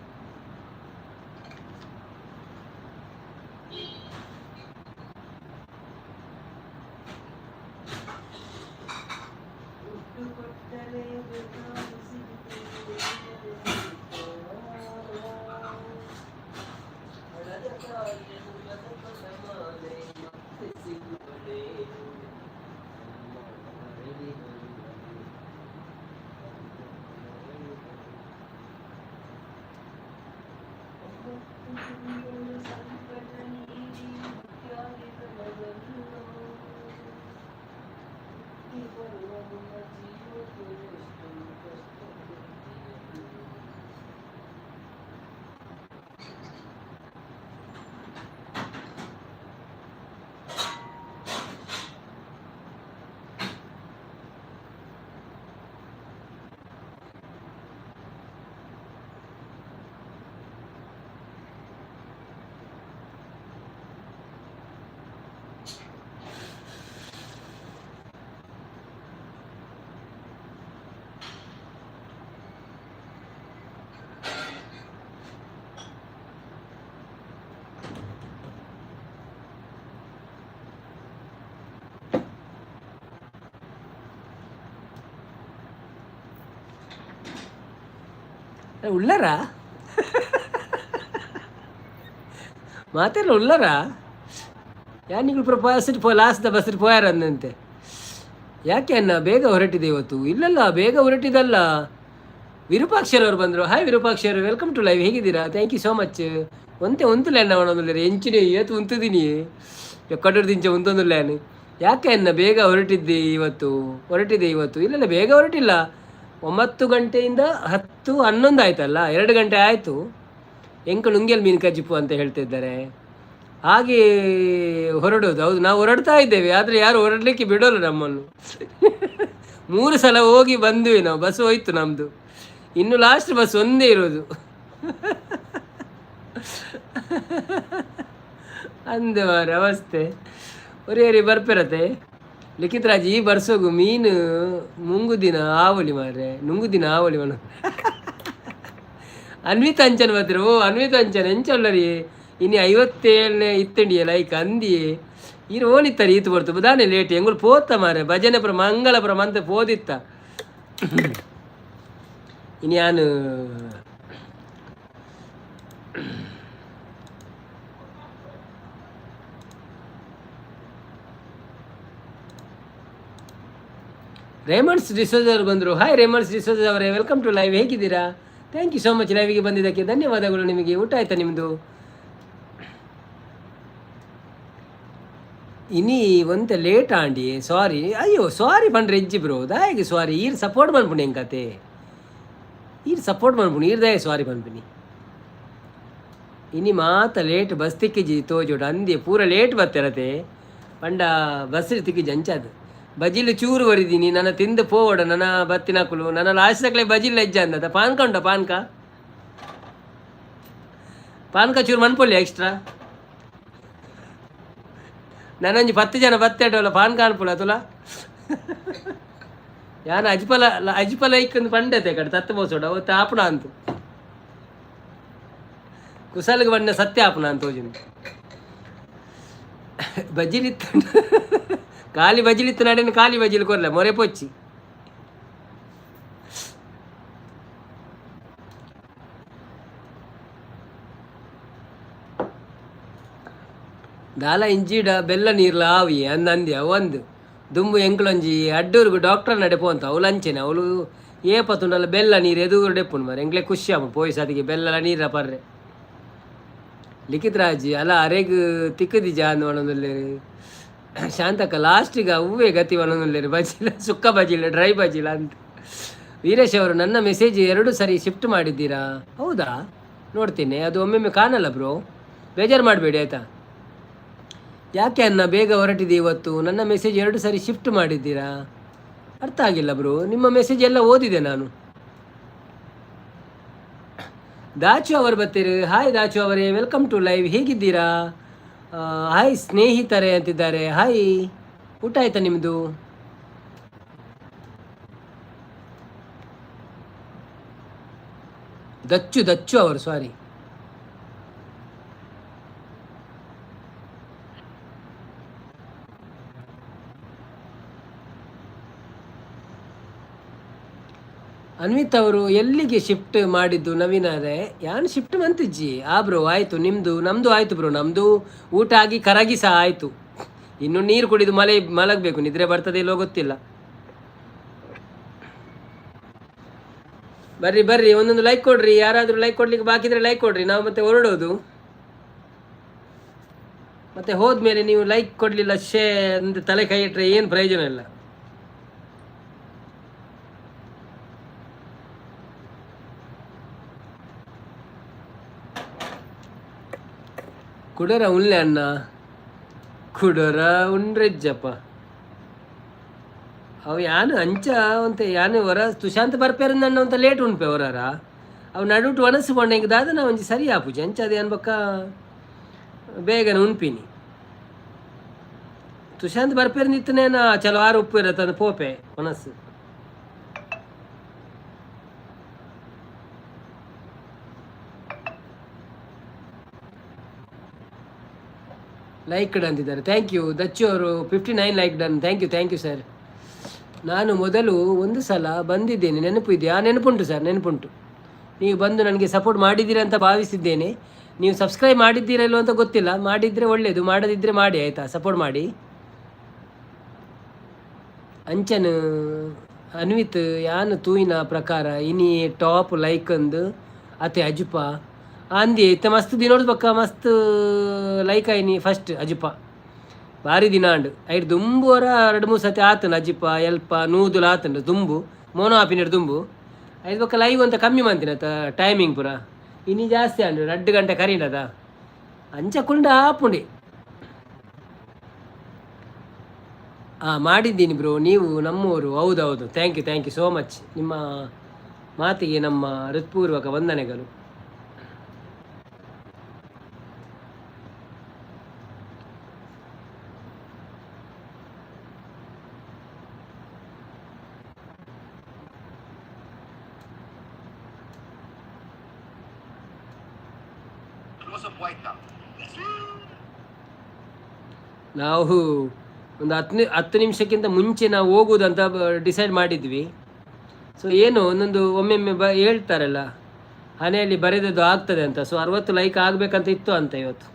Speaker 1: ಉಳ್ಳಾರ ಮಾತೆಲ್ಲ ಉಳ್ಳಾರ? ಯಾನಿಗಳು ಪೂರ ಬಸ್ ಪೋ ಲಾಸ್ಟ್ ಬಸ್ ಪೋಯಾರ ಅಂದಂತೆ. ಯಾಕೆ ಅಣ್ಣ ಬೇಗ ಹೊರಟಿದೆ ಇವತ್ತು? ಇಲ್ಲಲ್ಲ, ಬೇಗ ಹೊರಟಿದಲ್ಲ. ವಿರೂಪಾಕ್ಷರವರು ಬಂದರು. ಹಾಯ್ ವಿರೂಪಾಕ್ಷರು, welcome to live. ಹೇಗಿದ್ದೀರಾ? Thank you so much. ಒಂತೆ ಉಂತುಲೆ ಅಣ್ಣ ಒಣೊಂದುಲ್ಲೆರ್ ಎಂಚಿನ ಏತು ಉಂತುದಿನಿ ಎಕ್ಕಡೂರು ಉಂತೊಂದುಲ್ಲೆ. ಯಾಕೆ ಅಣ್ಣ ಬೇಗ ಹೊರಟಿದ್ದೆ ಇವತ್ತು? ಹೊರಟಿದೆ ಇವತ್ತು? ಇಲ್ಲಲ್ಲ, ಬೇಗ ಹೊರಟಿಲ್ಲ. 9 ಗಂಟೆಯಿಂದ 10 11 ಆಯ್ತಲ್ಲ, 2 ಗಂಟೆ ಆಯಿತು. ಎಂಕ ನುಂಗೆಲ್ ಮೀನು ಕಜ್ಜಿಪು ಅಂತ ಹೇಳ್ತಿದ್ದಾರೆ. ಹಾಗೆ ಹೊರಡೋದು. ಹೌದು, ನಾವು ಹೊರಡ್ತಾ ಇದ್ದೇವೆ, ಆದರೆ ಯಾರು ಹೊರಡಲಿಕ್ಕೆ ಬಿಡೋಲ್ಲ ನಮ್ಮನ್ನು. 3 ಸಲ ಹೋಗಿ ಬಂದ್ವಿ ನಾವು. ಬಸ್ ಹೋಯ್ತು ನಮ್ಮದು, ಇನ್ನು ಲಾಸ್ಟ್ ಬಸ್ ಒಂದೇ ಇರೋದು. ಅಂದ ಮಾರ್ರೆ ಅವಸ್ಥೆ. ಒರೇ ಬರ್ಪಿರತ್ತೆ ಲಿಖಿತ್ ರಾಜ್. ಈ ಬರ್ಸೋಗು ಮೀನು ಮುಂಗುದಿನ ಆವಲಿ ಮಾರ್ರೆ, ನುಂಗುದಿನ ಆವಲಿ ಮನ. ಅನ್ವಿತ್ ಅಂಚನ್ ಬರ್ತೀರ. ಓ ಅನ್ವಿತ್ ಅಂಚನ್ ಎಂಚೊಲ್ಲರಿ ಇನಿ 57ನೇ ಇತ್ತಂಡಿಯ ಲೈಕ್ ಅಂದಿಯೇ. ಈರು ಓನಿತ್ತಾರೆ ಈತು ಬರ್ತು ಬದಾನೆ ಲೇಟ್ ಎಂಗುಲು ಪೋತ ಮಾರೆ. ಭಜನೆ ಪುರ ಮಂಗಳಪುರ ಮಂತ ಪೋದಿತ್ತ. ಇನಿ ಯಾನು ರೇಮಂಡ್ಸ್ ಡಿಸೋಜ್ ಅವರು ಬಂದರು. ಹಾಯ್ ರೇಮಂಡ್ಸ್ ಡಿಸೋಜ್ ಅವರೇ, welcome to live. ಹೇಗಿದ್ದೀರಾ? Thank you so much, ಲೈವ್ಗೆ ಬಂದಿದ್ದಕ್ಕೆ ಧನ್ಯವಾದಗಳು ನಿಮಗೆ. ಊಟ ಆಯ್ತಾ ನಿಮ್ಮದು? ಇನಿ ಒಂತೆ ಲೇಟ್ ಆಂಡಿ, ಸಾರಿ. ಅಯ್ಯೋ ಸಾರಿ ಪಂಡ್ರೆ ಎಜ್ಜಿ ಬ್ರೋ, ದಾಯಗೆ ಸಾರಿ? ಈರ್ ಸಪೋರ್ಟ್ ಮನ್ಪುಣಿ ಎಂಕತೆ, ಈರ್ ಸಪೋರ್ಟ್ ಮನ್ಪುಣಿ, ಈರ್ದಾಯ ಸಾರಿ ಪನ್ಪಿನಿ. ಇನಿ ಮಾತ ಲೇಟ್ ಬಸ್ ತಿಕ್ಕಿಜಿ ತೋಜೋಡು ಅಂದೆ ಪೂರ ಲೇಟ್ ಬತ್ತಿರತೆ ಪಂಡ ಬಸ್ ತಿಕ್ಕಿಜಿ ಅಂಚಾದು. ಬಜಿಲ್ ಚೂರು ಬರಿದೀನಿ ನನ್ನ ತಿಂದು ಪೋವಡ ನನ್ನ ಬತ್ತಿನಕುಲು. ನನ್ನ ಲಾಸ್ಟ್ ತಕ್ಲೆ ಬಜಿಲ್ ಎಜ್ಜ ಅಂದದ. ಪಾನ್ಕ ಉಂಟ? ಪಾನ್ಕ ಪಾನ್ಕ ಚೂರು ಮನ್ಪೊಲಿ ಎಕ್ಸ್ಟ್ರಾ. ನಾನೊಂಜಿ 10 ಜನ ಬತ್ತೆಡೋಲ್ಲ ಪಾನ್ಕ ಅನ್ಪುಲ ತುಲ. ಯಾನ ಅಜ್ಪಲ ಅಜ್ಪಲ ಐಕೊಂದು ಪಂಡತೆ ಕಡೆ ತತ್ತು ಮೋಸೋಡ ಅವತ್ತು ಆಪುಣ ಅಂತು ಕುಸಲ್ಗೆ ಬಣ್ಣ ಸತ್ಯ ಆಪುಣ ಅಂತ ಹೋಜಿನ. ಬಜಿಲಿತ್ತು ಖಾಲಿ ಬಜಿಲಿತ್ತು ನಡಿನ ಖಾಲಿ ಬಜಿಲ್ ಕೊರ್ಲೆ ಮೊರೆ ಪೊಚ್ಚಿ. ದಾಲ ಇಂಜಿಡ ಬೆಲ್ಲ ನೀರ್ಲ ಆವಿ ಅಂದ ಅಂದ್ಯ ಒಂದು ದುಂಬು ಎಂಕ್ಲೊಂಜಿ ಅಡ್ಡೂರ್ಗು ಡಾಕ್ಟರ್ ನಡೆ ಪೋಂತ ಅವಳು ಅಂಚೆನೆ ಅವಳು ಏಪ ತುಂಡಲ್ಲ ಬೆಲ್ಲ ನೀರು ಎದುರು ಡೆಪ್ಪುಂಡು ಮಾರೆ. ಎಂಕ್ಲೆ ಖುಷಿ ಆಪುಂಡು ಪೋಯಿಸ್ ಅದಕ್ಕೆ ಬೆಲ್ಲಲ ನೀರ ಪರ್ರೆ. ಲಿಖಿತ್ ರಾಜಿ ಅಲ್ಲ ಅರೆಗ್ ತಿಕ್ಕದಿಜ ಅಂದ್ ಒಣೊಂದುಲ್ಲೆರ್. ಶಾಂತಕ್ಕ ಲಾಸ್ಟಿಗೆ ಅವ್ವೇ ಗತಿ ಒಣೊಂದುಲ್ಲೆರ್. ಬಜಿಲ ಸುಕ್ಕ ಬಜಿಲ ಡ್ರೈ ಬಜಿಲ ಅಂತ. ವೀರೇಶ್ ಅವರು ನನ್ನ ಮೆಸೇಜ್ 2 ಸರಿ ಶಿಫ್ಟ್ ಮಾಡಿದ್ದೀರಾ? ಹೌದಾ, ನೋಡ್ತೀನಿ. ಅದು ಒಮ್ಮೆಮ್ಮೆ ಕಾಣಲ್ಲ ಬ್ರೋ, ಬೇಜಾರು ಮಾಡಬೇಡಿ ಆಯಿತಾ. ಯಾಕೆ ಅನ್ನ ಬೇಗ ಹೊರಟಿದೆ ಇವತ್ತು? ನನ್ನ ಮೆಸೇಜ್ 2 ಸರಿ ಶಿಫ್ಟ್ ಮಾಡಿದ್ದೀರಾ? ಅರ್ಥ ಆಗಿಲ್ಲ ಬ್ರೋ. ನಿಮ್ಮ ಮೆಸೇಜ್ ಎಲ್ಲ ಓದಿದೆ ನಾನು. ದಾಚು ಅವರು ಬರ್ತೀರಿ. ಹಾಯ್ ದಾಚು ಅವರೇ, welcome to live. ಹೇಗಿದ್ದೀರಾ? ಹಾಯ್ ಸ್ನೇಹಿತರೆ ಅಂತಿದ್ದಾರೆ. ಹಾಯ್, ಊಟ ಆಯ್ತಾ ನಿಮ್ಮದು? ದಚ್ಚು ದಚ್ಚು ಅವರು, ಸಾರಿ. ಅನ್ವಿತ್ ಅವರು ಎಲ್ಲಿಗೆ ಶಿಫ್ಟ್ ಮಾಡಿದ್ದು ನವೀನರೇ? ಯಾನು ಶಿಫ್ಟ್ ಮಂತಿಜ್ಜಿ. ಆ ಬ್ರೋ ಆಯಿತು ನಿಮ್ಮದು, ನಮ್ಮದು ಆಯಿತು ಬ್ರೋ. ನಮ್ಮದು ಊಟ ಆಗಿ ಕರಗಿ ಸಹ ಆಯಿತು. ಇನ್ನು ನೀರು ಕುಡಿದು ಮಲೆ ಮಲಗಬೇಕು. ನಿದ್ರೆ ಬರ್ತದೆ ಇಲ್ಲೋ ಗೊತ್ತಿಲ್ಲ. ಬರ್ರಿ ಬರ್ರಿ, ಒಂದೊಂದು ಲೈಕ್ ಕೊಡ್ರಿ. ಯಾರಾದರೂ ಲೈಕ್ ಕೊಡ್ಲಿಕ್ಕೆ ಬಾಕಿದ್ರೆ ಲೈಕ್ ಕೊಡ್ರಿ. ನಾವು ಮತ್ತೆ ಹೊರಡೋದು, ಮತ್ತೆ ಹೋದ್ಮೇಲೆ ನೀವು ಲೈಕ್ ಕೊಡಲಿಲ್ಲ ಶೇ ಅಂತ ತಲೆ ಕೈ ಇಟ್ಟರೆ ಏನು ಪ್ರಯೋಜನ ಇಲ್ಲ. ಕುಡರ ಉಲ್ಲೆ ಅಣ್ಣ, ಕುಡರ ಉಂಡ್ರೆಜ್ಜಪ್ಪ. ಅವು ಯಾನು ಅಂಚ ಅಂತ ಯಾನು ಹೊರ ತುಶಾಂತ ಬರ್ಪೇರ ನನ್ನ ಅಂತ ಲೇಟ್ ಉಂಡ್ಪೆ ಹೊರಾರ. ಅವು ನಡುಟು ಒಣಸು ಬಣ್ಣ ಹಿಂಗೆ ದಾದ ನಾ ಒಂಜಿ ಸರಿ ಆಪುಜಿ ಅಂಚ ಅದೇ ಅನ್ಬಕ್ಕ ಬೇಗನೆ ಉಣ್ಪಿನಿ. ತುಶಾಂತ್ ಬರ್ಪೇರ ನಿತ್ತನೇನ ಚಲೋ ಆರು ಉಪ್ಪು ಇರತ್ತೆ ಪೋಪೆ ಒಣಸು. ಲೈಕ್ ಅಂತಿದ್ದಾರೆ, thank you. Dachu ಅವರು 59 like done, thank you, thank you sir. ನಾನು ಮೊದಲು ಒಂದು ಸಲ ಬಂದಿದ್ದೇನೆ, ನೆನಪು ಇದೆಯಾ? ನೆನಪುಂಟು ಸರ್, ನೆನಪುಂಟು. ನೀವು ಬಂದು ನನಗೆ ಸಪೋರ್ಟ್ ಮಾಡಿದ್ದೀರಾ ಅಂತ ಭಾವಿಸಿದ್ದೇನೆ. ನೀವು ಸಬ್ಸ್ಕ್ರೈಬ್ ಮಾಡಿದ್ದೀರಾ ಇಲ್ವೋ ಅಂತ ಗೊತ್ತಿಲ್ಲ. ಮಾಡಿದರೆ ಒಳ್ಳೆಯದು, ಮಾಡದಿದ್ದರೆ ಮಾಡಿ, ಆಯಿತಾ? ಸಪೋರ್ಟ್ ಮಾಡಿ. ಅಂಚನ್ ಅನ್ವಿತ್ ಯಾನು ತೂಯಿನ ಪ್ರಕಾರ ಇನಿ ಟಾಪ್ ಲೈಕ್ ಅಂದು ಅತೆ ಅಜುಪ ಅಂದಿ. ಇತ್ತೆ ಮಸ್ತ್ ದಿನೋಡ್ ಬಕ್ಕ ಮಸ್ತ್ ಲೈಕ್ ಆಯ್ನಿ. ಫಸ್ಟ್ ಅಜುಪ ಭಾರಿ ದಿನ ಅಂಡು. ಐಟ್ ದುಂಬು ವರ 2-3 ಸತಿ ಆತನ ಅಜಿಪ ಎಲ್ಪ ನೂದುಲ ಆತಂಡು ದುಂಬು ಮೋನೋ ಆಪಿನ ದುಂಬು. ಐದು ಬೊಕ್ಕ ಲೈವ್ ಅಂತ ಕಮ್ಮಿ ಮಂತಿನ ಟೈಮಿಂಗ್ ಪೂರ. ಇನಿ ಜಾಸ್ತಿ ಅಂಡು, 2 ಗಂಟೆ ಕರೀಂಡದ ಅಂಚ ಕುಂಡ ಆಪುಂಡಿ. ಹಾಂ, ಮಾಡಿದ್ದೀನಿ ಬ್ರೋ. ನೀವು ನಮ್ಮೂರು. ಹೌದೌದು. Thank you, thank you so much. ನಿಮ್ಮ ಮಾತಿಗೆ ನಮ್ಮ ಹೃತ್ಪೂರ್ವಕ ವಂದನೆಗಳು.
Speaker 3: Close up white now.
Speaker 1: ನಾವು ಒಂದು 10 ನಿಮಿಷಕ್ಕಿಂತ ಮುಂಚೆ ನಾವು ಹೋಗುವುದಂತ ಡಿಸೈಡ್ ಮಾಡಿದ್ವಿ. ಸೊ ಏನು ಒಂದೊಂದು ಒಮ್ಮೆಮ್ಮೆ ಹೇಳ್ತಾರಲ್ಲ, ಹಣೆಯಲ್ಲಿ ಬರೆದದ್ದು ಆಗ್ತದೆ ಅಂತ. ಸೊ 60 ಲೈಕ್ ಆಗಬೇಕಂತ ಇತ್ತು ಅಂತ ಇವತ್ತು.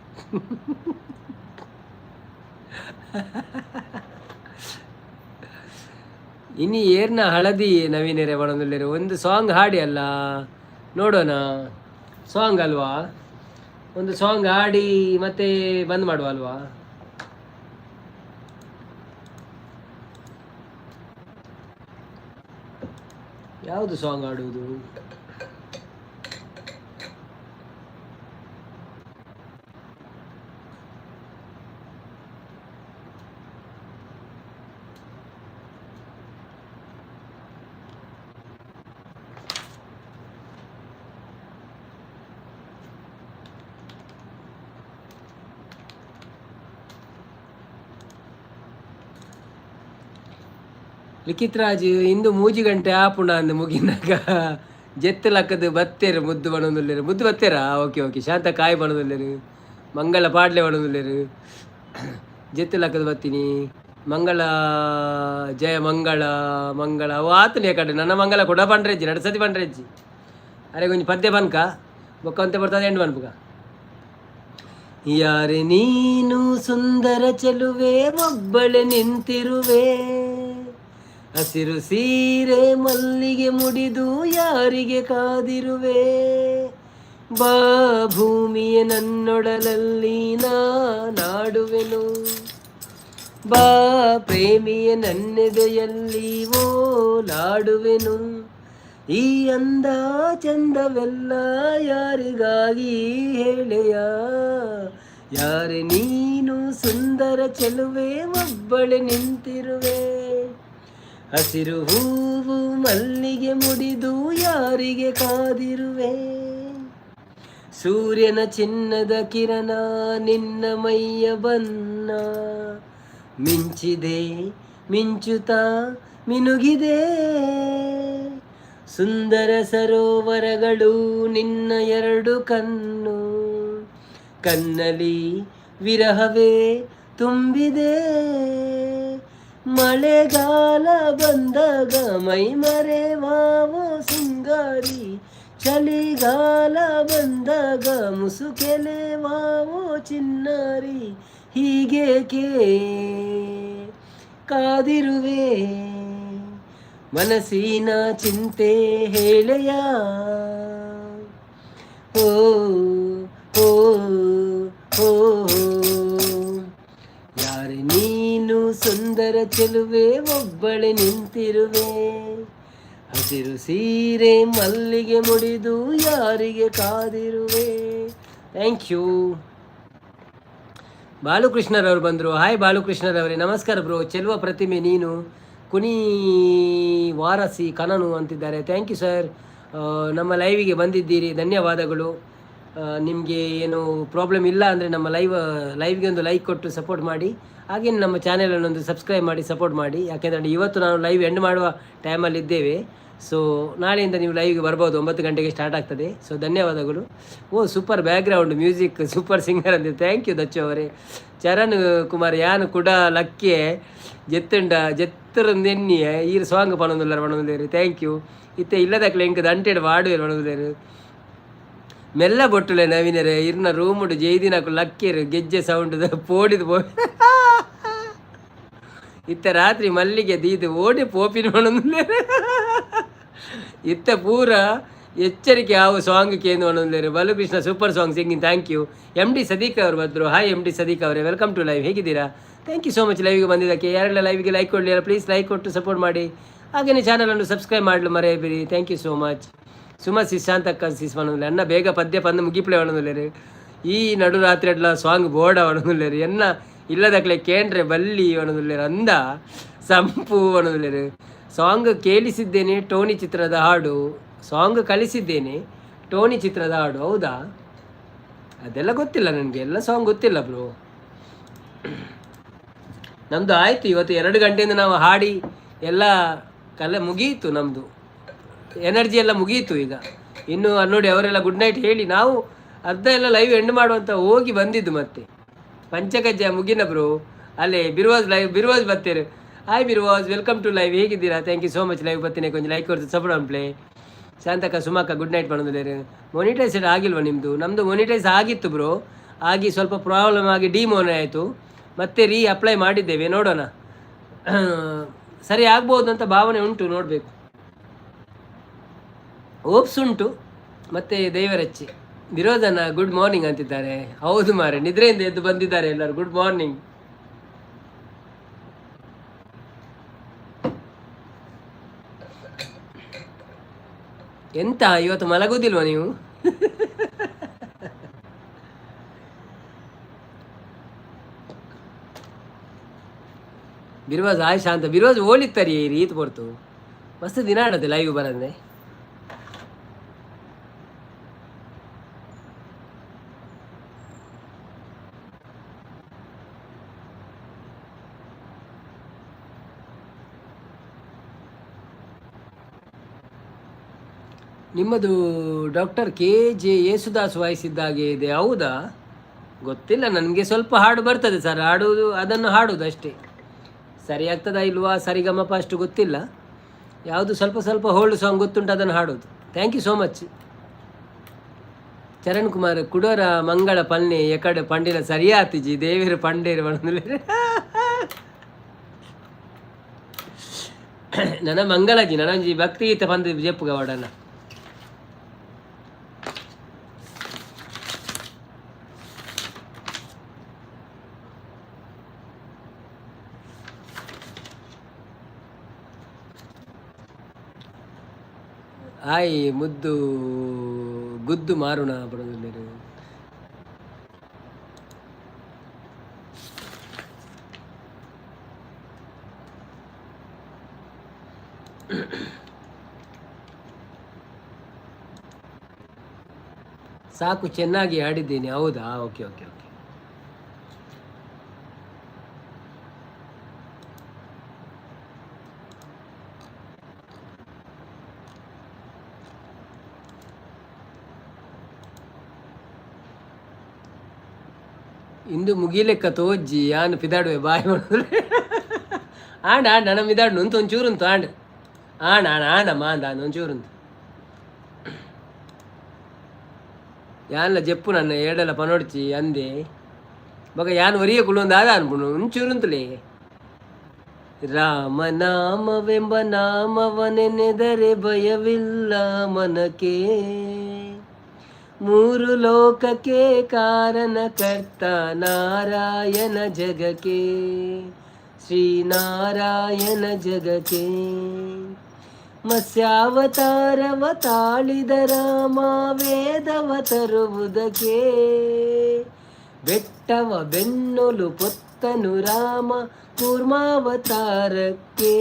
Speaker 1: ಇನ್ನು ಏರ್ನ ಹಳದಿ ನವೀನರೆ ಬಣದಲ್ಲಿರೋ ಒಂದು ಸಾಂಗ್ ಹಾಡಿ ಅಲ್ಲ, ನೋಡೋಣ. ಸಾಂಗ್ ಅಲ್ವಾ? ಒಂದು ಸಾಂಗ್ ಹಾಡಿ ಮತ್ತೆ ಬಂದ್ ಮಾಡುವ ಅಲ್ವಾ? ಯಾವುದು ಸಾಂಗ್ ಹಾಡುವುದು? ಲಿಖಿತ್ ರಾಜ್ ಇಂದು 3 ಗಂಟೆ ಆಪುಣ ಅಂದು ಮುಗಿನಾಗ ಜೆತ್ತು ಲಕ್ಕದು ಬತ್ತೇರು ಮುದ್ದು ಬಣದುಲ್ಲೇರು. ಮುದ್ದು ಬತ್ತೇರಾ? Okay okay. ಶಾಂತ ಕಾಯಿ ಬಣದುಲ್ಲೇರು, ಮಂಗಳ ಪಾಡ್ಲೆ ಬಣದುಲ್ಲೇರು. ಜೆತ್ತು ಲಕ್ಕದು ಬತ್ತೀನಿ. ಮಂಗಳ ಜಯ ಮಂಗಳ ಮಂಗಳ ಅವು ಆತನೇ ಕಡೆ ನನ್ನ ಮಂಗಳ ಕೂಡ ಪಂಡ್ರೆಜ್ಜಿ ಎರಡು ಸತಿ ಪಂಡ್ರೆಜ್ಜಿ. ಅರೆ ಕೊಂಚ ಪದ್ಯ ಬನ್ಕ ಬೊಕ್ಕ ಅಂತೆ ಬರ್ತದೆ ಎಂಡು ಬನ್ಪುಗ. ಯಾರೆ ನೀನು ಸುಂದರ ಚೆಲುವೆ, ಒಬ್ಬಳೆ ನಿಂತಿರುವೆ, ಹಸಿರು ಸೀರೆ ಮಲ್ಲಿಗೆ ಮುಡಿದು ಯಾರಿಗೆ ಕಾದಿರುವೆ? ಬಾ ಭೂಮಿಯ ನನ್ನೊಡಲಲ್ಲಿ ನಾಡುವೆನು, ಬಾ ಪ್ರೇಮಿಯ ನನ್ನೆದೆಯಲ್ಲಿ ಓಲಾಡುವೆನು. ಈ ಅಂದ ಚಂದವೆಲ್ಲ ಯಾರಿಗಾಗಿ ಹೇಳೆಯ? ಯಾರೆ ನೀನು ಸುಂದರ ಚೆಲುವೆ, ಒಬ್ಬಳೆ ನಿಂತಿರುವೆ, ಹಸಿರು ಹೂವು ಮಲ್ಲಿಗೆ ಮುಡಿದು ಯಾರಿಗೆ ಕಾದಿರುವೆ? ಸೂರ್ಯನ ಚಿನ್ನದ ಕಿರಣ ನಿನ್ನ ಮೈಯ ಬನ್ನ ಮಿಂಚಿದೆ, ಮಿಂಚುತ್ತಾ ಮಿನುಗಿದೆ. ಸುಂದರ ಸರೋವರಗಳು ನಿನ್ನ ಎರಡು ಕಣ್ಣು, ಕಣ್ಣಲಿ ವಿರಹವೇ ತುಂಬಿದೆ. ಮಳೆಗಾಲ ಬಂದಾಗ ಮೈ ಮರೆವಾವೋ ಸಿಂಗಾರಿ, ಚಳಿಗಾಲ ಬಂದಾಗ ಮುಸುಕೆಲೆವಾವೋ ಚಿನ್ನಾರಿ, ಹೀಗೇಕೆ ಕಾದಿರುವೆ, ಮನಸ್ಸಿನ ಚಿಂತೆ ಹೇಳೆಯ? ಓ ಓ ಓ, ಯಾರೆ ನೀನು ಸುಂದರ ಚೆಲುವೆ, ಒಬ್ಬಳೆ ನಿಂತಿರುವೆ, ಹಸಿರು ಸೀರೆ ಮಲ್ಲಿಗೆ ಮುಡಿದು ಯಾರಿಗೆ ಕಾದಿರುವೆ? Thank you. ಬಾಲಕೃಷ್ಣರವರು ಬಂದರು. ಹಾಯ್ ಬಾಲಕೃಷ್ಣರವರೇ, ನಮಸ್ಕಾರ ಬ್ರೋ. ಚೆಲುವ ಪ್ರತಿಮೆ ನೀನು, ಕುನಿ ವಾರಸಿ ಕನನು ಅಂತಿದ್ದಾರೆ. Thank you sir. ನಮ್ಮ ಲೈವಿಗೆ ಬಂದಿದ್ದೀರಿ, ಧನ್ಯವಾದಗಳು. ನಿಮಗೆ ಏನು ಪ್ರಾಬ್ಲಮ್ ಇಲ್ಲ ಅಂದರೆ ನಮ್ಮ ಲೈವ್ಗೆ ಒಂದು ಲೈಕ್ ಕೊಟ್ಟು ಸಪೋರ್ಟ್ ಮಾಡಿ. ಹಾಗೆ ನಮ್ಮ ಚಾನೆಲನ್ನು ಒಂದು ಸಬ್ಸ್ಕ್ರೈಬ್ ಮಾಡಿ ಸಪೋರ್ಟ್ ಮಾಡಿ. ಯಾಕೆಂದರೆ ಇವತ್ತು ನಾನು ಲೈವ್ ಎಂಡ್ ಮಾಡುವ ಟೈಮಲ್ಲಿ ಇದ್ದೇವೆ. ಸೊ ನಾಳೆಯಿಂದ ನೀವು ಲೈವ್ಗೆ ಬರ್ಬೋದು, 9 ಗಂಟೆಗೆ ಸ್ಟಾರ್ಟ್ ಆಗ್ತದೆ. ಸೊ ಧನ್ಯವಾದಗಳು. ಓ super background music, super singer ಅಂದೆ. Thank you Dachu ಅವರೇ. ಚರಣ್ ಕುಮಾರ್ ಯಾನು ಕೂಡ ಲಕ್ಕೆ ಜೆತ್ತುಂಡ ಜೆತ್ತರಂದೆನ್ನಿಯ ಈರು ಸಾಂಗ್ ಪಣೊಂದುಲ್ಲಾರ ಪಣೊಂದುಲ್ಲೇರು. Thank you. ಇತ್ತೆ ಇಲ್ಲದಕ್ಲೆ ಎಂಕ್ ದಂಟೆಡ್ ವಾಡುವೆರ್ ಪಣೊಂದುಲ್ಲೇರು. ಮೆಲ್ಲ ಬೊಟ್ಟುಲೆ ನವೀನರೇ, ಇರ್ನ ರೂಮುಡು ಜೈದಿನಕು ಲಕ್ಕೇರು ಗೆಜ್ಜೆ ಸೌಂಡ್ ಪೋಡಿದ್ ಪೋ. ಇತ್ತೆ ರಾತ್ರಿ ಮಲ್ಲಿಗೆ ದೀದ್ ಓಡಿ ಪೋಪಿನ ಪಣೊಂದುಲ್ಲೇರು. ಇತ್ತೆ ಪೂರ ಎಚ್ಚರಿಕೆ ಯಾವ ಸಾಂಗ್ ಕೇಂದ್ರ ಪಣೊಂದುಲ್ಲೇರು. Balukrishna super song singing, thank you. M D Sadiq ಅವರು ಬಂದರು. ಹಾಯ್ ಎಮ್ ಡಿ ಸದೀಕ್ ಅವರೇ, welcome to live. ಹೇಗಿದ್ದೀರಾ? Thank you so much ಲೈವ್ಗೆ ಬಂದಿದ್ದಕ್ಕೆ. ಯಾರೆಲ್ಲ ಲೈವ್ಗೆ ಲೈಕ್ ಕೊಡಲಿಲ್ಲ ಪ್ಲೀಸ್ ಲೈಕ್ ಕೊಟ್ಟು ಸಪೋರ್ಟ್ ಮಾಡಿ. ಹಾಗೆಯೇ ಚಾನಲನ್ನು ಸಬ್ಸ್ಕ್ರೈಬ್ ಮಾಡಲು ಮರೆಯಬೇಡಿ. Thank you so much. Suma sis, Shantakka ಸಿಸ್ ಪಣೊಂದುಲ್ಲೆ. ಅನ್ನ ಬೇಗ ಪದ್ಯ ಪಂದ್ ಮುಗಿಪ್ಲೆ ಪಣೊಂದುಲ್ಲೇರು. ಈ ನಡು ರಾತ್ರಿ ಅಡ್ಲ ಸಾಂಗ್ ಬೋರ್ಡ ಪಣೊಂದುಲ್ಲೇರು. ಎನ್ನ ಇಲ್ಲದಕ್ಲೆ ಕೇಂಡ್ರೆ ಬಲ್ಲಿ ಪಣೊಂದುಲ್ಲೇರು. ಅಂದ ಸಂಪು ಪಣೊಂದುಲ್ಲೇರು. ಸಾಂಗ್ ಕೇಳಿಸಿದ್ದೇನೆ ಟೋನಿ ಚಿತ್ರದ ಹಾಡು, ಸಾಂಗ್ ಕಲಿಸಿದ್ದೇನೆ ಟೋನಿ ಚಿತ್ರದ ಹಾಡು. ಹೌದಾ? ಅದೆಲ್ಲ ಗೊತ್ತಿಲ್ಲ ನನಗೆ, ಎಲ್ಲ ಸಾಂಗ್ ಗೊತ್ತಿಲ್ಲ ಬ್ರೋ. ನಮ್ಮದು ಆಯಿತು, ಇವತ್ತು 2 ಗಂಟೆಯಿಂದ ನಾವು ಹಾಡಿ ಎಲ್ಲ ಕಲೆ ಮುಗಿಯಿತು, ನಮ್ಮದು ಎನರ್ಜಿ ಎಲ್ಲ ಮುಗಿಯಿತು. ಈಗ ಇನ್ನು ನೋಡಿ ಅವರೆಲ್ಲ ಗುಡ್ ನೈಟ್ ಹೇಳಿ ನಾವು ಅರ್ಧ ಎಲ್ಲ ಲೈವ್ ಎಂಡ್ ಮಾಡುವಂತ ಹೋಗಿ ಬಂದಿದ್ದು. ಮತ್ತೆ ಪಂಚಕಜ್ಜಾಯ ಮುಗಿನ ಬ್ರೋ. ಅಲ್ಲೇ ಬಿರುವಾಜ್ ಲೈವ್, ಬಿರುವಾಜ್ ಬರ್ತೀರಿ. Hi Biruvaz, welcome to live. ಹೇಗಿದ್ದೀರಾ? Thank you so much. Live ಬರ್ತೀನಿ, ಕೊಂಚ ಲೈಕ್ ಕೊಡ್ತು ಸಪೋರ್ಟ್ ಆನ್ ಪ್ಲೇ. ಶಾಂತಕ್ಕ ಸುಮಕ್ಕ ಗುಡ್ ನೈಟ್ ಮಾಡೋದಿಲ್ಲ. ಮೊನಿಟೈಸ್ ಆಗಿಲ್ವಾ ನಿಮ್ಮದು? ನಮ್ಮದು ಮೊನಿಟೈಸ್ ಆಗಿತ್ತು ಬ್ರೋ, ಆಗಿ ಸ್ವಲ್ಪ ಪ್ರಾಬ್ಲಮ್ ಆಗಿ ಡಿಮೋನೆ ಆಯಿತು. ಮತ್ತೆ ರೀ ಅಪ್ಲೈ ಮಾಡಿದ್ದೇವೆ, ನೋಡೋಣ, ಸರಿ ಆಗ್ಬೋದು ಅಂತ ಭಾವನೆ ಉಂಟು, ನೋಡಬೇಕು. ಹೋಪ್ಸ್ ಉಂಟು. ಮತ್ತು ದೇವರಚ್ಚಿ ವಿರೋಧನ ಗುಡ್ ಮಾರ್ನಿಂಗ್ ಅಂತಿದ್ದಾರೆ. ಹೌದು ಮಾರೆ, ನಿದ್ರೆಯಿಂದ ಎದ್ದು ಬಂದಿದ್ದಾರೆ ಎಲ್ಲರೂ. Good morning. ಎಂತ ಇವತ್ತು ಮಲಗುವುದಿಲ್ವಾ ನೀವು? ಬಿರ್ವಾಜ್ ಆಯ್ ಶಾಂತ ಬಿರ್ವಾಜ್ ಓಲಿತ್ತರಿ ಈ ರೀತಿ ಕೊಡ್ತು. ಮಸ್ತ್ ದಿನ ಆಡತ್ತೆ ಲೈವ್ ಬರಂದೆ. ನಿಮ್ಮದು ಡಾಕ್ಟರ್ ಕೆ ಜೆ ಯೇಸುದಾಸ್ ವಾಯಿಸಿದ್ದಾಗೆ ಇದೆ, ಹೌದಾ? ಗೊತ್ತಿಲ್ಲ ನನಗೆ, ಸ್ವಲ್ಪ ಹಾಡು ಬರ್ತದೆ ಸರ್, ಹಾಡುವುದು ಅದನ್ನು ಹಾಡುವುದು ಅಷ್ಟೇ. ಸರಿ ಆಗ್ತದಾ ಇಲ್ವಾ ಸರಿಗಮಪ ಅಷ್ಟು ಗೊತ್ತಿಲ್ಲ. ಯಾವುದು ಸ್ವಲ್ಪ ಸ್ವಲ್ಪ ಹೋಲ್ಡ್ ಸಾಂಗ್ ಗೊತ್ತುಂಟು ಅದನ್ನು ಹಾಡೋದು. Thank you so much. Charan Kumar ಕುಡೋರ ಮಂಗಳ ಪಲ್ನೆ ಎಕಡೆ ಪಂಡಿನ ಸರಿಯಾತಿಜಿ ದೇವಿರ ಪಂಡೇರು ಬಂದ್ರೆ ನನ್ನ ಮಂಗಳಜಿ ನನಂಜಿ ಭಕ್ತಿಗೀತೆ ಬಂದು ಜೆಪ್ಪುಗ ವಾಡನ. ಆಯ್ ಮುದ್ದು ಗುದ್ದು ಮಾರುಣ ಬರೋದಿಲ್ಲ. ಸಾಕು, ಚೆನ್ನಾಗಿ ಆಡಿದ್ದೀನಿ. ಹೌದಾ? Okay okay okay. ಇಂದು ಮುಗಿಲೆಕ್ಕ ತೋಜ್ಜಿ ಯಾನ್ ಪಿದಾಡುವೆ ಬಾಯ್ ಮಾಡಿದ್ರೆ. ಆಂಡ್ ಆಂಡ್ ನನ ಮಿದಾಡು ಉಂತು ಒಂಚೂರುಂತು ಆಂಡ್ ಆಂಡ್ ಆಂಡ್ ಆಂಡಮ್ಮ ಆಂಡ್ ಆಂಡ್ ಒಂಚೂರುಂತು ಯಾನ್ಲ ಜೆಪ್ಪು ನನ್ನ ಏಡಲ ಪನೊಡ್ಚಿ ಅಂದೆ ಬೊಕ ಯಾನ್ ಒರಿಯ ಕುಳ್ಳೊಂದು ಆದ ಅನ್ಪುಂಡು ಒಂಚೂರುಂತುಲೇ. ರಾಮನಾಮವೆಂಬ ನಾಮವನೆನೆದರೆ ಭಯವಿಲ್ಲ ಮನಕ್ಕೆ, ಮೂರು ಲೋಕಕ್ಕೆ ಕಾರಣಕರ್ತ ನಾರಾಯಣ ಜಗಕ್ಕೆ, ಶ್ರೀನಾರಾಯಣ ಜಗಕ್ಕೆ. ಮತ್ಸ್ಯಾವತಾರವ ತಾಳಿದ ರಾಮ ವೇದವ ತರುವುದಕ್ಕೆ, ಬೆಟ್ಟವ ಬೆನ್ನೊಲು ಪೊತ್ತನು ರಾಮ ಕೂರ್ಮಾವತಾರಕ್ಕೆ.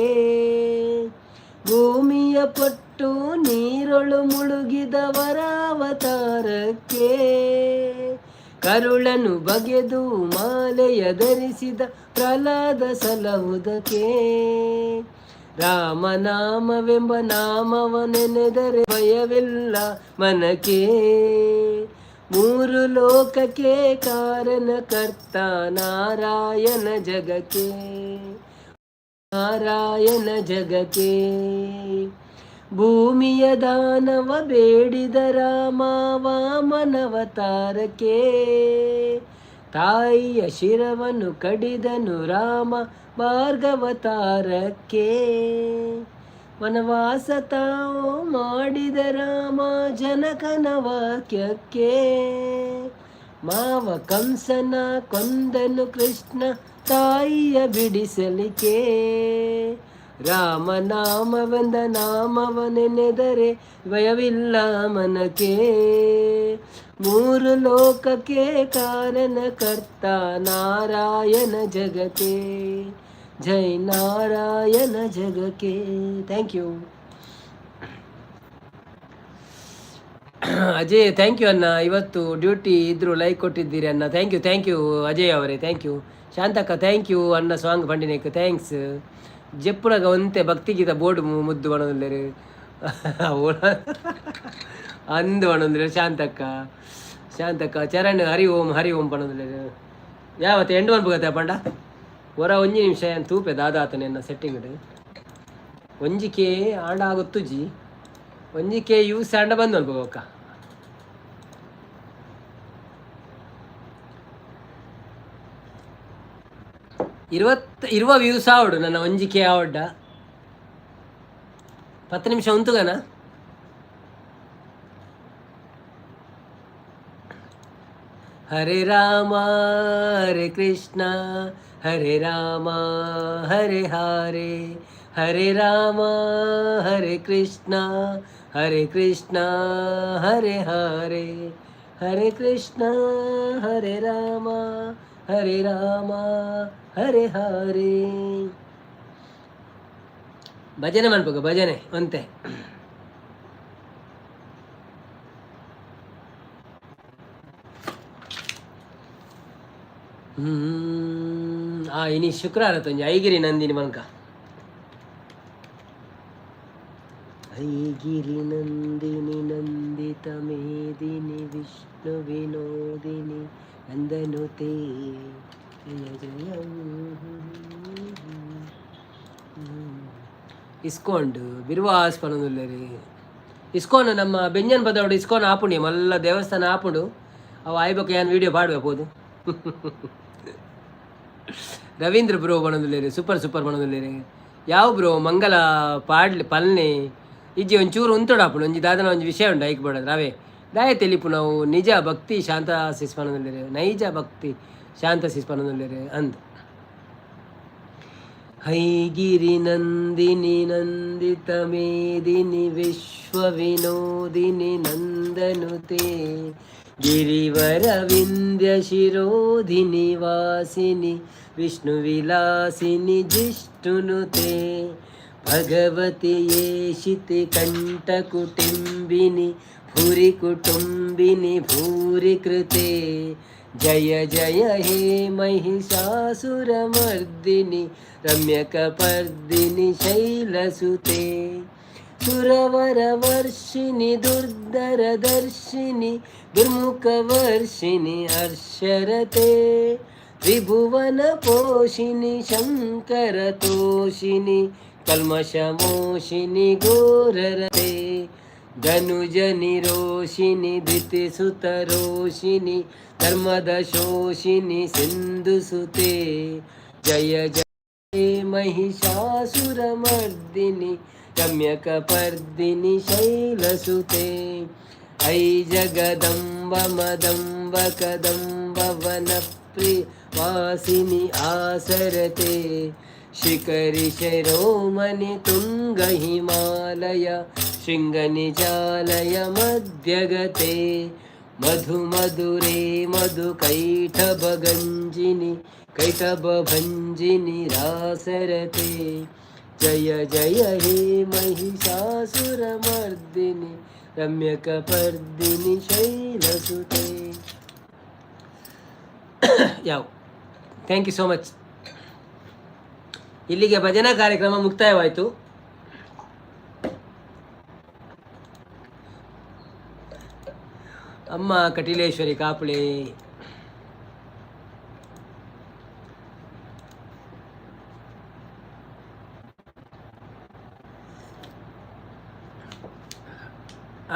Speaker 1: ಭೂಮಿಯ ಪಟ್ಟು ನೀರೊಳು ಮುಳುಗಿದವರಾವತಾರಕ್ಕೆ, ಕರುಳನು ಬಗೆದು ಮಾಲೆಯ ಧರಿಸಿದ ಪ್ರಹ್ಲಾದ ಸಲಹುದಕ್ಕೆ. ರಾಮನಾಮವೆಂಬ ನಾಮವ ನೆನೆದರೆ ಭಯವಿಲ್ಲ ಮನಕ್ಕೆ. ಮೂರು ಲೋಕಕ್ಕೆ ಕಾರಣಕರ್ತ ನಾರಾಯಣ ಜಗಕ್ಕೆ, ನಾರಾಯಣ ಜಗಕ್ಕೆ. ಭೂಮಿಯ ದಾನವ ಬೇಡಿದ ರಾಮ ವಾಮನವತಾರಕ್ಕೆ. ತಾಯಿಯ ಶಿರವನ್ನು ಕಡಿದನು ರಾಮ ಭಾರ್ಗವತಾರಕ್ಕೆ. ವನವಾಸ ತಾವು ಮಾಡಿದ ರಾಮ ಜನಕನ ವಾಕ್ಯಕ್ಕೆ. ಮಾವ ಕಂಸನ ಕೊಂದನು ಕೃಷ್ಣ ತಾಯಿಯ ಬಿಡಿಸಲಿಕ್ಕೆ. ರಾಮನಾಮವೆಂದ ನಾಮವ ನೆನೆದರೆ ಭಯವಿಲ್ಲ ಮನಕ್ಕೆ. ಮೂರು ಲೋಕಕ್ಕೆ ಕಾರಣಕರ್ತ ನಾರಾಯಣ ಜಗಕ್ಕೆ. ಜೈ ನಾರಾಯಣ ಜಗಕ್ಕೆ. Thank you Ajay, thank you ಅಣ್ಣ. ಇವತ್ತು ಡ್ಯೂಟಿ ಇದ್ರು ಲೈಕ್ ಕೊಟ್ಟಿದ್ದೀರಿ ಅಣ್ಣ. Thank you, thank you Ajay ಅವರೇ, thank you. ಶಾಂತಕ್ಕ thank you ಅಣ್ಣ. ಸಾಂಗ್ ಪಂಡಿನೇಕ್ thanks. ಜೆಪ್ಪುನಗ ಒಂತೆ ಭಕ್ತಿಗೀತ ಬೋರ್ಡ್ ಮುದ್ದು ಬಣೊಂದುಲ್ಲೆರ್ ಅಂದು ಬಣೊಂದುಲ್ಲೆರ್ ಶಾಂತಕ್ಕ. ಶಾಂತಕ್ಕ ಚರಣ್ ಹರಿ ಓಂ ಹರಿ ಓಂ ಪಣೊಂದುಲ್ಲೆರ್. ಯಾವತ್ತೆ ಎಂಡ್ ಮನ್ಪುಗತ್ತೆ ಪಂಡ ಒರ ಒಂಜಿ ನಿಮಿಷ ಏನ್ ತೂಪೆ ದಾದಾತನೆ ಎನ್ನ ಸೆಟ್ಟಿಂಗ್. ಒಂಜಿ ಕೆ ಆಂಡ ಆಗೊತ್ತುಜಿ, ಒಂಜಿ ಕೆ ಯೂಸ್ ಆಂಡ ಬಂದು ಮನ್ಪುಗ. 20 ವ್ಯೂಸ್ ಆವಡು ನನ್ನ ಒಂಜಿ ಕೆ ಆವಡ್ಡ. 10 ನಿಮಿಷ ಉಂತುಗನ. ಹರೇ ರಾಮ ಹರೇ ಕೃಷ್ಣ ಹರೇ ರಾಮ ಹರೇ ಹರೇ, ಹರೇ ರಾಮ ಹರೇ ಕೃಷ್ಣ ಹರೇ ಕೃಷ್ಣ ಹರೇ ಹರೇ, ಹರೇ ಕೃಷ್ಣ ಹರೇ ರಾಮ ಹರೇ ರಾಮ ಹರೇ ಹರೇ. ಭಜನೆ ಮನ್ಪುಗ ಭಜನೆ ಒಂತೆ. ಆ ಇನಿ ಶುಕ್ರವಾರ ತೊಂಜಿ ಐಗಿರಿ ನಂದಿನಿ ಮನ್ಕ. ಐಗಿರಿ ನಂದಿನಿ ನಂದಿತ ಮೇದಿನಿ ವಿಷ್ಣು ವಿನೋದಿನಿ ನಂದನುತೆ ಜಯ ಜಯ. ಇಸ್ಕೊಂಡು ಬಿರ್ವಾಸ್ ಪನೊಂದುಲ್ಲೆರ್. ಇಸ್ಕಾನ್ ನಮ್ಮ ಬೆಂಜನ್ ಪದವಡು ಇಸ್ಕಾನ್ ಆಪುಂಡು, ಮಲ್ಲ ದೇವಸ್ಥಾನ ಆಪುಂಡು. ಅವು ಆಯ್ಬೊಕ ಯಾನ್ ವೀಡಿಯೋ ಪಾಡುವೆ ಪೋದು. ರವೀಂದ್ರ ಬ್ರೋ ಪನೊಂದುಲ್ಲೆರ್, ಸೂಪರ್ ಸೂಪರ್ ಪನೊಂದುಲ್ಲೆರ್. ಯಾವ ಬ್ರೋ ಮಂಗಲ ಪಾಡ್ಲಿ ಪಲ್ನೆ ಇಜ್ಜಿ ಒಂಚೂರು ಉಂತೊಡು ಆಪುಂಡು. ಒಂಜಿ ದಾದನ ಒಂಜಿ ವಿಷಯ ಉಂಡು ಐಕ್ ಬೋಡಾದ್ ರವೆ ದಾಯ ತೆಲಿಪು ನಾವು. ನಿಜ ಭಕ್ತಿ ಶಾಂತ ಸಿಸ್ ಪನೊಂದುಲ್ಲೆರ್, ನೈಜ ಭಕ್ತಿ ಶಾಂತ ಸಿಸ್ ಪನೊಂದುಲ್ಲೆರ್ ಅಂದ್. ಹೈಗಿರಿ ನಂದಿನಿ ನಂದಿತ ಮೇದಿನಿ ವಿಶ್ವ ವಿನೋದಿನಿ ನಂದನುತೆ ಗಿರಿವರ ವಿಂಧ್ಯ ಶಿರೋಧಿನಿ ವಾಸಿನಿ ವಿಷ್ಣು ವಿಲಾಸಿನಿ ಜಿಷ್ಣುನುತೆ ಭಗವತಿ ಯೇಷಿತಿ ಕಂಠಕುಟಿಂಬಿನಿ ಭೂರಿ ಕುಟುಂಬಿನಿ ಭೂರಿ ಕೃತೆ. ಜಯ ಜಯ ಹೇ ಮಹಿಷಾಸುರಮರ್ದಿನಿ ರಮ್ಯಕಪರ್ದಿನಿ ಶೈಲಸುತೆ. ಸುರವರವರ್ಷಿಣಿ ದುರ್ಧರದರ್ಶಿನಿ ದುರ್ಮುಖವರ್ಷಿಣಿ ಹರ್ಷರತೆ. ತ್ರಿಭುವನ ಪೋಷಿಣಿ ಶಂಕರ ತೋಷಿಣಿ ಕಲ್ಮಶಮೋಷಿಣಿ ಘೋರರತೆ. ಧನುಜ ನಿರೋಷಿಣಿ ಧಿತಿಸುತರೋಷಿಣಿ ಧರ್ಮದ ಶೋಷಿಣಿ ಸಿಂಧುಸುತೆ. ಜಯ ಜಯ ಮಹಿಷಾಸುರಮರ್ದಿನಿ ರಮ್ಯಕಪರ್ದಿನಿ ಶೈಲಸುತೆ. I Jagadamba ಮದಂಬ Kadamba ವನಪ್ರಿಯ ವಾಸಿನಿ ಆಸರತೆ. ಶಿಖರಿ ಶಿರೋಮಣಿ ತುಂಗ ಹಿಮಾಲಯ ಶೃಂಗನಿಜಾಲಯ ಮಧ್ಯಗತೆ. ಮಧು ಮಧುರೇ ಮಧು ಕೈಟಭಗಂಜಿನಿ ಕೈಟಭಂಜಿನಿ ರಾಸರತೆ. ಜಯ ಜಯ ಹೇ ಮಹಿಷಾಸುರಮರ್ದಿನಿ ರಮ್ಯಕಪರ್ದಿನಿ ಶೈಲಸುತೆ. ಯಾವ thank you so much. ಇಲ್ಲಿಗೆ ಭಜನಾ ಕಾರ್ಯಕ್ರಮ ಮುಕ್ತಾಯವಾಯಿತು. ಅಮ್ಮ ಕಟಿಲೇಶ್ವರಿ ಕಾಪುಳೆ.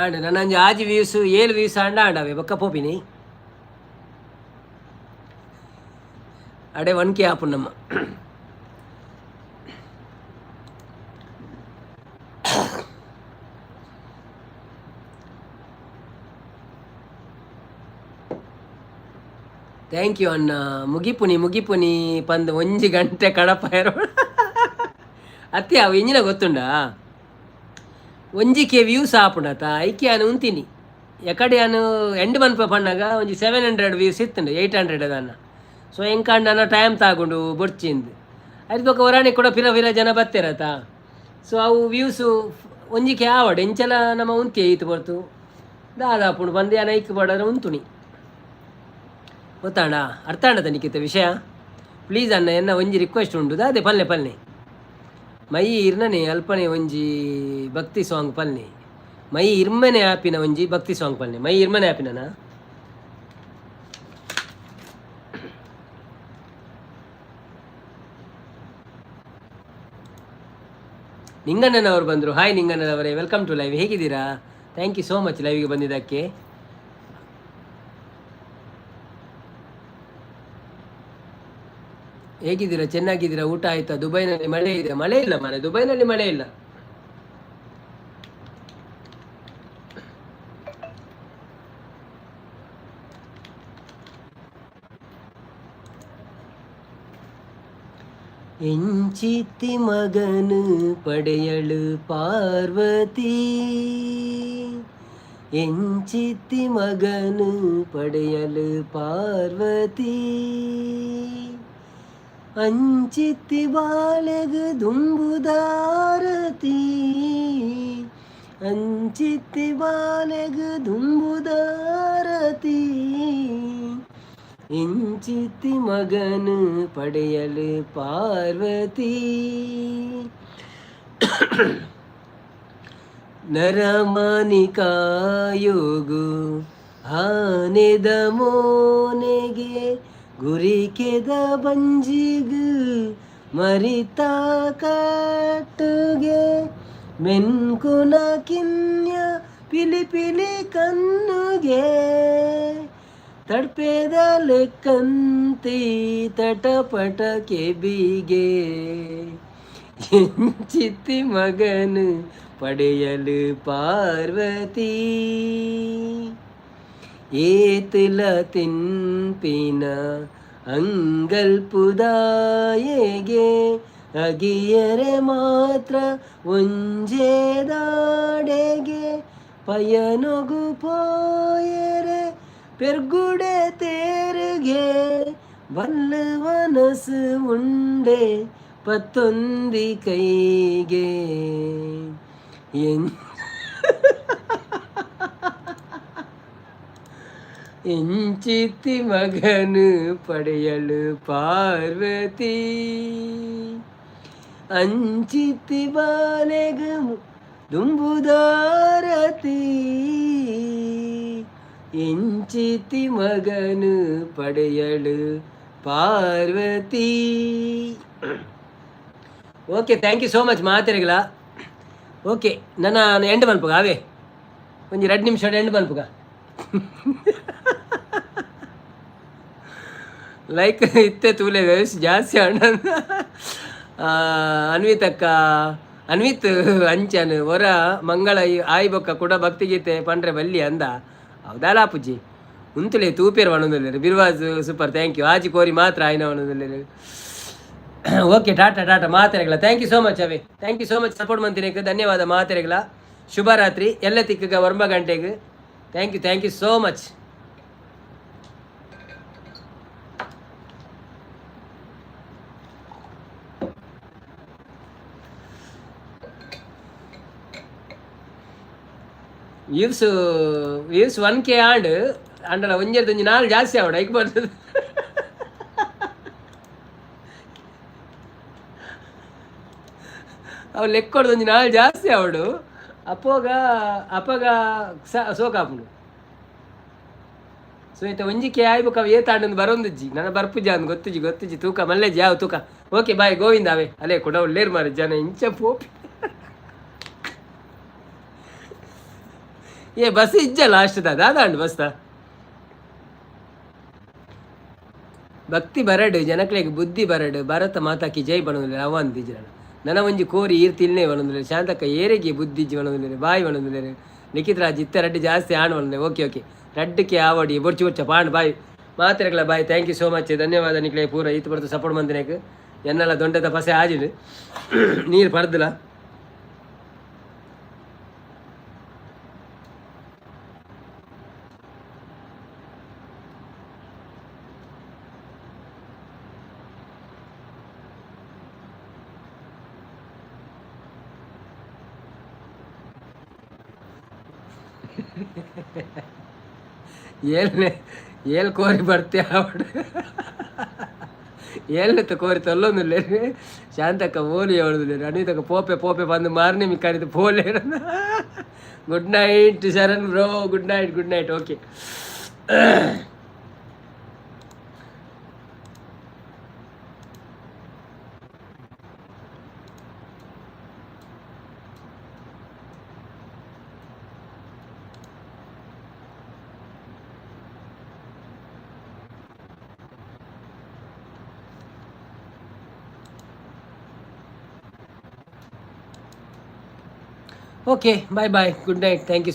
Speaker 1: ಆಂಡ್ ನನ್ನಂಜಿ ಆಜಿ ವ್ಯೂಸ್ ಏಳು ವ್ಯೂಸ್ ಆಂಡ ಆಂಡವೆ ಬೊಕ್ಕ ಪೋಪಿನಿ ಅಡೆ 1K ಆಪುಂಡು ನಮ್ಮ. Thank you ಅಣ್ಣ. ಮುಗಿಪುನಿ ಮುಗಿಪುನಿ ಪಂದ್ ಒಂಜಿ ಗಂಟೆ ಕಡಪಾಯರು ಅತ್ತೆ. ಅವು ಎಂಜಿನ ಗೊತ್ತುಂಡಾ? ಒಂಜಿ ಕೆ ವ್ಯೂಸ್ ಆಪುಂಡತ, ಐಕೆ ಯಾನು ಉಂತಿನಿ. ಎಕಡೆ ಯಾನು ಎಂಡ್ ಮನ್ಪ ಪಣ್ಣಾಗ ಒಂಜಿ 700 ವ್ಯೂಸ್ ಇತ್ತುಂಡು, 800 ದಾನ. ಸೊ ಎಂಕಾಂಡನ ಟೈಮ್ ತಾಗೊಂಡು ಬೊಡ್ಚಿಂದು ಐದು ಬೊಕ ಒರಾಣಿ ಕೂಡ ಫಿರ ಫಿರ ಜನ ಬತ್ತೇರತ. ಸೊ ಅವು ವ್ಯೂಸು ಒಂಜಿಕೆ ಆವಡ್ ಎಂಚಲ ನಮ್ಮ ಉಂತಿ ಈತು ಬರ್ತು ದಾದಾಪುಂಡು ಬಂದು ಯಾನ ಐಕ್ ಬಡರೆ ಉಂತುನಿ. ಗೊತ್ತಾಂಡ? ಅರ್ಥ ಆಂಡದ ನಿಖಿತ ವಿಷಯ? ಪ್ಲೀಸ್ ಅಣ್ಣ, ಎನ್ನ ಒಂಜಿ ರಿಕ್ವೆಸ್ಟ್ ಉಂಡು. ದಾದೆ ಪಲ್ಲೆ ಪಲ್ಲೆ. ಮೈ ಇರ್ನನೆ ಅಲ್ಪನೆ ಒಂಜಿ ಭಕ್ತಿ ಸಾಂಗ್ ಪಲ್ನೆ. ಮೈ ಇರ್ಮನೆ ಆಪಿನ ಒಂಜಿ ಭಕ್ತಿ ಸಾಂಗ್ ಪಲ್ನೆ. ಮೈ ಇರ್ಮನೆ ಆಪಿನನಾ? ನಿಂಗಣ್ಣನವರು ಬಂದರು. ಹಾಯ್ ನಿಂಗಣ್ಣನವರೇ, welcome to live. ಹೇಗಿದ್ದೀರಾ? Thank you so much ಲೈವ್ಗೆ ಬಂದಿದ್ದಕ್ಕೆ. ಹೇಗಿದ್ದೀರಾ? ಚೆನ್ನಾಗಿದ್ದೀರಾ? ಊಟ ಆಯ್ತಾ? ದುಬೈನಲ್ಲಿ ಮಳೆ ಇದೆ? ಮಳೆ ಇಲ್ಲ ಮನೆ, ದುಬೈನಲ್ಲಿ ಮಳೆ ಇಲ್ಲ. ಎಂಚಿತ್ತಿ ಮಗನು ಪಡೆಯಳು ಪಾರ್ವತಿ, ಎಂಚಿತ್ತಿ ಮಗನು ಪಡೆಯಲು ಪಾರ್ವತಿ, ಅಂಚಿತ್ತಿ ಬಾಲೆಗು ದುಂಬುದಾರತಿ, ಅಂಚಿತ್ತಿ ಬಾಲೆಗು ದುಂಬುದಾರತಿ, ಇಂಚಿತ್ತಿ ಮಗನು ಪಡೆಯಲು ಪಾರ್ವತಿ. ನರಮಾನಿಕಾಯೋಗು ಆನೆದ ಮೋನೆಗೆ ಗುರಿಕೆದ ಬಂಜಿಗು ಮರಿತ ಕಟ್ಟುಗೆ ಮೆನ್ಕುನ ಕಿನ್ಯ ಪಿಲಿ ಪಿಲಿ ಕನ್ನುಗೆ ತಡ್ಪೆದ ಲೆಕ್ಕಂತಿ ತಟಪಟ ಕೆಬಿಗೆ ಎಂಚಿತ್ತಿ ಮಗನು ಪಡೆಯಲು ಪಾರ್ವತಿ. ಏತಿಲ ತಿನ್ಪಿನ ಅಂಗಲ್ಪುದಾಯೆಗೆ ಅಗಿಯರೆ ಮಾತ್ರ ಒಂಜೇದಾಡೆಗೆ ಪಯನೊಗು ಪೋಯರೆ ಪೆರ್ಗುಡೆ ತೇರುಗೆ ಬಲ್ಲವನಸು ಉಂಡೆ ಪತ್ತೊಂದಿ ಕೈಗೆ. ಎಂಚಿತ್ತಿ ಮಗನು ಪಡೆಯಲು ಪಾರ್ವತಿ, ಅಂಚಿತ್ತಿ ಬಾಲೆಗು ದುಂಬುದಾರತಿ, ಎಂಚಿತ್ತಿ ಮಗನು ಪಡೆಯಲು Parvati. Okay, thank you so much ಮಾತೆರೆಗ್ಲ. Okay, ನನ್ನ ಎಂಡ್ ಮನ್ಪುಗ ಅವೇ ಒಂಜಿ 2 ನಿಮಿಷ ಎಂಡ್ ಮನ್ಪುಗ. ಲೈಕ್ ಇತ್ತೆ ತೂಲೆ ವ್ಯವಸ್ಥೆ ಜಾಸ್ತಿ ಅಣ್ಣ. ಅನ್ವಿತ್ ಅಕ್ಕ, ಅನ್ವಿತ್ ಅಂಚನ್ ಹೊರ ಮಂಗಳ ಆಯಿ ಬೊಕ್ಕ ಕೂಡ ಭಕ್ತಿಗೀತೆ ಪಂಡ್ರೆ ಬಲ್ಲಿ ಅಂದ. ಹೌದಲ್ಲ ಪುಜ್ಜಿ? ಉಂತುಲೆ ತೂಪೇರು ಒಣದಲ್ಲೇರು. ಬಿರ್ವಾಜ್ ಸೂಪರ್, thank you. ಆಜಿ ಕೋರಿ ಮಾತ್ರ ಆಯ್ನ ಒಣದಲ್ಲೇರು. ಓಕೆ, ಟಾಟಾ ಟಾಟಾ ಮಾತೆರೆಗ್ಲ. Thank you so much away. Thank you so much support ಮಂತಿನಕ್ಕೆ ಧನ್ಯವಾದ ಮಾತೆರೆಗ್ಲ. ಶುಭರಾತ್ರಿ ಎಲ್ಲ ತಿಕ್ಕಗ 9 ಗಂಟೆಗೆ. Thank you, thank you so much. Views views 1K and ಅಂಡಲ ಒಂಜೆರ್ದು ಒಂಜಿ ನಾಲ್ ಜಾಸ್ತಿ ಆವಡ ಐಕ್ ಬರ್ತದೆ. ಅವು ಲೆಕ್ಕೊಡ್ದು ಒಂಜಿ ನಾಲ್ ಜಾಸ್ತಿ ಆವಡು. ಅಪ್ಪೋಗ ಅಪಗ ಸೋಕಾಪುಂಡು. ಸೊ ಇತ್ತೆ ಒಂಜಿಕೆ ಆಯ್ಬುಕ ಏತಾಂಡಂದು ಬರೊಂದುಜ್ಜಿ ನನ್ನ ಬರ್ಪುಜ ಅಂದ್ ಗೊತ್ತುಜಿ ಗೊತ್ತುಜಿ ತೂಕ ಮಲ್ಲೆಜ್ಜಿ ಯಾವ ತೂಕ. ಓಕೆ ಬಾಯ್ ಗೋವಿಂದ ಅವೇ ಅಲೇ ಕುಡ ಉಳ್ಳೇರು ಮಾರೆ ಜನ ಇಂಚ ಪೋಪಿ. ಏ ಬಸ್ ಇಜ್ಜ ಲಾಸ್ಟ್ ದಾದಾಂಡ್ ಬಸ್ತ. ಭಕ್ತಿ ಬರಡು ಜನಕ್ಲೆಗ್ ಬುದ್ಧಿ ಬರಡು ಭಾರತ ಮಾತಾಕಿ ಜೈ ಬಣೊಂದುಲ್ಲೆರ್ ಅವು ಅಂದಿಜ್ಜಿ ನನ ಒಂಜಿ ಕೋರಿ ಈರ್ ತಿನ್ನೇ ಬಣೊಂದುಲ್ಲೆರ್ ಶಾಂತಕ್ಕ ಏರೆಗೆ ಬುದ್ಧಿ ಇಜ್ಜಿ ಬಣೊಂದುಲ್ಲೆರ್ ಬಾಯ್ ಬಣೊಂದುಲ್ಲೆರ್ ಲಿಖಿತ್ ರಾಜ್ ಇತ್ತೆ ರಡ್ಡ್ ಜಾಸ್ತಿ ಆಣ್ ಬಣೊಂದುಲ್ಲೆ. ಓಕೆ ಓಕೆ ರಡ್ಡಕ್ಕೆ ಆವಡಿ ಬೊರ್ಚಿ ಬೊರ್ಚ ಪಾಂಡ್ ಬಾಯ್ ಮಾತೆರೆಗ್ಲ bye. Thank you so much. ಧನ್ಯವಾದ ನಿಕ್ಲೆ ಪೂರ ಈತ್ ಬರ್ದು ಸಪೋರ್ಟ್ ಮಂದಿನೇಕ್ ಎನ್ನಲ ದೊಂಡೆದ ಪಸೆ ಆಜಿಡ್ ನೀರು ಪರ್ದಲ. ಏಲ್ನೆ ಏಲ್ ಕೋರಿ ಬರ್ತೆ ಆವಡು ಏಲ್ನೆತ್ತ ಕೋರಿ ತೊಲ್ಲೊಂದುಲ್ಲೆರ್ ಶಾಂತಕ್ಕ ಓಲಿ ಅವಳುದುಲ್ಲೆರ್ ಅನಿತಕ್ಕ ಪೋಪೆ ಪೋಪೆ ಬಂದು ಮಾರನೇ ಮಿಕ್ಕಾರಿದ ಪೋಲೆ. Good night Sharan bro, good night, good night. Okay, okay, bye bye, good night, thank you.